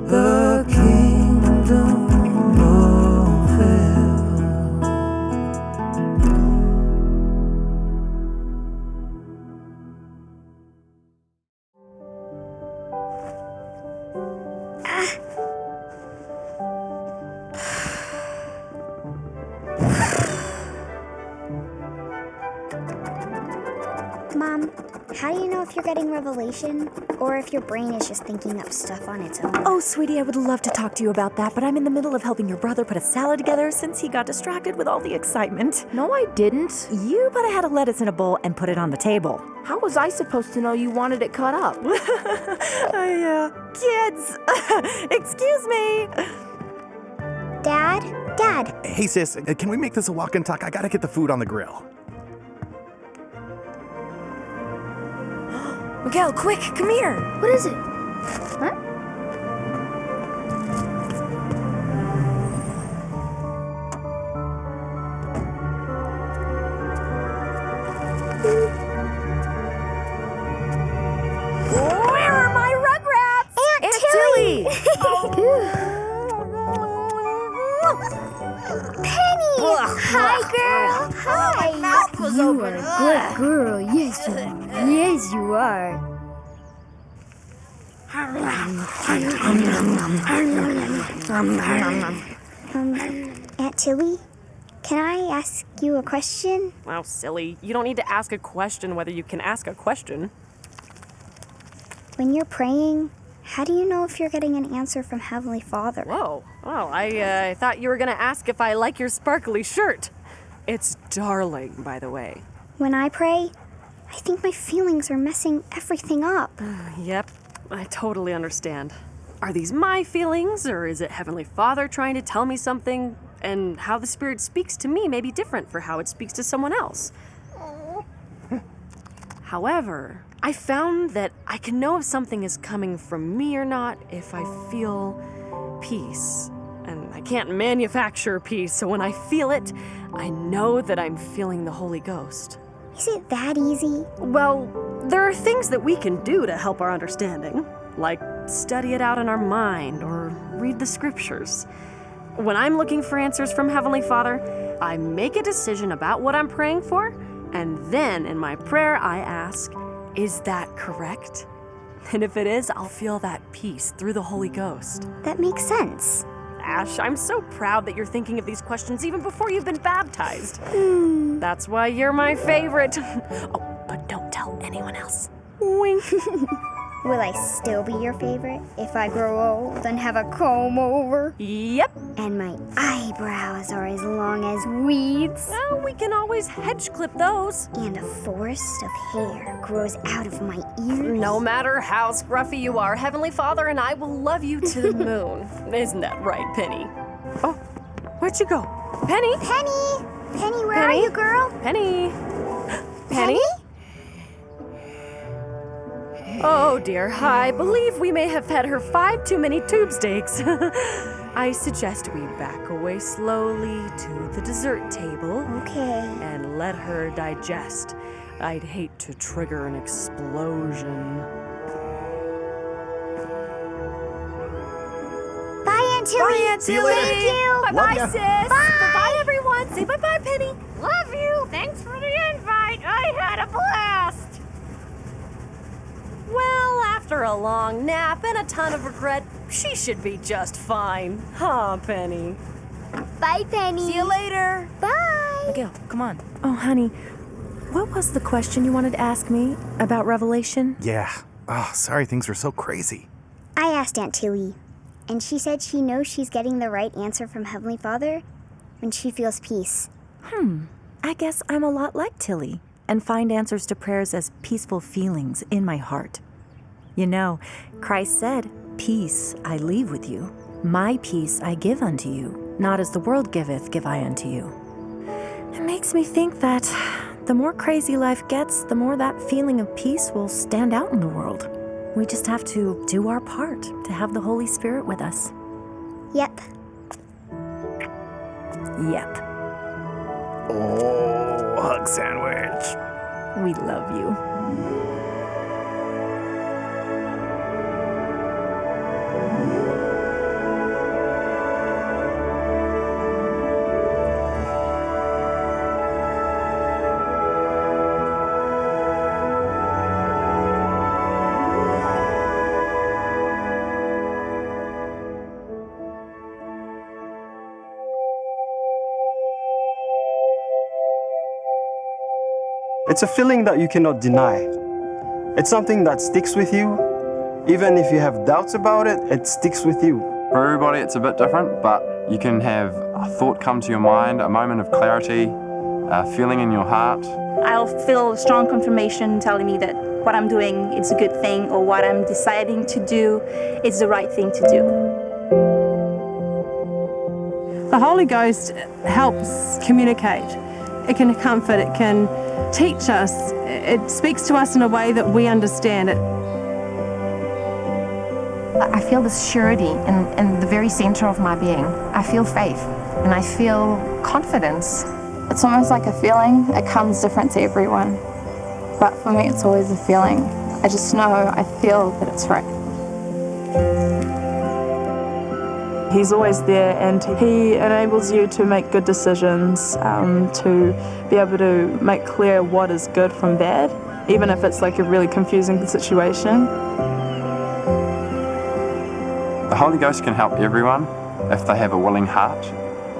the kingdom of heaven. Mom, how do you know if you're getting revelation or if your brain is just thinking up stuff on its own? Oh, sweetie, I would love to talk to you about that, but I'm in the middle of helping your brother put a salad together since he got distracted with all the excitement. No, I didn't. You put a head of lettuce in a bowl and put it on the table. How was I supposed to know you wanted it cut up? I, uh, kids! Excuse me! Dad? Dad! Hey, sis, uh, can we make this a walk and talk? I gotta get the food on the grill. Miguel, quick, come here! What is it? What? Where are my Rugrats? Aunt Tilly! Tilly! Penny! Ugh. Hi, girl! Hi! My mouth was open. You are a good girl. Yes, you are. Yes, you are. Um, Aunt Tilly, can I ask you a question? Wow, silly. You don't need to ask a question whether you can ask a question. When you're praying, how do you know if you're getting an answer from Heavenly Father? Whoa. Well, I, uh, I thought you were gonna ask if I like your sparkly shirt. It's darling, by the way. When I pray, I think my feelings are messing everything up. Yep, I totally understand. Are these my feelings, or is it Heavenly Father trying to tell me something? And how the Spirit speaks to me may be different for how it speaks to someone else. However, I found that I can know if something is coming from me or not if I feel peace. And I can't manufacture peace, so when I feel it, I know that I'm feeling the Holy Ghost. Is it that easy? Well, there are things that we can do to help our understanding, like study it out in our mind or read the scriptures. When I'm looking for answers from Heavenly Father, I make a decision about what I'm praying for, and then in my prayer I ask, "Is that correct?" And if it is, I'll feel that peace through the Holy Ghost. That makes sense. Ash, I'm so proud that you're thinking of these questions even before you've been baptized. Hmm. That's why you're my favorite. Oh, but don't tell anyone else. Wink. Will I still be your favorite if I grow old and have a comb over? Yep. And my eyebrows are as long as weeds. Well, we can always hedge clip those. And a forest of hair grows out of my ears. No matter how scruffy you are, Heavenly Father and I will love you to the moon. Isn't that right, Penny? Oh, where'd you go? Penny? Penny! Penny, where are you, girl? Penny? Penny? Oh dear, I believe we may have fed her five too many tube steaks. I suggest we back away slowly to the dessert table. Okay. And let her digest. I'd hate to trigger an explosion. Bye, Aunt Tilly. Bye, Aunt Tilly. Thank you. Bye-bye, sis. Bye. Bye-bye, everyone. Say bye-bye, Penny. Love you. Thanks for the invite. I had a blast. Well, after a long nap and a ton of regret, she should be just fine. Huh, Penny? Bye, Penny. See you later. Bye. Miguel, come on. Oh, honey, what was the question you wanted to ask me about Revelation? Yeah. Oh, sorry things were so crazy. I asked Aunt Tilly, and she said she knows she's getting the right answer from Heavenly Father when she feels peace. Hmm. I guess I'm a lot like Tilly and find answers to prayers as peaceful feelings in my heart. You know, Christ said, "Peace I leave with you. My peace I give unto you. Not as the world giveth, give I unto you." It makes me think that the more crazy life gets, the more that feeling of peace will stand out in the world. We just have to do our part to have the Holy Spirit with us. Yep. Yep. Oh, hug sandwich. We love you. It's a feeling that you cannot deny. It's something that sticks with you. Even if you have doubts about it, it sticks with you. For everybody, it's a bit different, but you can have a thought come to your mind, a moment of clarity, a feeling in your heart. I'll feel strong confirmation telling me that what I'm doing is a good thing, or what I'm deciding to do is the right thing to do. The Holy Ghost helps communicate. It can comfort, it can teach us, it speaks to us in a way that we understand it. I feel this surety in, in the very center of my being. I feel faith and I feel confidence. It's almost like a feeling, it comes different to everyone. But for me, it's always a feeling. I just know, I feel that it's right. He's always there and he enables you to make good decisions, um, to be able to make clear what is good from bad, even if it's, like, a really confusing situation. The Holy Ghost can help everyone if they have a willing heart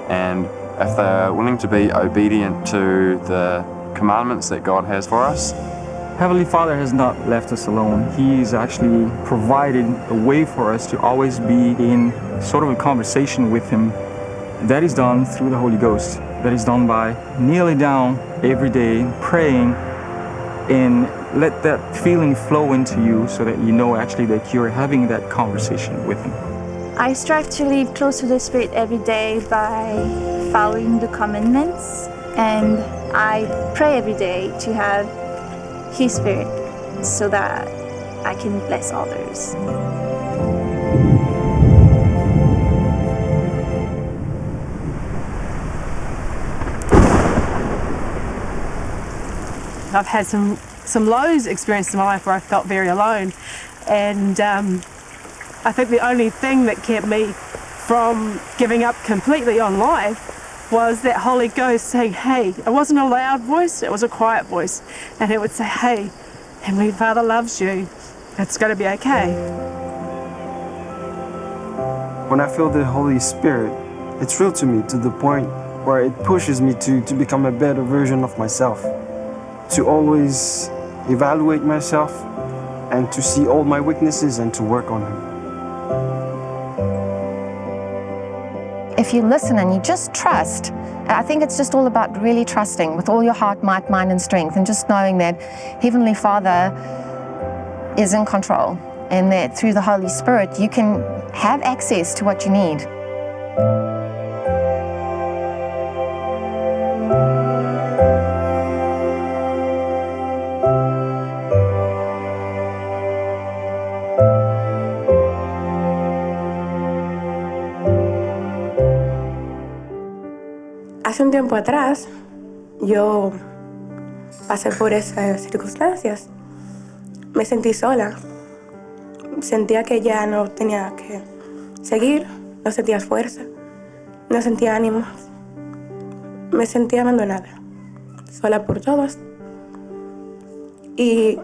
and if they're willing to be obedient to the commandments that God has for us. Heavenly Father has not left us alone. He's actually provided a way for us to always be in sort of a conversation with Him. That is done through the Holy Ghost. That is done by kneeling down every day, praying, and let that feeling flow into you so that you know actually that you're having that conversation with Him. I strive to live close to the Spirit every day by following the commandments, and I pray every day to have His Spirit so that I can bless others. I've had some, some lows experiences in my life where I felt very alone, and, um, I think the only thing that kept me from giving up completely on life was that Holy Ghost saying, "Hey," it wasn't a loud voice, it was a quiet voice, and it would say, "Hey, Heavenly Father loves you. It's going to be okay. When I feel the Holy Spirit, it's real to me to the point where it pushes me to, to become a better version of myself, to always evaluate myself, and to see all my weaknesses and to work on them. If you listen and you just trust, I think it's just all about really trusting with all your heart, might, mind, and strength, and just knowing that Heavenly Father is in control and that through the Holy Spirit you can have access to what you need. Hace un tiempo atrás, yo pasé por esas circunstancias. Me sentí sola. Sentía que ya no tenía que seguir, no sentía fuerza, no sentía ánimos. Me sentía abandonada, sola por todos. Y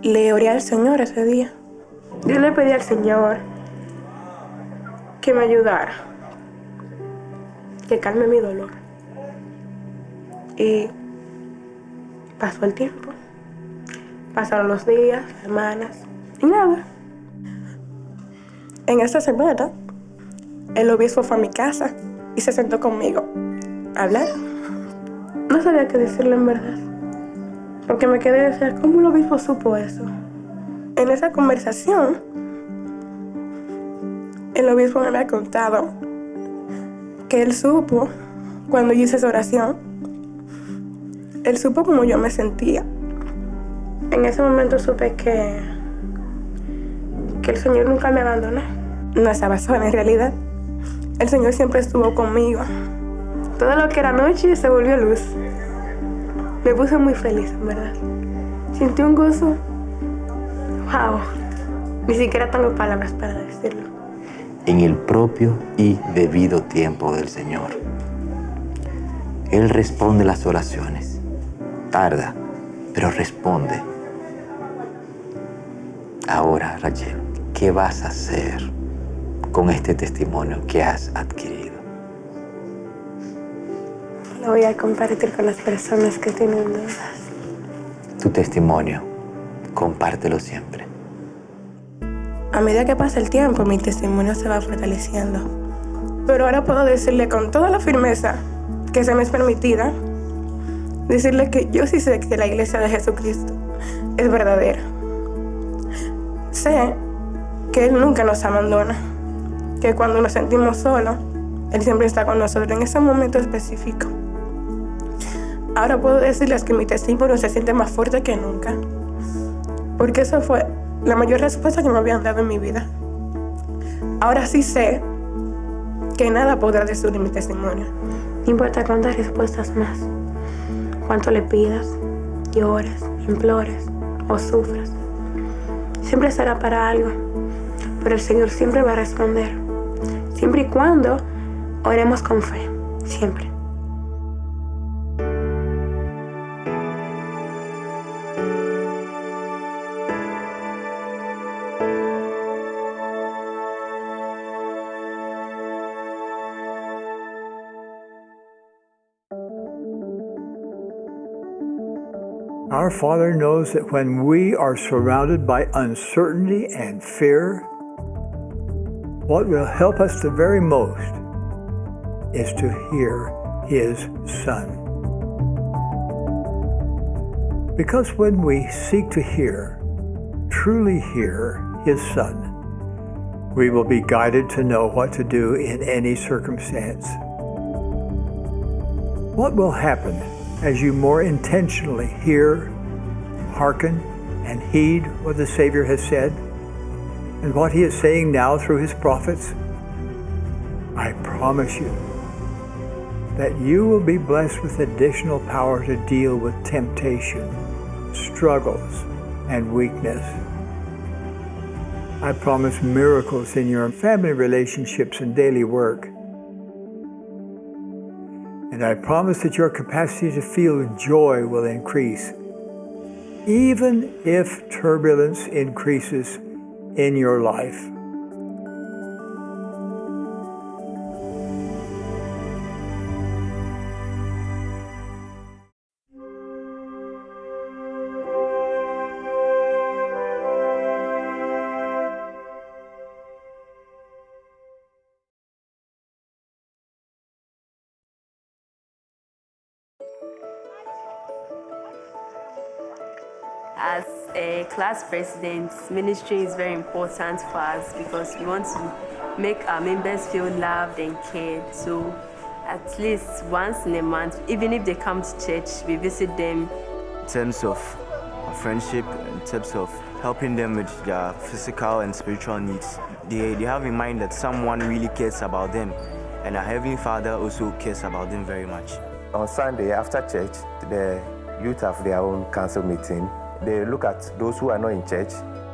le oré al Señor ese día. Yo le pedí al Señor que me ayudara, que calme mi dolor. Y pasó el tiempo, pasaron los días, semanas, y nada. En esa semana, el obispo fue a mi casa y se sentó conmigo a hablar. No sabía qué decirle en verdad, porque me quedé de ser, ¿cómo el obispo supo eso? En esa conversación, el obispo me había contado que él supo cuando yo hice esa oración. Él supo cómo yo me sentía. En ese momento supe que, que el Señor nunca me abandonó. No estaba sola en realidad. El Señor siempre estuvo conmigo. Todo lo que era noche se volvió luz. Me puse muy feliz, en verdad. Sentí un gozo. Wow. Ni siquiera tengo palabras para decirlo. En el propio y debido tiempo del Señor. Él responde las oraciones. Tarda, pero responde. Ahora, Rachel, ¿qué vas a hacer con este testimonio que has adquirido? Lo voy a compartir con las personas que tienen dudas. Tu testimonio, compártelo siempre. A medida que pasa el tiempo, mi testimonio se va fortaleciendo. Pero ahora puedo decirle con toda la firmeza que se me es permitida, decirle que yo sí sé que la iglesia de Jesucristo es verdadera. Sé que Él nunca nos abandona, que cuando nos sentimos solos, Él siempre está con nosotros en ese momento específico. Ahora puedo decirles que mi testimonio se siente más fuerte que nunca, porque esa fue la mayor respuesta que me habían dado en mi vida. Ahora sí sé que nada podrá destruir mi testimonio. No importa cuántas respuestas más, cuánto le pidas, llores, implores o sufras, siempre será para algo, pero el Señor siempre va a responder, siempre y cuando oremos con fe, siempre. Our Father knows that when we are surrounded by uncertainty and fear, what will help us the very most is to hear His Son. Because when we seek to hear, truly hear His Son, we will be guided to know what to do in any circumstance. What will happen as you more intentionally hear, hearken, and heed what the Savior has said and what He is saying now through His prophets? I promise you that you will be blessed with additional power to deal with temptation, struggles, and weakness. I promise miracles in your family relationships and daily work. And I promise that your capacity to feel joy will increase. Even if turbulence increases in your life. As a class president, ministry is very important for us because we want to make our members feel loved and cared. So at least once in a month, even if they come to church, we visit them. In terms of friendship, in terms of helping them with their physical and spiritual needs, they, they have in mind that someone really cares about them, and our Heavenly Father also cares about them very much. On Sunday, after church, the youth have their own council meeting. They look at those who are not in church,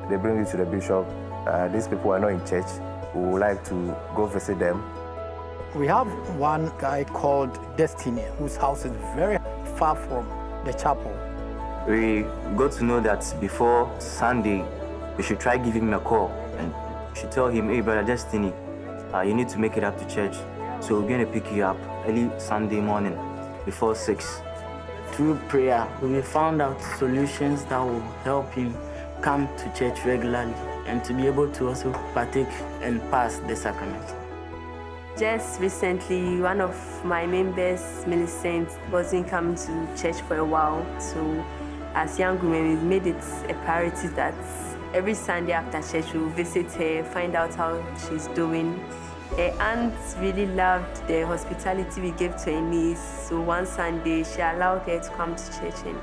they bring it to the bishop. Uh, these people are not in church, we would like to go visit them. We have one guy called Destiny, whose house is very far from the chapel. We got to know that before Sunday, we should try giving him a call and we should tell him, "Hey, Brother Destiny, uh, you need to make it up to church. So we're going to pick you up early Sunday morning before six." Through prayer, we found out solutions that will help him come to church regularly and to be able to also partake and pass the sacrament. Just recently, one of my members, Millicent, wasn't coming to church for a while. So, as young women, we made it a priority that every Sunday after church, we will visit her, find out how she's doing. Her aunt really loved the hospitality we gave to her niece. So, one Sunday, she allowed her to come to church, and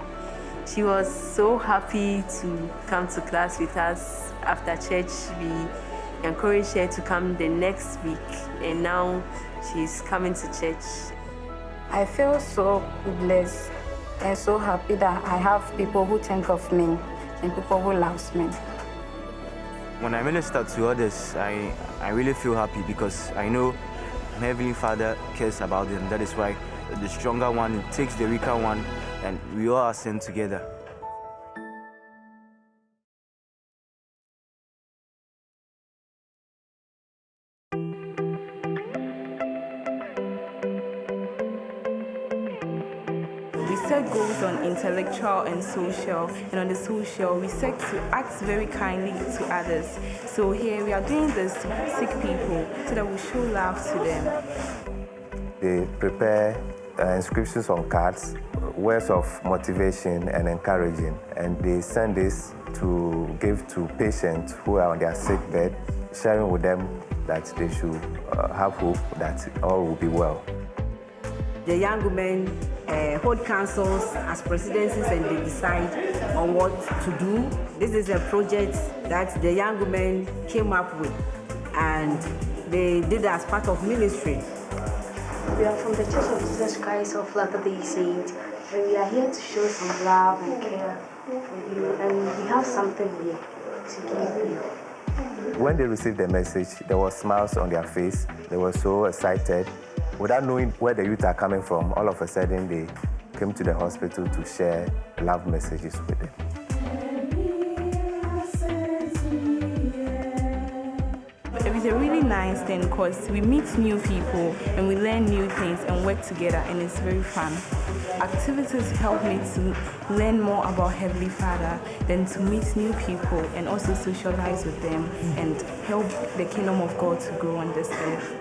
she was so happy to come to class with us. After church, we encouraged her to come the next week, and now she's coming to church. I feel so blessed and so happy that I have people who think of me and people who loves me. When I minister to others, I, I really feel happy because I know Heavenly Father cares about them. That is why the stronger one takes the weaker one, and we all are sent together. We set goals on intellectual and social, and on the social, we set to act very kindly to others. So here we are doing this to sick people so that we show love to them. They prepare, uh, inscriptions on cards, words of motivation and encouraging, and they send this to give to patients who are on their sick bed, sharing with them that they should, uh, have hope that all will be well. The young women, uh, hold councils as presidencies and they decide on what to do. This is a project that the young women came up with and they did as part of ministry. We are from the Church of Jesus Christ of Latter-day Saints, and we are here to show some love and care for you, and we have something here to give you. When they received the message, there were smiles on their face. They were so excited. Without knowing where the youth are coming from, all of a sudden they came to the hospital to share love messages with them. It was a really nice thing 'cause we meet new people and we learn new things and work together, and it's very fun. Activities help me to learn more about Heavenly Father, then to meet new people and also socialize with them and help the kingdom of God to grow on this earth.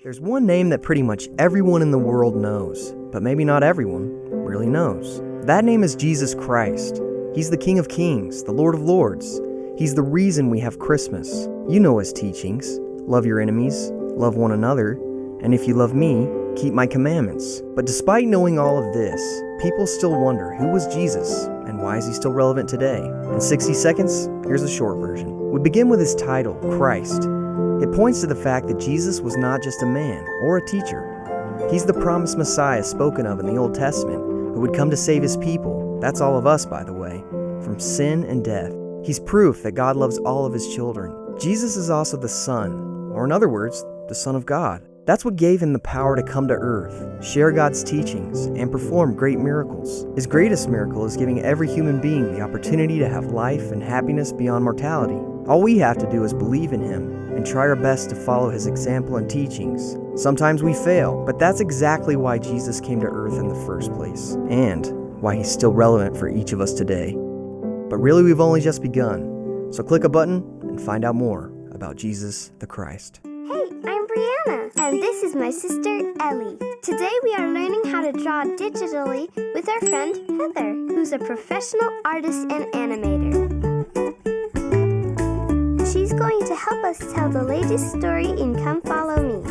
There's one name that pretty much everyone in the world knows, but maybe not everyone really knows. That name is Jesus Christ. He's the King of Kings, the Lord of Lords. He's the reason we have Christmas. You know his teachings. Love your enemies, love one another, and if you love me, keep my commandments. But despite knowing all of this, people still wonder, who was Jesus, and why is he still relevant today? In sixty seconds, here's the short version. We begin with his title, Christ. It points to the fact that Jesus was not just a man or a teacher. He's the promised Messiah spoken of in the Old Testament who would come to save his people, that's all of us, by the way, from sin and death. He's proof that God loves all of his children. Jesus is also the Son, or in other words, the Son of God. That's what gave him the power to come to earth, share God's teachings, and perform great miracles. His greatest miracle is giving every human being the opportunity to have life and happiness beyond mortality. All we have to do is believe in him and try our best to follow his example and teachings. Sometimes we fail, but that's exactly why Jesus came to earth in the first place, and why he's still relevant for each of us today. But really, we've only just begun. So click a button and find out more about Jesus the Christ. Hey, I'm Brianna, and this is my sister Ellie. Today we are learning how to draw digitally with our friend Heather, who's a professional artist and animator. She's going to help us tell the latest story in Come Follow Me.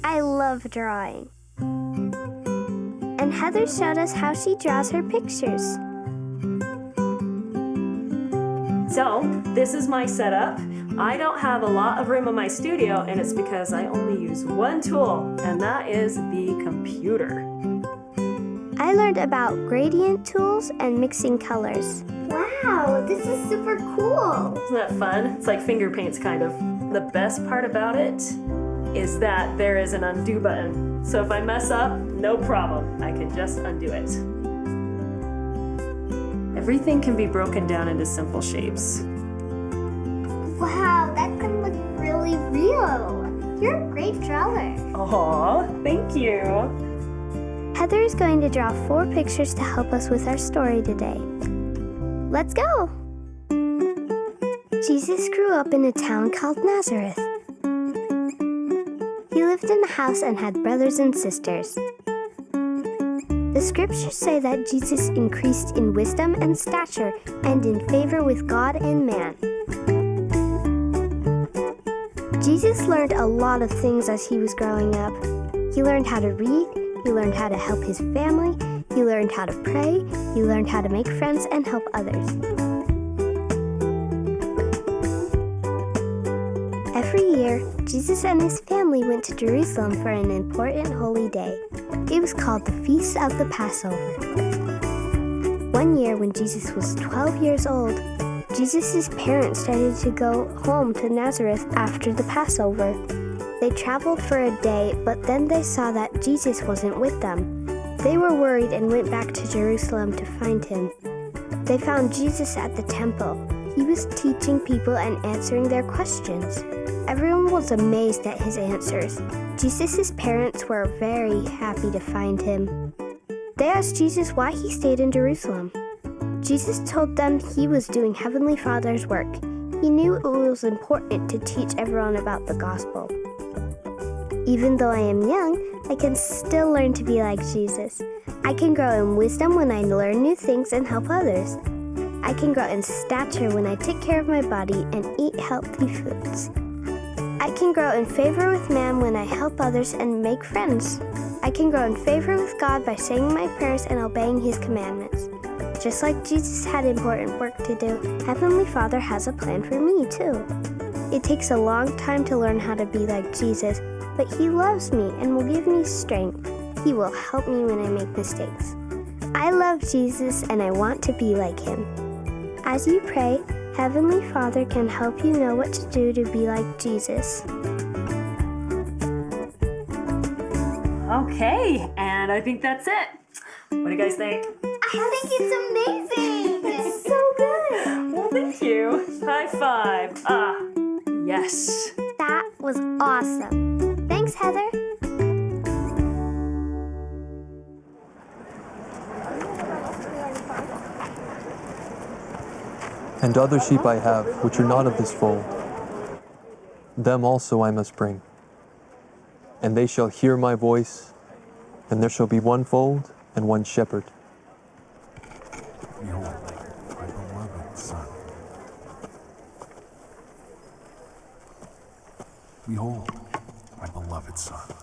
I love drawing. And Heather showed us how she draws her pictures. So, this is my setup. I don't have a lot of room in my studio, and it's because I only use one tool, and that is the computer. I learned about gradient tools and mixing colors. Wow, this is super cool. Isn't that fun? It's like finger paints, kind of. The best part about it is that there is an undo button. So if I mess up, no problem. I can just undo it. Everything can be broken down into simple shapes. Wow, that can look really real. You're a great drawer. Aw, thank you. Heather is going to draw four pictures to help us with our story today. Let's go! Jesus grew up in a town called Nazareth. He lived in a house and had brothers and sisters. The scriptures say that Jesus increased in wisdom and stature and in favor with God and man. Jesus learned a lot of things as he was growing up. He learned how to read, he learned how to help his family, he learned how to pray, he learned how to make friends and help others. Every year, Jesus and his family went to Jerusalem for an important holy day. It was called the Feast of the Passover. One year, when Jesus was twelve years old, Jesus' parents started to go home to Nazareth after the Passover. They traveled for a day, but then they saw that Jesus wasn't with them. They were worried and went back to Jerusalem to find him. They found Jesus at the temple. He was teaching people and answering their questions. Everyone was amazed at his answers. Jesus' parents were very happy to find him. They asked Jesus why he stayed in Jerusalem. Jesus told them he was doing Heavenly Father's work. He knew it was important to teach everyone about the gospel. Even though I am young, I can still learn to be like Jesus. I can grow in wisdom when I learn new things and help others. I can grow in stature when I take care of my body and eat healthy foods. I can grow in favor with man when I help others and make friends. I can grow in favor with God by saying my prayers and obeying his commandments. Just like Jesus had important work to do, Heavenly Father has a plan for me too. It takes a long time to learn how to be like Jesus, but he loves me and will give me strength. He will help me when I make mistakes. I love Jesus and I want to be like him. As you pray, Heavenly Father can help you know what to do to be like Jesus. Okay, and I think that's it. What do you guys think? I think it's amazing. It's so good. Well, thank you. High five. Ah, yes. That was awesome. Thanks, Heather. And other sheep I have, which are not of this fold. Them also I must bring. And they shall hear my voice, and there shall be one fold and one shepherd. Behold, my beloved son. Behold, my beloved son.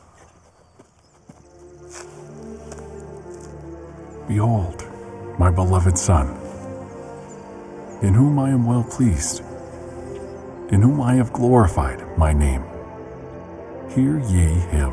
Behold, my beloved son. in whom I am well pleased, in whom I have glorified my name. Hear ye him.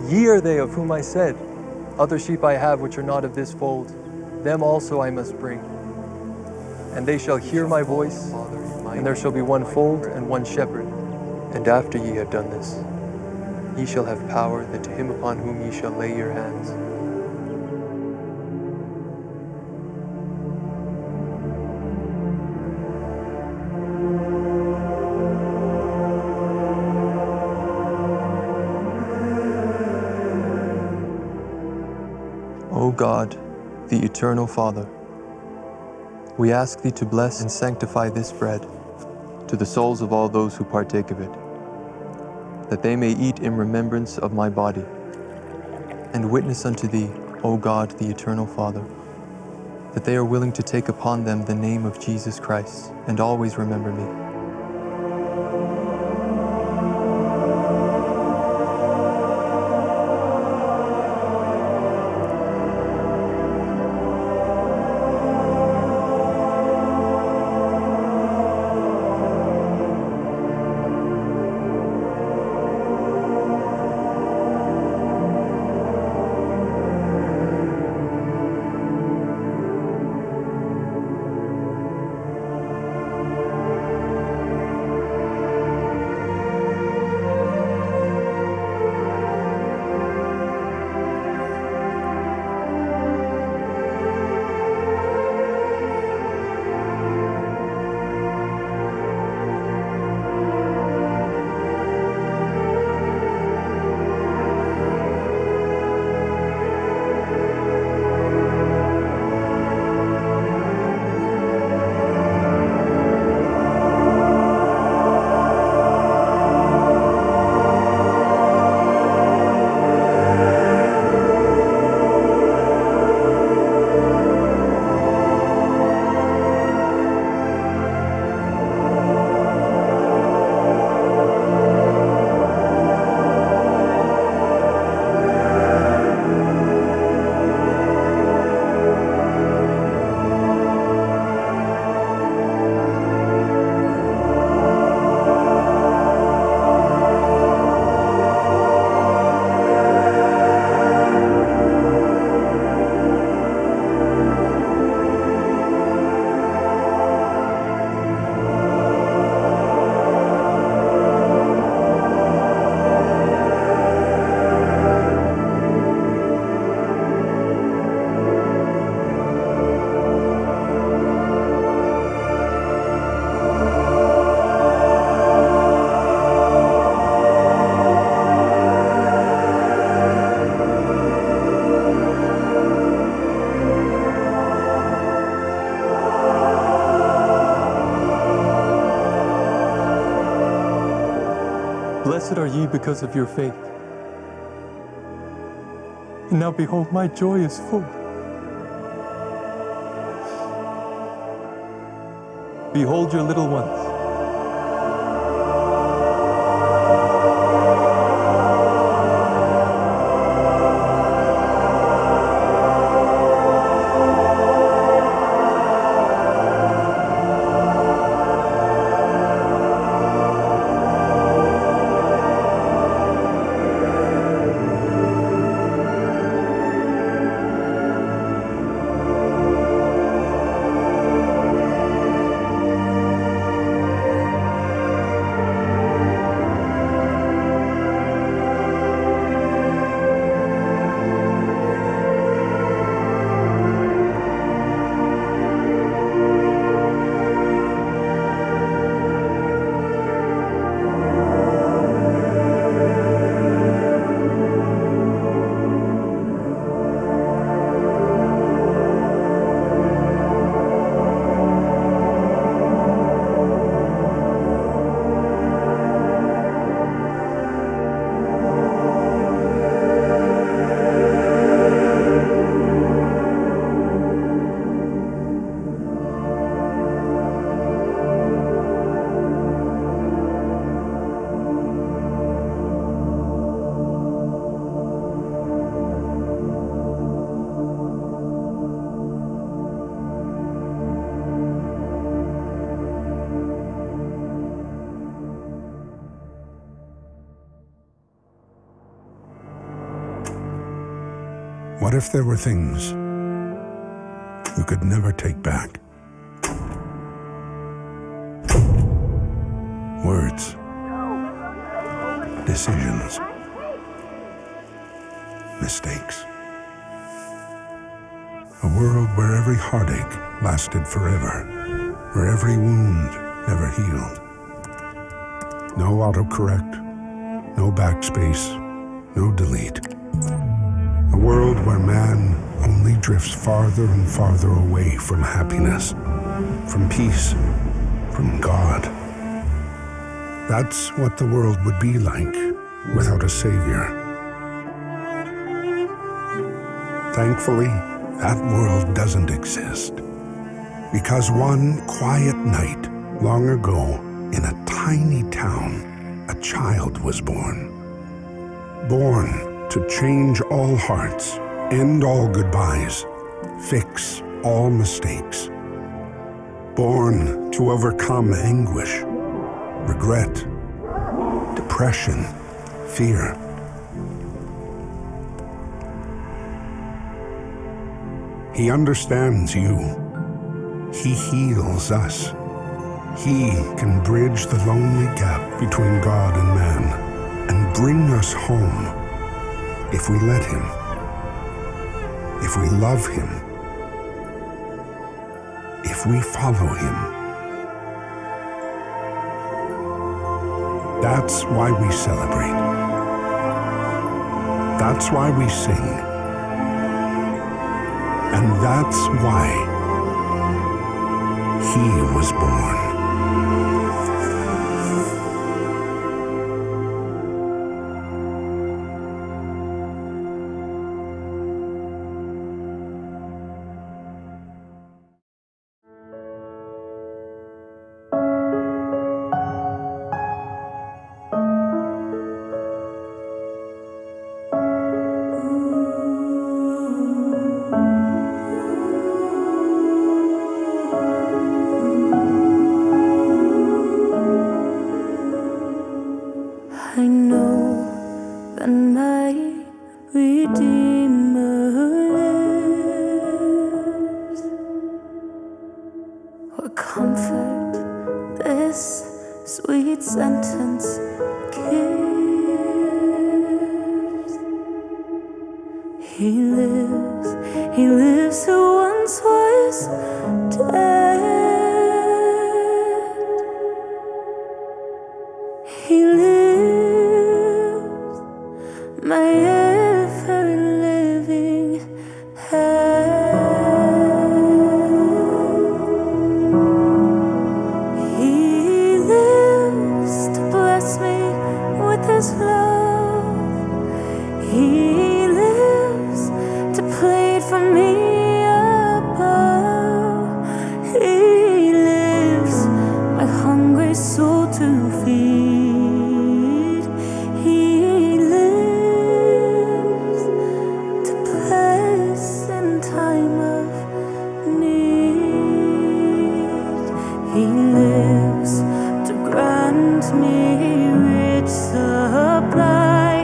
Ye are they of whom I said, "Other sheep I have which are not of this fold, them also I must bring." And they shall hear my voice, and there shall be one fold and one shepherd. And after ye have done this, ye shall have power that to him upon whom ye shall lay your hands. O God, the eternal Father, we ask thee to bless and sanctify this bread to the souls of all those who partake of it, that they may eat in remembrance of my body, and witness unto thee, O God, the eternal Father, that they are willing to take upon them the name of Jesus Christ, and always remember me. Blessed are ye because of your faith. And now behold, my joy is full. Behold your little ones. What if there were things you could never take back? Words, decisions, mistakes. A world where every heartache lasted forever, where every wound never healed. No autocorrect, no backspace, no delete. A world where man only drifts farther and farther away from happiness, from peace, from God. That's what the world would be like without a savior. Thankfully, that world doesn't exist. Because one quiet night long ago, in a tiny town, a child was born. Born to change all hearts, end all goodbyes, fix all mistakes. Born to overcome anguish, regret, depression, fear. He understands you. He heals us. He can bridge the lonely gap between God and man and bring us home if we let him, if we love him, if we follow him. That's why we celebrate. That's why we sing. And that's why he was born. I know that my Redeemer lives. What comfort this sweet sentence gives. He lives, he lives who once was dead. He lives, my ever-living help. He lives to bless me with his love. He lives to plead for me above. He lives, my hungry soul to feed. He lives to bless in time of need. He lives to grant me rich supply.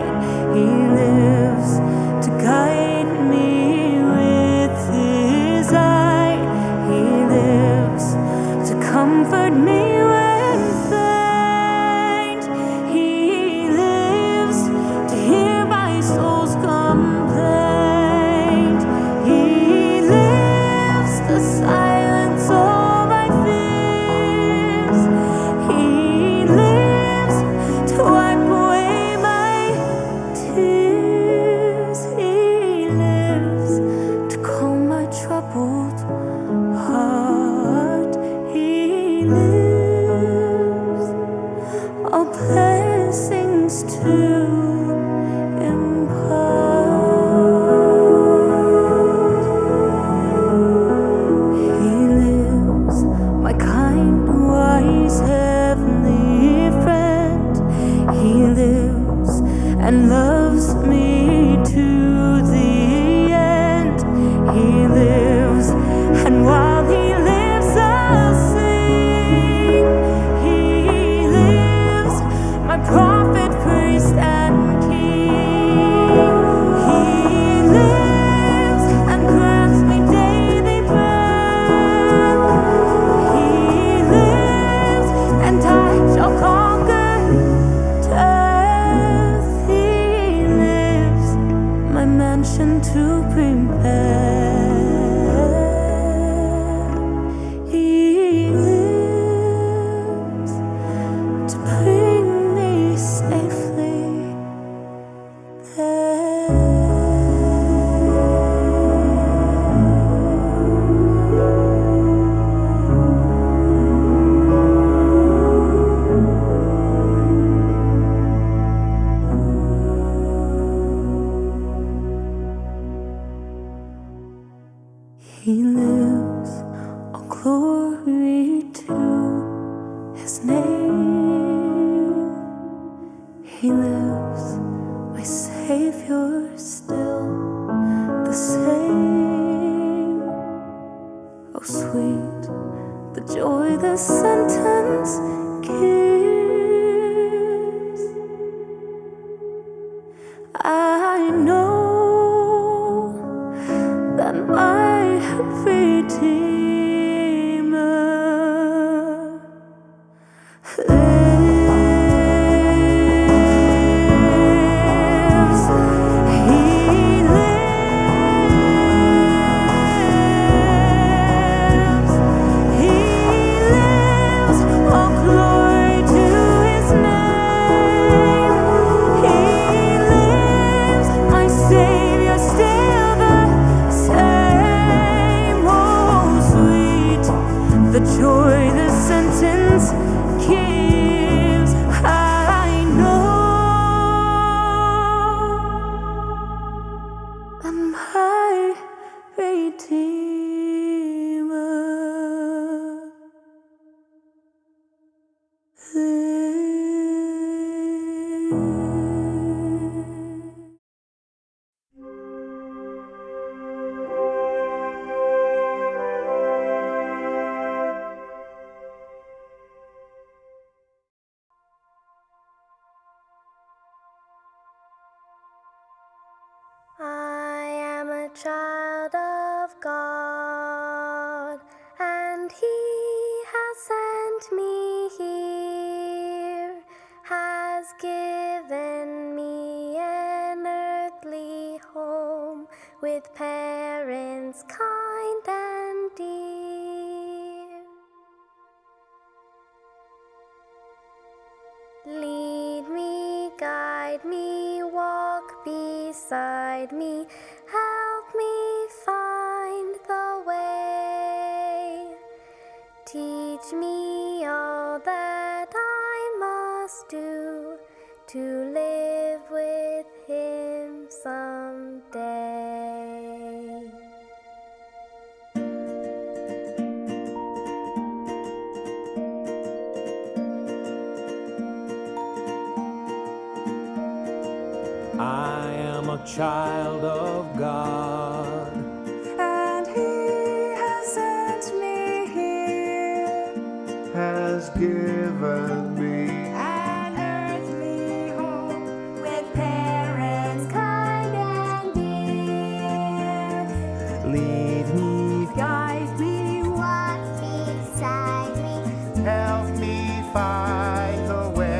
He lives to guide me with He lives, all glory to his name. He lives, my Savior, still the same. Oh, sweet the joy this sentence gives. I know that my Redeemer lives. He lives. He lives. All glory to his name. He lives. My Savior, still the same. Oh, sweet the joy this sentence gives. I know that my Redeemer lives. I am a child of God, and He has sent me here, has given me an earthly home with parents kind and dear. Lead me, guide me, walk beside me, help me find the way. Teach me all that I must do to live with him someday. I am a child of God, and He has sent me here, has given me an earthly home with parents kind and dear. Lead me, guide me, walk beside me, help me find the way.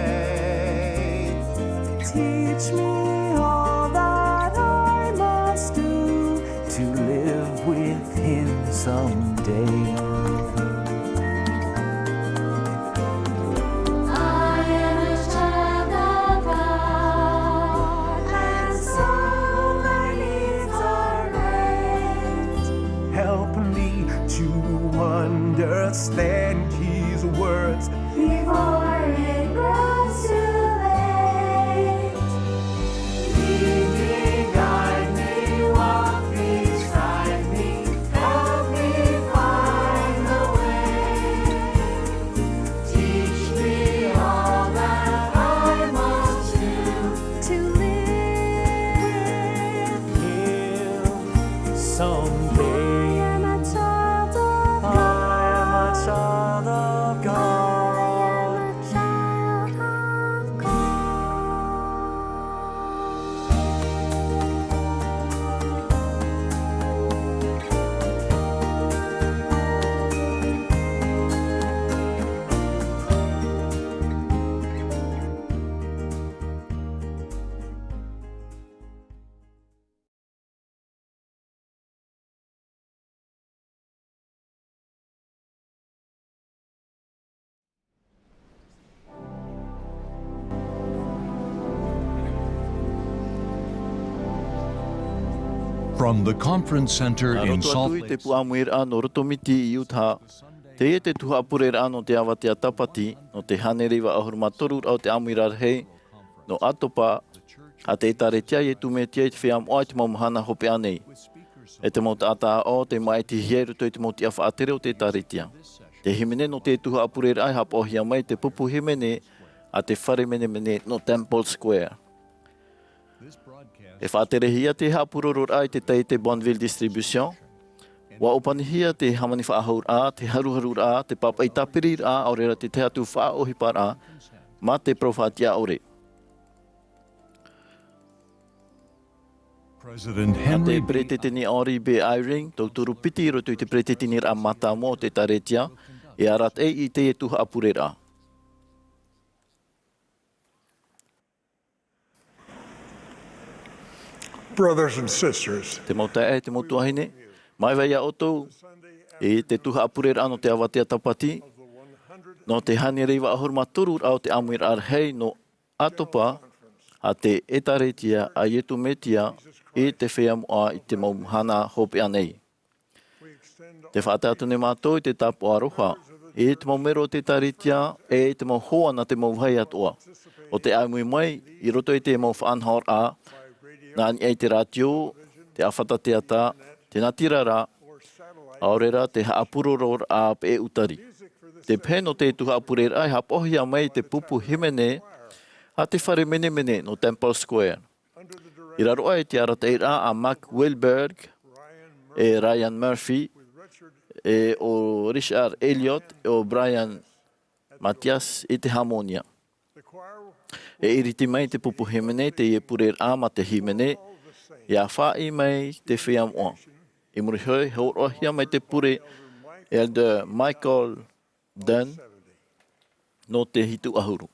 Teach me all that I must do to live with him someday. I am a child of God, and so my needs are met. Help me to understand his words before it grows too late. Lead me, guide me, walk beside me, help me find the way. Teach me all that I must do to live here someday. I am a child of God. I am a child of God. I am a child of God. From the conference center in Salt Lake. Nā roto atu i te pū ʻāmuiraʻa nō Rotomiti i Utah, teie te tuhaʻa pureraʻa nō te avatea Tāpati, nō te hānere iva ʻahuru mā toru raʻa o te ʻāmuiraʻa rahi, nō ʻAtopa, a te ʻĒtārētia a Iesu Mesia i te Feiā Moʻa i te mau mahana hopeʻa nei. E te mau taʻata aʻo tei māʻitihia i roto i te mau tiʻa faʻatere o te ʻĒtārētia. Te hīmene nō te tuhaʻa pureraʻa e haʻapaʻohia mai te pupu hīmene a te fare menemene nō Temple Square. E faʻaterehia te haʻapurororaʻa i te taiete Bonneville Distribution. ʻUa ʻōpanihia te hāmani faʻahouraʻa, te haruharuraʻa, te pāpaʻi tāpiriraʻa, ʻaore rā te tahi atu faʻaʻohiparaʻa mā te parau faʻatiʻa ʻore. President Henry B. Peresideni Henry B. Eyring, tauturu piti i roto i te peresideni mātāmua o te ʻĒtārētia, e arataʻi i teie tuhaʻa pureraʻa. Brothers and sisters, te mau taeaʻe, te mau tuahine, māuiui iā ʻoutou i te tuhaʻa pureraʻa nō te avatea tāpati, nō te hānere iva ʻahuru mā toru raʻa o te ʻāmuiraʻa rahi nō ʻAtopa a te ʻĒtārētia a Iesu Mesia i te Feiā Moʻa i te mau mahana hopeʻa nei. Tē faʻatae atu nei mātou i te tāpaʻo aroha i te mau melo o te ʻĒtārētia e i te mau hoa nā te mau vāhi atoʻa o te ʻāmui mai i roto i te mau faʻanahoraʻa nā niʻa i te rātio, te ʻāfata teata, te natirara, ʻaore rā te haʻapurororaʻa peʻe ʻūtari. Te pehe nō te tuhaʻa pureraʻa e haʻapaʻohia mai i te pupu hīmene a te fare menemene nō Temple Square. I raro aʻe i te arataʻiraʻa a Mark Wahlberg, e Ryan Murphy, e ʻo Richard Elliott, e ʻo Brian Matthias i te hāmōnia. E iriti mai te pupu hīmene i teie pureraʻa mā te hīmene, ʻia faʻaʻī mai te Feiā Moʻa. I muri iho e hōroʻahia mai te pure Elder Michael Dunn nō te hitu ʻahuru.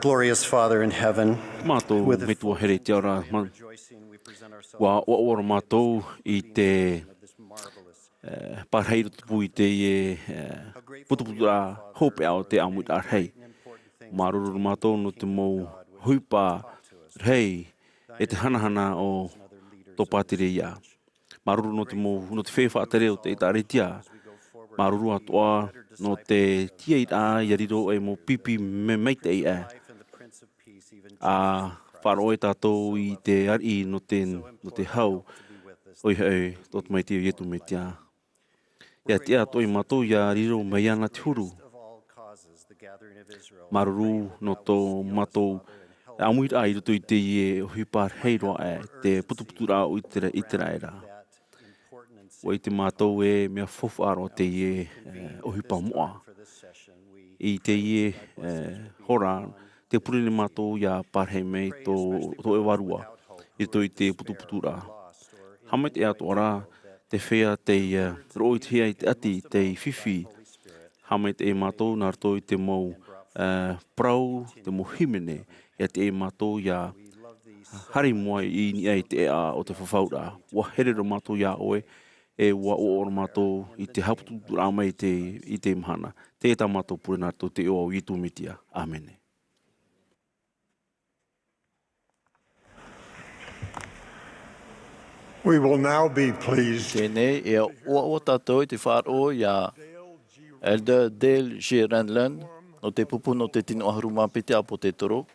Glorious Father in heaven, mātou with a metua here i te ao ra, ma-, ua ʻoaʻoa roa mātou i te, eh, parahi i roto i te, eh, putuputuraʻa hopeʻa o te ʻāmuiraʻa rahi. Māuruuru roa mātou nō te mau ʻohipa rahi e te hanahana o tō pātireia. Māuruuru nō te mau, nō te feiā faʻatere o te ʻĒtārētia. Māuruuru atoʻa nō te tiaʻiraʻa ʻia riro ei mau pipi me-, maitaʻi aʻe. ʻA faʻaroʻo tātou i te ariʻi nō te, nō te hau, ʻoia hoʻi, tō te Tamaiti ʻo Iesu Mesia. ʻIa tiʻa atoʻa ia mātou ʻia riro mai iāna te huru. Māuruuru nō tō mātou ʻāmuiraʻa i roto i teie ʻohipa rahi roa aʻe, te putuputuraʻa o ʻĪtera-, ʻĪteraʻera. ʻUa ʻite mātou e mea faufaʻa roa teie, eh, ʻohipa moʻa. I teie, eh, hora, tē pure nei mātou ʻia parahi mai tō, tō ʻoe Vārua i roto i te putuputuraʻa. Haʻamaitaʻi atoʻa ra te feiā tei, eh, roʻohia i te ʻati, tei fifi. Haʻamaitaʻi mātou nā roto i te mau, eh, parau, te mau hīmene, ʻia tiʻa mātou ʻia haere i mua i niʻa i te ʻēʻa o te fafauraʻa. ʻUa here roa mātou iā ʻoe, e ʻua ʻoaʻoa roa mātou i te haʻaputuputuraʻa mai i te, i te mahana. Teie tā mātou pure nā roto i te iʻoa o Iesu Mesia. ʻĀmene. We will now be pleased. Teie nei, e ʻoaʻoa tātou i te faʻaroʻo iā Elder Dale G. Renlund, nō te pupu nō te tino ʻahuru mā piti ʻāpōsetolo.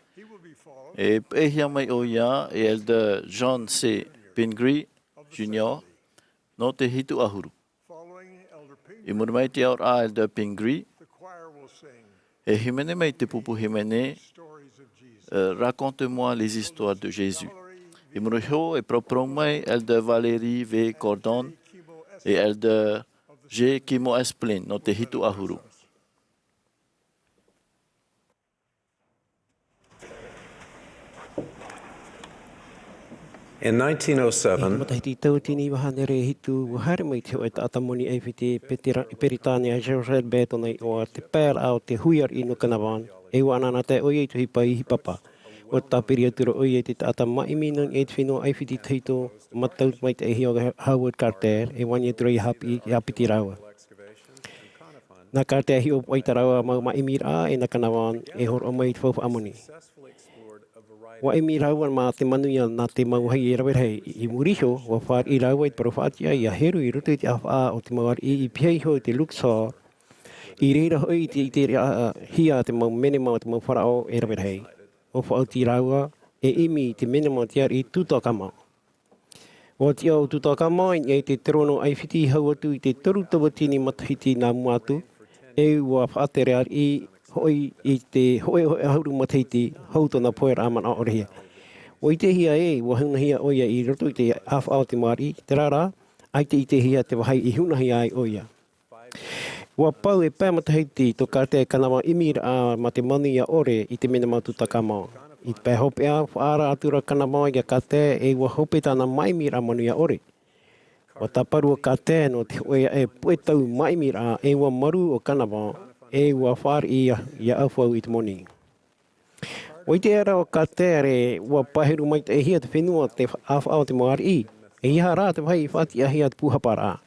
E peʻehia mai ʻoia e Elder John C. Pingree Junior, nō te hitu ʻahuru. I muri mai i te aʻoraʻa a Elder Pingree, e hīmene mai te pupu hīmene, eh, Raconte-moi les histoires de Jésus. I muri iho, e paraparau mai Elder Valerie V. Gordon e Elder J. Kimball Esplin nō te hitu ʻahuru. In nineteen oh seven, I te matahiti tauatini iva hānere e hitu, ua haere mai te hōʻē taʻata moni ʻAifiti Petera-, Peretānia, Joseph Bell tōna iʻoa, te pae raʻa o te hui ariʻi nō Kanavon, e ua ʻanaʻanatae ʻoia i te ʻohipa ʻīpapa. ʻUa tāpiri atu ra ʻoia i te taʻata māʻimi nō niʻa i te fenua ʻAifiti tahito, matau maitaʻihia ʻo Howard Carter, e vaiiho atu ra ʻia haʻapiʻi, ʻia haʻapiʻi rāua. Nā Carter e hiʻo atu i tā rāua mau māʻimiraʻa e nā Kanavon e hōroʻa mai i te faufaʻa moni. ʻUa ʻimi rāua mā te manuia nā te mau vāhi e rave rahi. I muri iho, ʻua fāriʻi rāua i te parau faʻatiʻa ʻia heru i roto i te ʻāfaʻa o te mau ariʻi i pihaʻi iho i te Luxor, i reira hoʻi i te, i te ʻitehia te mau menema o te mau Farao e rave rahi. ʻUa faʻaoti rāua e ʻimi i te menema o te ariʻi Tutankhamun. ʻUa tiʻa ʻo Tutankhamun i niʻa i te terōno ʻAifiti hau atu i te toru tauatini matahiti nā mua atu, e ʻua faʻatere ariʻi hoʻi i te hōʻē, hōʻē ʻahuru matahiti hou tōna poheraʻa manaʻo ʻorehia. ʻUa ʻitehia ē, ʻua hunahia ʻoia i roto i te ʻāfaʻa o te mau ariʻi, terā rā, ʻaita i ʻitehia te vāhi i hunahia ai ʻoia. ʻUa pau e pae matahiti tō Carter e kanavaʻimiraʻa mā te manuia ʻore i te mea nā Tutankhamun. I te pae hopeʻa, faʻaara atu ra Kanavon iā Carter e ʻua hope tāna māʻimiraʻa manuia ʻore. ʻUa tāparu ʻo Carter nō te hōʻē aʻe puʻe tau māʻimiraʻa e ʻua marū ʻo Kanavon e ʻua fāriʻi ʻia, ʻia ʻaufau i te moni. ʻUa ʻite ra ʻo Carter ē, ʻua paheru maitaʻihia te fenua, te ʻāfaʻa o te mau ariʻi. E ʻeiaha rā te vāhi i faʻatiʻahia te pūhaparaʻa.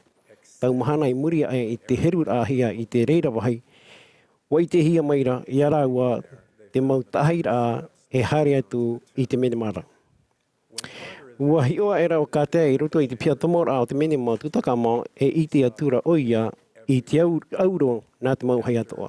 Tau mahana i muri aʻe i te heruraʻahia i te reira vāhi, ʻua ʻitehia mai ra iā rāua te mau taʻahiraʻa e haere atu i te menema ra. ʻUa hiʻo aʻera ʻo Carter i roto i te piha tomoraʻa o te menema Tutankhamun e ʻite atu ra ʻoia i te au-, auro nā te mau vāhi atoʻa.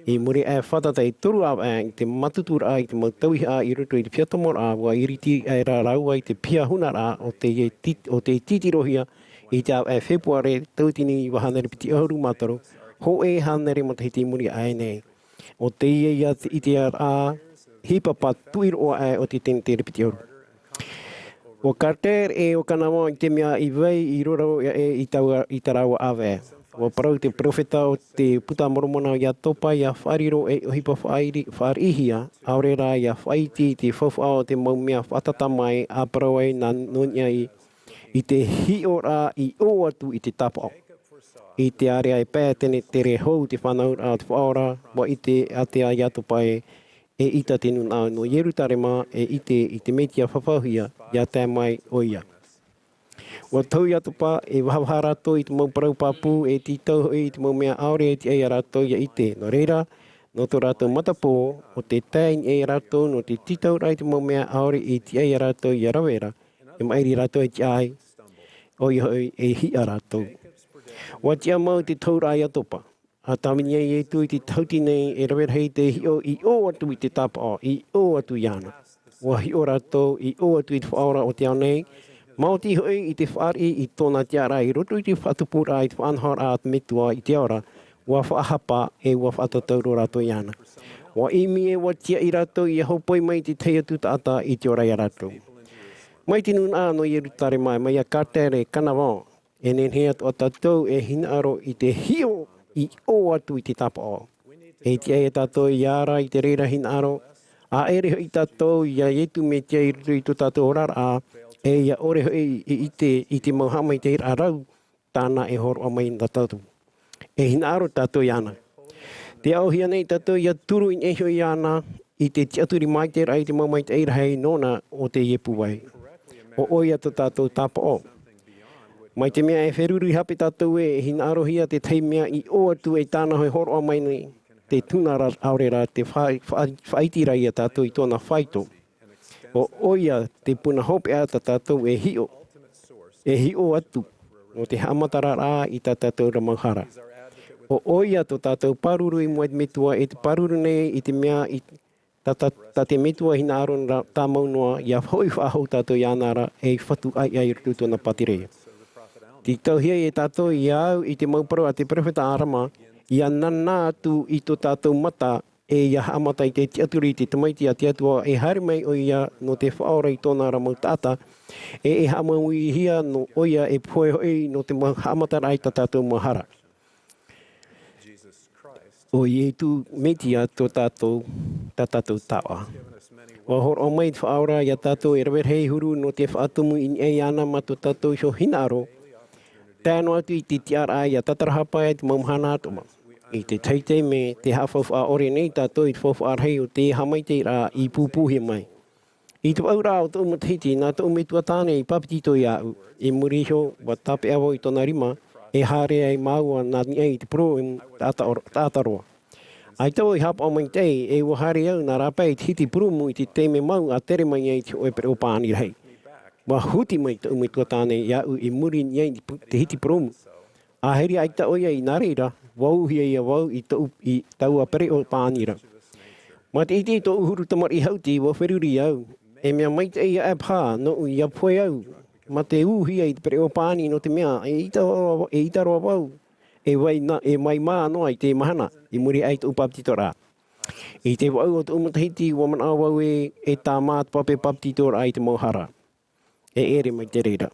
I muri aʻe fātata e toru ʻāvaʻe i te mātuturaʻa i te mau tauihaʻa i roto i te piha tomoraʻa, ʻua iriti aʻera rāua i te piha hunaraʻa o te, o tei titirohia i te ʻāvaʻe Fepuare, tauatini iva hānere piti ʻahuru mā toru, hōʻē hānere matahiti i muri aʻe nei. ʻO teie ïa te ʻiteraʻa ʻīpapa tuʻiroʻo aʻe o te tēnetene piti ʻahuru. ʻO Carter e ʻo Kanavon i te mea i vai i roro aʻe i taua, i tā rāua ʻāvaʻe. ʻUa parau te peropheta o te Buka a Moromona iā Topa ʻia faʻariro ei ʻohipa faʻairi-, faʻariʻihia, ʻaore rā ʻia faʻaiti i te faufaʻa o te mau mea faʻatata mai, ʻa parau ai nā, nō niʻa i, i te hiʻoraʻa i ʻō atu i te tāpaʻo. I te ārea e pae tēnetene hou te fānauraʻa o te Faʻaora, ʻua ʻite ʻātea iā Topa ē, e ʻita te nūnaʻa nō Ierutarema, e ʻite i te Metia fafauhia, ʻia tae mai ʻoia. ʻUa tohu ʻia Topa, e vahavaha rātou i te mau parau pāpū, e tītau hoʻi i te mau mea ʻaore e tiʻa ia rātou ʻia ʻite. Nō reira, nō tō rātou matapō, ʻo tē tae i niʻa ia rātou nō te tītauraʻa i te mau mea ʻaore e tiʻa ia rātou ʻia rave ra, e maʻiri rātou e tiʻa ai, ʻoia hoʻi e hiʻa rātou. ʻUa tiʻa mau te tohuraʻa ʻia Topa. ʻA tāvini ai Ietu i te tahuti nei e rave rahi te hiʻo i ʻō atu i te tāpaʻo, i ʻō atu iāna. ʻUa hiʻo rātou i ʻō atu i te Faʻaora o te ao nei, maoti hoʻi i te fāriʻi i tōna tiʻaraʻa i roto i te faʻatupuraʻa i te faʻanahoraʻa a te Metua i te ao ra, ʻua faʻahapa e ʻua faʻatatauro rātou iāna. ʻUa ʻimi e ʻua tiaʻi rātou ʻia hōpoi mai i te tahi atu taʻata i te ora ia rātou. Mai te nūnaʻa nō Ierutarema, mai ia Carter e Canavon, e nehenehe atoʻa tātou e hinaʻaro i te hiʻo i ʻō atu i te tāpaʻo. E tiʻa ia tātou ʻia ara i te reira hinaʻaro, ʻa ʻere hoʻi tātou ia Ietu Metia i roto i tō tātou oraraʻa, e ʻia ʻore hoʻi i ʻite i te mau haʻamaitaʻiraʻa rau tāna e hōroʻa mai nā tātou. E hinaʻaro tātou iāna. Tē aʻohia nei tātou ʻia turu i niʻa iho iāna i te tiʻaturi maitaʻiraʻa i te mau maitaʻi rahi nōna ʻo te ʻiepu vai. ʻO ʻoia tō tātou tāpaʻo. Mai te mea e feruri hape tātou ē, e hinaʻarohia te tahi mea i ʻō atu e tāna e hōroʻa mai nei, te tuna ra ʻaore rā te fa-, fa-, faʻaiti ra ia tātou i tōna faito. ʻO ʻoia te puna hopeʻa tā tātou e hiʻo, e hiʻo atu, nō te haʻamataraʻa i tā tātou ra mau hara. ʻO ʻoia tō tātou pāruru i mua i te Metua, e te pāruru nei i te mea i tā, tā, tā te Metua hinaʻaro ra tāmau noa, ʻia hoʻi faʻahou tātou iāna ra, e fatu ʻaeʻae i roto i tōna pātireia. Tītauhia e tātou ʻia au i te mau parau a te peropheta Arama, ʻia nānā atu i tō tātou mata, e ʻia haʻamata i te tiʻaturi i te Tamaiti a te Atua, e haere mai ʻoia nō te faʻaora i tōna ra mau taʻata, e, e haʻamauihia nō ʻoia e pohe hoʻi nō te mau haʻamataraʻa i tā tātou mau hara. ʻO Ietu Metia tō tātou, tā tātou taoʻa. ʻUa hōroʻa mai te Faʻaora ia tātou e rave rahi huru nō te faʻatumu i niʻa iāna mā tō tātou iho hinaʻaro, tae noa atu i te tiʻaraʻa ʻia tatarahapa i te mau mahana atoʻa. I te tahi taime, tē haʻafaufaʻa ʻore nei tātou i te faufaʻa rahi o te haʻamaitaʻiraʻa i pūpūhia mai. I te vaʻuraʻa o tōʻu matahiti, nā tōʻu metua tāne i bāpetizo iāʻu. I muri iho, ʻua tāpeʻa vau i tōna rima, e haere ai māua nā niʻa i te purōmu taʻata, taʻata roa. ʻAita vau i haʻapaʻo maitaʻi, e ʻua haere au nā rāpae i te hiti purōmu i te taime mau ʻa tere mai ai te hōʻē pereʻoʻo pāʻani rahi. ʻUa huti mai tōʻu metua tāne iāʻu i muri i niʻa i te pu-, te hiti purōmu. ʻAhiri ʻaita ʻoia i nā reira, ʻua ūhia ia vau i tōʻu, i taua pereʻoʻo pāʻani ra. Mā te ʻite i tōʻu huru tamariʻi hauti, ʻua feruri au. E mea maitaʻi aʻe paha nōʻu ʻia pohe au, mā te ūhia i te pereʻoʻo pāʻani nō te mea, e ʻita roa, e ʻita roa vau, e vai na-, e vai mā noa i te mahana, i muri aʻe i tōʻu bāpetizoraʻa. I te vaʻu o tōʻu matahiti, ʻua manaʻo vau ē, e tāmā te pape bāpetizoraʻa i te mau hara. E ʻere mai te reira.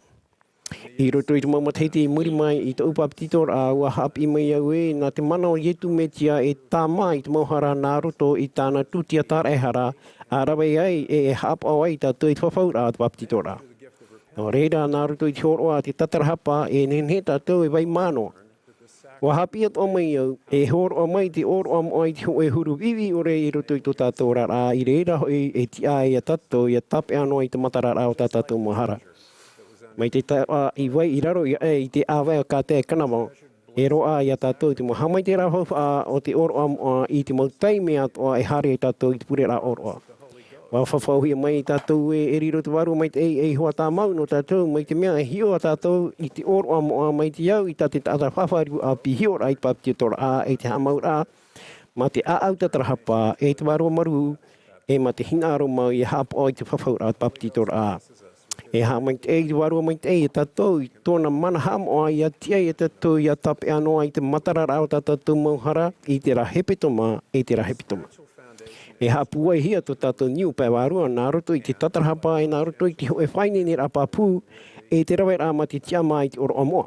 I roto i te mau matahiti i muri mai i tōʻu bāpetizoraʻa, ʻua haʻapiʻi mai au ē, nā te mana o Iesu Mesia e tāmā i te mau hara nā roto i tāna tūtia tāraʻehara, ʻa rave ai e, e haʻapaʻo ai tātou i te fafauraʻa o te bāpetizoraʻa. Nō reira, nā roto i te hōroʻa a te tatarahapa, e nehenehe tātou e vai mā noa. ʻUa haʻapiʻi atoʻa mai au, e hōroʻa mai te ʻōroʻa moʻa i te hōʻē huru viʻiviʻi ʻore i roto i tō tātou oraraʻa, i reira hoʻi e tiʻa ai ia tātou ʻia tāpeʻa noa i te matararaʻa o tā tātou mau hara. Mai te taʻa i vai i raro i aʻe i te ʻāvae o Carter e Canavon, e roaʻa ia tātou i te mau haʻamaitaʻiraʻa faufaʻa o te ʻōroʻa moʻa i te mau taime atoʻa e haere ai tātou i te pure ra ʻōroʻa. ʻUa fafauhia mai ia tātou ē, e riro te Vārua Maitaʻi ei hoa tāmau nō tātou, mai te mea e hiʻo ā tātou i te ʻōroʻa moʻa mai te au i tā te taʻata faʻaruʻa piʻi hiʻoraʻa i te bāpetizoraʻa, e te haʻamauraʻa, mā te ʻāʻau tatarahapa, e te Vārua Marū, e mā te hinaʻaro mau ʻia haʻapaʻo i te fafauraʻa o te bāpetizoraʻa. E haʻamaitaʻi te Vārua Maitaʻi ia tātou i tōna mana haʻamoʻa ʻia tiʻa ia tātou ʻia tāpeʻa noa i te matararaʻa o tā tātou mau hara i terā hepetoma, i terā hepetoma. E haʻapūaihia tō tātou niu pae vārua nā roto i te tatarahapa e nā roto i te hōʻē faʻaineineraʻa pāpū, e te raveraʻa mā te tiʻamā i te ʻōroʻa moʻa.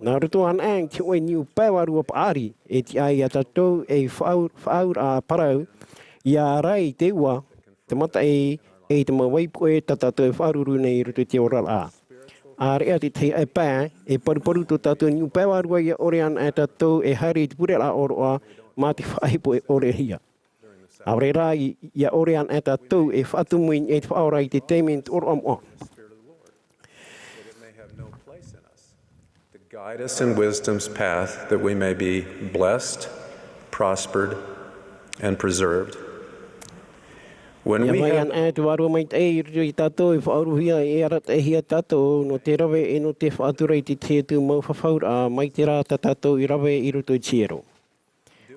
Nā roto anaʻe i te hōʻē niu pae vārua paʻari, e tiʻa ai ia tātou ei faʻau-, faʻauraʻa parau, ʻia ʻārai i te ua, te mataʻi, e te mau vaipuʻe tā tātou e faʻaruru nei i roto i te oraraʻa. ʻĀreʻa te tahi ʻae pae, e paruparu tō tātou niu pae vārua ʻia ʻore anaʻe tātou e haere i te pureraʻa ʻōroʻa, mā te faʻahepo e ʻorehia. ʻAore rā i, ia ʻore ana e tātou e faʻatumu i te Faʻaora i te taime tōroʻa moʻa. That it may have no place in us. To guide us in wisdom's path, that we may be blessed, prospered, and preserved. When Ia we vai have ana e te Vārua Maitaʻi i roto ia tātou e faʻauruhia e arataʻihia tātou nō te rave e nō te faʻatura i te tahi atu mau fafauraʻa mai te rā tā tātou i rave i roto i te hiero.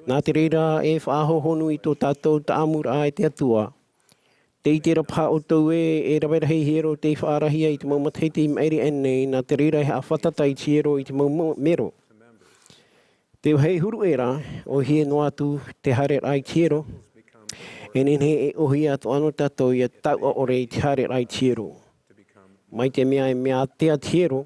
Nā te reira e faʻahohonu i tō tātou taʻamuraʻa e te Atua. Te ʻite ra paha ʻoutou ē, e rave rahi hiero tei faʻaarahia i te mau matahiti i maʻiri aʻe nei, nā te reira e haʻafātata i te hiero i te mau mo-, mero. Te vāhi huru ʻē rā, ʻōhie noa atu te haereraʻa i te hiero, e nehenehe e ʻōhie atoʻa nō tātou ia tauʻa ʻore i te haereraʻa i te hiero. Mai te mea e mea ātea te hiero,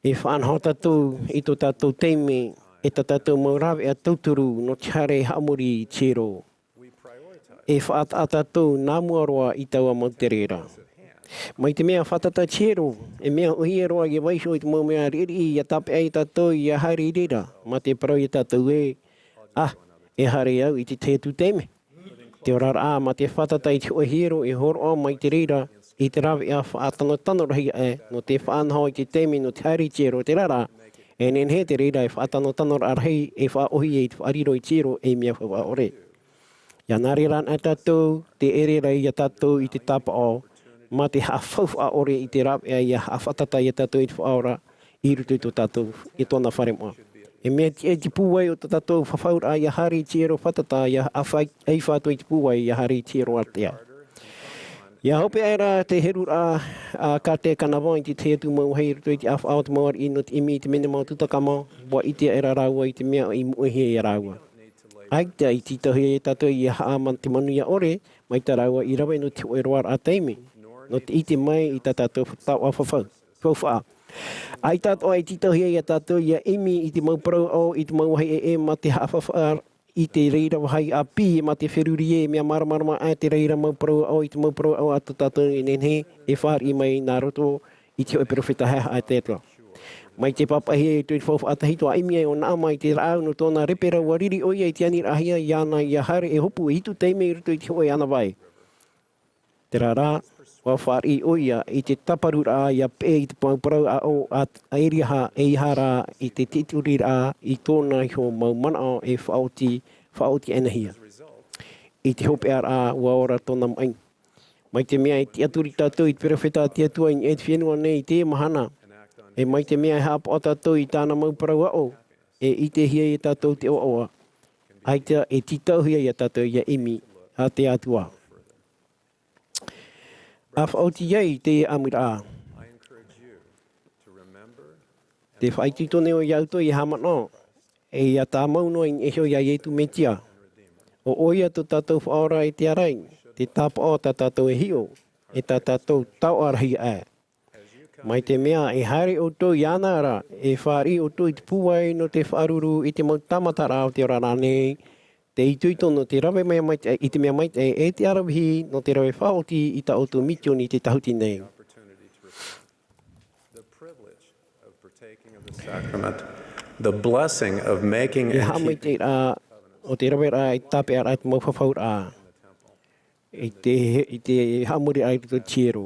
e faʻanaho tātou i tō tātou taime, e tā tātou mau rāveʻa tauturu nō te haere e haʻamori i te hiero. E faʻataʻa tātou nā mua roa i taua mau tere ra. Mai te mea fātata te hiero, e mea ʻōhie roa ia vaiiho i te mau mea riʻiriʻi ia tāpeʻa ia tātou ia haere i reira, mā te parau ia tātou ē, ʻa, e haere au i te tahi atu taime. Te oraraʻa mā te fātata i te hōʻē hiero e hōroʻa mai te reira i te rāveʻa faʻatanotano rahi aʻe, nō te faʻanaho i te taime nō te haere i te hiero, terā rā, e nehenehe te reira e faʻatanotanoraʻa rahi e faʻaʻōhie i te faʻariro i te hiero ei mea faufaʻa ʻore. Ia nā reira ana tātou, te ʻere ra ia tātou i te tāpaʻo, mā te haʻafaufaʻa ʻore i te rāveʻa ia haʻafātata ia tātou i te Faʻaora, i roto i tō tātou, i tōna fare moʻa. E mea tiʻa i te pūai o tō tātou fafauraʻa ia haere i te hiero fātata, ia haʻafai-, ʻaifa atu i te pūai ia haere i te hiero ātea. Ia hope aʻera te heruraʻa a Kate Canavan i te tahi atu mau vāhi i roto i te ʻāfaʻa o te mau ariʻi nō te ʻimi i te menema o Tutankhamun, ʻua ʻite aʻera rāua i te mea i moʻehia ia rāua. ʻAita i tītauhia ia tātou ia haʻamā-, te manuia ʻore, mai tā rāua i rave nō te hōʻē roaraʻa taime, nō te ʻite mai i tā tātou taoʻa fafau, faufaʻa. ʻAita atoʻa i tītauhia ia tātou ia ʻimi i te mau parau aʻo, i te mau vāhi ʻē, ʻē, mā te haʻafaufaʻa i te reira vāhi ʻāpī, mā te feruri ē, mea māramarama aʻe te reira mau parau aʻo, i te mau parau aʻo a tō tātou e nehenehe e fāriʻi mai nā roto i te hōʻē perofeta haʻehaʻa a te Atua. Mai te pāpaʻihia i te faufaʻa tahito a ʻimi ai ʻo Naama i te rāʻau nō tōna repe ra, ʻua riri ʻoia i te aniraʻahia iāna ia haere e hopu e hitu taime i roto i te hōʻē ana vai. Terā rā, ʻua fāriʻi ʻoia i te tāparuraʻa ia peʻe i te mau parau aʻo a, a Eriaha, ʻeiaha rā i te tiʻaturiraʻa i tōna iho mau manaʻo e faʻaoti, faʻaoti aʻenahia. I te hopeʻaraʻa, ʻua ora tōna maʻi. Mai te mea e tiʻaturi tātou i te perofeta a te Atua i niʻa i te fenua nei i teie mahana, e mai te mea e haʻapaʻo tātou i tāna mau parau aʻo, e ʻitehia ia tātou te ʻoaʻoa. ʻAita e tītauhia ia tātou ia ʻimi a te Atua. ʻA faʻaoti ai teie ʻamuraʻa. Tē faʻaitoito nei au ia ʻoutou ia haʻamanaʻo, e ia tāmau noa i niʻa iho ia Ietu Metia. ʻO ʻoia tō tātou Faʻaora e te ārai, te tāpaʻo tā tātou e hiʻo, e tā tātou taoʻa rahi aʻe. Mai te mea e haere ʻoutou iāna ra, e fāriʻi ʻoutou i te pūai nō te faʻaruru i te mau tāmataraʻa o te oraraʻa nei, te itoito nō te rave mai, mai, i te mea maitaʻi, e te aravihi nō te rave faʻaoti i tā ʻoutou misioni i te tahuti nei. The privilege of partaking of the sacrament, the blessing of making E and keeping haʻamaitaʻiraʻa o te raveraʻa i tāpeʻaraʻa i te mau fafauraʻa, i te, i te haʻamoriraʻa i roto i te hiero,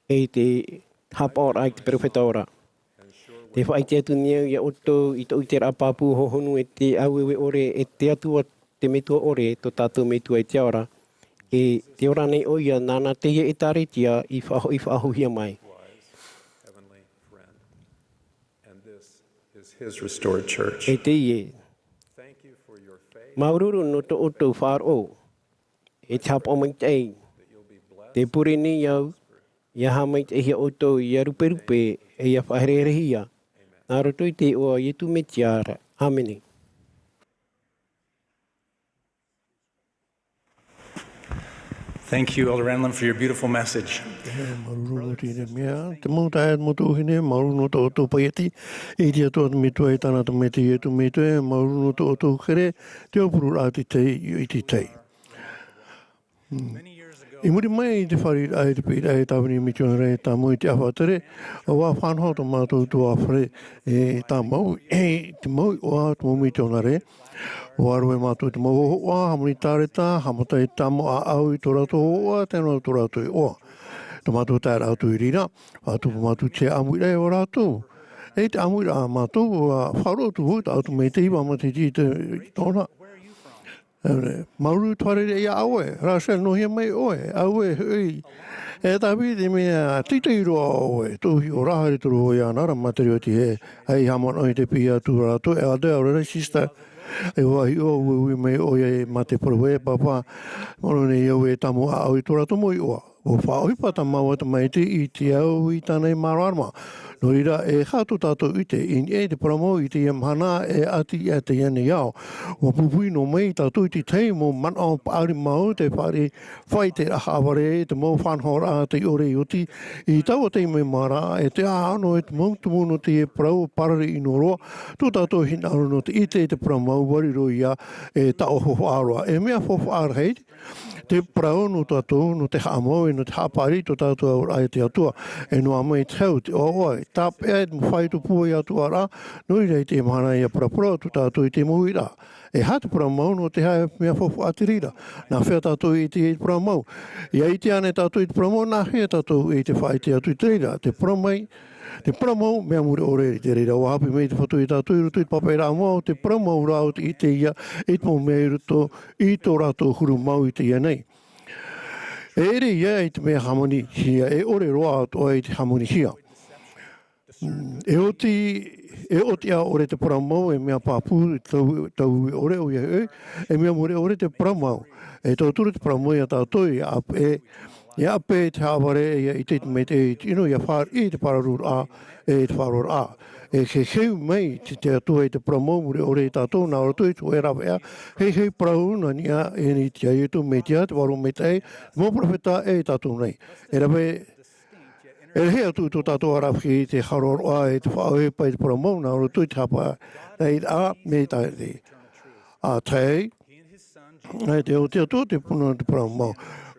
e i te haʻapaʻoraʻa i te perofeta ora. Tē faʻaʻite atu nei au ia ʻoutou i tōʻu ʻiteraʻa pāpū hohonu e te aueue ʻore, e te Atua te Metua ʻore, tō tātou Metua i te ao ra, e te ora nei ʻoia, nāna teie ʻĒtārētia i faʻa-, i faʻahouhia mai. And this is his restored church. E teie, māuruuru nō tō ʻoutou faʻaroʻo, e te haʻapaʻo maitaʻi, tē pure nei au, ia haʻamaitaʻihia ʻoutou, ia ruperupe, e ia faʻahereherehia, nā roto i te iʻoa o Ietu Metia ra. ʻĀmene. Thank you, Elder Renlund, for your beautiful message. E, māuruuru nō teie mea. Te mau taeaʻe, te mau tuahine, māuruuru nō tō ʻoutou paieti. E ʻite atoʻa te Metua i tāna Tamaiti Ietu Metua, māuruuru nō tō ʻoutou here, te aupururaʻa i te tahi, i te tahi. Hmm. I muri mai i te fāriʻiraʻa i te piʻiraʻa e tāvini mitionare tāmau i te ʻāfaʻa tere, ʻua faʻanaho tō mātou tuahine e tāmau, e te mau iʻoa te mau mitionare. ʻUa rave mātou te mau hōhoʻa, hāmani tāreta, haʻamata i te tāmau ʻāʻau i tō rātou hōhoʻa, tae noa tō rātou iʻoa. Tō mātou taeraʻa atu i reira, faʻatupu mātou te ʻāmuiraʻa iā rātou. E te ʻāmuiraʻa a mātou, ʻua faʻaroʻo atu vau, tāʻu atu mai te iva matahiti i te, i tōna. Māuruuru te fārerei iā ʻoe, Russell, nō hea mai ʻoe, auē, hoʻi. E Tāviti, mea teitei roa ʻoe, tōʻu hiʻoraʻa haere atu vau iāna ra, mā te reo atu hē, ʻaita i haʻamanaʻo i te piʻi atu rātou, e Elder, ʻaore ra Sister, e ʻua hiʻo, ueue mai ʻoia mā te parau ē, Pāpā, Moronai au e tāmau ʻāʻau i tō rātou mau iʻoa. ʻUa faʻaʻohipa tā māua tamaiti i te au i tāna i māramarama. Nō reira, e aha tō tātou ʻite i niʻa i te parau mau i teie mahana e ʻati i teie nei ao? ʻUa pūpū noa mai tātou i te tahi mau manaʻo paʻari mau, te fāriʻi faʻaʻiteraʻa haʻavare, te mau faʻanahoraʻa tei ʻore i oti i taua taime mā ra, e te ʻāʻano e te mau tumu nō teie parau parari ʻino roa, tō tātou hinaʻaro nō te ʻite i te parau mau, ʻua riro ia e taʻohohoʻa roa. E mea faufaʻa rahi te parau nō tātou, nō te haʻamau, e nō te haʻapaʻari i tō tātou auraʻa i te Atua. E noaʻa mai te hau, te ʻoaʻoa, e tāpeʻa, e te mau faʻaitoito puai atu ra, nō reira i teie mahana ʻia paraparau atu tātou i te mau uiraʻa. E aha te parau mau, nō te aha e mea faufaʻa te reira? Nā hea tātou i ʻite i te parau mau? ʻIa ʻite ānei tātou i te parau mau, nā hea tātou i te faʻaʻite atu i te reira? Te parau mai, te parau mau, mea mure ʻore i te reira. ʻUa haʻapiʻi mai te Fatu iā tātou i roto i te pāpaʻiraʻa mau, te parau mau rā ʻo te ʻite ia i te mau mea i roto i tō rātou huru mau i teie nei. E ʻere ia i te mea hāmanihia, e ʻore roa atoʻa i te hāmanihia. Mm, e oti, e oti ʻaore te parau mau, e mea pāpū, tau, tau ʻore ʻoia hoʻi, e mea mure ʻore te parau mau. E tauturu te parau mau iā tātou, ʻia ʻape, ʻia ʻape te haʻavare, ʻia ʻite i te maitaʻi, i te ʻino, ʻia fāriʻi te pāraruaraʻa, e te faʻaroʻoraʻa. E heheu mai te, te Atua i te parau mau mure ʻore iā tātou, nā roto i te hōʻē rāveʻa, hei, hei parau nā niʻa i te, iā Iesu Mesia, te Vārua Maitaʻi, te mau perofeta, e tātou nei. E rave, e rahi atu tō tātou aravihi i te haʻaroʻaroʻa, e te faʻaʻohipa i te parau mau, nā roto i te haʻapaʻiraʻa, mai tāʻiri. ʻA tae, e te, ʻo te Atua te puna o te parau mau.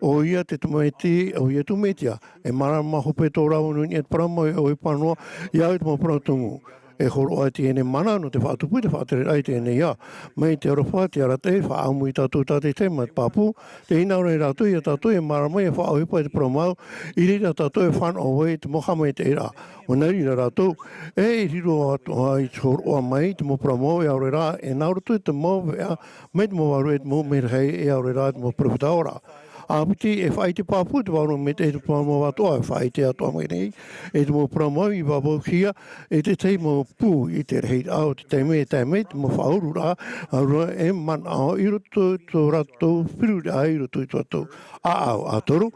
ʻOia te tamaiti, ʻo Iesu Mesia, e mārama hope tō rāua nō niʻa i te parau mau, e ʻohipa noa, ʻia au i te mau parau tumu. E hōroʻa i teie nei mahana nō te faʻatupu i te faʻatereraʻa i teie nei ao. Mai te aroha, te arataʻi, faʻaʻamu ia tātou tātaʻitahi mā te pāpū, tē hinaʻaro nei rātou iā tātou e mārama ʻia faʻaʻohipa i te parau mau, i reira tātou e fānaʻo ai i te mau haʻamaitaʻiraʻa. ʻUa nā reira rātou, e riro atoʻa i te hōroʻa mai i te mau parau mau, e ʻaore rā, e nā roto i te mau veʻa, mai te mau vārua, e te mau merahi, e ʻaore rā, te mau perofeta ora. ʻĀpiti, e faʻaʻite pāpū te Vārua Maitaʻi i te parau mau atoʻa, e faʻaʻite atoʻa mai nei, e te mau parau mau i vāvāhia, e te tahi mau pū i te rahiraʻa o te taime, e tae mai te mau faʻauruaraʻa, ʻaore rā, e manaʻo i roto i tō rātou feruriraʻa, i roto i tō rātou ʻāʻau. ʻA toru,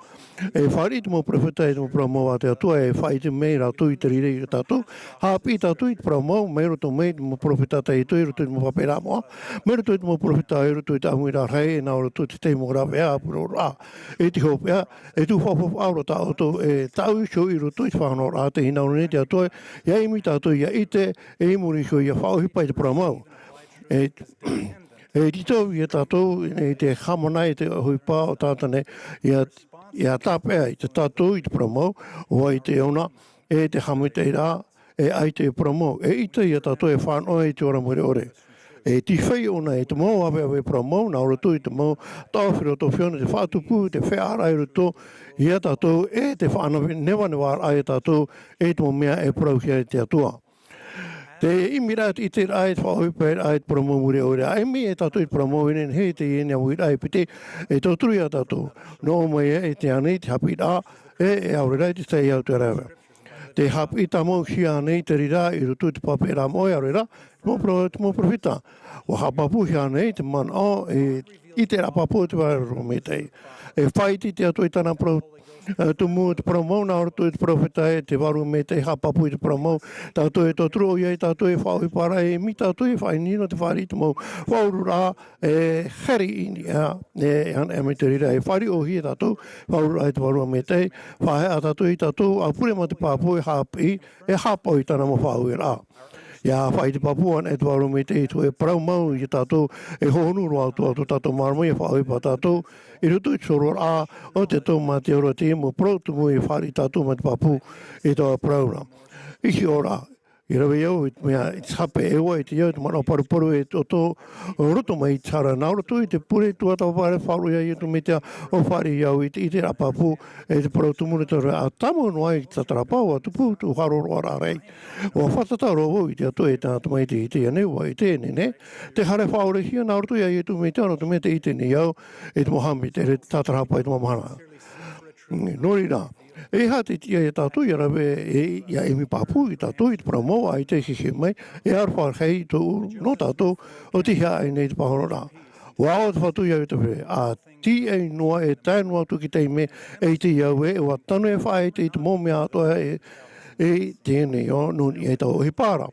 e fāriʻi te mau perofeta, e te mau parau mau a te Atua, e faʻaʻite mai rātou i te reira iā tātou, haʻapiʻi tātou i te parau mau, mai roto mai te mau perofeta tahito, i roto i te mau pāpaʻiraʻa moʻa, mai roto i te mau perofeta, i roto i te ʻāmuiraʻa rahi, e nā roto i te tahi mau rāveʻa, ʻāpuroroʻa, e te hopeʻa, e tū faʻafaʻaroʻa tā ʻoutou, e tāʻu iho i roto i te faʻanahoraʻa, tē hinaʻaro nei te Atua, ʻia ʻimi tātou, ʻia ʻite, e i muri iho, ʻia faʻaʻohipa i te parau mau. E, e tītau ia tātou, i te haʻamanaʻo i te ʻohipa o Tātane, ʻia, ʻia tāpeʻa ia tātou i te parau mau, ʻo vai te ʻona, e te haʻamaitaʻiraʻa, e ʻaita e parau mau, eʻita ia tātou e fānaʻo i te ora mure ʻore. E tīfai ʻōna i te mau ʻāvaʻe parau mau, nā roto i te mau taʻo filosofia nō te faʻatupu, te feiā raʻa i roto ia tātou, e te faʻanevanevaraʻa ia tātou, e te mau mea e parauhia e te Atua. Te ʻimiraʻa, te ʻiteraʻa, e te faʻaʻohiparaʻa, e te parau mau mure ʻore. ʻImi ia tātou i te parau mau, e nehenehe teie nei ʻāmuiraʻa e piti, e tauturu ia tātou. Noaʻa mai ia e te ani, te haʻapiʻiraʻa, e, e ʻaore rā, e te tahi atu e rave. Te haʻapiʻi tāmauhia nei te reira i roto i te pāpaʻiraʻa moʻa, e ʻaore rā, te mau paro-, te mau perofeta. ʻUa haʻapāpūhia nei te manaʻo, e, ʻiteraʻa pāpū o te Vārua Maitaʻi. E faʻaʻite te Atua i tāna parau, e, tumu te parau mau, nā roto i te perofeta, e te Vārua Maitaʻi haʻapāpū i te parau mau. Tātou e tauturu ʻoia ia tātou e faʻaʻohiparaʻa, e ʻimi tātou e faʻaʻite nō te fāriʻi i te mau faʻauruaraʻa, e haere i niʻa, e, e ana mai te reira, e fāriʻihia tātou, faʻauruaraʻa i te Vārua Maitaʻi, faʻaheʻa tātou ia tātou, ʻa pure mā te pāpū, e haʻapiʻi, e haʻapaʻo i tāna mau faʻaueraʻa. ʻIa faʻaʻite pāpū anaʻe te Vārua Maitaʻi i te hōʻē parau mau ia tātou e hohonu roa atu, atu tātou mārama ʻia faʻaʻohipa tātou i roto i te hōroʻaraʻa o te tau mā te ora, teie mau parau tumu e fāriʻi tātou mā te pāpū i taua parau ra. I te ora, i rave au i te mea, i te hape e ua, i te au, i te manaʻo paruparu e ʻoto roto mai i te hara, nā roto i te pure tuatāpaparaʻa e faʻaroʻo ia Iesu Mesia, ʻua fāriʻi au i te, i te ʻiteraʻa pāpū, e te parau tumu ra, te ora, ʻa tāmau noa ai i te tātarahapa, ʻua tupu tōʻu haroʻaroʻa rahi. ʻUa fātata roa vau i te Atua e tāna Tamaiti i teie nei, ʻua ʻite e nehenehe te hara e faʻaorehia nā roto ia Iesu Mesia, nō te mea tē ʻite nei au i te mau haʻamaitaʻi ra, te tātarahapa i te mau mahana. Nō reira, e aha te tiʻa ia tātou ʻia rave, e, ʻia ʻimi pāpū ia tātou i te parau mau, ʻaita e heheu mai, e aroha rahi tōʻu nō tātou, ʻo tei aha aʻe nei te pāhonoraʻa. ʻUa ʻoaʻoa te Fatu ia Iosepha, ʻa tīaʻi noa e tae noa atu i te taime e ʻite au ē, ʻua tano e faʻaʻite i te mau mea atoʻa e, e teie nei, ʻo, nō niʻa i taua ʻohipa ra.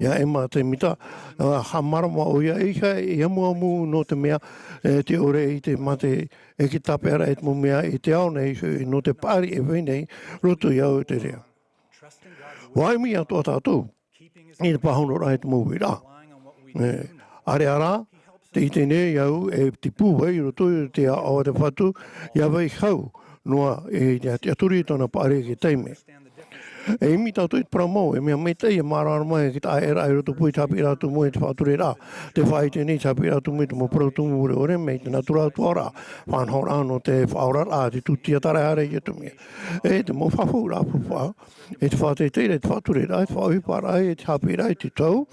ʻIa Emma Tēmita, ʻa, haʻamārama ʻoia, ʻeiaha e amuamu nō te mea, e, te ʻore i te mate, e te tāpeʻaraʻa i te mau mea i te ao nei, e, nō te paʻari e vai nei, roto ia Aotearoa. ʻUa ʻimi atoʻa tātou i te pāhonoraʻa i te mau uiraʻa. E, ʻāreʻa rā, tē ʻite nei au e te pūai i roto i te aʻo a te Fatu, ʻia vai hau noa i te, te tiʻaturi i tōna paʻari i te taime. E ʻimi tātou i te parau mau, e mea maitaʻi e māramarama e te taʻaʻēraʻa i rotopū i te haʻapiʻiraʻa tumu e te faʻatureraʻa. Tē faʻaʻite nei te haʻapiʻiraʻa tumu i te mau parau tumu ʻureʻure mai te nātura atoʻa ra, faʻanahoraʻa nō te faʻaoraraʻa, te tūtia tāraehara i te mea. E te mau fafauraʻa faufaʻa, e te faʻateiteiraʻa, e te faʻatureraʻa, e te faʻaʻohiparaʻa, e te haʻapiʻiraʻa i te tau,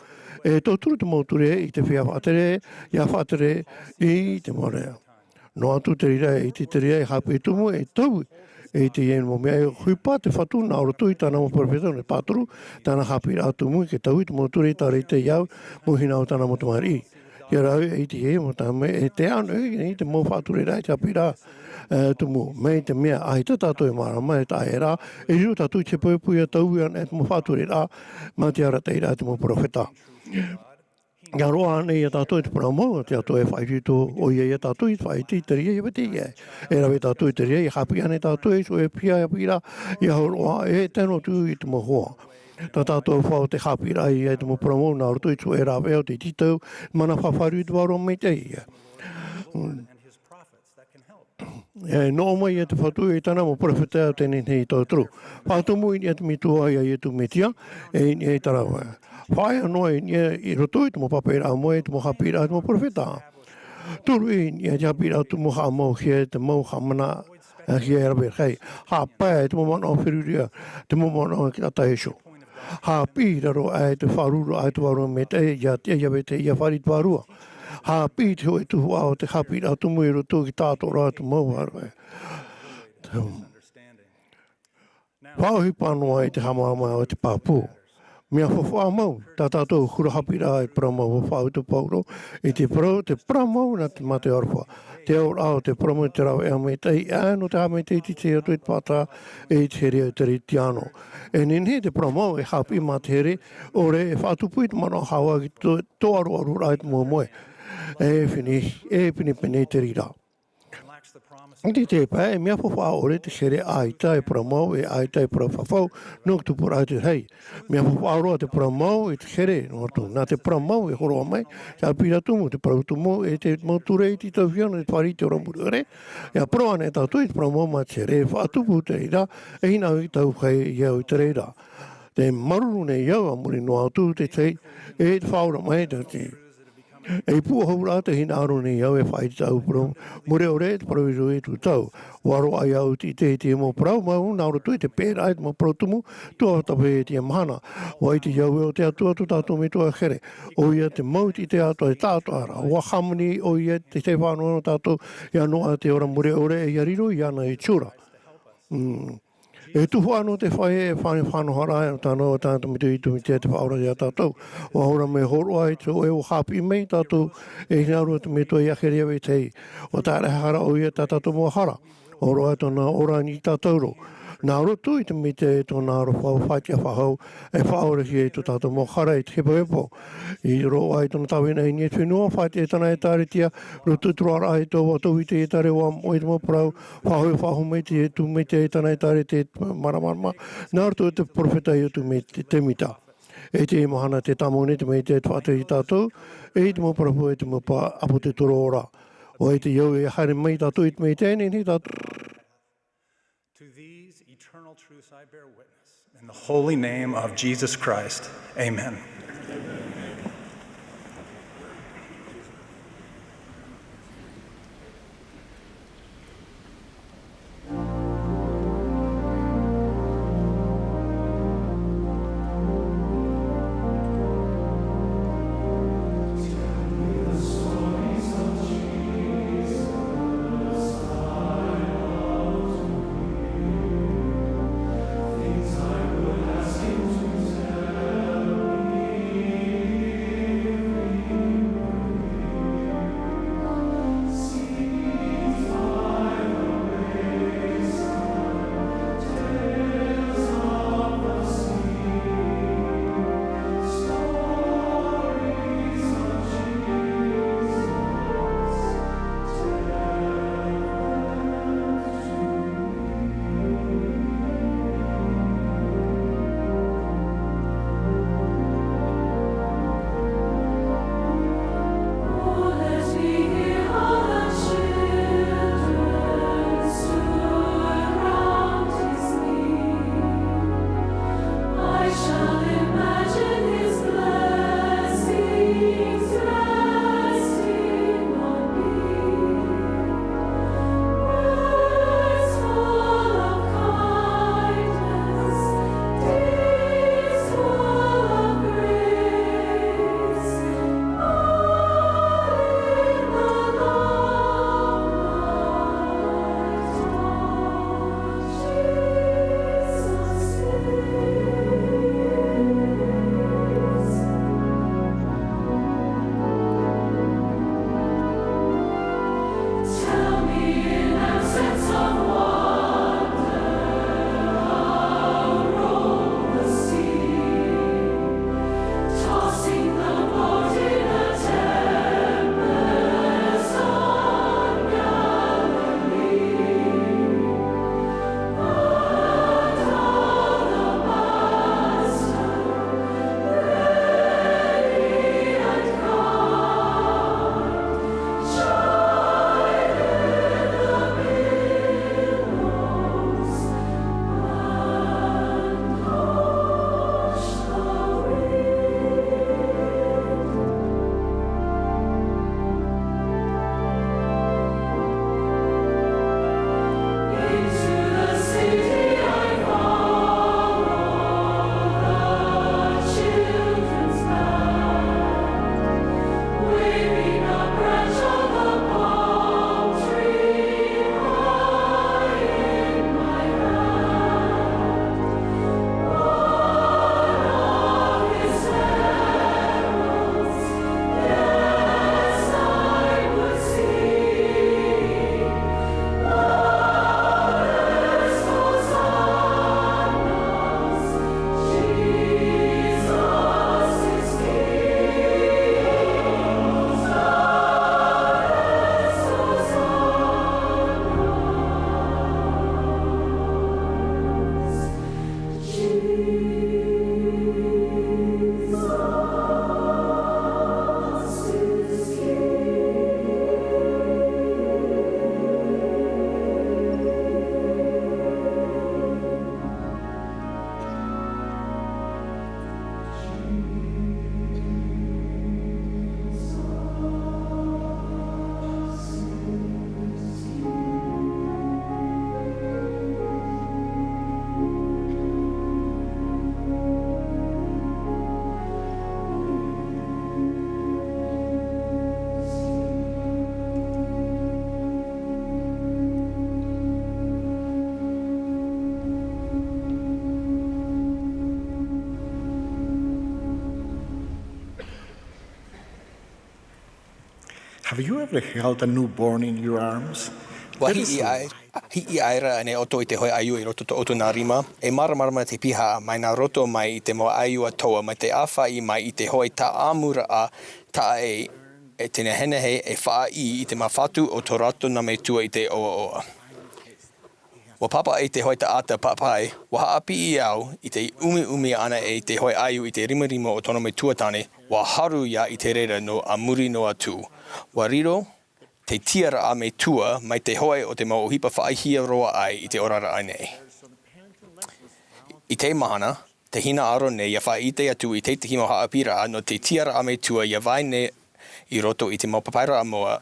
e tauturu te mau ture i te feiā faʻatere, ʻia faʻatere i te mau mea. Noa atu te reira, e te reira e haʻapiʻi tumu, e taui i teie mau mea, e ʻohipa te Fatu nā roto i tāna mau perofeta nō te pāturu, tāna haʻapiʻiraʻa tumu, e taui te mau ture i tārete ia au, mau hinahua o tāna mau tamariʻi. ʻIa rave i teie mau taime, e te ano i te mau faʻatureraʻa, e te haʻapiʻiraʻa, e, tumu, mai te mea, ʻaita tātou e māramarama e taʻaʻēraʻa, e riro tātou i te hepohepo ʻia taui anaʻe te mau faʻatureraʻa, mā te arataʻiraʻa i te mau perofeta. ʻIa roaʻa anaʻe ia tātou i te parau mau, te Atua e faʻaitoito ʻoia ia tātou, i te faʻaʻite i te reira, ʻia vetahi ē. E rave tātou i te reira, ʻia haʻapiʻi anaʻe tātou, e so e piha, ʻia haʻapiʻiraʻa, ʻia hōroʻa, e tae noa atu i te mau hoa. Tā tātou faʻaʻite haʻapiʻiraʻa ia i te mau parau mau nā roto i te hōʻē rāveʻa o te tītau, mana fafariu te Vārua Maitaʻi. E noaʻa mai ia te Fatu e tāna mau perofeta o teie nei tauturu. Faʻatumu i niʻa te Metua ia Iesu Mesia, e i niʻa i te rāveʻa. Faʻaea noa i niʻa i roto i te mau pāpaʻiraʻa moʻe, te mau haʻapiʻiraʻa, te mau perofeta. Turu i niʻa i te haʻapiʻiraʻa tumu, haʻamauhia te mau haʻamana, e, hia e rave rahi. Haʻapae te mau manaʻo feruri, te mau manaʻo e taʻata iho. Haʻapiʻi i raro aʻe te faʻaruruʻa a te Vārua Maitaʻi, ʻia tiʻa, ʻia vetahi, ʻia fāriʻi i te Vārua. Haʻapiʻi i te hōʻē tuhaʻa o te haʻapiʻiraʻa tumu i roto i te tātaraʻa o te mau vārua. Faʻaʻohipa noa i te haʻamāramarama o te pāpū. Mea faufaʻa mau, tā tātou huru haʻapiʻiraʻa i te parau mau, ʻua faʻaʻite Paulo i te parau, te parau mau nā te mā te aroha. Te auraʻa o te parau mau i te rāveʻa maitaʻi, ʻaita nō te haʻamaitaʻi i te tahi atu i te pāta, e i te here o te Kiristiano. E nehenehe te parau mau e haʻapiʻi mā te here ʻore, e faʻatupu i te manaʻo haʻavā ki tō, tō aroaruraʻa i te mau moʻe. E pene, e pinepine i te reira. I te tahi pae, e mea faufaʻa ʻore te here ʻaita e parau mau, e ʻaita e parau fafau, nō te tupuraʻa i te rahi. Mea faufaʻa roa te parau mau i te here, nō atu, nā te parau mau e hōroʻa mai te haʻapiʻiraʻa tumu, te parau tumu, e te mau ture i te tauhia nō te fāriʻi i te ora mure ʻore, ʻia parau anaʻe tātou i te parau mau mā te here, e faʻatupu te reira, e hinaʻaro i te tahi ia i te reira. Tē māuruuru nei au, a muri noa atu te tahi, e te faʻaora mai, te, te, e pūʻohu ra te hinaʻaro nei au e faʻaʻite i tāʻu parau mure ʻore, te parau i roto i tōʻu tau. ʻUa roaʻa iāʻu te ʻite i te mau parau mau, nā roto i te pēraʻa i te mau parau tumu, tuatāpaparaʻa i teie mahana. ʻUa ʻite au ē ʻo te Atua tō tātou Metua here. ʻOia te mau ʻite atoʻa e taʻatoʻaraʻa. ʻUa hāmani ʻoia i te tahi faʻanahoraʻa nō tātou, ʻia noaʻa te ora mure ʻore, e ʻia riro iāna i te ora. Mm. E tuhaʻa nō te feiā, e faʻa-, faʻanahoraʻa, e tāna, tāna Tamaiti Iesu Mesia te Faʻaora ia tātou. ʻUa ora mai hōroʻa i te hōʻē ʻua haʻapiʻi mai tātou, e hinaʻaro te Metua ʻia here ia vetahi. ʻUa tāraʻehara ʻoia tā tātou mau hara. ʻUa roaʻa tōna ora i niʻa iā tātou. Nā roto i te Metua e tōna aroha faʻatiʻa faʻahou, e faʻaorehia i tō tātou mau hara i te hepohepo. I roaʻa i tōna tāvini i niʻa i te fenua, faʻatiʻa i tāna ʻĒkālesia, roto i te roaraʻa i tō, ʻua tauita i te ʻĒkālesia, ʻua moʻe i te mau parau, faʻahou, faʻahou mai te Atua Maitaʻi i tāna ʻĒkālesia, te māramarama, nā roto i te perofeta Iosefa Sāmita. E te mahana te tāmau nei te Metua e te faʻatere ia tātou, e i te mau parau e te mau pāpū te toro ora. ʻOia te au e haere mai tātou i te Metua nei, nei tātou. To these eternal truths I bear witness. In the holy name of Jesus Christ, amen. Have you ever held a newborn in your arms? ʻUa hiʻi ai, hiʻi ai ra ʻoe ʻoto i te hōʻē ʻaiū i roto i tō ʻoutou nā rima, e māramarama te pihaʻa mai nā roto mai i te mau ʻaiū atoʻa, mai te ʻāfaʻi mai i te hōʻē tāʻamuraʻa taʻa ʻē, e te nehenehe e faʻaʻī i te māfatu o tō rātou nā metua i te ʻoaʻoa. Ua pāpaʻi te hoʻi taʻata papaʻi, ua haʻapiʻi au i te umiumi ʻana e te hoʻi ʻaiū i te rimarima o tōna metua tāne, ua haru ia i te reira nō a muri noa atu. Ua riro te tiaraʻa metua mai te hoʻi o te mau ʻohipa faʻaʻitehia roa ai i te oraraʻa nei. I te mahana, te hinaʻaro nei ia faʻaʻite atu i te tahi mau haʻapiʻiraʻa nō te tiaraʻa metua ia vai nei i roto i te mau papairaʻa moa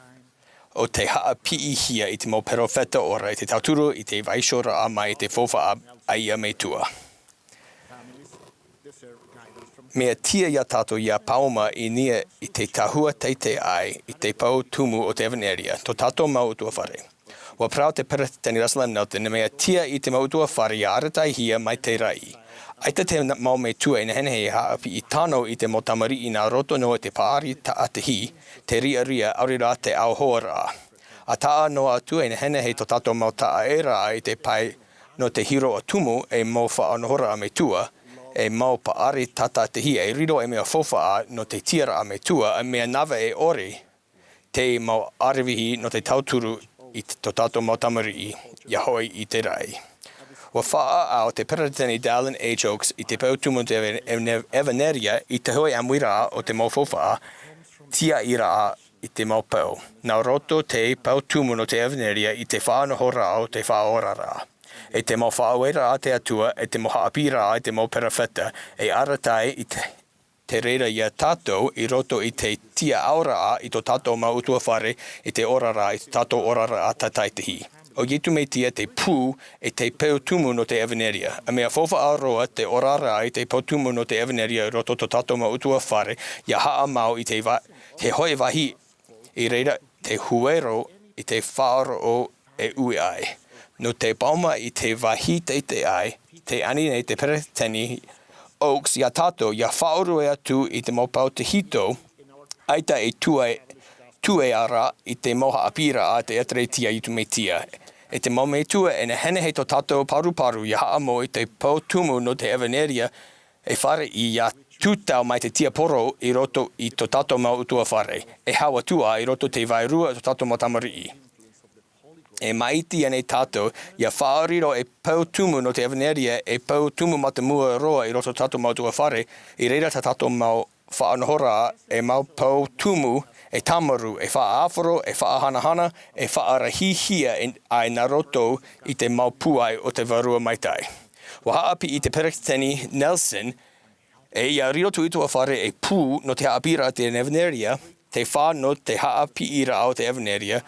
o te haʻapiʻihia i te mau perofeta ora i te tauturu i te vaiihoraʻa mai i te faufaʻa a ia metua. Mea tiʻa ia tātou ia paoma i niʻa i te tahua teitei ai i te pau tumu o te evanelia, tō tātou mau ʻutuāfare. Ua parau te peresideni Russell M. Nelson, mea tiʻa i te mau ʻutuāfare ia arataʻihia mai te raʻi. ʻAita te mau metua e nehenehe e haʻapiʻi tano i te mau tamariʻi nā roto noa i te paʻari taʻatehi, te riaria, ʻaore rā te ʻauhoaraʻa. ʻA taʻa noa atu e nehenehe tō tātou mau taʻaʻēraʻa i te pae nō te hiroʻa tumu e mau faʻanahoraʻa metua, e mau paʻari taʻatehi e riro e mea faufaʻa nō te tiaraʻa metua, e mea nava e ʻore te mau aravihi nō te tauturu i tō tātou mau tamariʻi ia hoʻi i te raʻi. Ua faʻaʻau te peresideni Dallin H. Oaks i te pau tumu o te evanelia i te hoʻi ʻāmuiraʻa o te mau faufaʻa tiaʻiraʻa i te mau pau. Nā roto te pau tumu nō te evanelia i te faʻanahoraʻa o te faʻaoraraʻa, e te mau faʻaueraʻa a te Atua, e te mau haʻapiʻiraʻa i te mau perofeta, e arataʻi i te, te reira ia tātou i roto i te tiaʻauraʻa i tō tātou mau ʻutuāfare, i te oraraʻa, i tō tātou oraraʻa taʻatehi. ʻO Iesu Mesia te pū e te pau tumu nō te evanelia. ʻA mea faufaʻa roa te oraraʻa i te pau tumu nō te evanelia i roto tō tātou mau ʻutuāfare, ia haʻamau i te va-, te hoʻi vāhi i reira te huero i te faʻaroʻo e ui ai. Nō te paoma i te vāhi teitei ai, tē ani nei te peresideni Oaks ia tātou, ia faʻaʻore atu i te mau pau tahito, ʻaita e tūʻai, tūʻai ra i te mau haʻapiʻiraʻa a te ʻĒtārētia a Iesu Mesia. E te mau metua e nehenehe tō tātou paruparu ia haʻamau i te pau tumu nō te evanelia, e fāriʻi ia tūtau mai te tiaporo i roto i tō tātou mau ʻutuāfare, e hau atu ā i roto te vairua o tō tātou mau tamariʻi. E māʻiti ānei tātou ia faʻariro e pau tumu nō te evanelia, e pau tumu mātāmua roa i roto tō tātou mau ʻutuāfare, i reira tā tātou mau faʻanahoraʻa e mau pau tumu e tāmarū, e faʻaʻāfaro, e faʻahanahana, e faʻarahihia e, ai nā roto i te mau pūai o te Vārua Maitaʻi. Ua haʻapiʻi te peresideni Nelson, e ia riro tō ʻutuāfare e pū nō te haʻapiʻiraʻa a te evanelia, te fā nō te haʻapiʻiraʻa o te evanelia,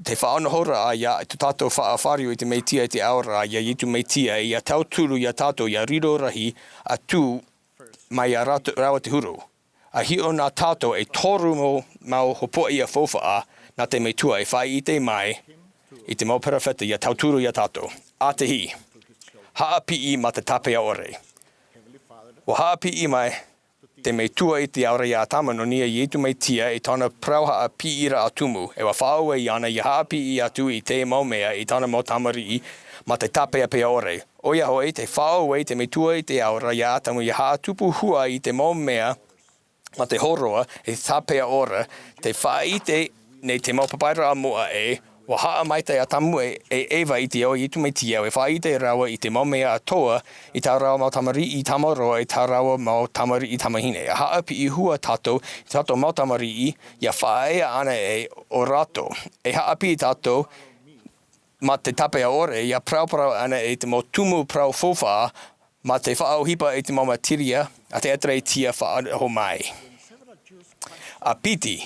te faʻanahoraʻa ia tō tātou faʻafāriu i te Mesia i te aoraʻa, ia Iesu Mesia, ia tauturu ia tātou ia riro rahi atu mai ia rātou, rāua te huru. ʻA hiʻo na tātou e toru mau, mau hopoiʻa faufaʻa nā te Metua e faʻaʻite mai i te mau perofeta ia tauturu ia tātou. ʻA tahi, haʻapiʻi mā te tāpeʻa ʻore. Ua haʻapiʻi mai te Metua i te aoraʻa ia Ātama nō niʻa iā Iesu Mesia i tāna parau haʻapiʻiraʻa tumu, e ua faʻaue iāna ia haʻapiʻi atu i te mau mea i tāna mau tamariʻi mā te tāpeʻa ʻore. ʻOia hoʻi, tē faʻaue te Metua i te aoraʻa ia Ātama ia haʻatupu hua i te mau mea mā te hōroa e tāpeʻa ʻore, tē faʻaʻite nei te mau papairaʻa moʻa ē, ua haʻamaitaʻi Ātama e, e Eva i te ao o Iesu Mesia, e faʻaʻite rāua i te mau mea atoʻa i tā rāua mau tamariʻi tamaroa, i tā rāua mau tamariʻi tamāhine. ʻA haʻapiʻi hua tātou i tō tātou mau tamariʻi, ia faʻaea ānei ʻo rātou? E haʻapiʻi tātou mā te tāpeʻa ʻore, ia paraparau ānei i te mau tumu parau faufaʻa mā te faʻaʻohipa i te mau materia a te ʻĒtārētia faʻaroʻo mai? ʻA piti,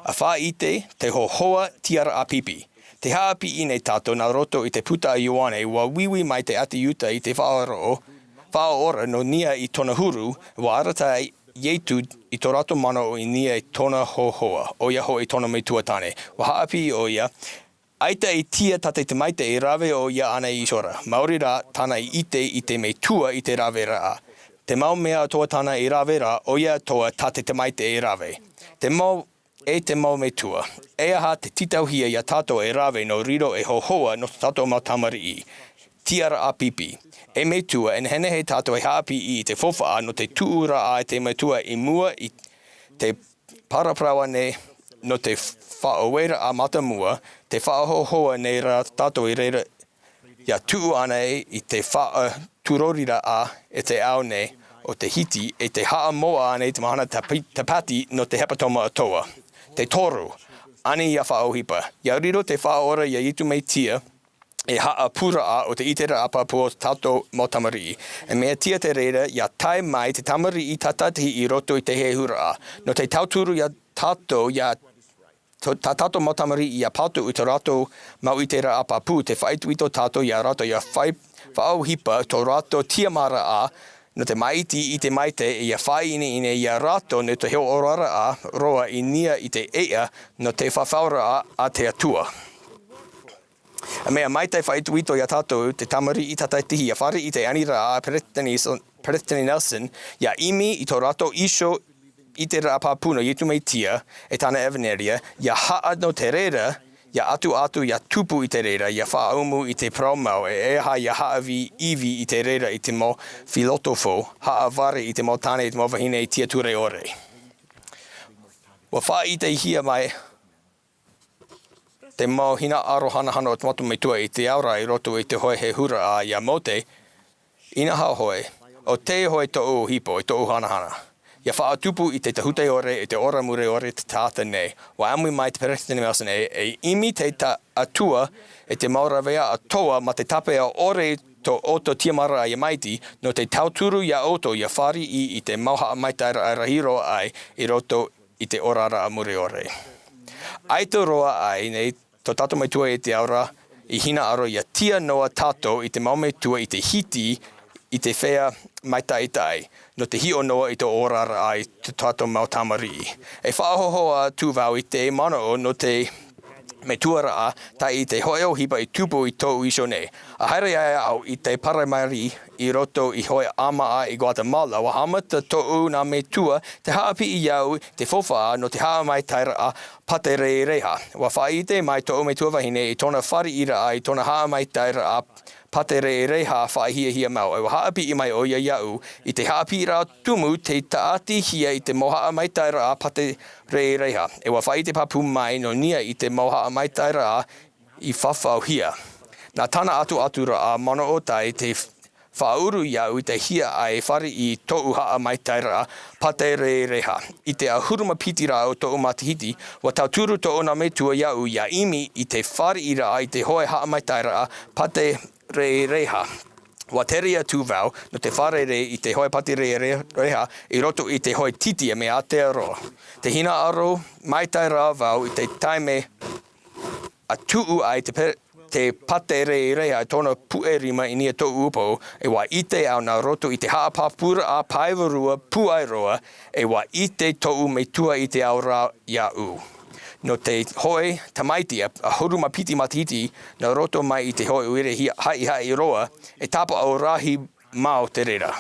ʻa faʻaʻite te hōhoʻa tiaraʻa pipi. Tē haʻapiʻi nei tātou nā roto i te puta a Ioane, ua uiui mai te ʻāti Iuta i te faʻaroʻo, faʻaora nō niʻa i tōna huru, ua arataʻi Iesu i tō rātou manaʻo i niʻa i tōna hōhoʻa, ʻoia hoʻi tōna metua tāne. Ua haʻapiʻi ʻoia, ʻaita e tiʻa tā te Tamaiti e rave ʻoia ana i ʻite ra. Maori rā tāna i ʻite i te Metua i te raveraʻa. Te mau mea atoʻa tāna i rave ra, ʻoia atoʻa tā te Tamaiti e rave. Te mau, e te mau metua, e aha te tītauhia ia tātou e rave nō riro ei hōhoʻa nō tō tātou mau tamariʻi? Tiaraʻa pipi. E metua, e nehenehe tātou e haʻapiʻi i te faufaʻa nō te tuʻuraʻa a te Metua i mua i te paraparau ānei nō te faʻaueraʻa mātāmua, tē faʻahōhoʻa nei rā tātou i reira, ia tuʻu ānei i te faʻaturoriraʻa e te ao nei o te hiti, e te haʻamoʻa ānei te mahana tāpati nō te hepetoma atoʻa. Te toru, ani ia faʻaʻohipa. Ia riro te Faʻaora ia Iesu Mesia e haʻapūraʻa o te ʻiteraʻa pāpū o tātou mau tamariʻi. E mea tiʻa te reira ia tae mai te tamariʻi tātaʻitahi i roto i te hehuraʻa. Nō te tauturu ia tātou ia tā tātou mau tamariʻi ia pātoʻi tō rātou mau ʻiteraʻa pāpū, te faʻaitoito tātou ia rātou ia faʻaʻohipa tō rātou tiamaraʻa nō te māʻiti i te maitaʻi, ia faʻaineine ia rātou nō te hōʻoraraʻa roa i niʻa i te ʻeʻa nō te fafauraʻa a te Atua. E mea maitaʻi faʻaitoito ia tātou te tamariʻi tātaʻitahi ia fāriʻi i te aniraʻa a Peresideni Nelson ia ʻimi i tō rātou iho ʻiteraʻa pāpū nō Iesu Mesia e tāna ʻevanelia, ia haʻa nō te reira, ia ʻatuʻatu, ia tupu i te reira, ia faʻaumu i te parau mau, e ʻeiaha ia haʻavīvī i te reira i te mau filotofo, haʻavare i te mau tāne, i te mau vahine tiature ʻore. Ua faʻaʻitehia mai te mau hinaʻaro hanahana o te Metua i te ao ra i roto i te hōʻē hehuraʻa ia Mōse, inaha hoʻi, ʻo tē hoʻi tōʻu ʻohipa, ʻo tōʻu hanahana. Ia faʻatupu i te tāhūtai ʻore, i te ora mure ʻore te taʻata nei. Ua ʻāmui mai te Peresideni Nelson e, e ʻimi te Atua e te mau rāveʻa atoʻa mā te tāpeʻa ʻore tō ʻoutou tiamaraʻa ia māʻiti, nō te tauturu ia ʻoutou ia fāriʻi i te mau haʻamaitaʻiraʻa rahi roa ʻai i roto i te oraraʻa mure ʻore. ʻAita roa ʻai nei tō tātou Metua i te ao ra i hinaʻaro ia tiʻa noa tātou i te mau metua i te hiti i te feiā mātaʻitaʻi, nō te hiʻo noa i te oraraʻa i tō tātou mau tamariʻi. E faʻahohoʻa atu vau i te manaʻo nō te metua raʻa, tae i te hōʻē ʻohipa i tupu i tōʻu iho nei. A haere ai au i te paraimari i roto i hōʻē ʻāmaʻa i Guatemala, ua haʻamata tōʻu nā metua te haʻapiʻi iāʻu te faufaʻa nō te haʻamaitaʻiraʻa pāterereha. Ua faʻaʻite mai tōʻu metua vahine i tōna fāriʻiraʻa i tōna haʻamaitaʻiraʻa pāterereha faʻahiahia mau. E ua haʻapiʻi mai ʻoia iāʻu i te haʻapiʻiraʻa tumu tei tāʻatihia i te mau haʻamaitaʻiraʻa pāterereha. E ua faʻaʻite pāpū mai nō niʻa i te mau haʻamaitaʻiraʻa i fafauhia. Nā tāna ʻatuʻaturaʻa manaʻo tae te faʻauru iāʻu i te hiaʻai e fāriʻi i tōʻu haʻamaitaʻiraʻa pāterereha. I te ʻahuru mā piti rā o tōʻu matahiti, ua tauturu tōʻu nā metua iāʻu ia ʻimi i te fāriʻiraʻa i te hōʻē haʻamaitaʻiraʻa pāterereha. Ua tere atu vau nō te fārerei i te hōʻē pāterereha i roto i te hōʻē tītī e mea ātea roa. Te hinaʻaro maitaʻi rā vau i te taime a tuʻu ai te pe-, te pāterereha i tōna puʻe rima i niʻa i tōʻu upoʻo, e ua ʻite au nā roto i te haʻapāpūraʻa pae vārua pūai roa, e ua ʻite tōʻu metua i te ao ra iāʻu. Nō te hōʻē tamaiti ʻahuru mā piti matahiti, nā roto mai i te hōʻē ʻoire haʻihaʻi roa, e tāpaʻo rahi mau te reira.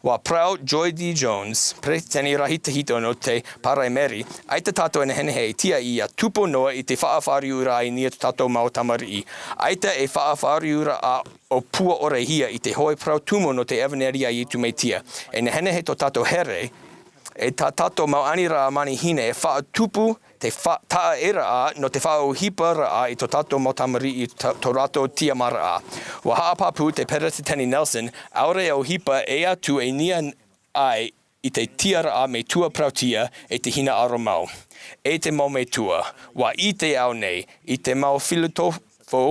Ua parau Lloyd Jones, peretiteni rahi tahito nō te paraimari, ʻaita tātou e nehenehe e tiʻa ia tupu noa i te faʻafāriuraʻa i niʻa i tō tātou mau tamariʻi. ʻAita e faʻafāriuraʻa ʻōpua ʻore hia i te hōʻē parau tumu nō te ʻevanelia a Iesu Mesia. E nehenehe tō tātou here, e tā tātou mau aniraʻa manihini e faʻatupu te fa-, taʻeraʻa nō te faʻaʻohiparaʻa i tō tātou mau tamariʻi, tō rātou tiamaraʻa. Ua haʻapāpū te Peresideni Nelson, ʻaore ʻohipa ʻē atu e niʻa ai i te tiaraʻa metua parauʻtiʻa e te hinaʻaro mau. E te mau metua, ua ʻite au nei i te mau filotofo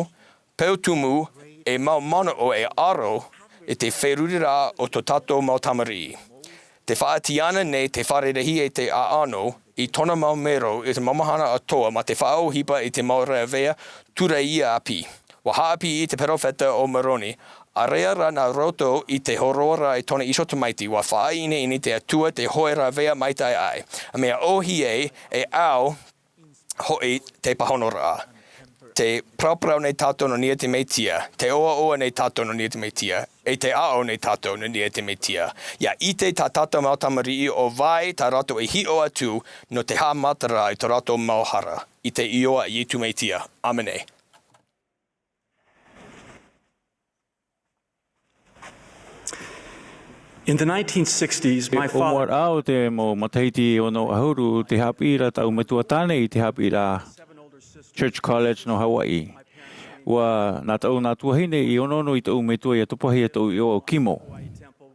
peu tumu e mau manaʻo e aro i te feruriraʻa o tō tātou mau tamariʻi. Te faʻatiʻa nei te fare rahi e te ʻaʻano i tōna mau mero i te mau mahana atoʻa mā te faʻaʻohipa i te mau rāveʻa tūraʻi ʻāpī. Ua haʻapiʻi te peropheta o Moroni, ʻāreʻa rā nā roto i te hōroaraʻa i tōna iho tamaiti, ua faʻaineine te Atua te hōʻē rāveʻa maitaʻi ʻai. Mea ʻōhie e ao hoʻi te pāhonoraʻa. Tē paraparau nei tātou nō niʻa i te Mesia, tē ʻoaʻoa nei tātou nō niʻa i te Mesia, e tē aʻo nei tātou nō niʻa i te Mesia. Ia ʻite tā tātou mau tamariʻi ʻo vai tā rātou e hiʻo atu nō te haʻamataraʻa i tō rātou mau hara, i te iʻoa a Iesu Mesia. ʻĀmene. In the nineteen sixties, my father ʻO mua rā o te mau matahiti ono ʻahuru, tē haʻapiʻi ra tāʻu metua tāne i te haʻapiʻiraʻa Church College nō Hawaii. ʻUa nā taʻu nā tuahine i onoono i taʻu metua ʻia topahia taʻu iʻoa o Kimo.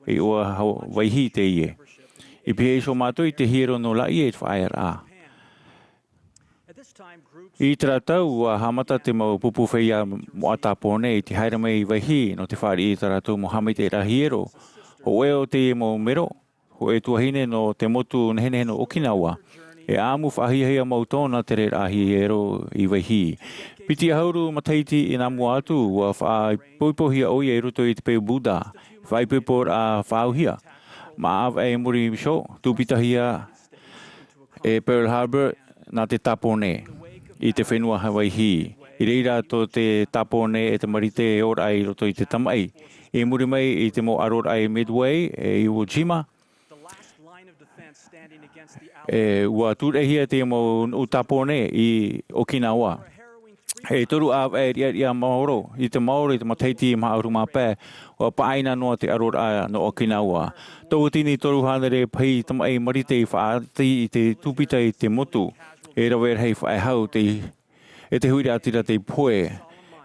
I ʻoa Vaihi teie. I pihaʻi iho mātou i te hiero nō Laie i te faʻaearaʻa. I terā tau ʻua haʻamata te mau pupu feiā moʻa Tāpōnē i te haere mai i Vaihi nō te fāriʻi i tā rātou mau haʻamaitaʻiraʻa hiero. Hōʻē o teie mau mero, hōʻē tuahine nō te motu nehenehe nō Okinawa. E ʻāmu faʻahiahia mau tōna tereraʻa hiero i Vaihi. Piti ʻahuru matahiti i nā mua atu, ʻua faʻaipoipohia ʻoia i roto i te peu Buddha, faʻaipoiporaʻa faʻauhia. Mā ʻāvaʻe i muri iho, tūpitahia e Pearl Harbor nā te Tāpōnē i te fenua Vaihi. I reira tō te Tāpōnē e te Marite e ora ai i roto i te tamaʻi. I muri mai i te mau ʻaroraʻa i Midway, e Iwo Jima, e, ʻua tūreʻahia te mau nuʻu Tāpōnē i Okinawa. E toru ʻāvaʻe riʻariʻa maoro, i te maoro i te matahiti maha ʻahuru mā pae, ʻua pāʻina noa te ʻaroraʻa nō Okinawa. Tauatini toru hānere pahi tamaʻi Marite i faʻaʻati i te tūpita i te motu, e rave rahi faʻehau te, e te huiraʻatira tei pohe.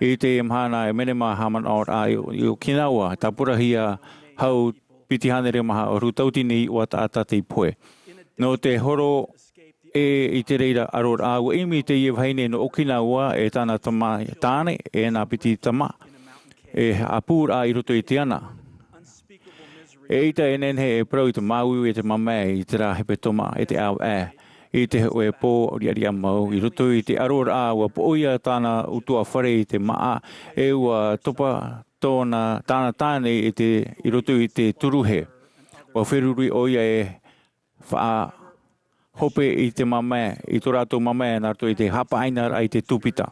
I te mahana e menema haʻamanaʻoraʻa i, i Okinawa, tāpurahia hau piti hānere maha ʻahuru tauatini iʻoa taʻata tei pohe. Nō te horo e i te reira ʻaroraʻa, ʻua ʻimi teie vahine nō Okinawa e tāna tama tāne, e nā piti tama, e haʻapūraʻa i roto i te ana. Eʻita e nehenehe e parau i te māuiui e te mamae i terā hepetoma e te ʻāvaʻe. I te hōʻē pō riʻariʻa mau, i roto i te ʻaroraʻa, ʻua poʻoia tāna ʻutuāfare i te māʻa, e ʻua topa tōna, tāna tāne i te, i roto i te turuhe. ʻUa feruri ʻoia e faʻahope i te mamae, i tō rātou mamae, nā roto i te haʻapaʻinaraʻa i te tūpita.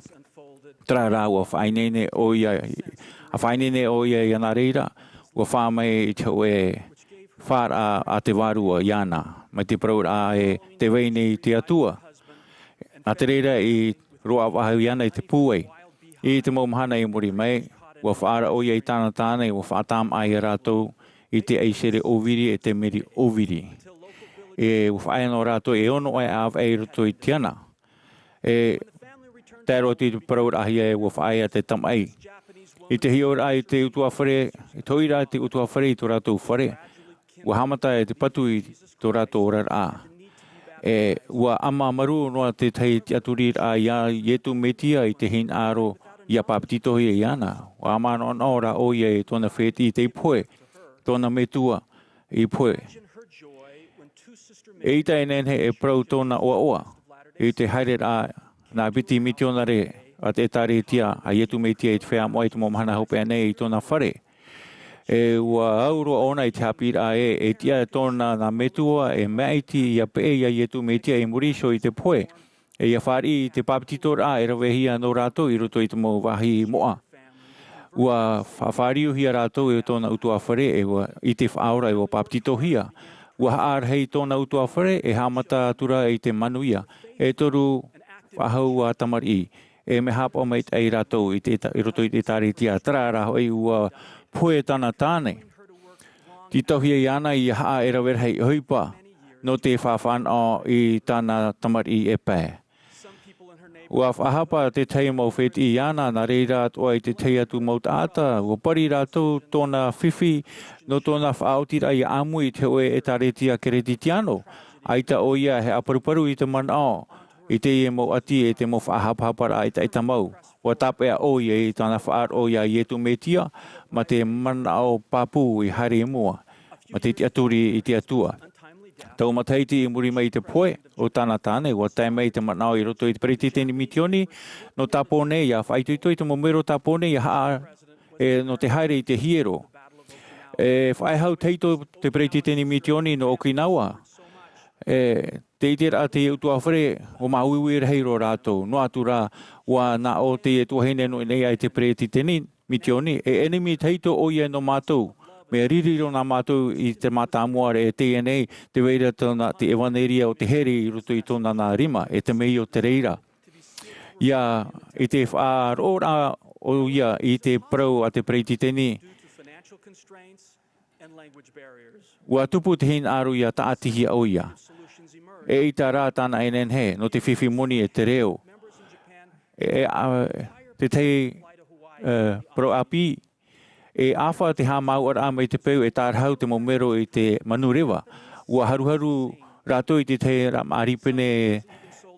Terā rā, ʻua faʻaineine ʻoia, ʻa faʻaineine ʻoia iāna reira, ʻua fā mai i te hōʻē fāraʻa a te Vārua iāna, mai te parauraʻa e tē vai nei te Atua. Nā te reira i roaʻa faʻahou iāna i te pūai. I te mau mahana i muri mai, ʻua faʻaara ʻoia i tāna tāne, ʻua faʻatāmāʻa ia rātou i te ʻaisere ʻōviri e te meri ʻōviri. E ʻua faʻaea noa rātou e ono ʻāvaʻe i roto i te ana. E tae roa atu i te parauraʻahia e ʻua faʻaea te tamaʻi. I te hiʻoraʻa i te ʻutuāfare, i te hoʻiraʻa i te ʻutuāfare i tō rātou fare, ʻua haʻamata e te patu i tō rātou oraraʻa. E ʻua ʻāmā marū noa te tahi tiʻaturiraʻa iā Iesu Mesia i te hinaʻaro ʻia pāpetitohia iāna. ʻUa ʻāmā noʻanoʻo rā ʻoia i tōna fētiʻi tei pohe, tōna metua i pohe. Eʻita e nehenehe e parau tōna ʻoaʻoa i te haereraʻa nā piti mitionare a te ʻĒtārētia a Iesu Mesia i te feiā moʻa i te mau mahana hopeʻa nei i tōna fare. E ʻua au roa ʻōna i te haʻapiʻiraʻa ē, e tiʻa tōna nā metua e māʻiti ʻia peʻe iā Iesu Mesia i muri iho i te pohe. E ʻia fāriʻi i te pāpetitoraʻa e ravehia nō rātou i roto i te mau vāhi moʻa. ʻUa faʻafāriuhia rātou e tōna ʻutuāfare e ʻua ʻite faʻaora e ʻua pāpetitohia. ʻUa haʻarahi tōna ʻutuāfare e haʻamata atu ra i te manuia. E toru faʻahou ā tamariʻi. E mea haʻapaʻo maitaʻi rātou i te, i roto i te ʻĒtārētia, terā rā hoʻi ʻua pohe tāna tāne. Tītauhia iāna ʻia haʻa e rave rahi ʻohipa nō te faʻafānaʻo i tāna tamariʻi e pae. ʻUa faʻahapa te tahi mau fētiʻi iāna, nā reira atoʻa i te tahi atu mau taʻata, ʻua pari rātou tōna fifi nō tōna faʻaotiraʻa ʻia ʻāmui i te hōʻē ʻĒtārētia Keresetiano. ʻAita ʻoia e haʻaparuparu i te manaʻo i teie mau ʻati e te mau faʻahapahaparaʻa ʻetaʻeta mau. ʻUa tāpeʻa ʻoia i tāna faʻaroʻo iā Iesu Mesia, mā te manaʻo pāpū i haere i mua, mā te tiʻaturi i te Atua. Tau matahiti i muri mai i te pohe o tāna tāne, ʻua tae mai te manaʻo i roto i te peretiteni misioni nō Tāpōnē ʻia faʻaitoito i te mau mero Tāpōnē ʻia haʻa, e, nō te haere i te hiero. E faʻaea hau tahito te peretiteni misioni nō Okinawa. E, te ʻiteraʻa te ʻutuāfare, ʻua māuiui rahi roa rātou, noa atu rā, ʻua nā ʻō te tuahine nō ʻō nei ai te peretiteni misioni, e ʻenemi tahito ʻoia nō mātou. Mea riri roa nā mātou i te mātāmua ra e teie nei, tē vai ra tōna, te ʻevaneria o te here i roto i tōna nā rima, e te mea ʻo te reira. ʻIa, i te faʻaroʻoraʻa ʻoia i te parau a te peretiteni, ʻua tupu te hinaʻaro ʻia tāʻatihia ʻoia. ʻEita rā tāna e nehenehe, nō te fifi moni e te reo. E, e, a, te tahi e, parau ʻāpī, e ʻāfa te haʻamāuʻaraʻa mai te peu e tārahu te mau mero i te manureva. Ua haruharu rātou i te tahi ra maʻari pene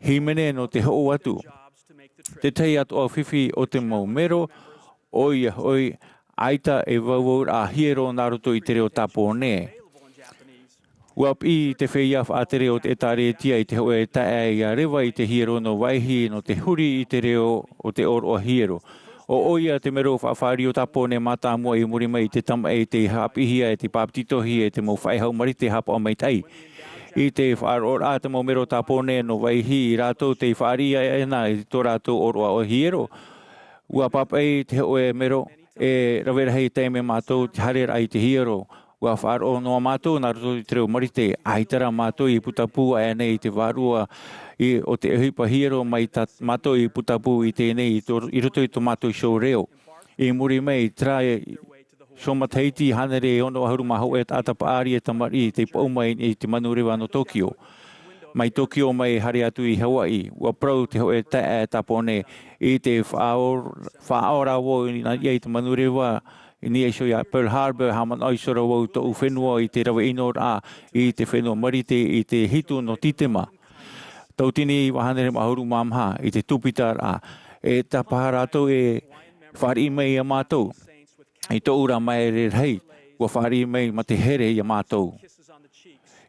hīmene nō te hoʻo atu. Te tahi atoʻa fifi o te mau mero, ʻoia hoʻi, ʻaita e vauvauraʻa hiero nā roto i te reo Tāpōnē. Ua piʻi te feiā faʻatere o te ʻĒtārētia i te hōʻē taeaʻe ʻia reva i te hiero nō Vaihi nō te huri i te reo o te ʻōroʻa hiero. ʻO ʻoia te mero faʻafārio Tāpōnē mātāmua i muri mai i te tamaʻi tei haʻapiʻihia e te bāpetizohia e te mau faʻehau marite haʻapaʻo maitaʻi. I te faʻaroʻoraʻa te mau mero Tāpōnē nō Vaihi i rātou tei fāriʻi ana i tō rātou ʻōroʻa hiero. Ua pāpaʻi te hōʻē mero, e rave rahi taime mātou te haereraʻa i te hiero. Ua faʻaroʻo noa mātou nā roto i te reo marite, ʻaita rā mātou i putapū aʻe nei i te vārua i, o te ʻohipa hiero mai tā mātou i putapū i teie nei i tō, i roto i tō mātou iho reo. I muri mai, terā iho matahiti, hānere e ono ʻahuru mā hōʻē taʻata paʻari e tamariʻi tei paʻuma i te manureva nō Tokio. Mai Tokio mai e haere atu i Hawaiʻi, ua parau te hōʻē taeaʻe Tāpōnē, i te faʻaora, faʻaora vau i nā ia i te manureva, i niʻa iho ia Pearl Harbor, haʻamanaʻo iho ra vau tōʻu fenua i te rave ʻinoraʻa i te fenua marite i te hitu nō Tītema. Tautini iva hānere mā ʻahuru mā maha i te tupitaraʻa, e tāpaʻo rātou e fāriʻi mai iā mātou. I tōʻu ra māere rahi, ua fāriʻi mai ma te here iā mātou.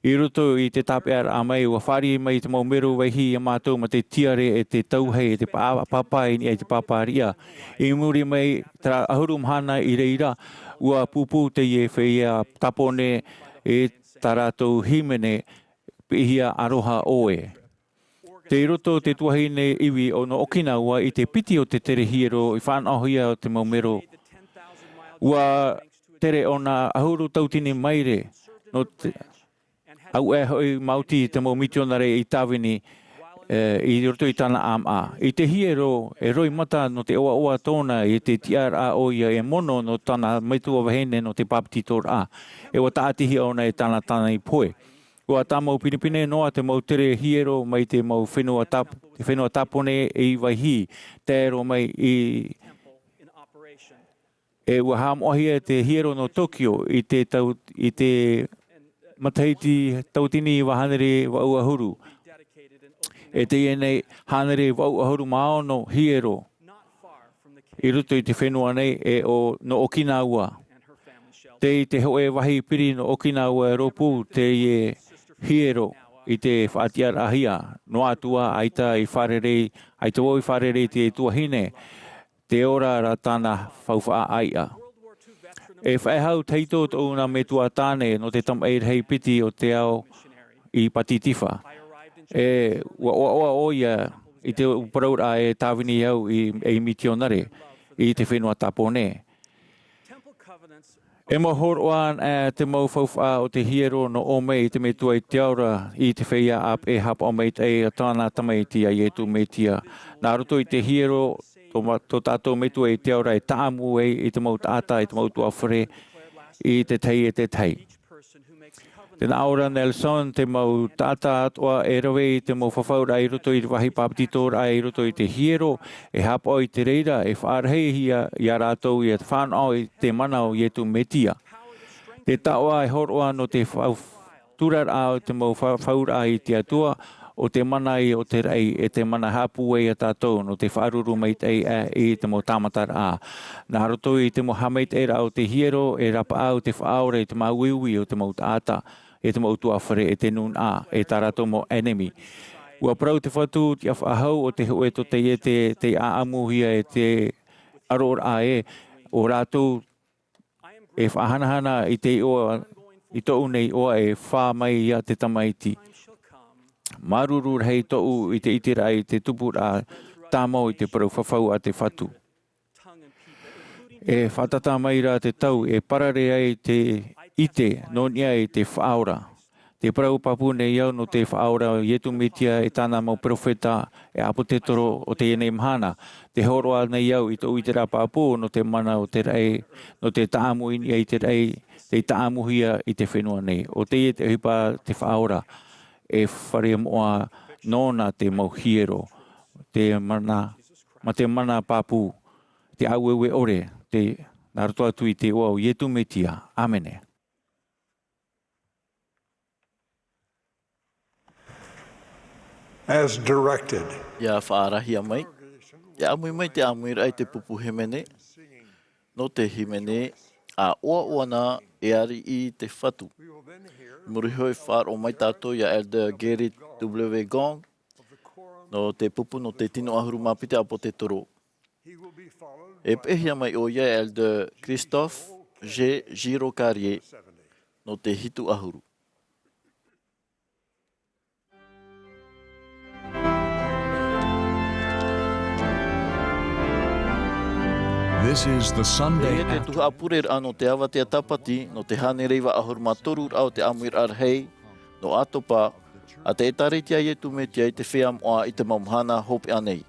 I roto i te tāpeʻaraʻa mai, ua fāriʻi mai te mau mero Vaihi iā mātou ma te tiare e te tauhei e te pā-, pāpā i niʻa i te pāpāriʻa. I muri mai terā ʻahuru mahana i reira, ua pūpū teie feiā Tāpōnē e tā rātou hīmene, Piʻihia Aroha ʻoe. Tei roto te tuahine ivi o nō Okinawa i te piti o te tere hiero i faʻanahohia te mau mero. Ua tere ʻōna ʻahuru tautini maire nō te, auē hoʻi maoti te mau mitionare i tāvini, e, i roto i tāna ʻāmaʻa. I te hiero, e roimata nō te ʻoaʻoa tōna i te tiʻaraʻa ʻoia e mono nō tāna metua vahine nō te bāpetizoraʻa. E ua tāʻatihia ʻōna e tāna tāne pohe. Ua tāmau pinepine noa te mau tere hiero mai te mau fenua Tāp-, te fenua Tāpōnē i Vaihi, tae roa mai i, e ua haʻamoʻahia te hiero nō Tokio i te tau, i te matahiti tautini iva hānere vaʻu ʻahuru. E teie nei hānere vaʻu ʻahuru mā ono hiero i roto i te fenua nei e ʻo, nō Okinawa. Tei te hōʻē vāhi piri nō Okinawa e rōpū teie hiero i te faʻatiʻaraʻahia. Noa atu ā, ʻaita i fārerei, ʻaita vau i fārerei i te tuahine, tē ora ra tāna faufaʻa ʻāiʻa. E faʻehau tahito tōʻu nā metua tāne nō te tamaʻi rahi piti o te ao i Pātitifā. E ua ʻoaʻoa ʻoia i te parauraʻa e tāvini au i, ei mitionare i te fenua Tāpōnē. E mau hōroʻa anaʻe te mau faufaʻa o te hiero nō ʻō mai i te Metua i te ao ra i te feiā ʻāpeʻe haʻapaʻo maitaʻi a tāna Tamaiti a Iesu Mesia. Nā roto i te hiero, tō ma-, tō tātou Metua i te ao ra e tāʻamu ai i te mau taʻata, i te mau ʻutuāfare, i te tahi e te tahi. Tē nā ʻō ra Nelson, te mau taʻata atoʻa e rave i te mau fafauraʻa i roto i te vāhi bāpetizoraʻa i roto i te hiero, e haʻapaʻo i te reira, e faʻarahihia ia rātou ʻia faʻanaho i te mana o Iesu Mesia. Te taoʻa e hōroʻa nō te fau-, turaraʻa o te mau fa-, fafauraʻa i te Atua, ʻo te mana i o te raʻi, e te mana haʻapūai ia tātou nō te faʻaruru maitaʻi aʻe i te mau tāmataraʻa. Nā roto i te mau haʻamaitaʻiraʻa o te hiero, e rapaʻau te Faʻaora i te māuiui o te mau taʻata, e te mau ʻutuāfare, e te nūnaʻa, e tā rātou mau ʻenemi. Ua parau te Fatu, tiʻa faʻahou ʻo te hōʻē tōtaiete, tei ʻāʻamuhia e te aroraʻa ē, ʻo rātou e faʻahanahana i te iʻoa, i tōʻu nei iʻoa e fā mai ia te Tamaiti. Māuruuru rahi tōʻu i te ʻiteraʻa i te tupuraʻa tāmau i te parau fafau a te Fatu. E fātata mai ra te tau e parare ai te ʻite nō niʻa i te Faʻaora. Tē parau pāpū nei au nō te Faʻaora Iesu Mesia e tāna mau perofeta, e ʻāpōsetolo o teie nei mahana. Tē hōroʻa nei au i tōʻu ʻiteraʻa pāpū nō te mana o te raʻi, nō te tāʻamu i niʻa i te raʻi, tei tāʻamuhia i te fenua nei. ʻO teie te ʻohipa te Faʻaora, e fare moʻa nōna te mau hiero, te mana, ma te mana pāpū. te aueue ʻore, te, nā roto atu i te iʻoa o Iesu Mesia. ʻĀmene. As directed. ʻIa faʻaarahia mai, ʻia ʻāmui mai te ʻāmuiraʻa i te pupu hīmene, nō te hīmene, ʻA ʻoaʻoa na e ariʻi te Fatu. I muri iho e faʻaroʻo mai tātou ia Elder Gerrit W. Gong, nō te pupu nō te tino ʻahuru mā piti ʻāpōsetolo. E peʻehia mai ʻoia e Elder Christophe G. Girod-Carrière, nō te hitu ʻahuru. This is the Sunday Teie te after- tuhaʻa pureraʻa nō te avatea tāpati, nō te hānere iva ʻahuru mā toru raʻa o te ʻāmuiraʻa rahi, nō ʻAtopa, a te ʻĒtārētia Iesu Mesia i te feiā moʻa i te mau mahana hopeʻa nei.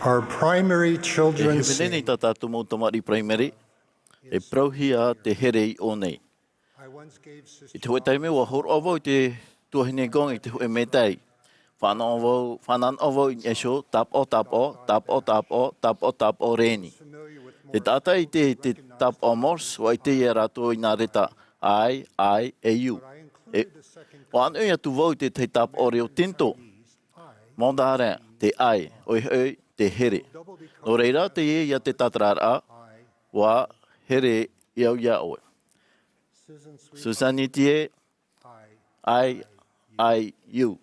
Our primary children's E hīmene nei tā tātou mau tamariʻi primary, e parauhia te here i ʻō nei. I te hōʻē taime ʻua hōroʻa vau i te tuahine Gong i te hōʻē mētahi. Fānaʻo vau, fānaʻo vau i niʻa iho, tāpaʻo, tāpaʻo, tāpaʻo, tāpaʻo, tāpaʻo, tāpaʻo rēni. Te taʻata i te, te tāpaʻo Morse, ʻua ʻite ia rātou i nā reta I, I, e U. E, ʻua ʻānoʻi atu vau i te tahi tāpaʻo reo tinitō. Mandarin, te I, ʻoia hoʻi, te here. Nō reira, teie ia te tātararaʻa, ʻua here au iā ʻoe. Susan Nitier, I, I, U.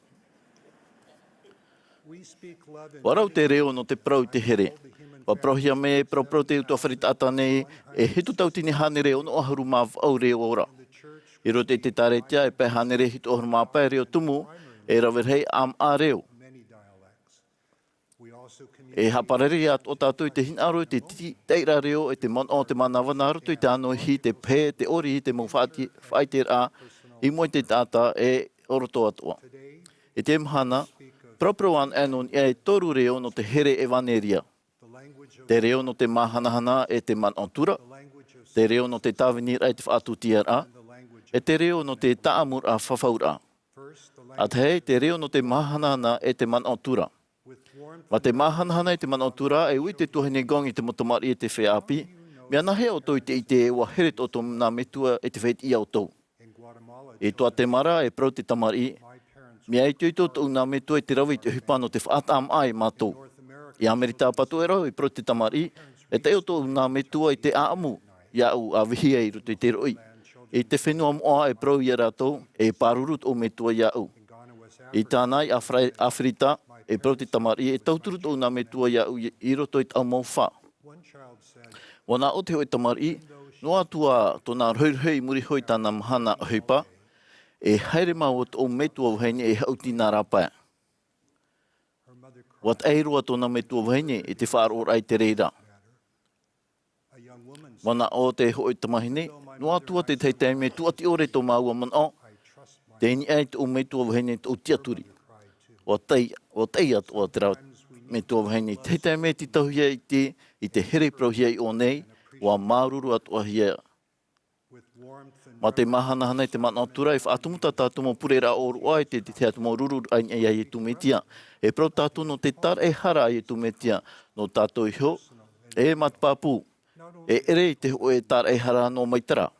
ʻUa rau te reo nō te parau i te here. ʻUa parauhia mai e paraparau te utuafare taʻata nei, e hitu tauatini hānere ono ʻahuru mā vaʻu reo ora. I roto i te ʻĒtārētia e pae hānere hitu ʻahuru mā pae reo tumu, e rave rahi ʻāmaʻa reo. E haʻaparare atoʻa tātou i te hinaʻaro i te ti-, taʻiraʻa reo e te manaʻo o te manava nā roto i te ʻānohi, te pahē, te ʻori, te mau faʻati-, faʻaiteraʻa, i mua i te taʻata e ʻoroto atoʻa. I te mahana, paraparau anaʻe nō niʻa e toru reo nō te here ʻevaneria. Te reo nō te māhanahana e te manaʻo tura, te reo nō te tāviniraʻa e te faʻatūtiaraʻa, e te reo nō te taʻamuraʻa fafauraʻa. ʻA tahi, te reo nō te māhanahana e te manaʻo tura. Mā te māhanahana i te manaʻo atu ra, e ui te tuahine Gong i te mau tamariʻi e te feiā ʻāpī, mea nāhea ʻoutou i te ʻite ē ʻua here tō ʻoutou nā metua e te feiā ʻoutou? I Guatemala, e parau te tamariʻi, mea itoito tōʻu nā metua i te rave i te ʻohipa nō te faʻataʻa maʻa ia mātou. I Amerika Pāpū e rave, e parau te tamariʻi, e taʻi ʻo tōʻu nā metua i te ʻāʻamu iāʻu ʻa vīhi ai i roto i te roʻi. I te fenua moʻa, e parau ia rātou, e pāruru tōʻu metua iāʻu. I Ghana, i Afri-, Afirika, e parau te tamariʻi, e tauturu tōʻu nā metua iāʻu i, i roto i te ʻāʻamu fā. ʻUa nā ʻō te hōʻē tamariʻi, noa atu ā tōna rohirohi i muri iho i tāna mahana ʻohipa, e haere mau ā tōʻu metua vahine e haʻuti nā rāpae. ʻUa taʻe roa tōna metua vahine i te faʻaroʻoraʻa i te reira. ʻUa nā ʻō te hōʻē tamahine, noa atu ā te tahi taime tūʻati ʻore tō māua manaʻo, tei niʻa i tōʻu metua vahine tōʻu tiʻaturi. ʻUa taʻi, ʻua taʻi atoʻa terā metua vahine. Te tahi taime tītauhia i te, i te here parauhia i ʻō nei, ʻua māuruuru atoʻahia. Mā te māhanahana i te manaʻo atu ra, e faʻatumu tā tātou mau pureraʻa ʻōroʻa i te, te, te atu mau ruru i niʻa iā Iesu Mesia. E parau tātou nō te tāraʻehara a Iesu Mesia, nō tātou iho, e mā te pāpū. E ʻere i te hōʻē tāraʻehara noa mai terā.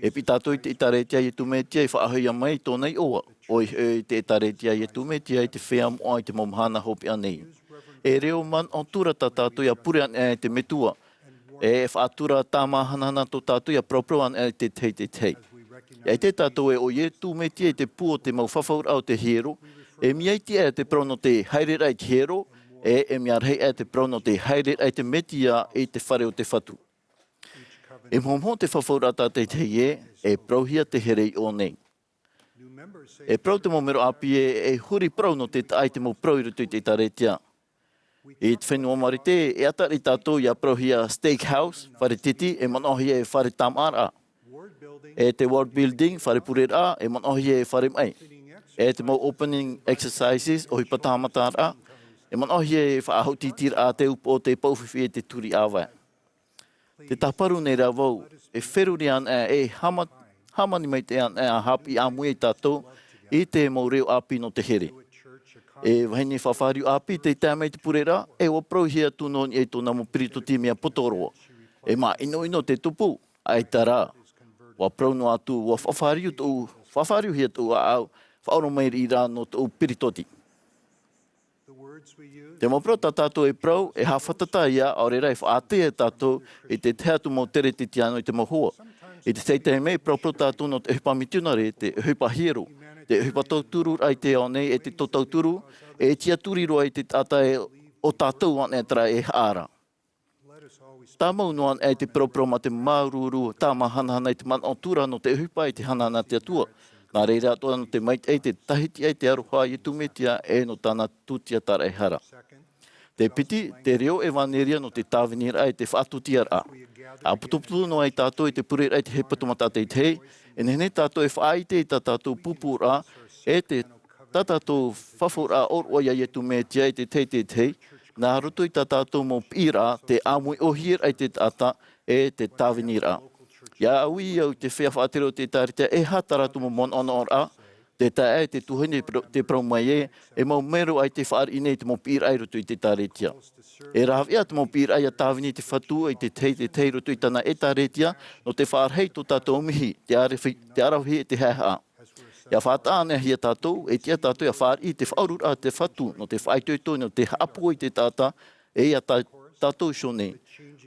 E piʻi tātou i te ʻĒtārētia a Iesu Mesia i faʻahoʻihia mai i tōna iʻoa, ʻoia hoʻi te ʻĒtārētia a Iesu Mesia i te feiā moʻa i te mau mahana hopeʻa nei. E reo manaʻo atu ra tā tātou ʻia pure anaʻe i te Metua. E faʻatura tāmāhanahana tō tātou ʻia paraparau anaʻe i te tahi, te tahi. ʻIa ʻite tātou ē ʻo Iesu Mesia i te pū o te mau fafauraʻa o te hiero, e mea iti aʻe te parau nō te haereraʻa i te hiero, e, e mea rahi aʻe te parau nō te haereraʻa i te Mesia i te fare o te Fatu. E mohomoho te fafauraʻa tātaʻitahi ē, e parauhia te here i ʻō nei. E parau te mau mero ʻāpī ē, e huri parau nō te taʻa i te mau parau i roto i te ʻĒtārētia. I te fenua Marite, e ʻata riʻi tātou ʻia parauhia steakhouse, fare titi, e manaʻohia e fare tāmāʻaraʻa. E te ward building, fare pureraʻa, e manaʻohia e fare maʻi. E te mau opening exercises, ʻohipa tāmataraʻa, e manaʻohia e faʻahautitiraʻa te upoʻo, te paufifi e te turi ʻāvae. Tē tāparu nei rā vau, e feruri anaʻe, e hāma-, hāmani maitaʻi anaʻe ʻa haʻapiʻi ʻāmui ia tātou i te mau reo ʻāpī nō te here. E vahine faʻafāriu ʻāpī tei tae mai te pureraʻa, e ʻua parauhia atu nō niʻa i tōna mau piritoti mea poto roa. E mea ʻinoʻino te tupu, ʻaita rā. ʻUa parau noa atu, ʻua faʻafāriu tōʻu, faʻafāriuhia tōʻu ʻāʻau, faʻaoromai riʻi rā nō tōʻu piritoti. Te mau parau tā tātou e parau, e haʻafātata ia, ʻaore rā e faʻaʻātea ia tātou i te tahi atu mau tere titiano i te mau hoa. I te tahi taime, e paraparau tātou nō te ʻohipa mitionare, te ʻohipa hiero, te ʻohipa tautururaʻa i te ao nei, e te tō tauturu, e tiʻaturi roa i te taʻata e ʻo tātou anaʻe terā e haʻa ra. Tāmau noa anaʻe i te paraparau mā te māuruuru, tāmāhanahana i te manaʻo atu ra nō te ʻohipa i te hanahana a te Atua. Nā reira atoʻa nō te maitaʻi, te tahiti ai te aroha a Iesu Mesia e nō tāna tūtia tāraʻehara. Te piti, te reo ʻevanelia nō te tāviniraʻa e te faʻatūtiaraʻa. ʻA putuputu noa ai tātou i te pureraʻa i te hepetoma tātaʻitahi, e nehenehe tātou e faʻaʻite i tā tātou pūpūraʻa, e te tā tātou fafauraʻa ʻōroʻa ia Iesu Mesia i te tahi, te tahi, nā roto i tā tātou mau piʻiraʻa, te ʻāmui ʻōhieraʻa i te taʻata, e te tāviniraʻa. ʻIa ui au i te feiā faʻatere o te ʻĒtārētia, e aha tā rātou mau manaʻonaʻoraʻa, te taeaʻe, te tuahine, te parau mai ē, e mau mero ʻaita e fāriʻi nei i te mau piʻiraʻa i roto i te ʻĒtārētia. E rāveʻa te mau piʻiraʻa ʻia tāvini i te Fatu i te tahi, te tahi i roto i tāna ʻĒtārētia, nō te faʻarahi i tō tātou mihi, te aravihi, te aravihi e te haʻehaʻa. ʻIa faʻataʻa anaʻe hia tātou, e tiʻa tātou ʻia fāriʻi i te faʻaururaʻa a te Fatu, nō te faʻaitoito, nō te haʻapūai i te taʻata, e ia tā, tātou iho nei.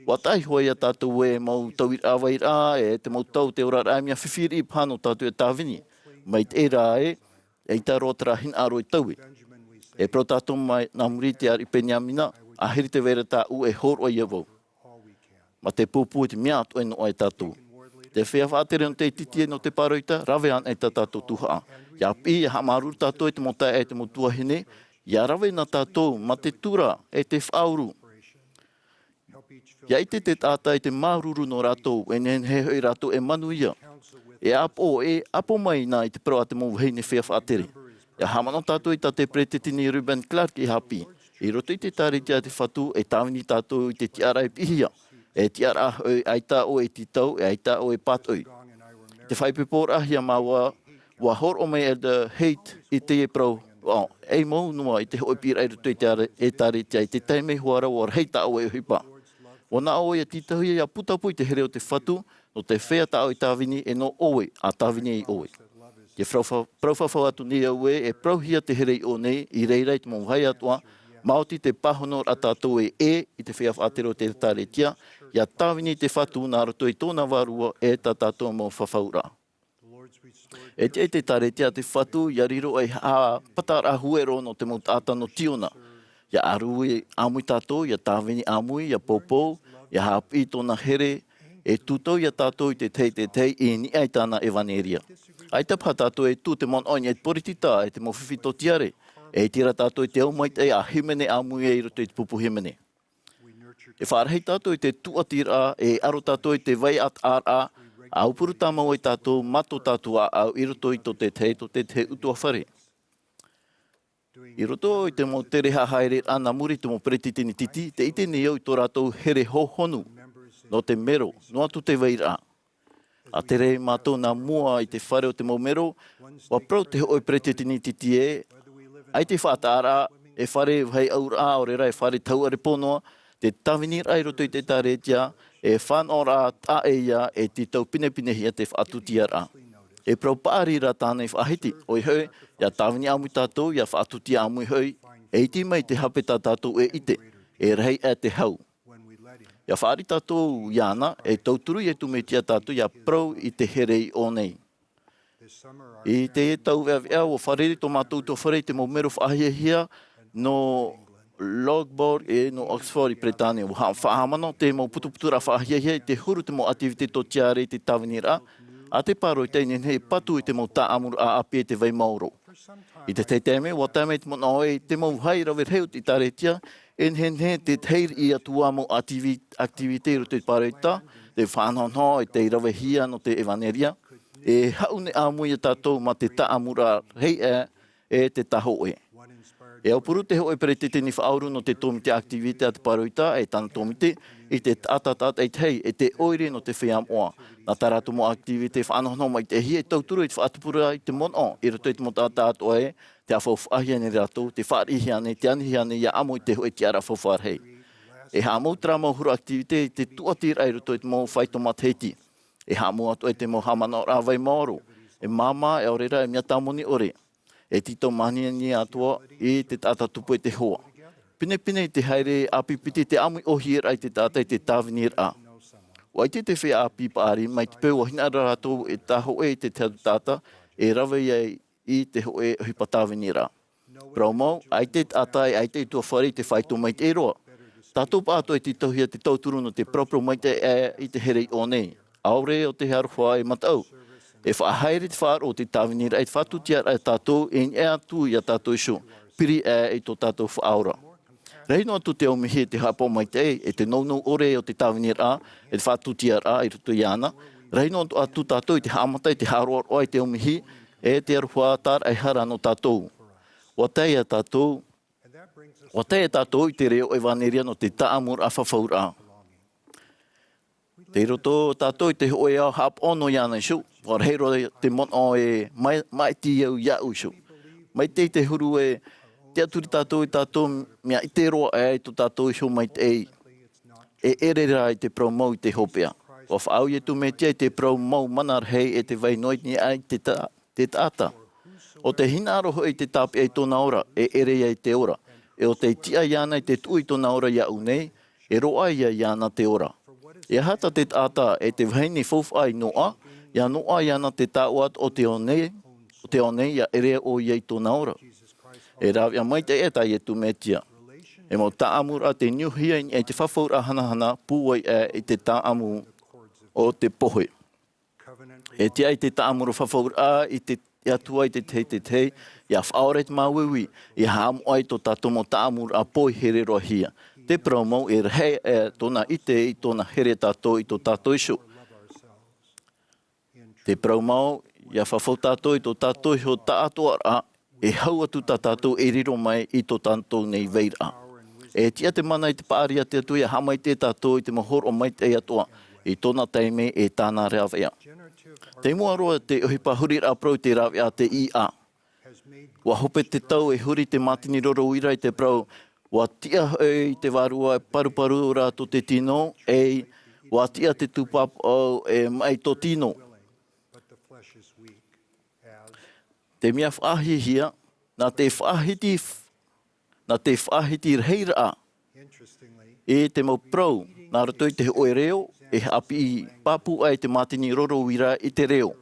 ʻUa taʻa iho ia tātou e mau tauiraʻa vairaʻa, e te mau tau o te oraraʻa, e mea fifi riʻi paha nō tātou e tāvini. Mai te reira ē, ʻaita roa terā hinaʻaro e taui. E parau tātou mai nā muri i te ariʻi Peniamina, ʻāhiri te vai ra tāʻu e hōroʻa ia vau. Mā te pūpū i te mea atoʻa e noaʻa ia tātou. Te feiā faʻatere nō te tītī e nō te pāroita, rave anaʻe tā tātou tuhaʻa. ʻIa piʻi, ʻia haʻamāuruuru tātou i te mau taeaʻe, te mau tuahine, ʻia rave na tātou mā te tura e te faʻauru. ʻIa ʻite te taʻata i te māuruuru nō rātou, e nehenehe hoʻi rātou e manuia. E ʻāpoʻo, e ʻāpoʻo mai na i te parau a te mau vahine feiā faʻatere. ʻIa haʻamanaʻo tātou i tā te peresideni Reuben Clark i haʻapiʻi. I roto i te ʻĒtārētia a te Fatu, e tāvini tātou i te tiʻaraʻa e piʻihia. E tiʻaraʻa hoʻi ʻaita ʻoe e tītau, e ʻaita ʻoe e pātoʻi. I te faʻaipoiporaʻahia māua, ʻua hōroʻa mai Elder Haight i teie parau, paʻo. E mau noa i te hoʻi piʻiraʻa i roto i te are-, ʻĒkālesia, i te taime hoʻi ra ʻua rahi tā ʻoe ʻohipa. ʻUa naʻo ʻoe ʻia tītauhia ʻia putapū i te here o te Fatu, nō te feiā tā ʻoe e tāvini, e nō ʻoe, ʻa tāvini ai ʻoe. Te parau fa-, parau fafau atu nei au ē, e parauhia te here i ʻō nei, i reira i te mau vāhi atoʻa, maoti te pāhonoraʻa tātou e ʻē i te feiā faʻatere o te ʻĒkālesia, ʻia tāvini i te Fatu nā roto i tōna vārua e tā tātou mau fafauraʻa. E tiʻa i te ʻĒkālesia a te Fatu, ʻia riro ei haʻapāpūraʻa huero nō te mau taʻata nō Tiona. ʻIa ʻāruʻi ʻāmui tātou, ʻia tāvini ʻāmui, ʻia poupou, ʻia haʻapiʻi i tōna here, e tūtau ia tātou i te tahi, te tahi i niʻa i tāna ʻevanelia. ʻAita paha tātou e tū te manaʻo i niʻa i te poritita, e te mau fifi tōtiare, e ʻite ra tātou i te au maitaʻi ʻa hīmene ʻāmui i roto i te pupu hīmene. E faʻarahi tātou i te tūʻatiraʻa, e aro tātou i te vai ʻātaʻaraʻa, ʻa aupuru tāmau ai tātou mā tō tātou ʻāʻau i roto i tō te tahi, tō te tahi ʻutuāfare. I roto i te mau tere haʻahaereraʻa nā muri i te mau peretiteni tītī, tē ʻite nei au i tō rātou here hōhonu, nō te mero, noa atu te vairaʻa. ʻA tere mātou nā mua i te fare o te mau mero, ʻua parau te hōʻē peretiteni tītī ē, ʻaita e faʻataʻaraʻa, e fare vāhi ʻauraʻa, ʻaore rā e fare tauʻare pō noa, te tāviniraʻa i roto i te ʻĒkālesia, e fānaʻoraʻa taʻa ʻē ia, e tītau pinepinehia te faʻatūtiaraʻa. E parau paʻari rā tāna i faʻahiti, ʻoia hoʻi, ʻia tāvini ʻāmui tātou, ʻia faʻatūtia ʻāmui hoʻi, e iti mai te hape tā tātou e ʻite, e rahi aʻe te hau. ʻIa fāriʻi tātou iāna, e tauturu Iesu Mesia tātou ʻia parau i te here i ʻō nei. I teie tau veʻaveʻa, ʻua fārerei tō mātou ʻutuāfare i te mau mero faʻahiahia nō Loughborough e nō Oxford i Peretānia. ʻUa ha-, faʻahaʻamanaʻo te mau putuputuraʻa faʻahiahia i te huru te mau ʻativite tōtiare i te tāviniraʻa, ʻa te pāroita e nehenehe e patu i te mau tāʻamuraʻa ʻāpī e te vai maoro. I te tahi taime, ʻua tae mai te manaʻo ē, te mau vāhi rave rahi o te ʻĒkālesia, e nehenehe te tahi riʻi atu ā mau ʻativi-, ʻativite i roto i te pāroita, te faʻanahonaho e te ravehia nō te ʻevanelia, e haʻu nei ʻāmui ia tātou mā te tāʻamuraʻa rahi aʻe e te tāhōʻē. E aupuru te hōʻē peretiteni faʻauru nō te tōmite ʻativite a te pāroita, e tāna tōmite, i te taʻata tātaʻitahi, e te ʻoire nō te feiā moʻa. Nā tā rātou mau ʻativite faʻanahonaho maitaʻihia, e tauturu i te faʻatupuraʻa i te manaʻo, i roto i te mau taʻata atoʻa ē, te haʻafaufaʻahia nei rātou, te fāriʻihia nei, te anihia nei ʻia ʻamo i te hōʻē tiʻaraʻa faufaʻa rahi. E haʻamau terā mau huru ʻativite i te tūʻatiraʻa i roto i te mau faito matahiti. E haʻamau atoʻa i te mau haʻamanaʻoraʻa vai maoro. E māmā, e ʻaore rā, e mea tāmoni ʻore. E tītau mahana atoʻa i te taʻata tupu e te hoa. Pinepine i te haere ʻāpī piti te ʻāmui ʻōhie raʻa i te taʻata i te tāviniraʻa. ʻUa ʻite te feiā ʻāpī paʻari mai te peu ʻua hinaʻaro rātou e tāhōʻē i te tahi atu taʻata, e rave ai i te hōʻē ʻohipa tāviniraʻa. Parau mau, ʻaita e taʻata e ʻaita e ʻutuāfare i te faito maitaʻi roa. Tātou pāʻatoʻa e tītauhia te tauturu nō te paraparau maitaʻi aʻe i te here i ʻō nei. ʻAore ʻo te aroha e mataʻu. E faʻahaere te faʻaroʻo o te tāviniraʻa e te faʻatūtiaraʻa ia tātou, e niʻa atu ia tātou iho. Piri aʻe i tō tātou faʻaora. Rahi noa atu te ʻaumihi e te haʻapaʻo maitaʻi, e te nounou ʻore o te tāviniraʻa, e te faʻatūtiaraʻa i roto iāna. Rahi noa atu tātou i te haʻamata, i te haʻaroaroa, i te ʻaumihi, e te aroha tāraʻehara nō tātou. ʻUa tae ia tātou, ʻua tae ia tātou i te reo ʻevanelia nō te tāʻamuraʻa fafauraʻa. Tei roto tātou i te hōʻē ao haʻapaʻo nō iāna iho, ʻua rahi roa te manaʻo e mai-, maʻiti au iāʻu iho. Mai te, te huru e tiʻaturi tātou e tātou mea ʻite roa aʻe i tō tātou iho maitaʻi. E ʻere rā i te parau mau i te hopeʻa. ʻUa faʻaau Iesu Mesia i te parau mau mana rahi e te vai noa i niʻa i te ta-, te taʻata. ʻO tē hinaʻaro hoʻi i te tāpeʻa i tōna ora, e ʻere ia i te ora. E ʻo tē tiʻa iāna i te tuʻu i tōna ora iāʻu nei, e roaʻa ia iāna te ora. E aha tā te taʻata e te vahine faufaʻa i noaʻa, ʻia noaʻa iāna te taoʻa o te ao nei, o te ao nei ʻia ʻere ʻoia i tōna ora. E rāveʻa maitaʻi tā Iesu Mesia. E mau tāʻamuraʻa tei niuhia i niʻa i te fafauraʻa hanahana, pūai aʻe i te tāʻamu o te pohe. E tiʻa i te tāʻamuraʻa fafauraʻa i te Atua i te tahi, te tahi, ʻia faʻaora i te māuiui, ʻia haʻamoʻa i tō tātou mau tāʻamuraʻa poihere roa hia. Te parau mau e rahi aʻe tōna ʻite i tōna here tātou i tō tātou iho. Te parau mau, ʻia fafau tātou i tō tātou iho taʻatoʻaraʻa, e hau atu tā tātou e riro mai i tō tātou nei vairaʻa. E tiʻa te mana i te paʻari a te Atua ʻia haʻamaitaʻi ia tātou i te mau hōroʻa maitaʻi atoʻa, i tōna taime e tāna rāveʻa. Tei mua roa te ʻohipa huriraʻa parau i te rāveʻa a te ʻĪʻa. Ua hope te tau e huri te mātini roro uira i te parau, ua tiʻa hoʻi te vārua e paruparu ra tō te tino, e ua tiʻa te tūpāpaʻo e maʻi tō tino. Te mea faʻahiahia, nā te faʻahiti, nā te faʻahiti rahiraʻa i te mau parau, nā roto i te hōʻē reo, e haʻapiʻi pāpū ai te mātini roro uira i te reo.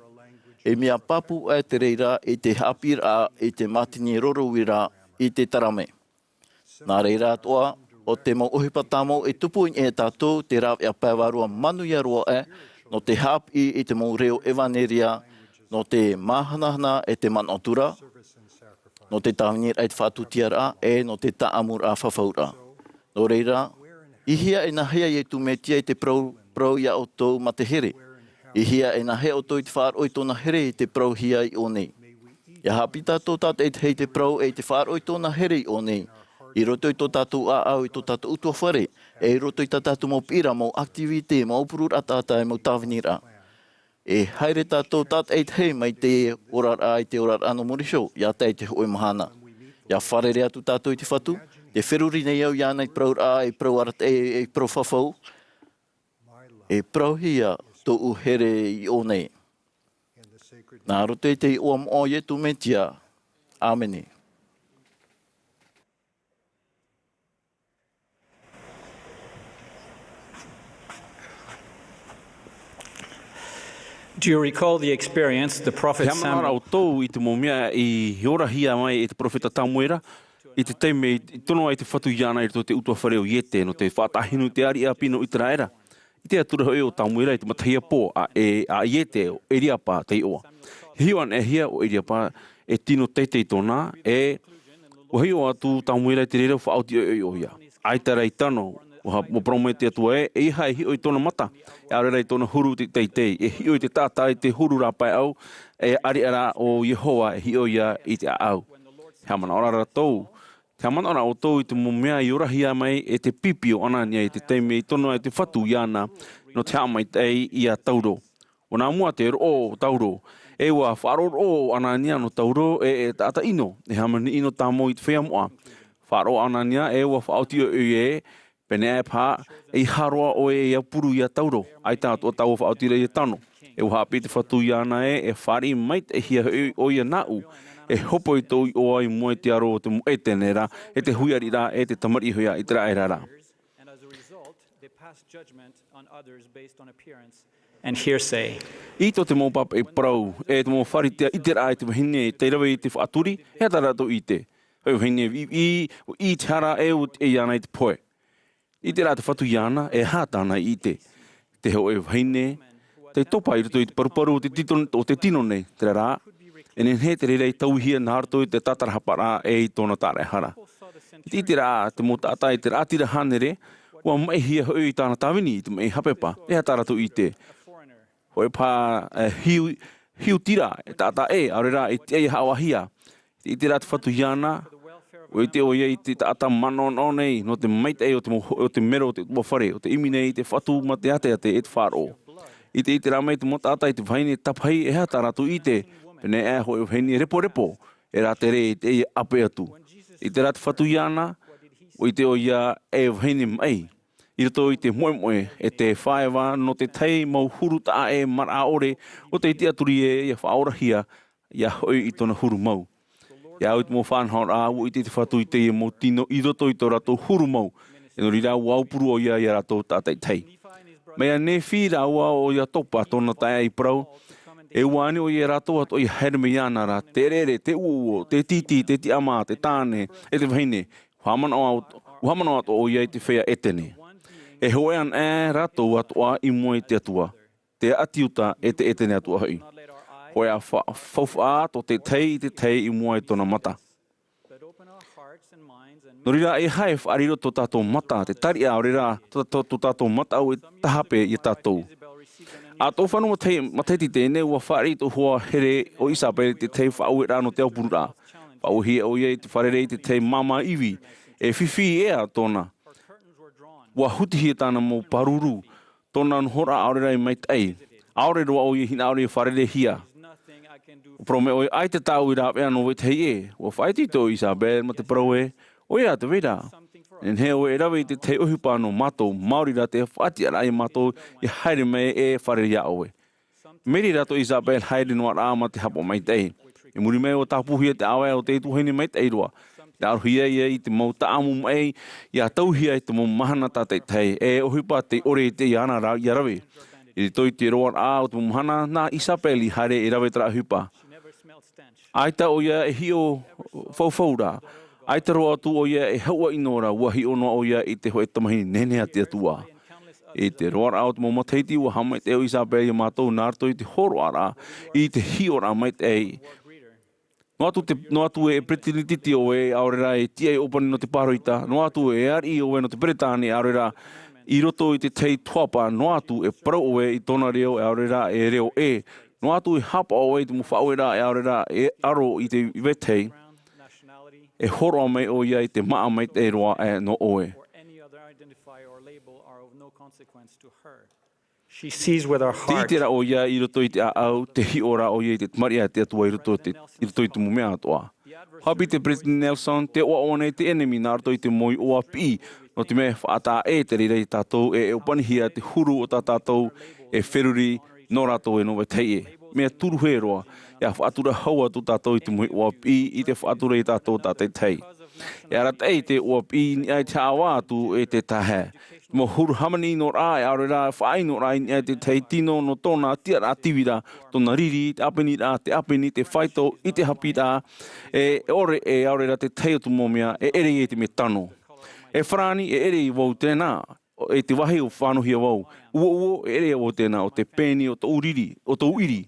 E mea pāpū ai te reira i te haʻapiʻiraʻa i te mātini roro uira i te tarame. Nā reira atoʻa, ʻo te mau ʻohipa tāmau e tupu i niʻa ia tātou te rāveʻa pae vārua manuia roa aʻe, nō te haʻapiʻi i te mau reo ʻevaneria, nō te māhanahana e te manaʻo atu ra, nō te tāviniraʻa i te faʻatūtiaraʻa, e nō te taʻamuraʻa fafauraʻa. Nō reira, i hea e nāhea Iesu Mesia i te parau, parau ia ʻoutou mā te here? I hea e nāhea ʻoutou i te faʻaroʻo i tōna here i te parauhia i ʻō nei? ʻIa haʻapiʻi tātou tātaʻitahi i te parau e i te faʻaroʻo i tōna here i ʻō nei, i roto i tō tātou ʻāʻau, i tō tātou ʻutuāfare, e i roto i tā tātou mau piʻiraʻa, mau activité, mau ʻaupururaʻa taʻata, e mau tāviniraʻa. E haere tātou tātaʻitahi mai te oraraʻa i te oraraʻa nō muri iho, ʻia tae i te hōʻē mahana. ʻIa fārerei atu tātou i te Fatu, tē feruri nei au iāna i te parauraʻa, i te parau arataʻi, i te parau fafau, e parauhia tōʻu here i ʻō nei. Nā roto i te iʻoa moʻa o Iesu Mesia. ʻĀmene. Do you recall the experience the prophet Samuel? Hea manaʻo ra ʻoutou i te mau mea i orahia mai e te perofeta Samuela, i te taime i tono ai te Fatu iāna i roto i te ʻutuāfare o Iese, nō te faʻatāhinu i te ariʻi ʻāpī nō ʻĪteraʻera. I te atura hoʻi o Samuela i te matahiapo, ʻa e, ʻa Iese, ʻo Eliapa te iʻoa. E hiʻo anaʻe hia ʻo Eliapa e tino teitei tōna, e ua hiʻo atu Samuela i te reira ʻua faʻaoti ʻoiʻoi ʻoia. ʻAita rā i tano, ʻua ha-, ʻua parau mai te Atua ē, ʻeiaha e hiʻo i tōna mata, e ʻaore rā i tōna huru i te teitei, e hiʻo i te taʻata i te huru rāpaeʻau, e ʻāreʻa rā ʻo Iehova e hiʻo ia i te ʻāʻau. Hea manaʻo ra rātou, hea manaʻo ra ʻoutou i te mau mea i orahia mai e te pipi o Anania i te taime i tono ai te Fatu iāna nō te haʻamaitaʻi ia Sauro. ʻUa nā mua te roʻo o Sauro, e ʻua faʻaroʻo ʻo Anania nō Sauro, e, e taʻata ʻino, e hāmani ʻino tāmau i te feiā moʻa. Faʻaroʻo ʻo Anania, e ʻua faʻaoti ʻoia ē, pēneiaʻe paha, ʻeiaha roa ʻoe e aupuru ia Sauro, ʻaita atoʻa tāua faʻaotiraʻa ia tano. E ʻua haʻapiʻi te Fatu iāna ē, e fāriʻi maitaʻihia hoʻi ʻoia nāʻu, e hōpoi tōʻu iʻoa i mua i te aro o te mau ʻētene ra, e te hui ariʻi ra, e te tamariʻi hoʻi a ʻĪteraʻera ra. And as a result, they pass judgment on others based on appearance and hearsay. I tō te mau pāpaʻi parau, e te mau fāritea ʻiteraʻa i te vahine, tei rave i te faʻaturi, e aha tā rātou i ʻite? Hōʻē vahine i, i, i te hara e ʻua tiʻa iāna i te pohe. ʻIte rā te Fatu iāna, e aha tāna i ʻite? Te hōʻē vahine, tei topa i roto i te paruparu o te tito-, o te tino nei, terā rā, e nehenehe te reira i tauihia nā roto i te tātarahapa ra e i tōna tāraʻehara. I te ʻiteraʻa te mau taʻata i te raʻatira hānere, ʻua maʻihia hoʻi i tāna tāvini i te maʻi haʻapeʻapeʻa, e aha tā rātou i ʻite? Hōʻē paha, e, hiu-, hiutira, e taʻata ʻē, ʻaore rā, e tiʻa ia haʻavāhia. I te ʻite rā te Fatu iāna, ʻua ʻite ʻoia i te taʻata manaʻonaʻo nei, nō te maitaʻi o te mo-, o te mero o te ʻutuāfare, ʻo tē ʻimi nei i te fatu mā te āteate e te faʻaroʻo. I te ʻite rā mai te mau taʻata i te vahine tapahi, e aha tā rātou i ʻite? Pēneiaʻe hōʻē vahine reporepo, e rātere i te ʻāpeʻe atu. I te ʻite rā te Fatu iāna, ʻua ʻite ʻoia e vahine maʻi. I roto i te moʻemoʻe, e te fāeva nō te tahi mau huru taʻa ʻē maraʻa ʻore, ʻo tei tiʻaturi ē ʻia faʻaorahia, ʻia hoʻi i tōna huru mau. ʻIa au i te mau faʻanahoraʻa, ʻua ʻite te Fatu i teie mau tino i roto i tō rātou huru mau, e nō reira ʻua aupuru ʻoia ia rātou tātaʻitahi. Mai iā Nephi rāua ʻo Iatopa tōna taeaʻe i parau, e ʻua ani ʻoia ia rātou atoʻa ʻia haere mai iāna ra, te ʻereʻere, te ʻuoʻuo, te tītī, te tiʻamā, te tāne, e te vahine, ʻua haʻamanaʻo atu, ʻua haʻamanaʻo atoʻa ʻoia i te feiā ʻētene. E hōʻē anaʻe rātou atoʻa i mua i te Atua, te ʻāti Iuta e te ʻētene atoʻa hoʻi. Hōʻē ā fa-, faufaʻa atoʻa te tahi i te tahi i mua i tōna mata. Nō reira, e aha e faʻariro tō tātou mata, te tariʻa, ʻaore rā, tō, tō, tō tātou mataʻu e tahape ia tātou. ʻA tō fānau matahi-, matahiti teie nei, ʻua fāriʻi tō hoa here ʻo Isabel i te tahi faʻaueraʻa nō te aupururaʻa. Faʻauehia ʻoia i te fārerei i te tahi māmā ivi, e fifi ʻē tōna. ʻUa hutihia tāna mau pāruru, tōna nohoraʻa ʻaore rā e maitaʻi. ʻAore roa ʻoia i hinaʻaro ʻia fārereihia. Ua parau mai ʻoe, ʻaita tāʻu i rāveʻa nō vetahi ʻē. Ua faʻaitoito ʻo Isabelle mā te parau ē, ʻoia te vai ra. E nehenehe ʻoe e rave i te tahi ʻohipa nō mātou, maori rā te faʻatiʻaraʻa ia mātou ia haere mai e fārerei iā ʻoe. Mairi rātou Isabelle haere noa rā mā te haʻapaʻo maitaʻi. I muri mai ua tāpūhia te ʻāvae o te tuahine maitaʻi roa. Tāʻaruhia ia i te mau taʻamu maʻi, ia tauhia i te mau mahana tātaʻitahi, e ʻohipa tei ʻore i te iāna rā ia rave. I roto i te roaraʻa o te mau mahana, nā Isabelle i haere e rave terā ʻohipa. ʻAita ʻoia e hiʻo faufau ra. ʻAita roa atu ʻoia e hauʻa ʻino ra, ua hiʻo noa ʻoia i te hōʻē tamahine nehenehe a te Atua. I te roaraʻa o te mau matahiti, ua haʻamaitaʻi ʻo Isabelle ia mātou nā roto i te hōroʻaraʻa, i te hiʻoraʻa maitaʻi. Noa atu te, noa atu e peresideni ʻo ʻoe, ʻaore rā e tiʻa i ʻōpani nō te pāroita, noa atu e ariʻi ʻo ʻoe nō te Peretāne, ʻaore rā i roto i te tahi tuhaʻa, noa atu e parau ʻo ʻoe i tōna reo, ʻaore rā e reo ʻē, noa atu e haʻapaʻo ʻo ʻoe i te mau faʻaueraʻa, ʻaore rā e aro i te vetahi, e hōroʻa mai ʻoia i te māʻa maitaʻi roa aʻe nō ʻoe. She sees with her heart. Tē ʻite ra ʻoia i roto i te ʻāʻau, tē hiʻo ra ʻoia i te tamariʻi a te Atua i roto i te, i roto i te mau mea atoʻa. Haʻapiʻi te Peresideni Nelson, tē ʻoaʻoa nei te ʻenemi nā roto i te mau iʻoa piʻi, nō te mea e faʻataʻa ʻē te reira ia tātou, e, e ʻōpanihia te huru o tā tātou e feruri nō rātou e nō vetahi ʻē. Mea tūruhē roa, ia faʻatura hau atu tātou i te mau iʻoa piʻi, i te faʻatura ia tātou tātaʻitahi. E arataʻi te iʻoa piʻi i niʻa i te haʻavā atu e te taeaʻe. Te mau huru hāmani ʻinoraʻa, e ʻaore rā, faʻaʻinoraʻa i niʻa i te tahi tino nō tōna tiʻaraʻa tīvira, tōna riri, te ʻāpeniraʻa, te ʻāpeni, te faito, i te haʻapiʻiraʻa, e ʻore, e ʻaore rā te tahi o te mau mea, e ʻere ia i te mea tano. E farāni, e ʻere ia vau tēnā, e te vāhi ʻo fānauhia vau. Uouo, e ʻere ia vau tēnā, ʻo te pēni, ʻo tōʻu riri, ʻo tōʻu ʻiri.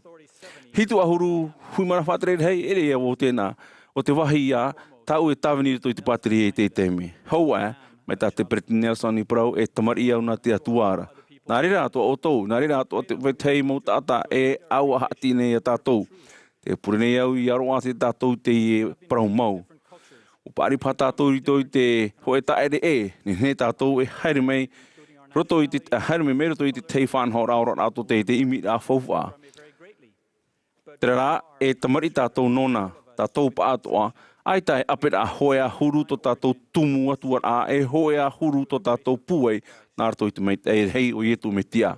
Hitu ʻahuru, hui mā rā faʻatere rahi, e ʻere ia vau tēnā, ʻo te vāhi ia, tāʻu e tāvini i roto i te pātireia i teie taime. Hou ā, mai tā te Peresideni Nelson i parau, e tamariʻi au nā te Atua ra. Nā reira atoʻa ʻoutou, nā reira atoʻa te vetahi mau taʻata e ʻāua haʻati nei ia tātou. Tē pure nei au ia roaʻa tātou i teie parau mau. ʻUa paʻari paha tātou i roto i te hōʻē taʻere ʻē, nehenehe tātou e haere mai roto i te, haere mai, mai roto i te tahi faʻanahoraʻa oraraʻa tō te, te ʻimiraʻa faufaʻa. Terā rā, e tamariʻi tātou nōna, tātou pāʻatoʻa, ʻaita e ʻāperaʻa hōʻē ʻahuru tō tātou tumu atu ra, e hōʻē ʻahuru tō tātou pūai, nā roto i te maitaʻi rahi o Iesu Mesia.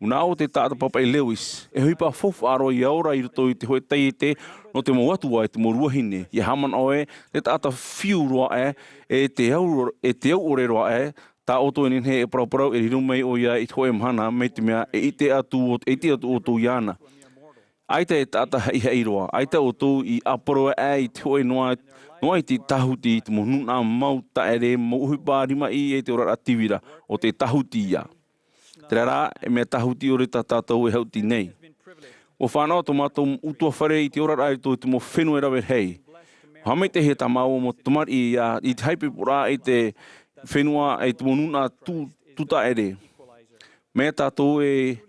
Nā ʻō te taʻata papaʻi Lewis, e ʻohipa faufaʻa roa ia ora i roto i te hōʻē taiete, nō te mau atua e te mau ruahine, ia haʻamanaʻo ē, te taʻata fiu roa ē, e te au, e te au ʻore roa ē, tā ʻoutou e nehenehe e paraparau e riro mai ʻoia i te hōʻē mahana, mai te mea e ʻite atu, e ʻite atu ʻoutou iāna. ʻAita e taʻata haʻihaʻi roa, ʻaita ʻoutou i ʻāparau aʻe i te hōʻē noa, noa i te tāhuti i te mau nūnaʻa mau taʻere, mau ʻohipa rimaʻī e te oraraʻa tīvira, ʻo te tāhuti ia. Terā rā, e mea tāhuti ʻore tā tātou e haʻuti nei. ʻUa fānaʻo tō mātou ʻutuāfare i te oraraʻa i tō te mau fenua e rave rahi. ʻUa haʻamaitaʻihia tā māua mau tamariʻi ia, i te haʻipoiporaʻa i te fenua, i te mau nūnaʻa tū, tūtaʻere. Mea tātou e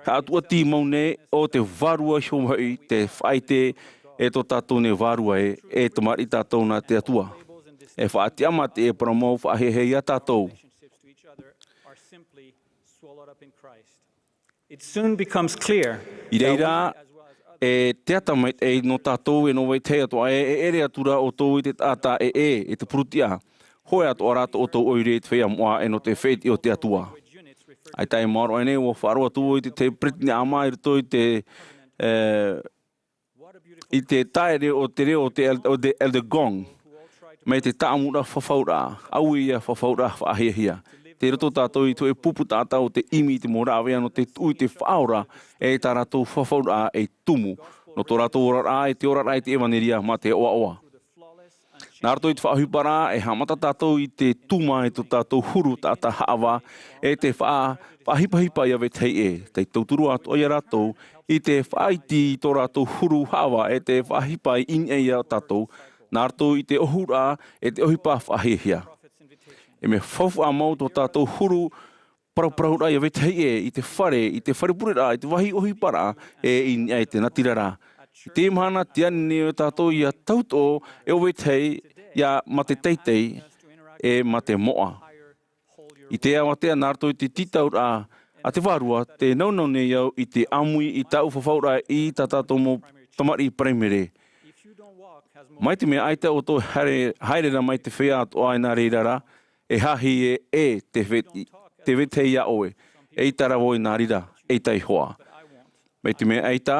haʻatuati mau nei ʻo te vārua iho mai te faʻaʻite e tō tātou nei vārua ē, e tamariʻi tātou nā te Atua. E faʻatiʻamā te parau mau faʻahiahia ia tātou. It soon becomes clear. I reira, e te ata maitaʻi nō tātou e nō vetahi atoʻa ē, e ʻere atu ra ʻoutou i te taʻata e ʻē, e te purutiʻa. Hōʻē atoʻa rā tō ʻoutou ʻoire i te feiā moʻa e nō te fētiʻi o te Atua. ʻAita e maoro aʻe nei, ʻua faʻaroʻo atu vau i te, te peretiteni ʻāmā i roto i te, e, i te taʻere o te reo o te El-, o te Elder Gong. Mai te taʻamuraʻa fafauraʻa, ʻaui ia fafauraʻa faʻahiahia. Tei roto tātou i te hōʻē pupu taʻata o te ʻimi i te mau rāveʻa nō te tuʻu i te Faʻaora, e tā rātou fafauraʻa e tumu. Nō tō rātou oraraʻa, e te oraraʻa i te ʻevanelia mā te ʻoaʻoa. Nā roto i te faʻaʻohiparaʻa, e haʻamata tātou i te tuma e tō tātou huru taʻata haʻavā, e te faʻa-, faʻahipahipa ia vetahi ʻē, tei tauturu atoʻa ia rātou, i te faʻaiti i tō rātou huru haʻavā, e te faʻahipa i niʻa ia tātou, nā roto i te ʻōhuraʻa, e te ʻohipa faʻahiahia. E mea faufaʻa mau tō tātou huru, paraparauraʻa ia vetahi ʻē, i te fare, i te fare pureraʻa, i te vāhi ʻohiparaʻa, e i niʻa i te natirara. I te mahana, tē ani nei tātou ia tautoʻo, e ʻo vetahi, ia mā te teitei, e mā te moʻa. I te avatea nā roto i te tītauraʻa, A te vārua, tē naunau nei au i te ʻāmui i tāʻu fafauraʻa i tā tātou mau tamariʻi paraimere. Mai te mea ʻaita ʻoutou e haere, haere ra mai te feiā atoʻa e nā reira rā, e hāhi ē, e te ve-, te vetahi iā ʻoe, eʻita rā vau e nā reira, eʻita iho ā. Mai te mea ʻaita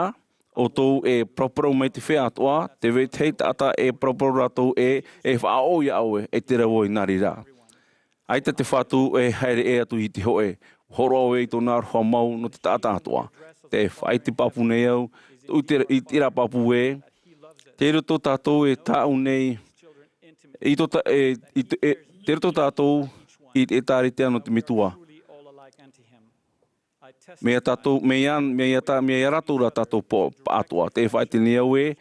ʻoutou e paraparau mai te feiā atoʻa, te vetahi taʻata e paraparau rātou ē, e faʻaʻō iā ʻoe, eʻita rā vau e nā reira. ʻAita te Fatu e haere ʻē atu i te hōʻē. Hōroʻa ʻoe i tōna aroha mau nō te taʻata atoʻa. Tē faʻaʻite pāpū nei au, i te, i terā pāpū ē, tei roto tātou e tāʻu nei, i tō tā-, e, i te, e, tei roto tātou i te ʻĒtārētia nō te Metua. Mea tātou, mea, mea tā, mea iā rātou rā tātou pō, pāʻatoʻa. Tē faʻaʻite nei au ē,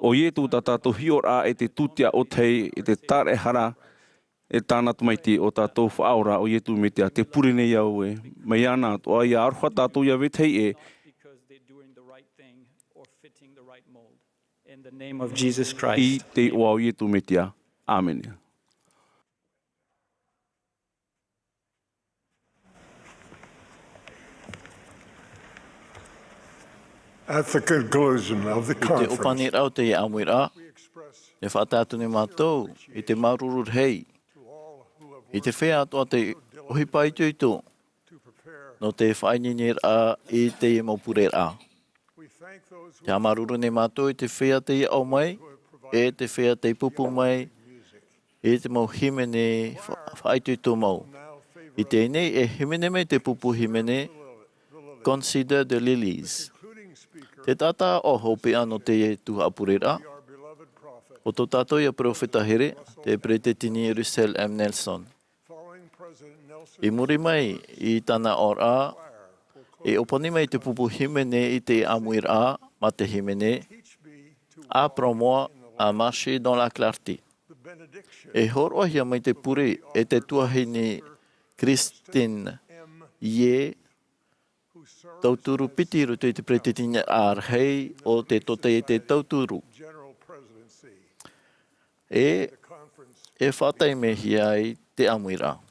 ʻo Ietu tā tātou hiʻoraʻa e te tūtia ʻōtahi, e te tāraʻehara, e tāna Tamaiti ʻo tātou Faʻaora, ʻo Ietu Metia, tē pure nei au ē, mai iāna atoʻa, ʻia aroha tātou ʻia vetahi ē, In the name of Jesus Christ. I te iʻoa o Ietu Metia. ʻĀmene. At the conclusion of the I te conference, ʻōpaniraʻa o teie ʻāmuiraʻa, e faʻatae atu nei mātou i te māuruuru rahi i te feiā atoʻa tei ʻohipa itoito nō te faʻaineineraʻa i teie mau pureraʻa. Te haʻamāuruuru nei mātou i te feiā tei aʻo mai, e te feiā tei pūpū mai, i te mau hīmene fa-, faʻaitoito mau. I teie nei, e hīmene mai te pupu hīmene, Consider the Lilies. Te taʻata ʻaʻo hopeʻa nō teie tuhaʻa pureraʻa, ʻo tō tātou ia peropheta here, te Peresideni Russell M. Nelson. I muri mai i tāna aʻoraʻa, e ʻōpani mai te pupu hīmene i te ʻāmuiraʻa, mā te hīmene, Apprends-moi à marcher dans la clarté. E hōroʻahia mai te pure e te tuahine Christine Yeh, tauturu piti i roto i te Peresideni rahi o te Tōtaiete Tauturu. E, e faʻataimehia ai te ʻāmuiraʻa.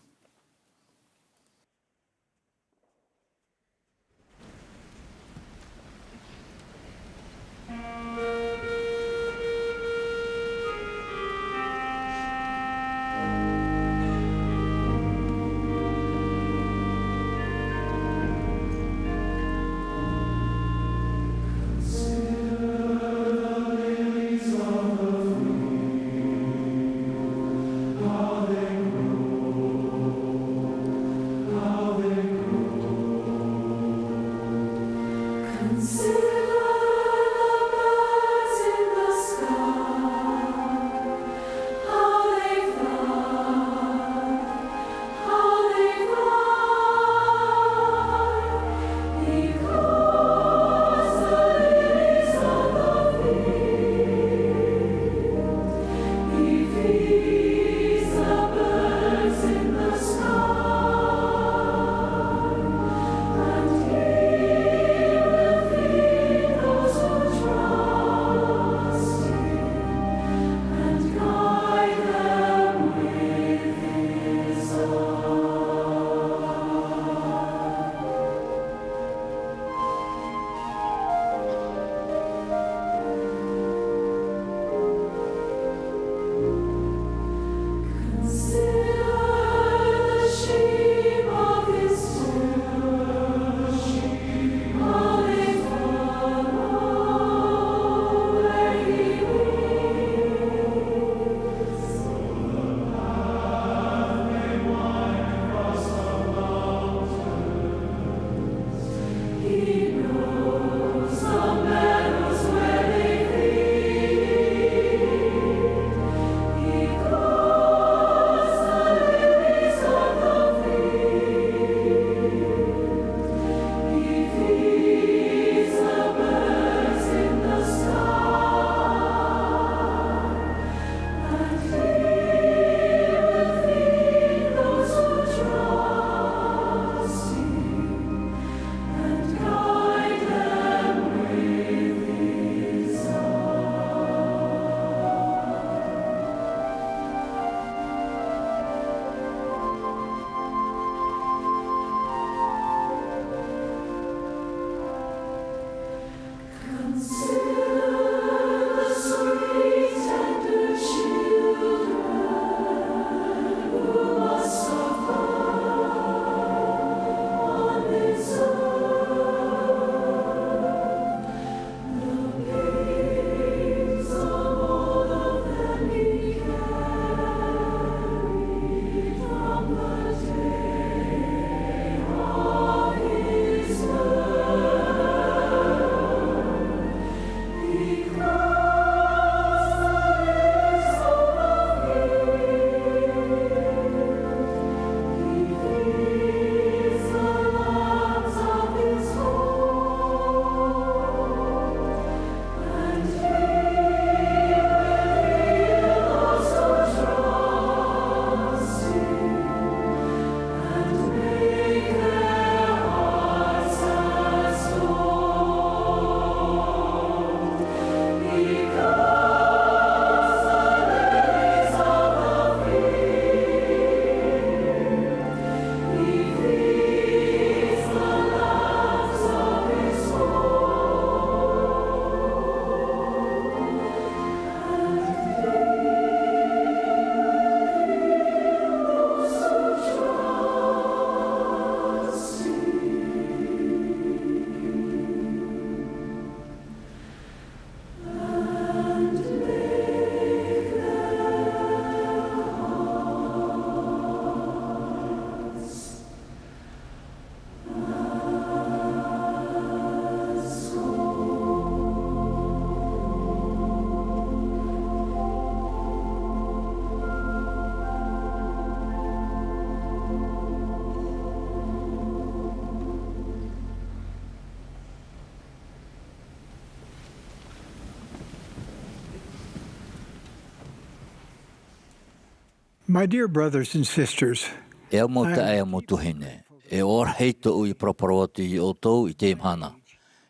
My dear brothers and sisters, e au mau taeaʻe, e au mau tuahine, e ʻoaʻoa rahi tōʻu i paraparau atu ia ʻoutou i teie mahana.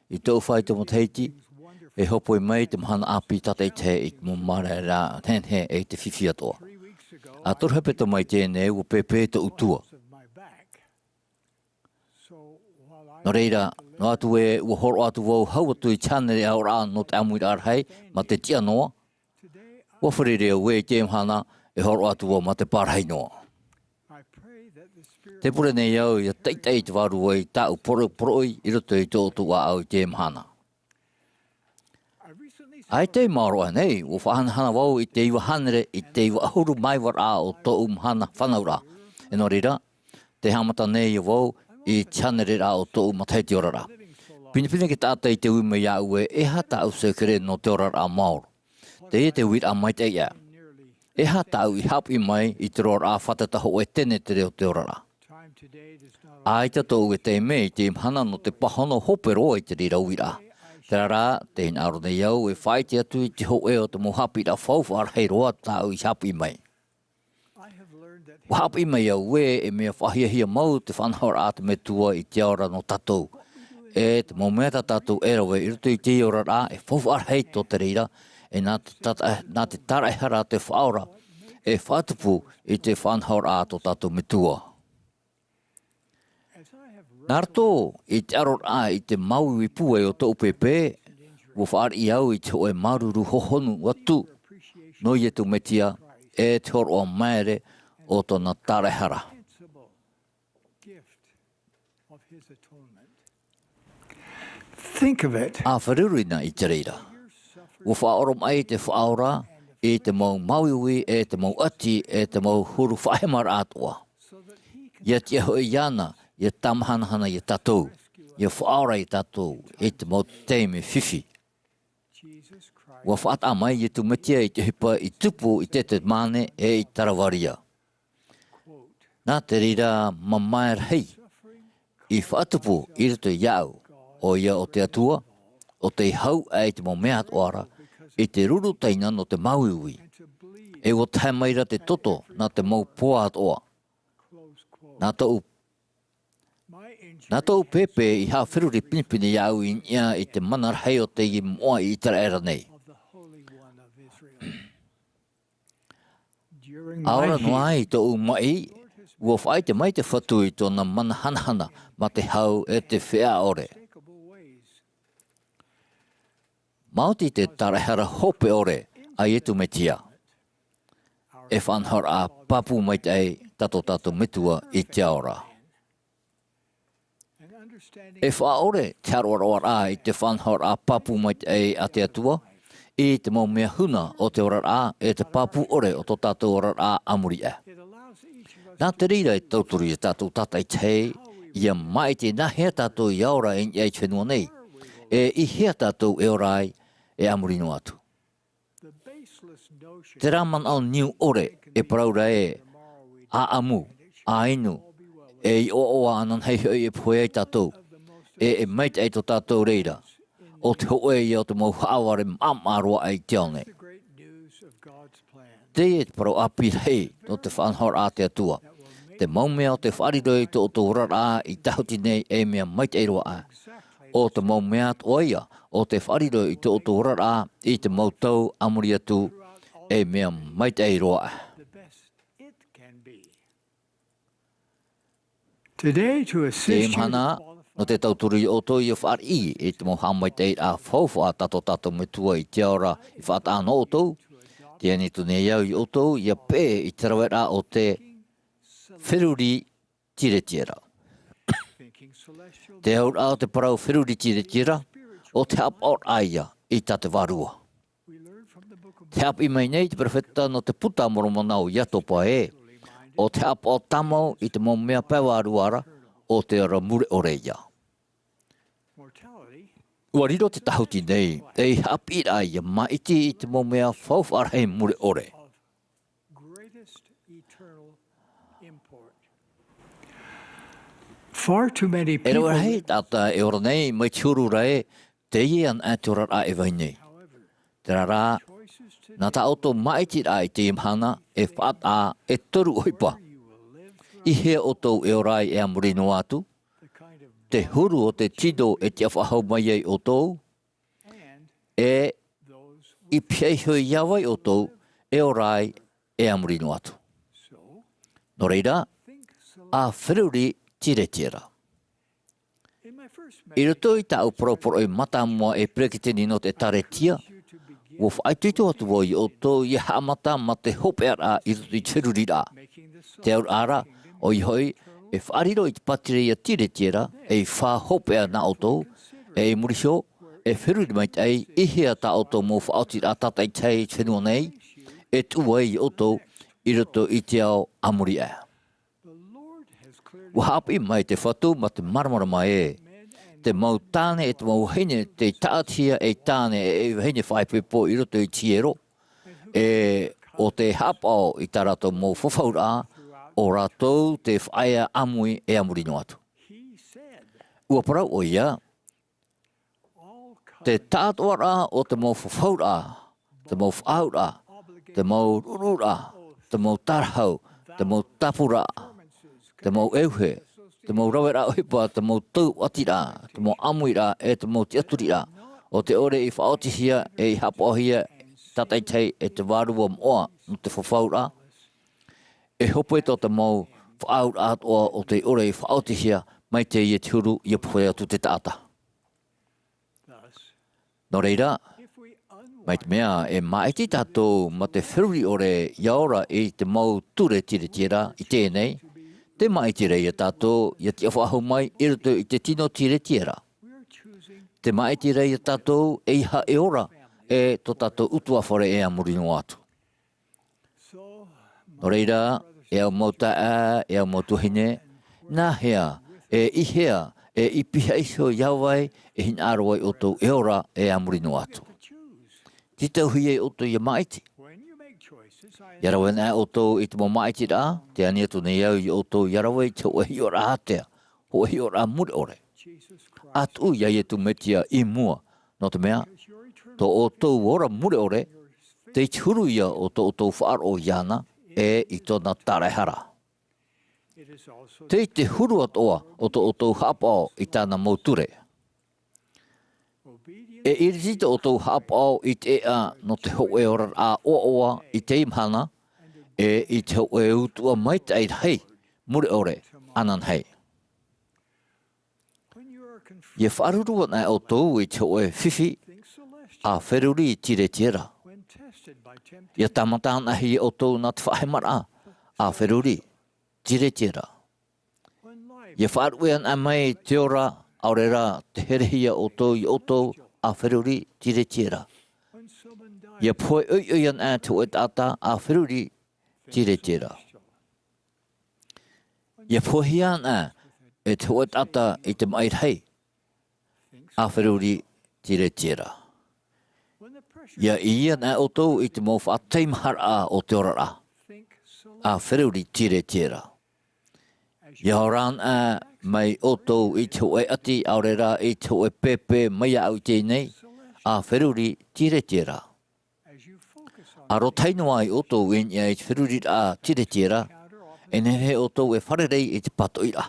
I tōʻu fāito matahiti, e hōpoi mai te mahana ʻāpī tātaʻitahi i te mau māramarama nehenehe e te fifi atoʻa. ʻA toru hepetoma i teie nei, ʻua pēpē tōʻu tua. Nō reira, noa atu ē ʻua hōroʻa atu vau hau atu i te hānere aʻoraʻa nō te ʻāmuiraʻa rahi mā te tiʻa noa, ʻua fārerei au ē i teie mahana e hōroʻa atu vau mā te pārahi noa. Tē pure nei au ʻia taʻitaʻi te Vārua i tāʻu poro-, poroʻi i roto i tō ʻoutou ʻāʻau i teie mahana. ʻAita i maoro aʻe nei, ʻua faʻahanahana vau i te iva hānere i te iva ʻahuru mā iva raʻa o tōʻu mahana fānauraʻa. E nō reira, tē haʻamata nei vau i te hānere raʻa o tōʻu matahiti oraraʻa. Pinepine te taʻata i te ui mai iāʻu ē, e aha tāʻu sēkere nō te oraraʻa maoro? Teie te uiraʻa maitaʻi aʻe. E aha tāʻu i haʻapiʻi mai i te roaraʻa fātata hōʻē tenetere o te oraraʻa? ʻAita tōʻu e taime i teie mahana nō te pāhono hope roa i te reira uiraʻa. Terā rā, tē hinaʻaro nei au e faʻaʻite atu i te hōʻē o te mau haʻapiʻiraʻa faufaʻa rahi roa tāʻu i haʻapiʻi mai. ʻUa haʻapiʻi mai au ē, e mea faʻahiahia mau te faʻanahoraʻa a te Metua i te ao ra nō tātou. E te mau mea tā tātou e rave i roto i teie oraraʻa, e faufaʻa rahi tō te reira, e nā te tata-, nā te tāraʻehara a te Faʻaora e faʻatupu i te faʻanahoraʻa a tō tātou Metua. Nā roto i te ʻaroraʻa i te māuiui pūai o tōʻu pēpē, ʻua fāriʻi au i te hōʻē māuruuru hohonu atu nō Iesu Mesia, e te hōroʻa māere o tōna tāraʻehara. Think of it. ʻA feruri na i te reira. ʻUa faʻaoromaʻi te Faʻaora i te mau māuiui, e te mau ʻati, e te mau huru faʻahemaraʻa atoʻa. ʻIa tiʻa hoʻi iāna ʻia tāmahanahana ia tātou, ʻia faʻaora ia tātou i te mau taime fifi. ʻUa faʻataʻa mai Iesu Mesia i te ʻohipa i tupu i Ketesemane e i Kalevāria. Nā te reira mamae rahi i faʻatupu i roto iāʻu, ʻoia ʻo te Atua, ʻo tei hau aʻe i te mau mea atoʻa ra, i te ruru taina nō te māuiui. E ʻua tahe mai ra te toto nā te mau poa atoʻa. Nā tōʻu, nā tōʻu pēpē i haʻaferuri pinepine iāʻu i niʻa i te mana rahi o teie moʻa i ʻĪteraʻera nei. ʻA ora noa ai tōʻu maʻi, ʻua faʻaʻite mai te Fatu i tōna mana hanahana mā te hau e te feiā ʻore. Maoti te tāraʻehara hope ʻore a Iesu Mesia, e faʻanahoraʻa pāpū maitaʻi tā tō tātou Metua i te ao ra. E faʻaʻore te haʻaroaroaraʻa i te faʻanahoraʻa pāpū maitaʻi a te Atua, i te mau mea huna o te oraraʻa, e te pāpū ʻore o tō tātou oraraʻa a muri aʻe. Nā te reira e tauturu ia tātou tātaʻitahi, ʻia maʻiti nā hea tātou i ora i niʻa i te fenua nei, e i hea tātou e ora ai, e a muri noa atu. Terā manaʻo niu ʻore e parau ra ē, ʻa ʻamu, ʻa inu, e i ʻoaʻoa ananahi hoʻi e pohe ai tātou, e, e maitaʻi tō tātou reira, ʻo te hōʻē ia o te mau haʻavare māʻamaʻa roa aʻe i te ao nei. Teie te parau ʻāpī rahi nō te faʻanahoraʻa a te Atua. Te mau mea o tē faʻariro i tō ʻoutou oraraʻa i Tahuti nei, e mea maitaʻi roa aʻe. ʻO te mau mea atoʻa ia o tē faʻariro i tō ʻoutou oraraʻa i te mau tau a muri atu, e mea maitaʻi roa aʻe. Teie mahana, nō te tauturu ia ʻoutou ʻia fāriʻi i te mau haʻamaitaʻiraʻa faufaʻa tā tō tātou Metua i te ao ra i faʻataʻa nō ʻoutou, tē ani atu nei au ia ʻoutou ʻia peʻe i te raveraʻa o te feruri tiretiera. Te auraʻa o te parau feruri tiretiera, ʻo te haʻapaʻoraʻa ia i tā te Vārua. Tē haʻapiʻi mai nei te perofeta nō te Puta a Moromona ʻo Iakoba ē, ʻo te haʻapaʻo tāmau i te mau mea pae vārua ra, ʻo te ora mure ʻore ia. ʻUa riro te Tahuti nei ei haʻapiʻiraʻa ʻia maʻiti i te mau mea faufaʻa rahi mure ʻore. Far too many E rave rahi people taʻata e ora nei mai te huru ra ē, teie anaʻe te oraraʻa e vai nei. Terā rā, Nā tā ʻoutou māʻitiraʻa i teie mahana, e faʻataʻa, e toru ʻohipa. I hea ʻoutou e ora ai e a muri noa atu, te huru o te tino e tiʻa faʻahou mai ai ʻoutou, e i pihaʻi iho ia vai ʻoutou e ora ai e a muri noa atu. Nō reira, a feruri tiretiera. I roto i tāʻu parau poroʻi mātāmua ei peretiteni nō te ʻĒtārētia, ʻua faʻaitoito atu vau ia ʻoutou ia haʻamata mā te hopeʻaraʻa i roto i te feruriraʻa. Te auraʻa ra, ʻoia hoʻi, e faʻariro i te pātireia tiretiera, ei fā hopeʻa nā ʻoutou, e i muri iho, e feruri maitaʻi, i hea tā ʻoutou mau faʻaotiraʻa tātaʻitahi i te fenua nei, e tuʻu ai ia ʻoutou i roto i te ao a muri aʻe. ʻUa haʻapiʻi mai te Fatu mā te māramarama ē, te mau tāne e te mau vahine tei tāʻatihia ei tāne e ei vahine faʻaipoipo i roto i te hiero, e ʻo tē haʻapaʻo i tā rātou mau fafauraʻa, ʻo rātou tē faʻaea ʻāmui e a muri noa atu. ʻUa parau ʻoia, te tāʻātoʻaraʻa o te mau fafauraʻa, te mau faʻaauraʻa, te mau ruʻuruʻuraʻa, te mau tārahu, te mau tāpuraʻa, te mau ʻeuhe, te mau raveraʻa ʻohipa, te mau tauatiraʻa, te mau ʻāmuiraʻa, e te mau tiʻaturiraʻa, ʻo tē ʻore i faʻaotihia, e i haʻapaʻohia, tātaʻitahi e te vārua moʻa nō te fafauraʻa, e hope tō te mau faʻaauraʻa atoʻa ʻo tē ʻore i faʻaotihia, mai teie te huru ʻia pohe atu te taʻata. Nō reira, mai te mea e māʻiti tātou mā te feruri ʻore ʻia ora i te mau ture tiretiera i teie nei, te māʻiti ra ia tātou ʻia tiʻa faʻahou mai i roto i te tino tiretiera. Te māʻiti ra ia tātou eiaha e ora, e tō tātou ʻutuāfare e a muri noa atu. Nō reira, e au mau taeaʻe, e au mau tuahine, nā hea, e i hea, e i pihaʻi iho ia vai, e hinaʻaro ai ʻoutou e ora e a muri noa atu. Tītauhia ʻoutou ʻia māʻiti. ʻIa rave anaʻe ʻoutou i te mau māʻitiraʻa, tē ani atu nei au ia ʻoutou ʻia rave i te hōʻē hiʻoraʻa ātea, hōʻē hiʻoraʻa mure ʻore. ʻA tuʻu ia Iesu Mesia i mua, nō te mea, tō ʻoutou ora mure ʻore, tei te huru ia o tō ʻoutou faʻaroʻo iāna, e i tōna tāraehara. Tei te huru atoʻa o tō ʻoutou haʻapaʻo i tāna mau ture. E iriti tō ʻoutou haʻapaʻo i te ʻēʻa nō te hōʻē oraraʻa ʻoaʻoa i teie mahana, e i te hōʻē utuʻa maitaʻi rahi, mure ʻore, ananahi. ʻIa faʻaruru anaʻe ʻoutou i te hōʻē fifi, ʻa feruri tiretiera. ʻIa tāmata anaʻe ʻoutou nā te faʻahemaraʻa, ʻa feruri tiretiera. ʻIa faʻaruʻe anaʻe mai te ora, ʻaore rā tē herehia ʻoutou ia ʻoutou, ʻa feruri tiretiera. ʻIa pohe ʻoiʻoi anaʻe te hōʻē taʻata, ʻa feruri tiretiera. ʻIa pohehia anaʻe e te hōʻē taʻata i te maʻi rahi, ʻa feruri tiretiera. ʻIa ʻī anaʻe ʻoutou i te mau faʻataimaharaʻa o te oraraʻa, ʻa feruri tiretiera. ʻIa ora anaʻe mai ʻoutou i te hōʻē ʻati, ʻaore rā i te hōʻē pēpē mai iāʻu i teie nei, ʻa feruri tiretiera. ʻA rotahi noa ai ʻoutou i niʻa i te feruriraʻa tiretiera, e nehenehe ʻoutou e fārerei i te pātoʻiraʻa.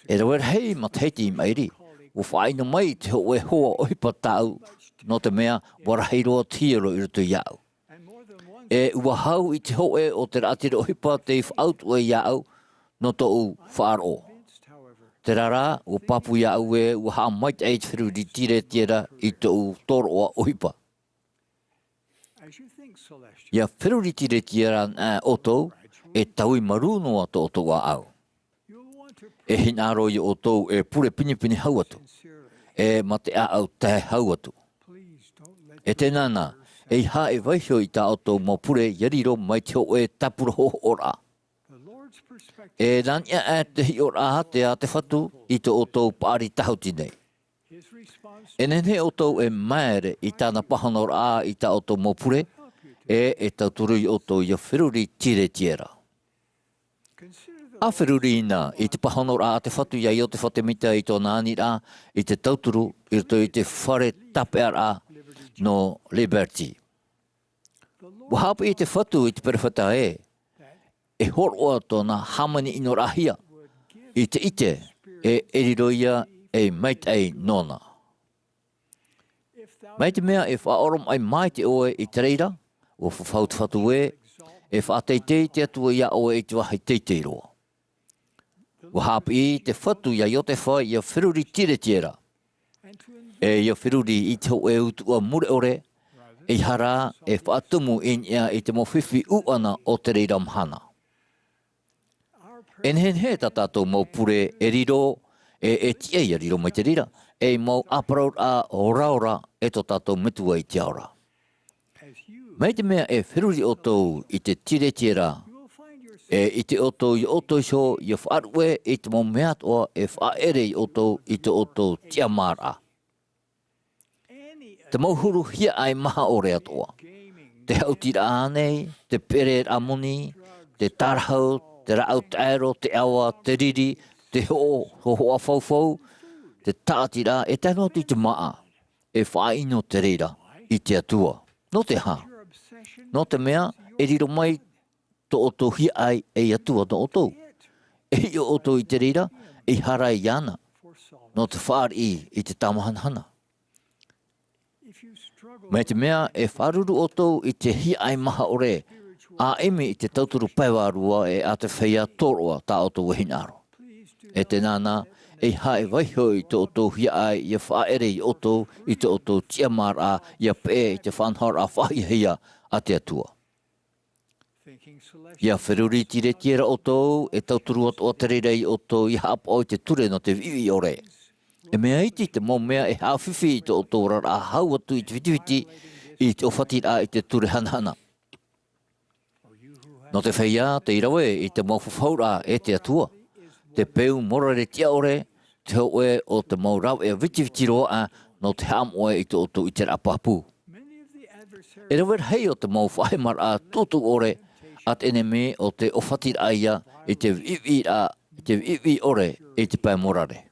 E rave rahi matahiti i maʻiri, ʻua faʻaʻino mai te hōʻē hoa ʻohipa tāʻu, nō te mea, ʻua rahi roa te hiero i roto iāʻu. E ʻua hau i te hōʻē o te raʻatira ʻohipa tei faʻautuʻa iāʻu, nō tōʻu faʻaroʻo. Terā rā, ʻua pāpū iāʻu ē, ʻua haʻamaitaʻi te feruri tiretiera i tōʻu tōroʻa ʻohipa. ʻIa feruri tiretiera anaʻe ʻoutou, e taui marū noa tō ʻoutou ʻāʻau. E hinaʻaro ia ʻoutou e pure pinepine hau atu, e mā te ʻāʻau tae hau atu. E tēnā na, ʻeiaha e vaiiho i tā ʻoutou mau pure ʻia riro mai te hōʻē tāpura hoʻoraʻa. E nā niʻa aʻe te hiʻoraʻa ātea a te Fatu i tō ʻoutou paʻari tāhuti nei. E nehenehe ʻoutou e māere i tāna pāhonoraʻa i tā ʻoutou mau pure, e e tauturu ia ʻoutou ʻia feruri tiretiera. ʻA feruri na i te pāhonoraʻa a te Fatu ia Iosepha Semita i tōna aniraʻa i te tauturu i roto i te fare tāpeʻaraʻa nō Liberty. Ua haʻapiʻi te Fatu i te perofeta ē, e hōroʻa tōna hāmani ʻino raʻahia i te ʻite e e riro ia ei maitaʻi nōna. Mai te mea e faʻaoromaʻi mai te ʻoe i te reira, ua fafau te Fatu ē, e faʻateitei te Atua iā ʻoe i te vāhi teitei roa. Ua haʻapiʻi te Fatu iā Iotefa ʻia feruri tiretiera, e ʻia feruri i te hōʻē utuʻa mure ʻore, ʻeiaha rā e faʻatumu i niʻa i te mau fifi ʻūʻana o te reira mahana. E nehenehe tā tātou mau pure e riro, e e tiʻa ʻia riro mai te reira, ei mau ʻāparauraʻa oraora e tō tātou Metua i te ao ra. Mai te mea e feruri ʻoutou i te tiretiera, e ʻite ʻoutou iā ʻoutou iho ʻia faʻaruʻe i te mau mea atoʻa e faʻaʻere iā ʻoutou i tō ʻoutou tiʻamāraʻa. Te mau huru hiaʻai maha ʻore atoʻa, te haʻutiraʻa ānei, te pereraʻa moni, te tārahu, te rāʻau taʻero, te ʻava, te riri, te hoʻo, hōhoʻa faufau, te tāʻatiraʻa, e tae noa atu i te māʻa, e faʻaʻino te reira i te Atua. Nō te aha? Nō te mea e riro mai tō ʻoutou hiaʻai ei Atua nō ʻoutou. E hiʻo ʻoutou i te reira, ʻeiaha rā iāna, nō te fāriʻi i te tāmahanahana. Mai te mea e fāruru ʻoutou i te hiaʻai maha ʻore, ʻa ʻimi i te tauturu pae vārua e ʻa te feiā tōroʻa tā ʻoutou e hinaʻaro. E tē nā na, ʻeiaha e vaiiho i tō ʻoutou hiaʻai ʻia faʻaʻere iā ʻoutou i tō ʻoutou tiʻamāraʻa ʻia peʻe i te faʻanahoraʻa faʻahiahia a te Atua. ʻIa feruri tiretiera ʻoutou, e tauturu atoʻa te reira iā ʻoutou ʻia haʻapaʻo i te ture nō te viʻiviʻi ʻore. E mea iti te mau mea e haʻafifi i tō ʻoutou oraraʻa hau atu i te fitifiti, i te ʻōfatiraʻa i te ture hanahana. Nō te feiā tei rave i te mau fafauraʻa e te Atua, te peu mōrare tiʻa ʻore, te hōʻē o te mau rāveʻa vitiviti roa aʻe nō te haʻamoʻe i tō ʻoutou ʻiteraʻa pāpū. E rave rahi o te mau faʻahemaraʻa tūtū ʻore a te ʻenemi o te ʻōfatiraʻa ia i te viʻiviʻiraʻa, i te viʻiviʻi ʻore i te pae mōrare.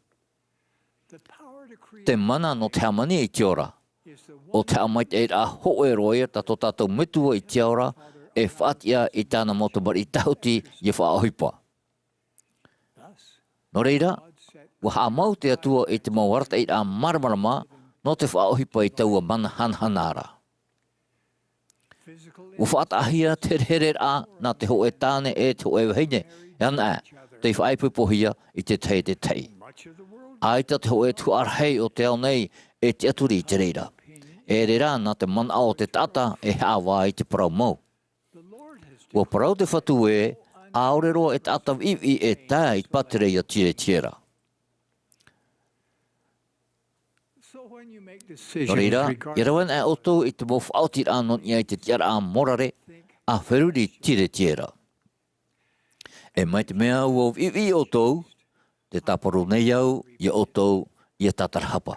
Te mana nō te hāmani i te ora, ʻo te haʻamaitaʻiraʻa hōʻē roa ia tā tō tātou Metua i te ao ra, e faʻatiʻa i tāna mau tamariʻi tāhuti ʻia faʻaʻohipa. Nō reira, ua haʻamau te Atua i te mau arataʻiraʻa māramarama nō te faʻaʻohipa i taua mana hanahana ra. Ua faʻataʻahia te herehereraʻa nā te hōʻē tāne e te hōʻē vahine, e ana aʻe, tei faʻaipoipohia i te tahi e te tahi. ʻAita te hōʻē tuhaʻa rahi o te ao nei e tiʻaturi i te reira. E ʻere rā nā te manaʻo o te taʻata e haʻavā i te parau mau. Ua parau te Fatu ē, ʻaore roa e taʻata viʻiviʻi e tae i te pātireia tiretiera. Nō reira, ʻia rave ana ʻoutou i te mau faʻaotiraʻa nō niʻa i te tiʻaraʻa mōrare, ʻa feruri tiretiera. E mai te mea ua viʻiviʻi ʻoutou, tē tāparu nei au iā ʻoutou ʻia tātarahapa.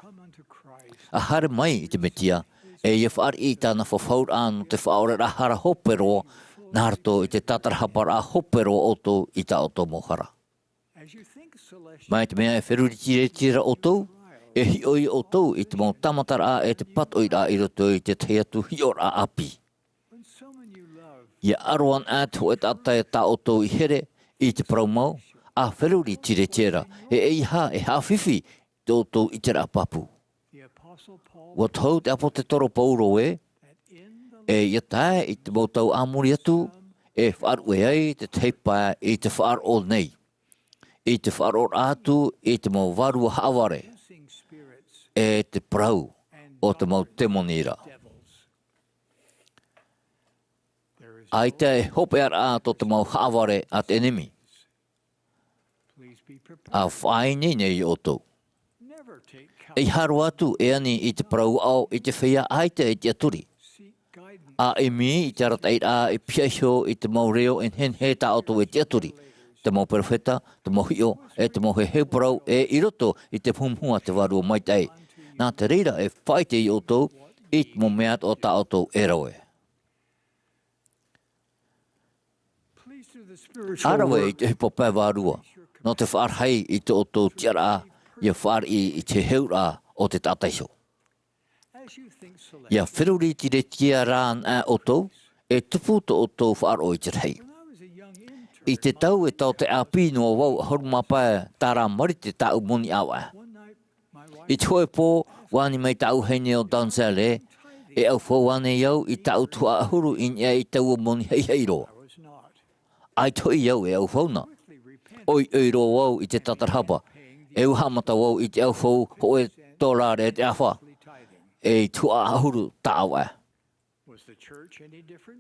ʻA haere mai i te Metia, e ʻia fāriʻi i tāna fafauraʻa nō te faʻaoreraʻa hara hope roa, nā roto i te tātarahaparaʻa hope roa ʻoutou i tā ʻoutou mau hara. Mai te mea e feruri tiretiera ʻoutou, e hiʻo iā ʻoutou i te mau tāmataraʻa e te patoʻiraʻa i roto i te tahi atu hiʻoraʻa ʻāpī. ʻIa ʻaro ana te hōʻē taʻata e tā ʻoutou i here i te parau mau, ʻa feruri tiretiera, e ʻeiaha e haʻafifi tō ʻoutou ʻiteraʻa pāpū. Ua tohu te ʻāpōsetolo Paulo ē, e ʻia tae i te mau tau a muri atu, e faʻaruʻe ai te tahi pae i te faʻaroʻo nei, i te faʻaroʻoraʻa atu i te mau vārua haʻavare, e te parau o te mau temoni ra. ʻAita e hopeʻaraʻa tō te mau haʻavare a te ʻenemi. ʻA faʻaineine iā ʻoutou. ʻEiaha roa atu e ani i te parau aʻo i te feiā ʻaita e tiʻaturi. ʻA ʻimi i te arataʻiraʻa e pihaʻi iho i te mau reo e nehenehe tā ʻoutou e tiʻaturi, te mau perofeta, te mau hiʻo, e te mau heheu parau, e i roto i te muhumuhu a te Vārua Maitaʻi. Nā te reira e faʻaʻite iā ʻoutou i te mau mea atoʻa tā ʻoutou e rave. ʻA rave i te ʻohipa pae vārua, nō te faʻarahi i tō ʻoutou tiʻaraʻa, ʻia fāriʻi i te heheuraʻa o te taʻata iho. ʻIa feruri tiretia rā anaʻe ʻoutou, e tupu tō ʻoutou faʻaroʻo i te rahi. I te tau e tau te ʻāpī noa vau ʻahuru mā pae tārā marite tāʻu moni ʻāvaʻe. I te hōʻē pō, ʻua ani mai tāʻu vahine ʻo Donzelle, e ʻaufau ānei au i tāʻu tuhaʻa ʻahuru i niʻa i taua moni haʻihaʻi roa? ʻAita hoʻi au e ʻaufau na. ʻOiʻoi roa vau i te tatarahapa, e ʻua haʻamata vau i te ʻaufau hōʻē tōrare e te ʻafa, e tuhaʻa ʻahuru tāʻau ā.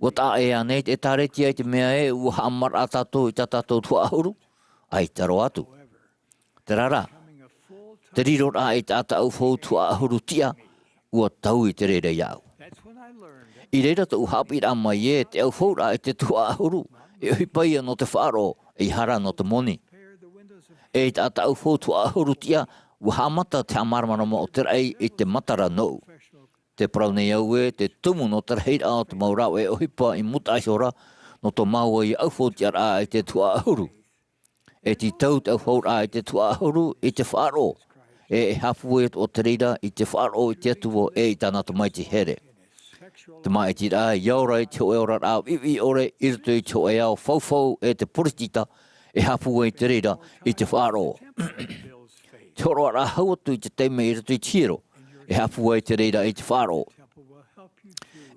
ʻUa taʻa ʻē ānei te ʻĒtārētia i te mea ē ʻua haʻamaraʻa tātou i tā tātou tuhaʻa ʻahuru? ʻAita roa atu. Terā rā, te riroraʻa i te taʻata ʻaufau tuhaʻa ʻahuru tiʻa, ʻua taui te reira iāʻu. I reira tōʻu haʻapiʻiraʻa mai ē te ʻaufauraʻa i te tuhaʻa ʻahuru, e ʻohipa ïa nō te faʻaroʻo, ʻeiaha rā nō te moni. E i te taʻata ʻaufau tuhaʻa ʻahuru tiʻa, ʻua haʻamata te haʻamāramarama o te raʻi i te matara nōʻu. Tē parau nei au ē te tumu nō te rahiraʻa o te mau rāveʻa ʻohipa i mūtaʻa iho ra, nō tō māua ïa ʻaufau tiʻaraʻa i te tuhaʻa ʻahuru. E tītau te ʻaufauraʻa i te tuhaʻa ʻahuru i te faʻaroʻo, e e haʻapūai atoʻa te reira i te faʻaroʻo i te Atua e i tāna Tamaiti here. Te māʻitiraʻa ʻia ora i te hōʻē oraraʻa ʻiʻiʻi ʻore i roto i te hōʻē ao faufau e te poritita, e haʻapūai te reira i te faʻaroʻo. Te hōroʻaraʻa hau atu i te taime i roto i te hiero, e haʻapūai te reira i te faʻaroʻo.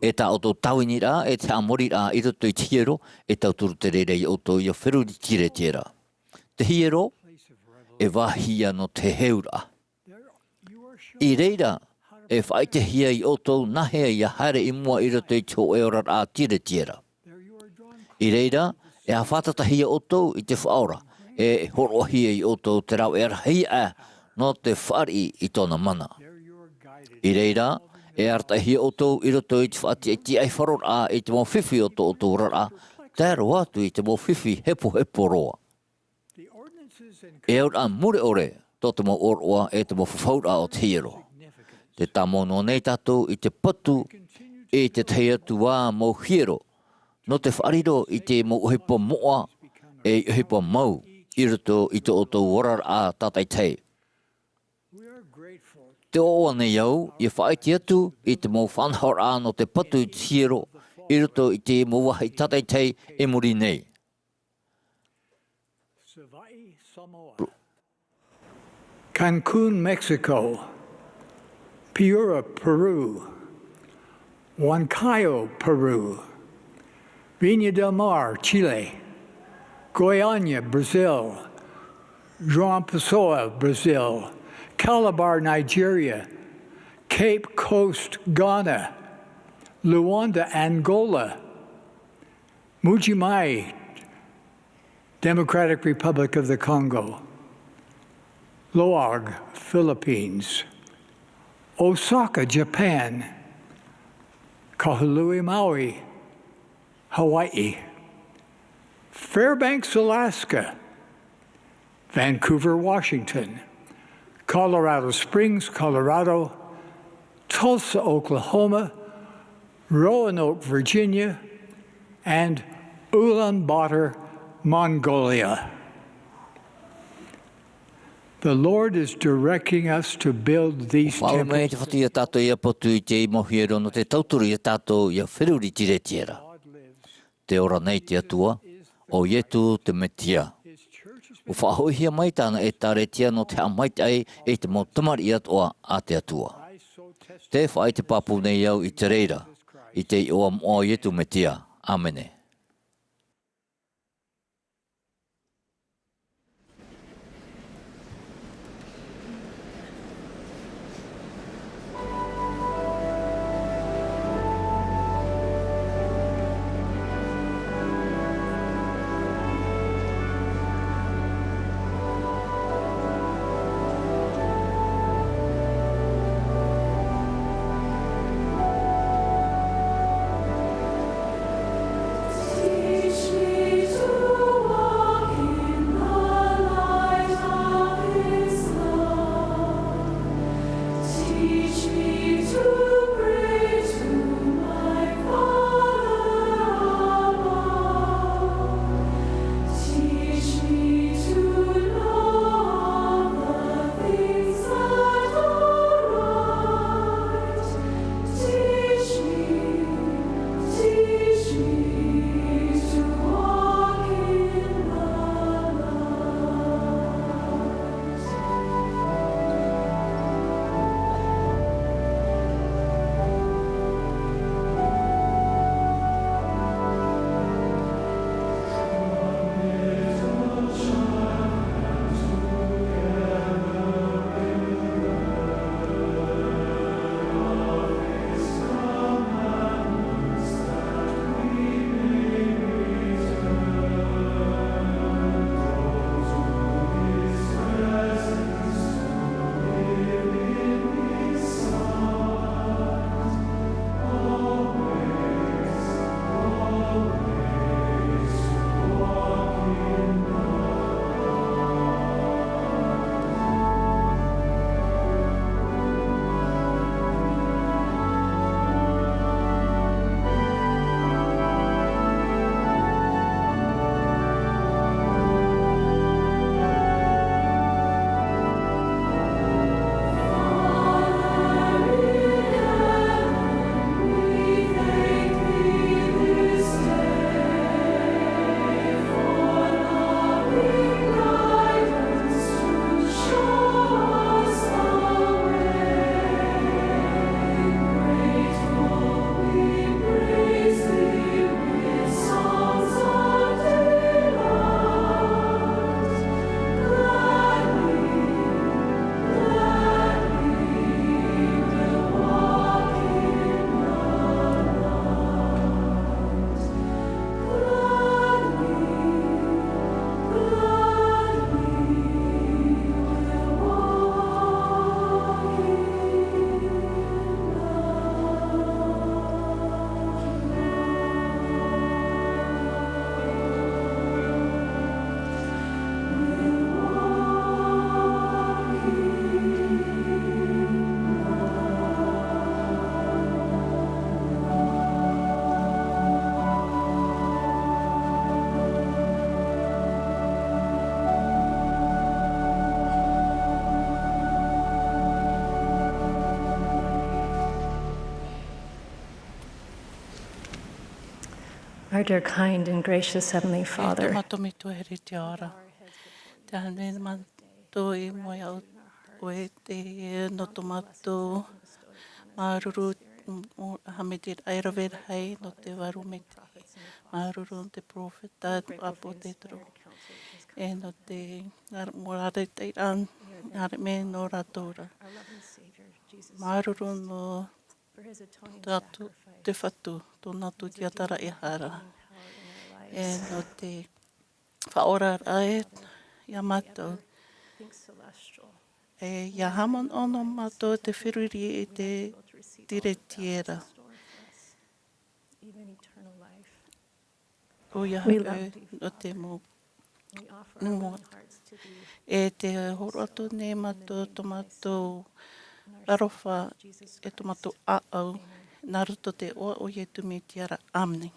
E tā ʻoutou tāviniraʻa, e te haʻamoriraʻa i roto i te hiero, e tauturu te reira iā ʻoutou ʻia feruri tiretia ra. Te hiero, e vāhi ïa nō te heheuraʻa. I reira, e faʻaʻitehia iā ʻoutou nāhea ʻia haere i mua i roto i te hōʻē oraraʻa tiretia ra. I reira, e haʻafātatahia ʻoutou i te Faʻaora, e hōroʻahia iā ʻoutou te rāveʻa rahi aʻe nō te fāriʻi i tōna mana. I reira, e arataʻihia ʻoutou i roto i te faʻatiʻatiʻaifaroraʻa i te mau fifi o tō ʻoutou oraraʻa, tae roa atu i te mau fifi hepohepo roa. E auraʻa mure ʻore tō te mau ʻōroʻa e te mau fafauraʻa o te hiero. Tē tāmau noa nei tātou i te patu i te tahi atu ā mau hiero, nō te faʻariro i te mau ʻohipa moʻa e ʻohipa mau i roto i tō ʻoutou oraraʻa tātaʻitahi. Tē ʻoaʻoa nei au ʻia faʻaʻite atu i te mau faʻanahoraʻa nō te patu i te hiero i roto i te mau vāhi tātaʻitahi i muri nei. Cancun, Mexico. Piura, Peru. Huancayo, Peru. Viña del Mar, Chile. Goiânia, Brazil. João Pessoa, Brazil. Calabar, Nigeria. Cape Coast, Ghana. Luanda, Angola. Mbuji-Mayi, Democratic Republic of the Congo. Loag, Philippines. Osaka, Japan. Kahului, Maui, Hawaii. Fairbanks, Alaska. Vancouver, Washington, Colorado Springs, Colorado, Tulsa, Oklahoma, Roanoke, Virginia, and Ulaanbaatar, Mongolia. The Lord is directing us to build these temples. Faʻaʻite mai te Fatu iā tātou ʻia patu i te mau hiero nō te tauturu iā tātou ʻia feruri tiretia ra. Tē ora nei te Atua, ʻo Ietu te Metia. ʻUa faʻahoʻihia mai tāna ʻĒtārētia nō te haʻamaitaʻi i te mau tamariʻi atoʻa a te Atua. Tē faʻaʻite pāpū nei au i te reira, i te iʻoa moʻa o Ietu Metia. ʻĀmene. Our dear, kind, and gracious Heavenly Father. E tō mātou Metua here i te ao ra. Te aha nei mātou i mua iā ʻoe, te nō tō mātou māuruuru, m-, m-, aha mai te rave rahi nō te vārua maitaʻi. Māuruuru nō te peropheta, ʻāpōsetolo. E nō te ar-, mau arataʻiraʻa, ʻāreʻa mai nō rātou ra. Māuruuru nō te Fatu, te Fatu, tōna tuʻu tiʻataraʻa ʻaore ra. E nō te faʻaoraraʻa iā mātou. E ʻia haʻamanaʻo noa mātou te feruri i te tiretiera. ʻOia hoʻi, nō te mau, nō mua. E te hōroʻa atu nei mātou tō mātou aroha, e tō mātou ʻāʻau, nā roto i te iʻoa o Iesu Mesia ra. ʻĀmene.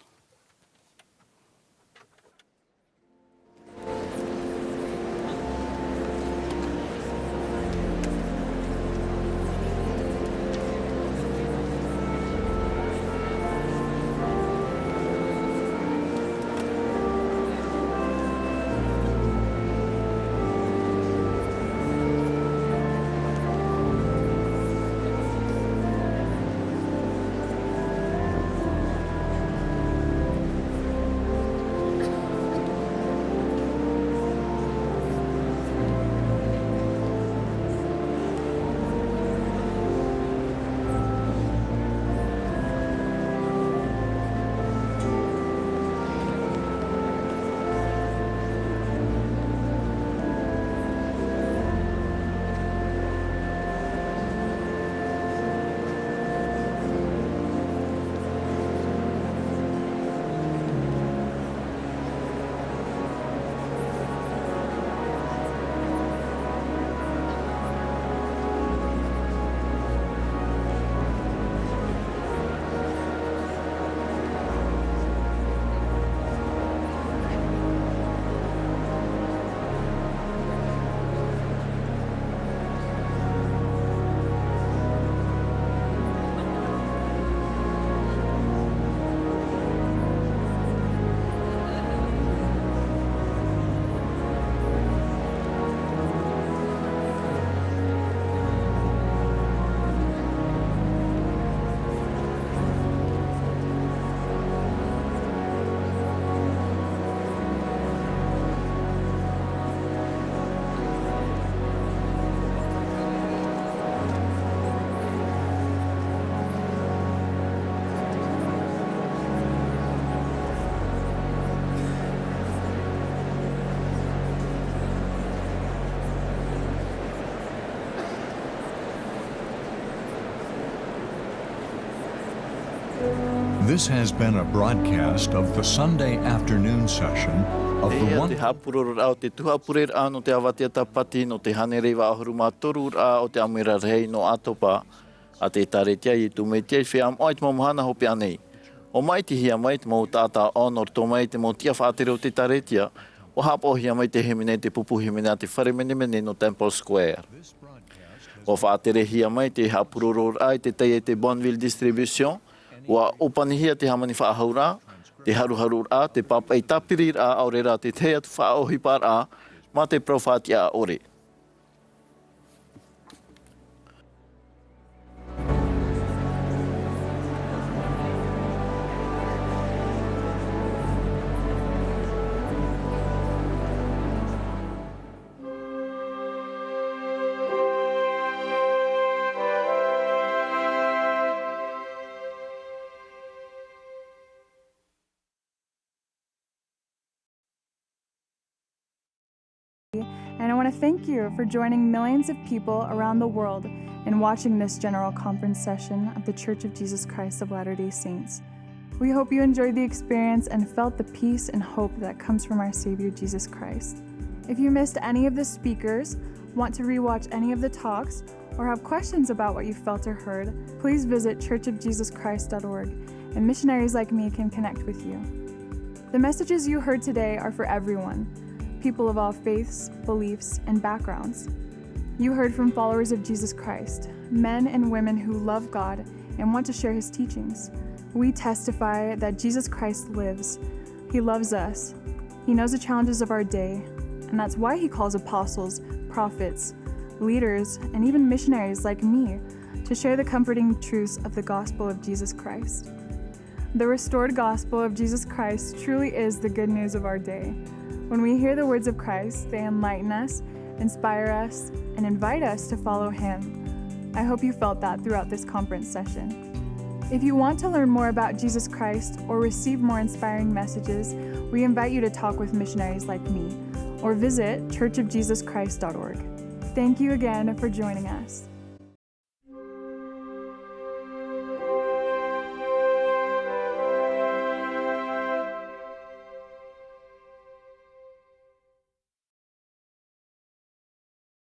This has been a broadcast of the Sunday afternoon session of the Teie te haʻapurororaʻa o te tuhaʻa pureraʻa nō te Avatea Tāpati nō te hānere iva ʻahuru mā toruraʻa o te ʻāmuiraʻa rahi nō ʻAtopa, a te ʻĒkālesia Iesu Mesia i Feiā Moʻa i te mau mahana hopeʻa nei. ʻUa māʻitihia mai te mau taʻata ʻo nō roto mai i te mau tiʻa faʻatere o te ʻĒkālesia, ʻua haʻapaʻohia mai te hīmene, te pupu hīmene a te fare menemene nō Temple Square. ʻUa faʻaterehia mai te haʻapurororaʻa i te tahi e te Bonneville Distribution, ʻua ʻōpanihia te hāmani faʻahou ra, te haruharuraʻa, te pāpaʻi tāpiriraʻa, ʻaore rā te tahi atu faʻaʻohiparaʻa mā te parau faʻatiʻa ʻore. And I want to thank you for joining millions of people around the world in watching this General Conference session of The Church of Jesus Christ of Latter-day Saints. We hope you enjoyed the experience and felt the peace and hope that comes from our Savior Jesus Christ. If you missed any of the speakers, want to rewatch any of the talks, or have questions about what you felt or heard, please visit church of jesus christ dot org, and missionaries like me can connect with you. The messages you heard today are for everyone, people of all faiths, beliefs, and backgrounds. You heard from followers of Jesus Christ, men and women who love God and want to share his teachings. We testify that Jesus Christ lives. He loves us. He knows the challenges of our day, and that's why he calls apostles, prophets, leaders, and even missionaries like me to share the comforting truths of the gospel of Jesus Christ. The restored gospel of Jesus Christ truly is the good news of our day. When we hear the words of Christ, they enlighten us, inspire us, and invite us to follow him. I hope you felt that throughout this conference session. If you want to learn more about Jesus Christ or receive more inspiring messages, we invite you to talk with missionaries like me or visit church of jesus christ dot org. Thank you again for joining us.